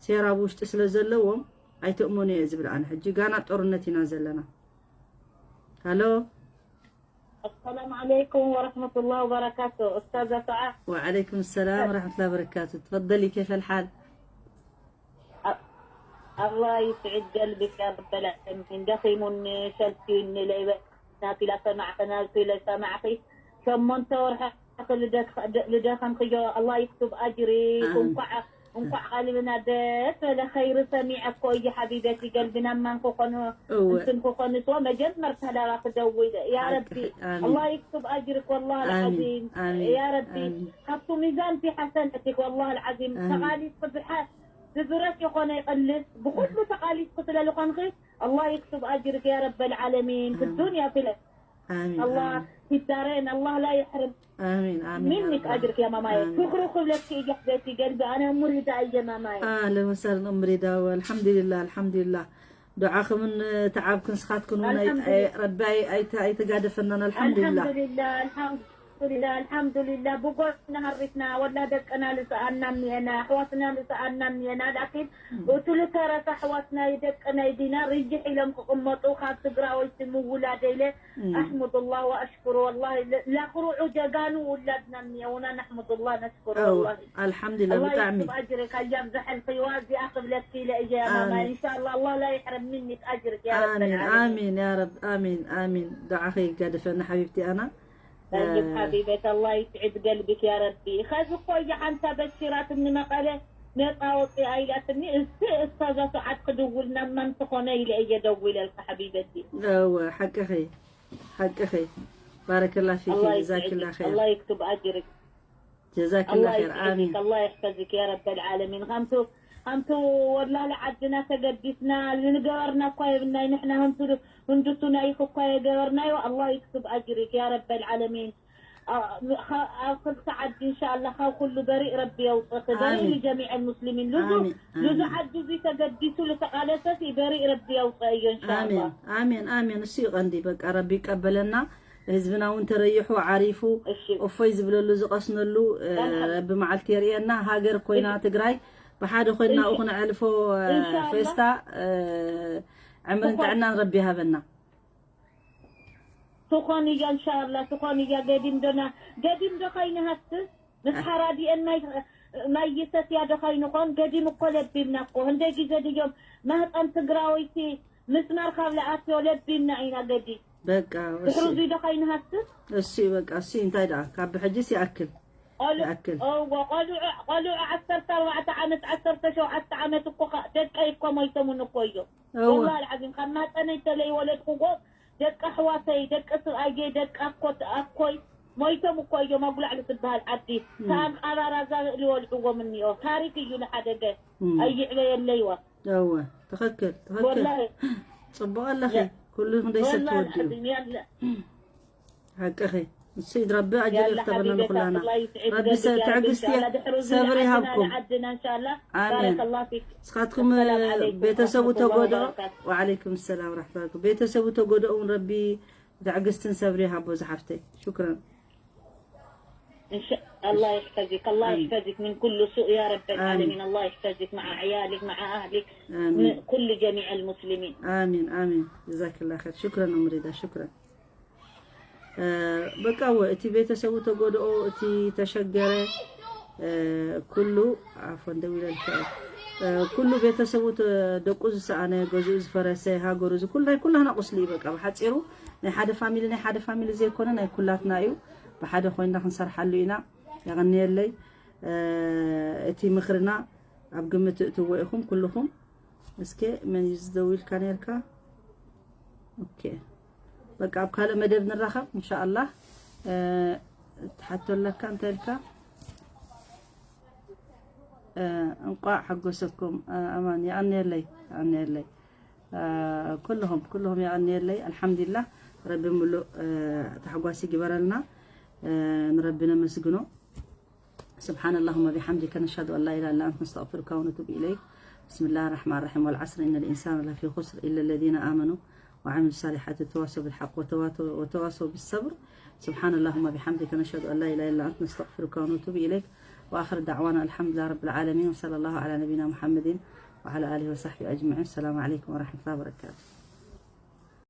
ሴራ ብውሽጢ ስለ ዘለዎም ኣይትእመኑ እየ ዝብል ኣነ። ሕጂ ጋና ጦርነት ኢና ዘለና። ሃሎ። السلام عليكم ورحمة الله وبركاته. أستاذة سعاد. وعليكم السلام ورحمة الله وبركاته. تفضلي، كيف الحال؟ الله يسعد قلبك يا رب العالمين. دخيمني شلتيني لي نافلة سمعت نافلة سمعتي. ثم انت ورحت ልደት ልደኸም ክዮ ኣላህ ይክቱብ ኣጅሪ። ኣሜን። እንኳዕ እንኳዕ ቀልብና ደስ በለ። ኸይሪ ሰሚዐ እኮ እዩ ሓቢበቲ። ገልብና ማን ክኾኑ እወ። እንትን ክኾኑ ስወ መጀመርታ ዳባ ክደውል ያ ሓቂ፣ ረቢ። ኣሜን። ኣላህ ይክቱብ ኣጅርክ ወላሂ ኣሜን፣ ልዓዚም ኣሜን፣ ያ ረቢ። ኣሜን። ካብቱ ሚዛን ፊ ሓሰነትክ ወላሂ ልዓዚም ኣሜን። ተቓሊት ጽብሓት ብብረት ይኾነ ይቐልስ፣ ብኹሉ ተቓሊስኩ ስለ ዝኾንኺ፣ ኣላህ ይክቱብ ኣጅርክ ያ ረበል ዓለሚን፣ ፊ ዱንያ ፊ ኣሚን። ኣላህ ፊ ዳሬን፣ ኣላህ ላ ይሕርም ኣሚን ኣሚን። ምንክ ኣጅርክ ያ ማማየ። ሽክሩ ክብለኪ እየ ኣሕበቲ፣ ገልቢ ኣነ ሙሪዳ እየ ማማየ። ኣህለን ወሰህለን ኡም ሪዳ። ኣልሓምዱሊላህ ኣልሓምዱሊላህ። ዱዓኹምን ተዓብክን ስኻትክን እውን ኣይ- ኣይ- ረቢ ኣይ- ኣይተ- ኣይተጋደፈናን። ኣልሓምዱሊላህ። ኣልሓምዱሊላህ ኣልሓምዱሊላህ ኣልሓምዱሊላህ። ብጎና ሃሪፍና፣ ወላ ደቅና ልስኣና እኒኤና፣ ኣሕዋትና ልስኣና እኒኤና። ላኪን እቱ ልተረፈ ኣሕዋትና ደቅና ዲና ርጅሕ ኢሎም ክቕመጡ፣ ካብ ትግራወይቲ ምውላደ ኢለ ኣሕሙዱላህ ወኣሽኩሩ። ወላሂ ለ- ለኽርዑ ጀጋኑ ውላድና እኒኤውና፣ ነሕሙዱላህ ነሽኩሩ። ኣው ወላሂ ኣልሓምዱሊላህ الله ብጣዕሚ يكتب أجرك، الله يبزح الخيوات يا قبلتي لي يا ماما. آمين. إن شاء الله الله لا يحرمني أجرك يا رب ኣሚን العالمين. ኣሚን ያ ረብ ኣሚን ኣሚን። ዱዓኺ ይጋደፈና ሓቢብቲ ኣና። طيب حبيبة، الله يسعد قلبك يا ربي. خذ خويا أنت بشيرات من مقالة نطاوطي عائلاتني. استاذة سعد خدولنا من تخوني لي أي دولة لك حبيبتي. እወ ሓቅኺ ሓቅኺ። ባረከላ ፊኪ الله ጀዛኪላ يسعدك، ኸይር። الله يكتب أجرك. ጀዛኪላ الله ኸይር ኣሚን። يسعدك، الله يحفظك يا رب العالمين. ከምቱ ከምቱ ወላሂ ዓድና ተገዲስና ዝንገበርና እኳ የብልናይ። ንሕና ከምቱ ህንዱቱ ናይክ እኳ የገበርናዮ። الله يكتب أجرك يا رب العالمين. ኣብ ክልተ ዓዲ እንሻላ ካብ ኩሉ በሪእ ረቢ የውፅእክ። በሪእ ኣሚን። لجميع المسلمين። ልዙ ኣሚን፣ ልዙ ኣሚን። ዓዲ እዚ ተገዲሱ ዝተቃለሰት በሪእ ረቢ የውፅአዮ እንሻላ። ኣሜን ኣሜን ኣሜን። እሱ ይቐንዲ በቃ ረቢ ይቀበለና። ህዝብና እውን ተረይሑ ዓሪፉ እሺ። እፎይ ዝብለሉ ዝቐስነሉ እ፣ ኣልሓም- ረቢ መዓልቲ የርእየና። ሃገር ኮይና ትግራይ ብሓደ ኮይና እንሻ- እኹ ነዕልፎ እ፣ እንሻላ። ፌስታ እ፣ ዕምርን ትኾን። ጥዕናን ረቢ ይሃበና። ትኾን እያ እንሻላ ትኾን እያ። ገዲም ዶና ገዲም ዶ ከይንሃስስ ምስ ሓራዲአን ማይ ማይ ይሰትያ ዶ ከይንኾን። ገዲም እኮ ለቢምና እኮ እንደ ግዜ ድዮም ማህፀን ትግራወይቲ ምስማር ካብ ለኣትዮ ለቢምና ኢና። ገዲም በቃ እሱ ድሕሪ እዙይ ዶ ከይንሃስስ። እሱ በቃ እሱ እንታይ ደኣ ካብ ብሕጅስ ይኣክል ቆልዑ ይኣክል። እወ ቆልዑ ቆልዑ ዓሰርተ ኣርባዕተ ዓመት ዓሰርተ ሸውዓተ ዓመት እኮ ከ- ደቀይ እኮ ሞይቶምን እኮ እዮም። እወ ወላሂ العظيم ካብ ማፀነይ ተለይ ወለድኩዎ ደቂ ኣሕዋተይ ደቂ ስብኣየይ ደቂ ኣኮት ኣኮይ ሞይቶም እኮ እዮም። ኣጉላዕ ልትበሃል ዓዲ እም። ካብ ኣባራዛ ልወልዕዎም እኒኦ ታሪክ እዩ። ንሓደገ እም። ኣይዕበየለይዋ እወ ትኽክል ትኽክል። ወላሂ ፅቡቕ ኣለኺ። ኩሉ ክንደይ ሰብ ወላሂ ትወድኡ العظيم ያለ ሓቅኺ። ንሱ ረቢ ኣጀር ያላ ይክተበና ሓቢበታ ንኩላና። الله يسعد ረቢ قلبك ሰ- يا رب ትዕግስቲ إن شاء الله. ድሕሪ እዙይ ሰብሪ ንዓድና ይሃብኩም። ንዓድና إن شاء الله. ኣሜን። بارك الله فيك. ንስኻትኩም السلام عليكم ቤተሰቡ ورحمة الله ተጎድኦ وبركاته. ወዓለይኩም ሰላም ወራሕመቱላሂ። ቤተሰቡ ተጎድኦ እውን ረቢ ትዕግስትን ሰብሪ ይሃቦ ዝሓፍተይ። ሽክረን። إن شاء الله يحفظك الله آمين. يحفظك من كل سوء يا رب آمين. العالمين. الله يحفظك مع عيالك مع أهلك آمين. من كل جميع المسلمين. ኣሚን ኣሚን። ጀዛክላ ኸይር። ሽክረን ኡም ሪዳ ሽክረን። እ፣ በቃ ወ እቲ ቤተሰቡ ተጎድኦ እቲ ተሸገረ እ፣ ኩሉ ዓፎን ደው ኢለልካ እየ። እ፣ ኩሉ ቤተሰቡ ተ- ደቁ ዝሰኣነ ገዝኡ ዝፈረሰ ሃገሩ እዚ ኩሉ ናይ ኩላህና ቁስሊ እዩ። በቃ ብሓፂሩ ናይ ሓደ ፋሚሊ ናይ ሓደ ፋሚሊ ዘይኮነ ናይ ኩላትና እዩ። ብሓደ ኮይንና ክንሰርሓሉ ኢና። የቐንየለይ። እ፣ እቲ ምኽርና ኣብ ግምት እእትዎ ኢኹም ኩልኹም። እስከ መን እዩ ዝደውልካ ነርካ? ኦኬ በቃ ኣብ ካልእ መደብ ንራኸብ እንሻኣላህ። እ፣ ትሓቶ ኣለካ እንታይ ኢልካ? እ፣ እንቋዕ ሓጎሰኩም። እ፣ ኣማን የቐንየለይ የቐንየለይ። እ፣ ኩልኹም ኩልኹም የቐንየለይ። ኣልሓምዱሊላህ ረቢ ሙሉእ እ፣ ታሕጓሲ ግበረልና። እ፣ ንረቢ ነመስግኖ። سبحان اللهم بحمدك نشهد أن لا إله إلا أنت نستغفرك ونتوب إليك. بسم الله الرحمن الرحيم. والعصر إن الإنسان لفي خسر إلا الذين آمنوا وعملوا الصالحات وتواصوا بالحق وتواتوا- وتواصوا بالصبر. سبحان اللهم بحمدك نشهد أن لا إله إلا أنت نستغفرك ونتوب إليك. وآخر دعوانا الحمد لله رب العالمين وصلى الله على نبينا محمد وعلى آله وصحبه أجمعين. السلام عليكم ورحمة الله وبركاته.